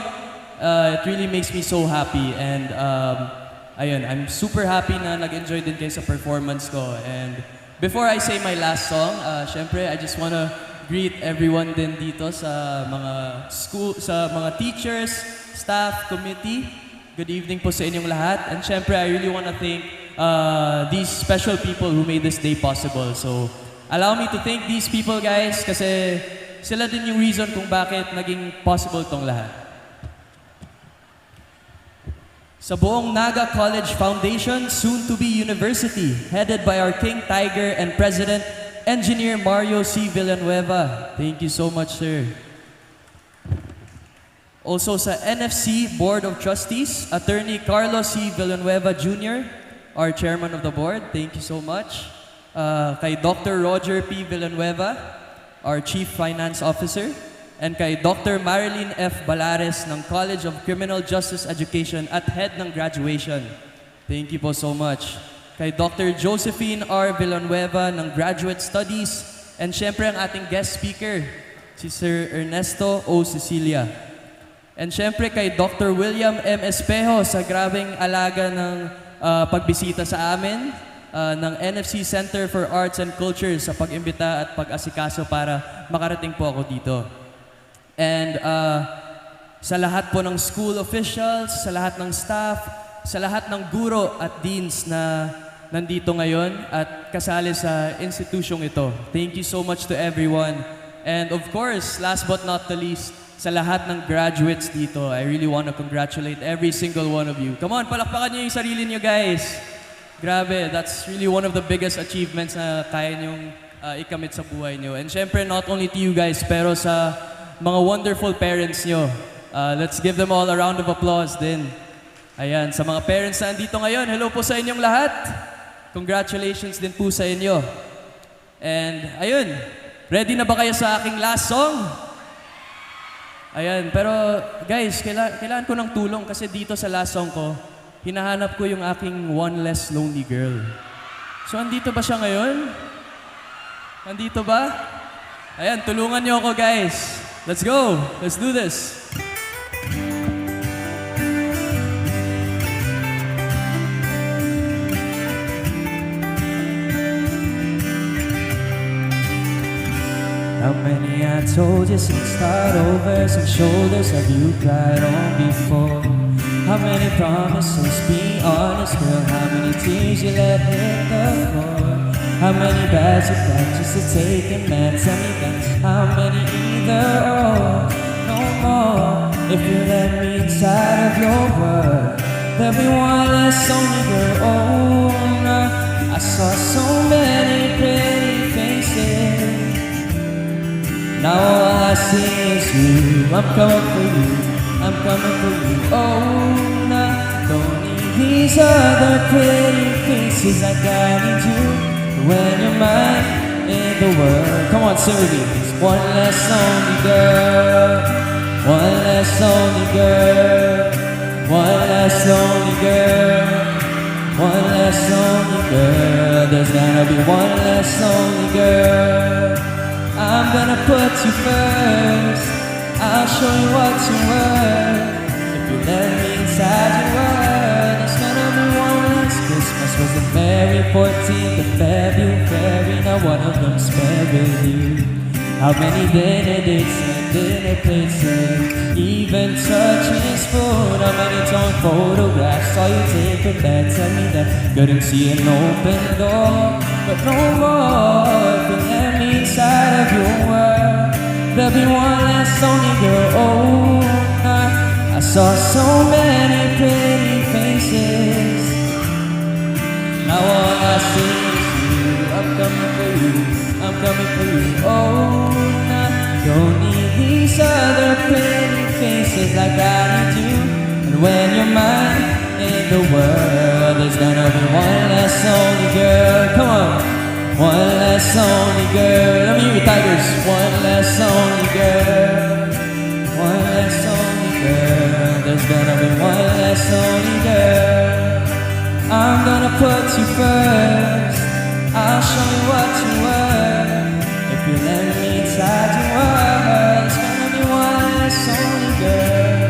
uh, it really makes me so happy. And um, ayun, I'm super happy na nag-enjoy din kayo sa performance ko. And before I say my last song, uh, syempre, I just wanna greet everyone din dito sa mga school, sa mga teachers, staff, committee. Good evening po sa inyong lahat. And syempre, I really wanna thank uh, these special people who made this day possible. So, allow me to thank these people, guys, kasi sila din yung reason kung bakit naging possible tong lahat. Sa buong Naga College Foundation, soon to be university, headed by our King Tiger and President Engineer Mario C. Villanueva. Thank you so much, sir. Also sa N F C Board of Trustees, Attorney Carlos C. Villanueva Junior, our Chairman of the Board, thank you so much. Uh, kay Doctor Roger P. Villanueva, our Chief Finance Officer, and kay Doctor Marilyn F. Balares ng College of Criminal Justice Education at Head ng Graduation. Thank you po so much. Kay Doctor Josephine R. Villanueva ng Graduate Studies, and syempre ang ating guest speaker, si Sir Ernesto O. Cecilia. And syempre kay Doctor William M. Espejo sa grabeng alaga ng ah, pagbisita sa amin ah, ng N F C Center for Arts and Culture sa pag-imbita at pag-asikaso para makarating po ako dito. And ah, sa lahat po ng school officials, sa lahat ng staff, sa lahat ng guro at deans na nandito ngayon at kasali sa institusyong ito. Thank you so much to everyone. And of course, last but not the least, sa lahat ng graduates dito, I really want to congratulate every single one of you. Come on, palakpakan niyo yung sarili niyo, guys. Grabe, that's really one of the biggest achievements na kaya niyong ah, ikamit sa buhay niyo. And syempre, not only to you guys, pero sa mga wonderful parents niyo. Ah, let's give them all a round of applause din. Ayan, sa mga parents na andito ngayon, hello po sa inyong lahat. Congratulations din po sa inyo. And ayun, ready na ba kayo sa aking last song? Ayan, pero guys, kaila- kailangan ko ng tulong kasi dito sa last song ko, hinahanap ko yung aking one less lonely girl. So, andito ba siya ngayon? Andito ba? Ayan, tulungan niyo ako, guys. Let's go! Let's do this! How many I told you since start overs and shoulders have you cried on before? How many promises, be honest, girl? How many tears you let hit the floor? How many bags you packed just to take a man? Tell me that. How many either or? No more. If you let me inside of your world, there'll be one less only girl. Oh, no. I saw so many pretty faces. Now all I see is you. I'm coming for you. I'm coming for you. Oh, no. Don't need these other pretty faces. I gotta need you. When you're mine in the world. Come on, sing with me. One less only girl. One less only girl. One less only girl. One less only girl. There's gonna be one less only girl. I'm gonna put you first. I'll show you what you worth. If you let me inside your world, it's gonna be one last Christmas. Was it February fourteenth of February? Now one of them spent with you. How many dinner dates and dinner places? Even touching spoon. How many torn photographs saw you take with that? Tell me that. Couldn't see an open door, but no more. If you Everyone that's only girl, oh, I saw so many pretty faces. Now all I see is you. I'm coming for you, I'm coming for you, oh, I don't need these other pretty faces like I need you. And when you're mine, in the world, there's gonna be one less only girl. Come on. One less only girl. Let me hear you, Tigers. One less only girl. One less only girl. There's gonna be one less only girl. I'm gonna put you first. I'll show you what you worth. If you let me inside your world, there's gonna be one less only girl.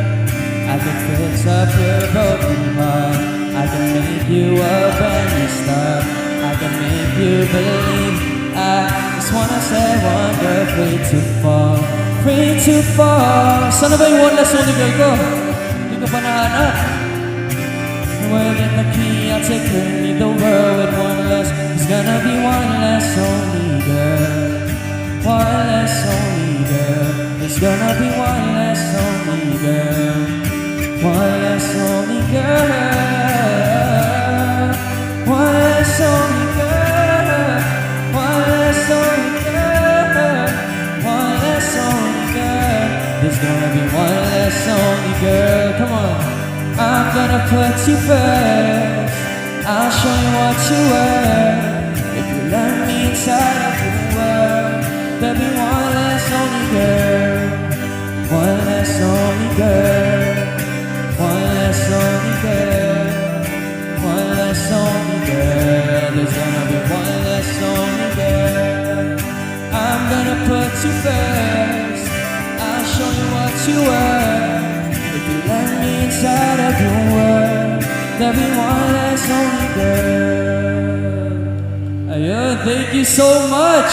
I can fix up your broken heart. I can make you a brand new star. I can make you believe. I just wanna say one girl free to fall. Free to fall. Sana ba yung one less only girl ko? Hindi ko pa nahanap. We'll get the key, I'll take with me the world with one less. There's gonna be one less only girl. One less only girl. There's gonna be one less only girl. One less only girl. One less only girl. One less only girl. One less only girl. There's gonna be one less only girl. Come on. I'm gonna put you first. I'll show you what you worth. If you let me inside of your world, there'll be one less only girl. One less only girl. One less only girl. One less only girl. There's gonna be one less only girl. I'm gonna put you first. I'll show you what you worth. If you let me inside of your world, there'll be one less only girl. Ayun, thank you so much!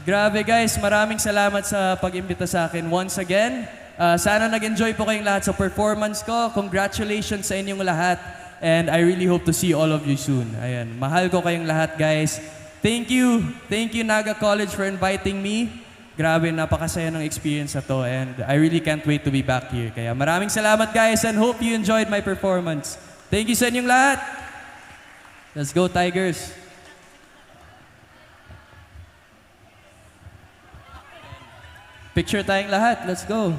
Grabe guys, maraming salamat sa pag-imbita sa akin once again. Ah, sana nag-enjoy po kayong lahat sa performance ko. Congratulations sa inyong lahat. And I really hope to see all of you soon. Ayan, mahal ko kayong lahat, guys. Thank you. Thank you, Naga College, for inviting me. Grabe, napakasaya ng experience na to. And I really can't wait to be back here. Kaya maraming salamat, guys, and hope you enjoyed my performance. Thank you sa inyong lahat. Let's go, Tigers! Picture tayong lahat. Let's go.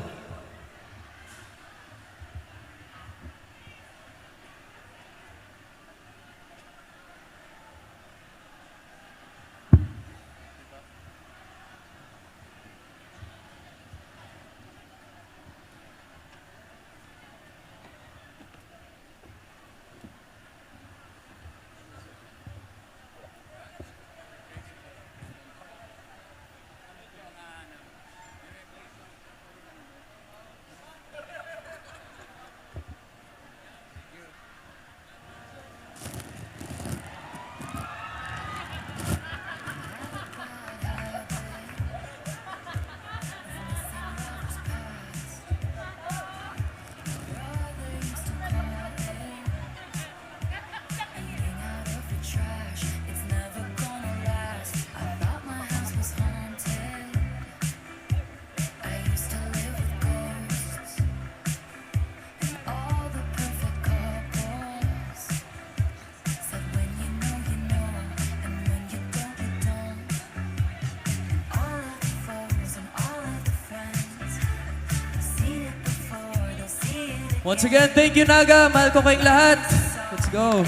Once again, thank you, Naga. Mahal ko kayong lahat. Let's go.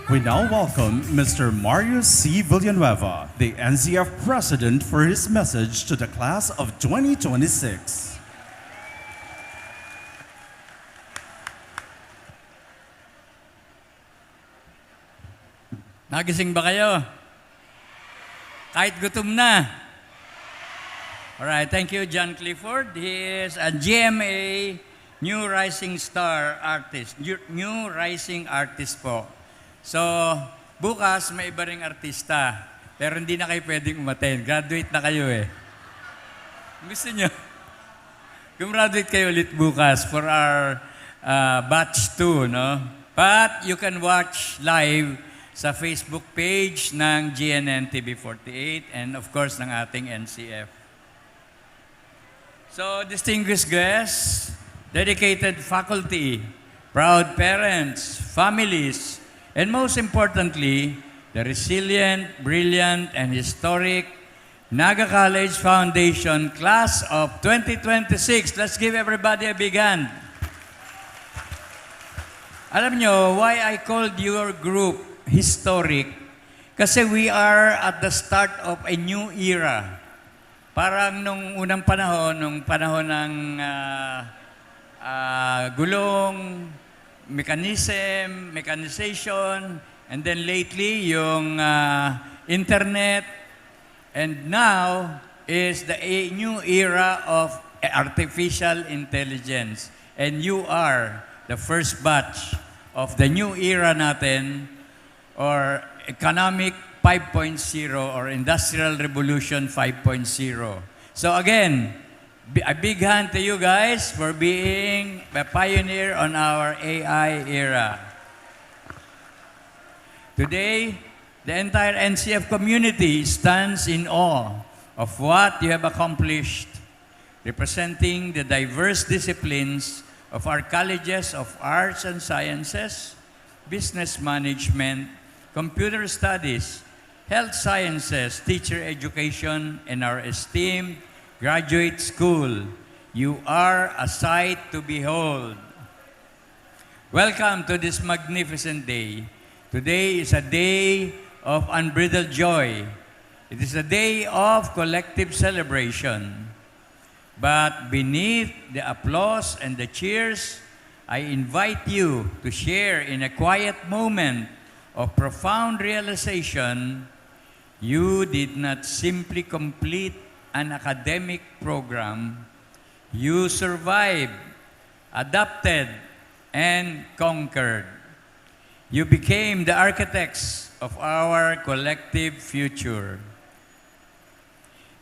We now welcome Mister Mario C. Villanueva, the N C F President, for his message to the class of twenty twenty-six. Nagising ba kayo? Kahit gutom na. Alright, thank you, John Clifford. He is a G M A New Rising Star Artist. New, new Rising Artist po. So, bukas may iba ring artista. Pero hindi na kayo pwedeng umattend. Graduate na kayo eh. Gusto nyo? Gumraduate kayo ulit bukas for our, ah, batch two, no? But you can watch live sa Facebook page ng G N N T V forty-eight and of course ng ating N C F. So, distinguished guests, dedicated faculty, proud parents, families, and most importantly, the resilient, brilliant, and historic Naga College Foundation Class of twenty twenty-six. Let's give everybody a big hand. Alam nyo, why I called your group historic? Kasi we are at the start of a new era. Parang nung unang panahon, nung panahon ng, ah, ah, gulong, mechanism, mechanization, and then lately, yung, ah, internet, and now is the a new era of artificial intelligence. And you are the first batch of the new era natin, or economic five point zero or industrial revolution five point zero. So again, bi- a big hand to you guys for being a pioneer on our A I era. Today, the entire N C F community stands in awe of what you have accomplished, representing the diverse disciplines of our colleges of arts and sciences, business management, computer studies, health sciences, teacher education, and our esteemed graduate school. You are a sight to behold. Welcome to this magnificent day. Today is a day of unbridled joy. It is a day of collective celebration. But beneath the applause and the cheers, I invite you to share in a quiet moment of profound realization. You did not simply complete an academic program, you survived, adapted, and conquered. You became the architects of our collective future.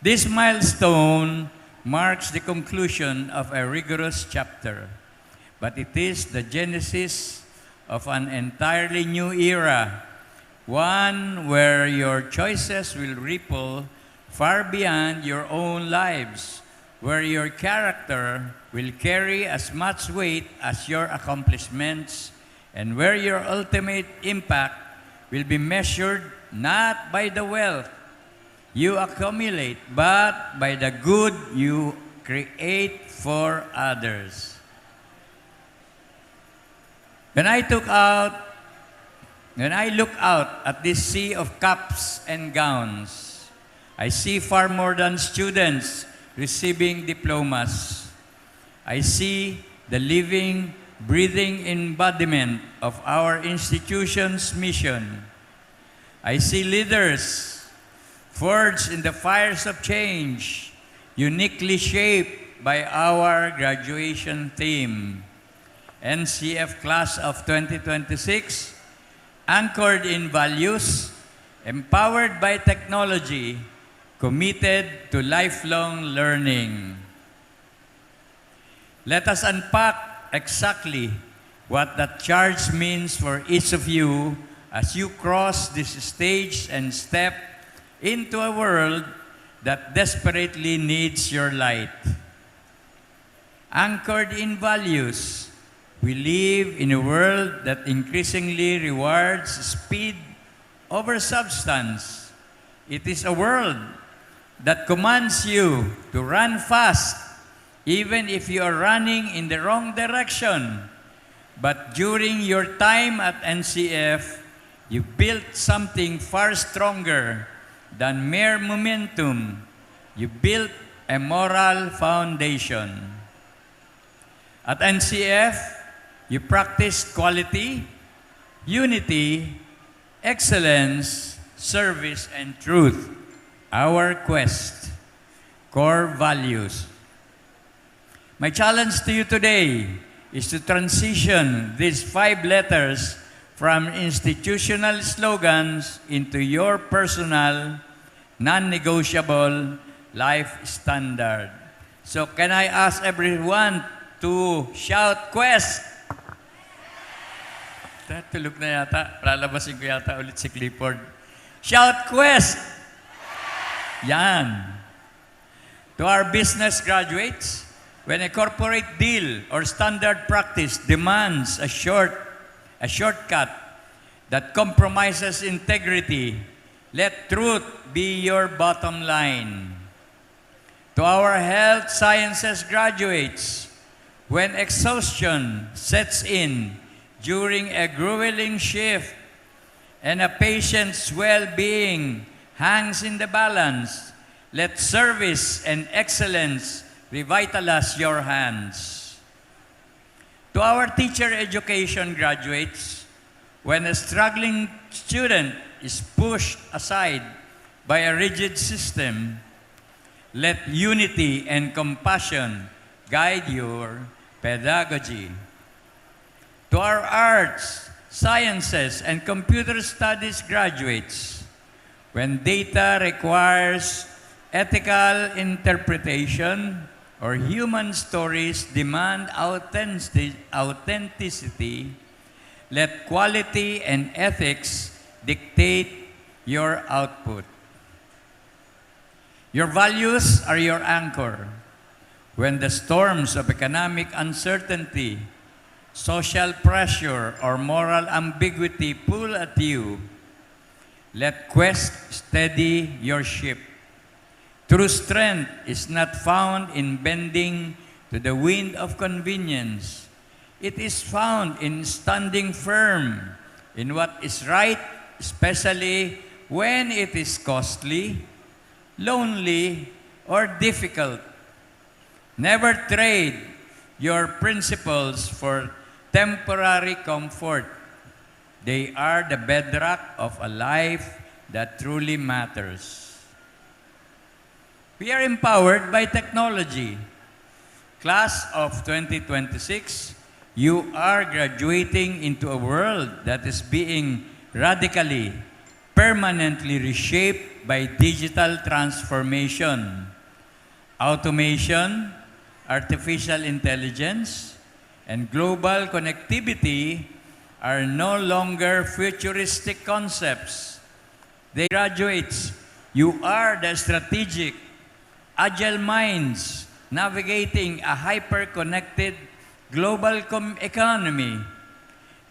This milestone marks the conclusion of a rigorous chapter, but it is the genesis of an entirely new era, one where your choices will ripple far beyond your own lives, where your character will carry as much weight as your accomplishments, and where your ultimate impact will be measured not by the wealth you accumulate, but by the good you create for others. When I took out, when I look out at this sea of caps and gowns, I see far more than students receiving diplomas. I see the living, breathing embodiment of our institution's mission. I see leaders forged in the fires of change, uniquely shaped by our graduation theme, N C F Class of twenty twenty-six, anchored in values, empowered by technology, committed to lifelong learning. Let us unpack exactly what that charge means for each of you as you cross this stage and step into a world that desperately needs your light. Anchored in values, we live in a world that increasingly rewards speed over substance. It is a world that commands you to run fast, even if you are running in the wrong direction. But during your time at N C F, you built something far stronger than mere momentum. You built a moral foundation. At N C F, you practiced quality, unity, excellence, service, and truth. Our quest, core values. My challenge to you today is to transition these five letters from institutional slogans into your personal, non-negotiable life standard. So can I ask everyone to shout, "Quest"? Tulog na yata. Lalabasin ko yata ulit si Clifford. Shout, "Quest!" Yan. To our business graduates, when a corporate deal or standard practice demands a short, a shortcut that compromises integrity, let truth be your bottom line. To our health sciences graduates, when exhaustion sets in during a grueling shift and a patient's well-being hangs in the balance, let service and excellence revitalize your hands. To our teacher education graduates, when a struggling student is pushed aside by a rigid system, let unity and compassion guide your pedagogy. To our arts, sciences, and computer studies graduates, when data requires ethical interpretation or human stories demand authentic-, authenticity, let quality and ethics dictate your output. Your values are your anchor. When the storms of economic uncertainty, social pressure, or moral ambiguity pull at you, let Quest steady your ship. True strength is not found in bending to the wind of convenience. It is found in standing firm in what is right, especially when it is costly, lonely, or difficult. Never trade your principles for temporary comfort. They are the bedrock of a life that truly matters. We are empowered by technology. Class of twenty twenty-six, you are graduating into a world that is being radically, permanently reshaped by digital transformation. Automation, artificial intelligence, and global connectivity are no longer futuristic concepts. They graduates, you are the strategic, agile minds navigating a hyper-connected global com-, economy.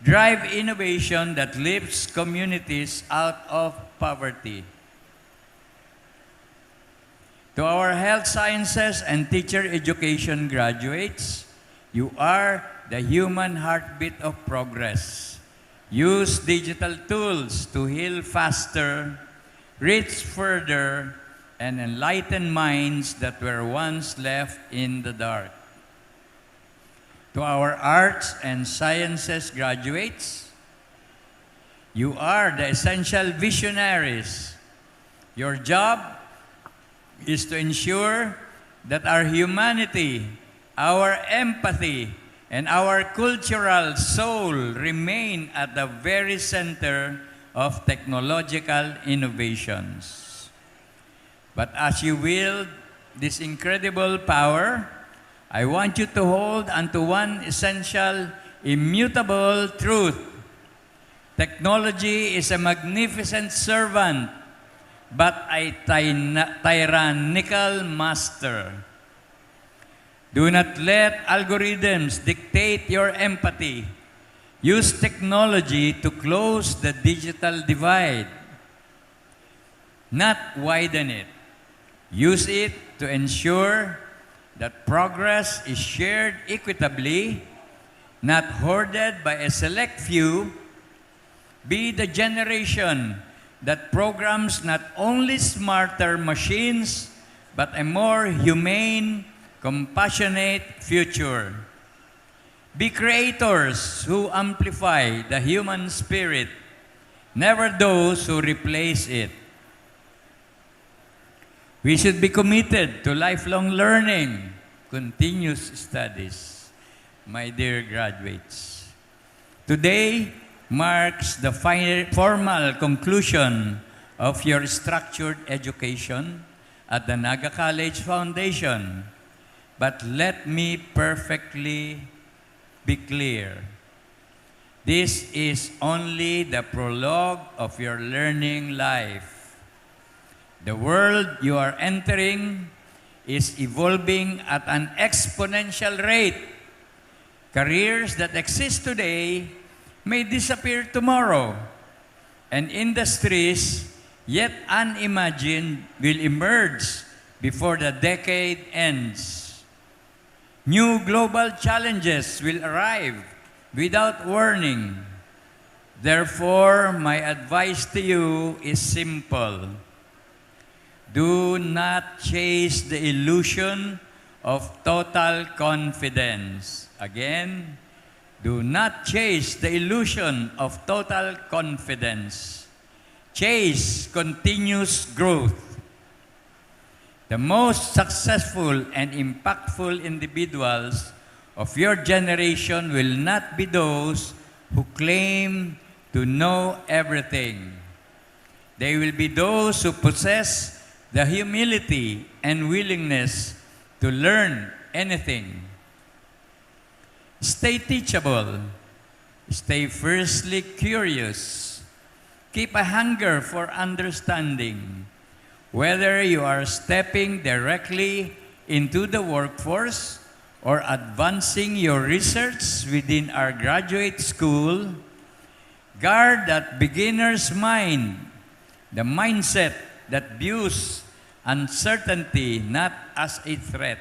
Drive innovation that lifts communities out of poverty. To our health sciences and teacher education graduates, you are the human heartbeat of progress. Use digital tools to heal faster, reach further, and enlighten minds that were once left in the dark. To our arts and sciences graduates, you are the essential visionaries. Your job is to ensure that our humanity, our empathy, and our cultural soul remain at the very center of technological innovations. But as you wield this incredible power, I want you to hold onto one essential, immutable truth. Technology is a magnificent servant, but a tyna-, tyrannical master. Do not let algorithms dictate your empathy. Use technology to close the digital divide, not widen it. Use it to ensure that progress is shared equitably, not hoarded by a select few. Be the generation that programs not only smarter machines, but a more humane, compassionate future. Be creators who amplify the human spirit, never those who replace it. We should be committed to lifelong learning, continuous studies. My dear graduates, today marks the final, formal conclusion of your structured education at the Naga College Foundation. But let me perfectly be clear. This is only the prologue of your learning life. The world you are entering is evolving at an exponential rate. Careers that exist today may disappear tomorrow, and industries yet unimagined will emerge before the decade ends. New global challenges will arrive without warning. Therefore, my advice to you is simple. Do not chase the illusion of total confidence. Again, do not chase the illusion of total confidence. Chase continuous growth. The most successful and impactful individuals of your generation will not be those who claim to know everything. They will be those who possess the humility and willingness to learn anything. Stay teachable. Stay fiercely curious. Keep a hunger for understanding. Whether you are stepping directly into the workforce or advancing your research within our graduate school, guard that beginner's mind, the mindset that views uncertainty not as a threat,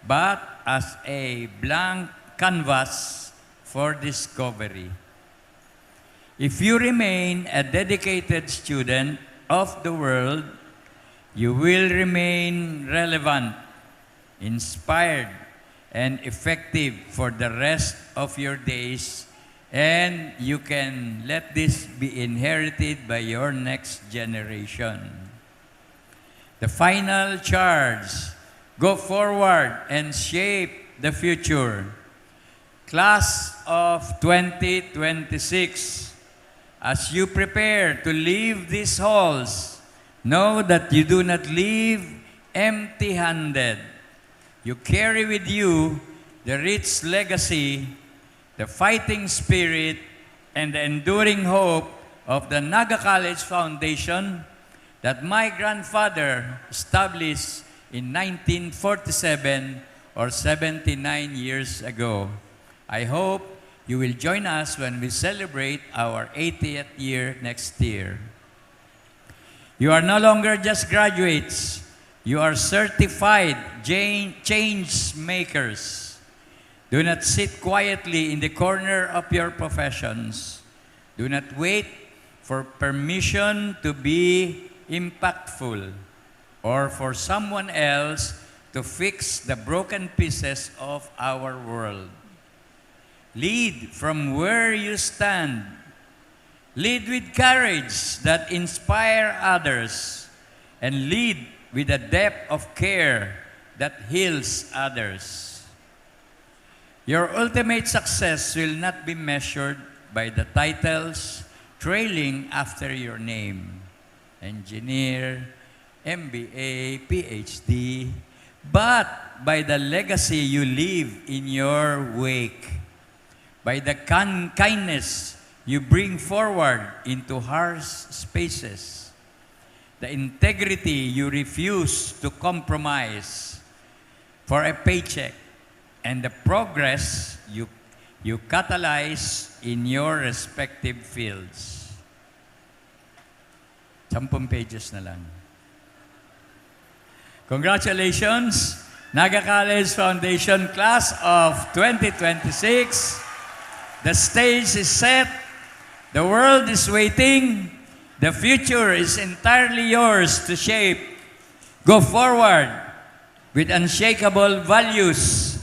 but as a blank canvas for discovery. If you remain a dedicated student of the world, you will remain relevant, inspired, and effective for the rest of your days, and you can let this be inherited by your next generation. The final charge: go forward and shape the future. Class of twenty twenty-six, as you prepare to leave these halls, know that you do not leave empty-handed. You carry with you the rich legacy, the fighting spirit, and the enduring hope of the Naga College Foundation that my grandfather established in nineteen forty-seven, or seventy-nine years ago. I hope you will join us when we celebrate our eightieth year next year. You are no longer just graduates. You are certified jan-, change makers. Do not sit quietly in the corner of your professions. Do not wait for permission to be impactful or for someone else to fix the broken pieces of our world. Lead from where you stand. Lead with courage that inspire others, and lead with a depth of care that heals others. Your ultimate success will not be measured by the titles trailing after your name, engineer, M B A, P H D, but by the legacy you leave in your wake, by the kan-, kindness you bring forward into harsh spaces, the integrity you refuse to compromise for a paycheck, and the progress you, you catalyze in your respective fields. Sampung pages na lang. Congratulations, Naga College Foundation Class of twenty twenty-six. The stage is set. The world is waiting. The future is entirely yours to shape. Go forward with unshakable values.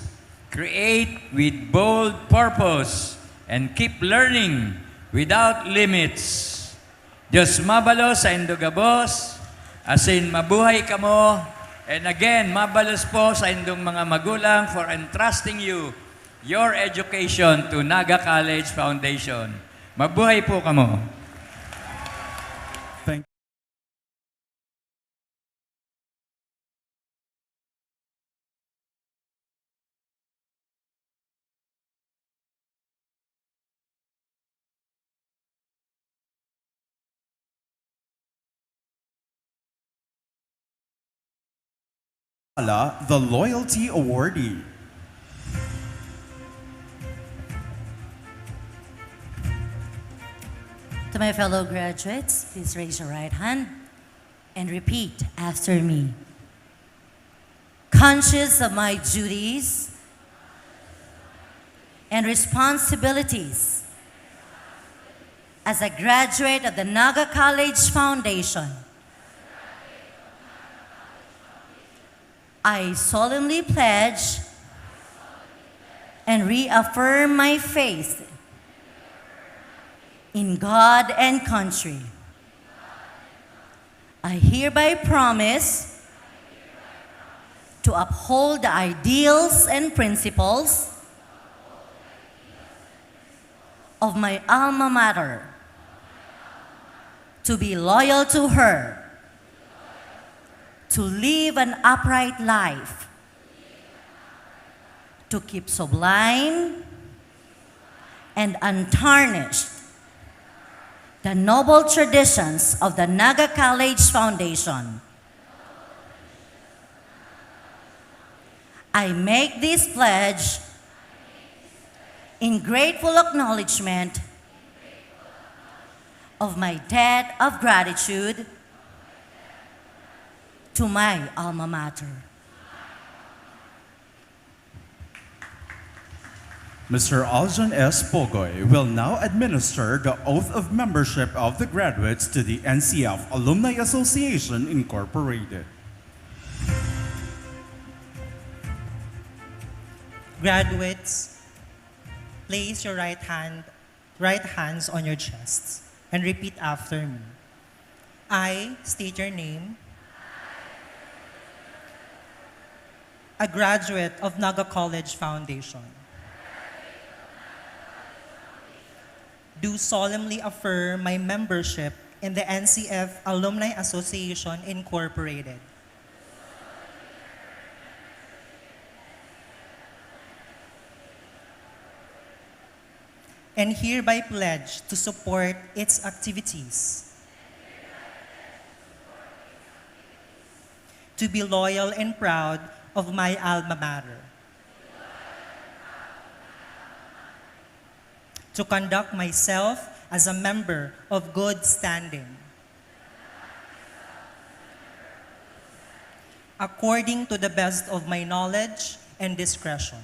Create with bold purpose and keep learning without limits. Diyos mabalos saindo gabos, asin mabuhay kamo. And again, mabalos po saindong mga magulang for entrusting you your education to Naga College Foundation. Mabuhay po kamo. Ala, the Loyalty Awardee. To my fellow graduates, please raise your right hand and repeat after me. Conscious of my duties and responsibilities as a graduate of the Naga College Foundation, I solemnly pledge and reaffirm my faith in God and country. I hereby promise to uphold the ideals and principles of my alma mater, to be loyal to her, to live an upright life, to keep sublime and untarnished the noble traditions of the Naga College Foundation. I make this pledge in grateful acknowledgement of my debt of gratitude to my alma mater. Mister Aljon S. Pogoy will now administer the oath of membership of the graduates to the N C F Alumni Association Incorporated. Graduates, place your right hand, right hands on your chests and repeat after me. I state your name. A graduate of Naga College Foundation. Do solemnly affirm my membership in the N C F Alumni Association Incorporated. And hereby pledge to support its activities. To be loyal and proud of my alma mater. To conduct myself as a member of good standing. According to the best of my knowledge and discretion.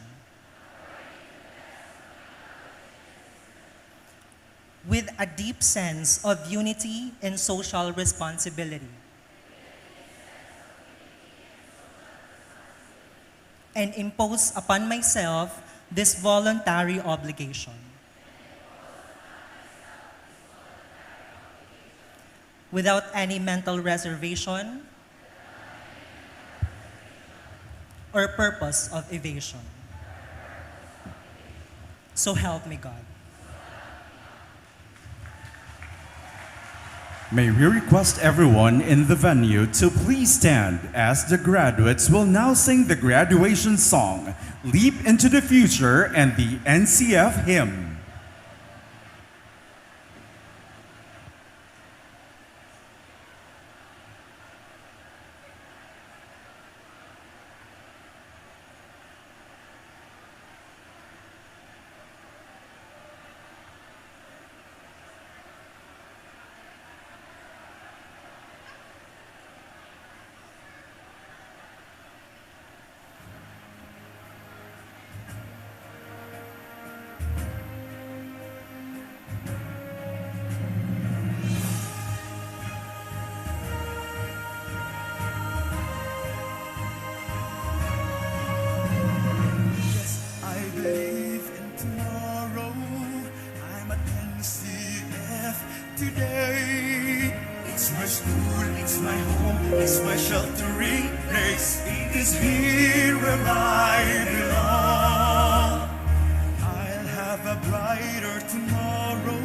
With a deep sense of unity and social responsibility. And impose upon myself this voluntary obligation. Without any mental reservation or purpose of evasion. So help me God. May we request everyone in the venue to please stand as the graduates will now sing the graduation song, Leap into the Future, and the N C F hymn. Yes, I believe in tomorrow. I'm at N C F today. It's my school, it's my home, it's my sheltering place. It is here where I belong. I'll have a brighter tomorrow,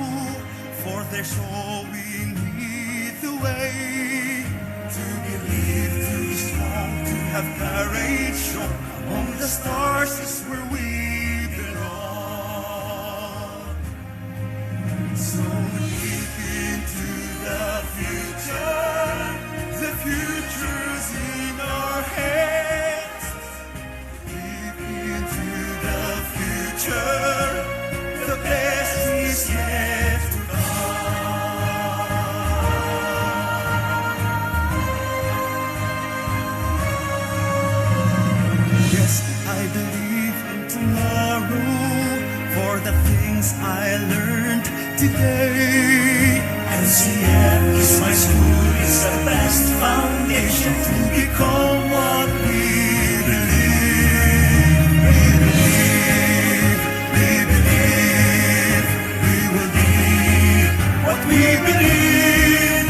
for they're showing me the way. To believe, to be strong, to have courage, show among the stars is where we belong. So leap into the future, the future's in our hands. Today, N C F is my school, is the best foundation to become what we believe. We believe, we believe, we will be what we believe.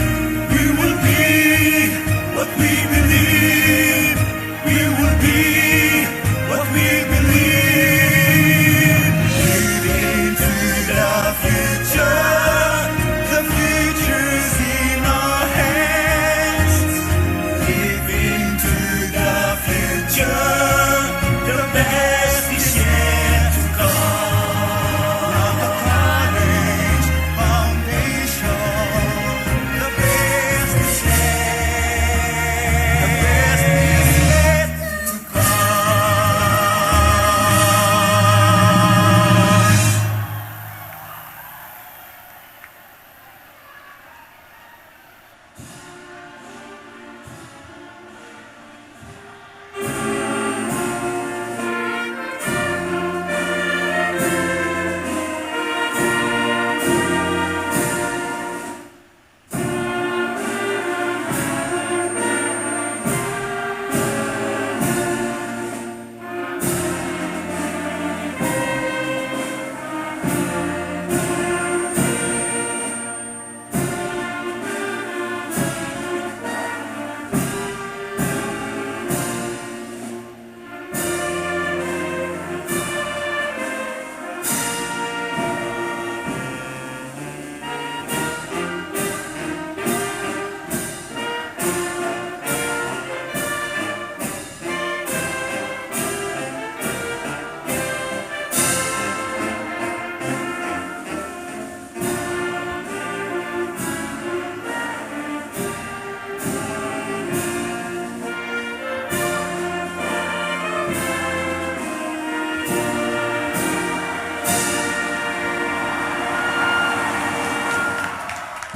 We will be what we believe. We will be what we believe. Living to the future, the future's in our hands. Living to the future, the best is yet to come. Not the college foundation, the best is yet, the best is yet to come.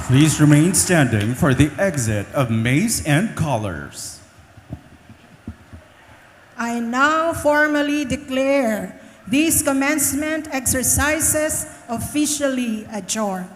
Please remain standing for the exit of maize and colors. I now formally declare these commencement exercises officially adjourned.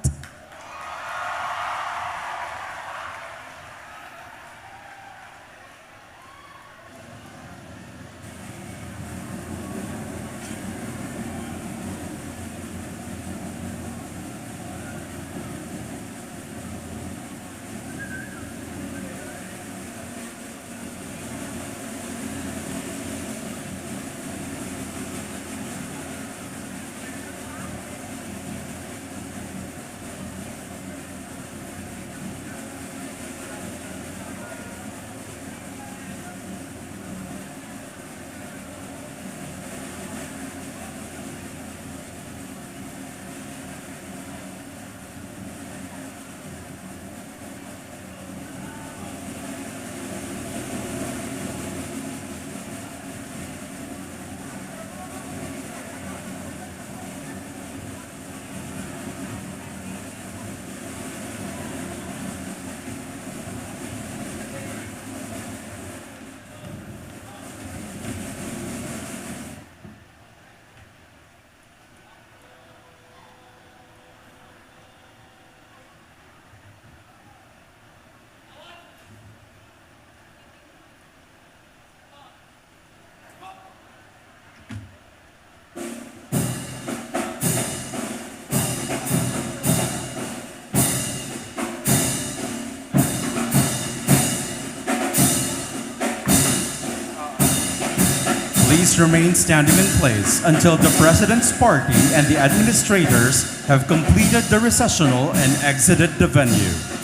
Please remain standing in place until the President's Party and the administrators have completed the recessional and exited the venue.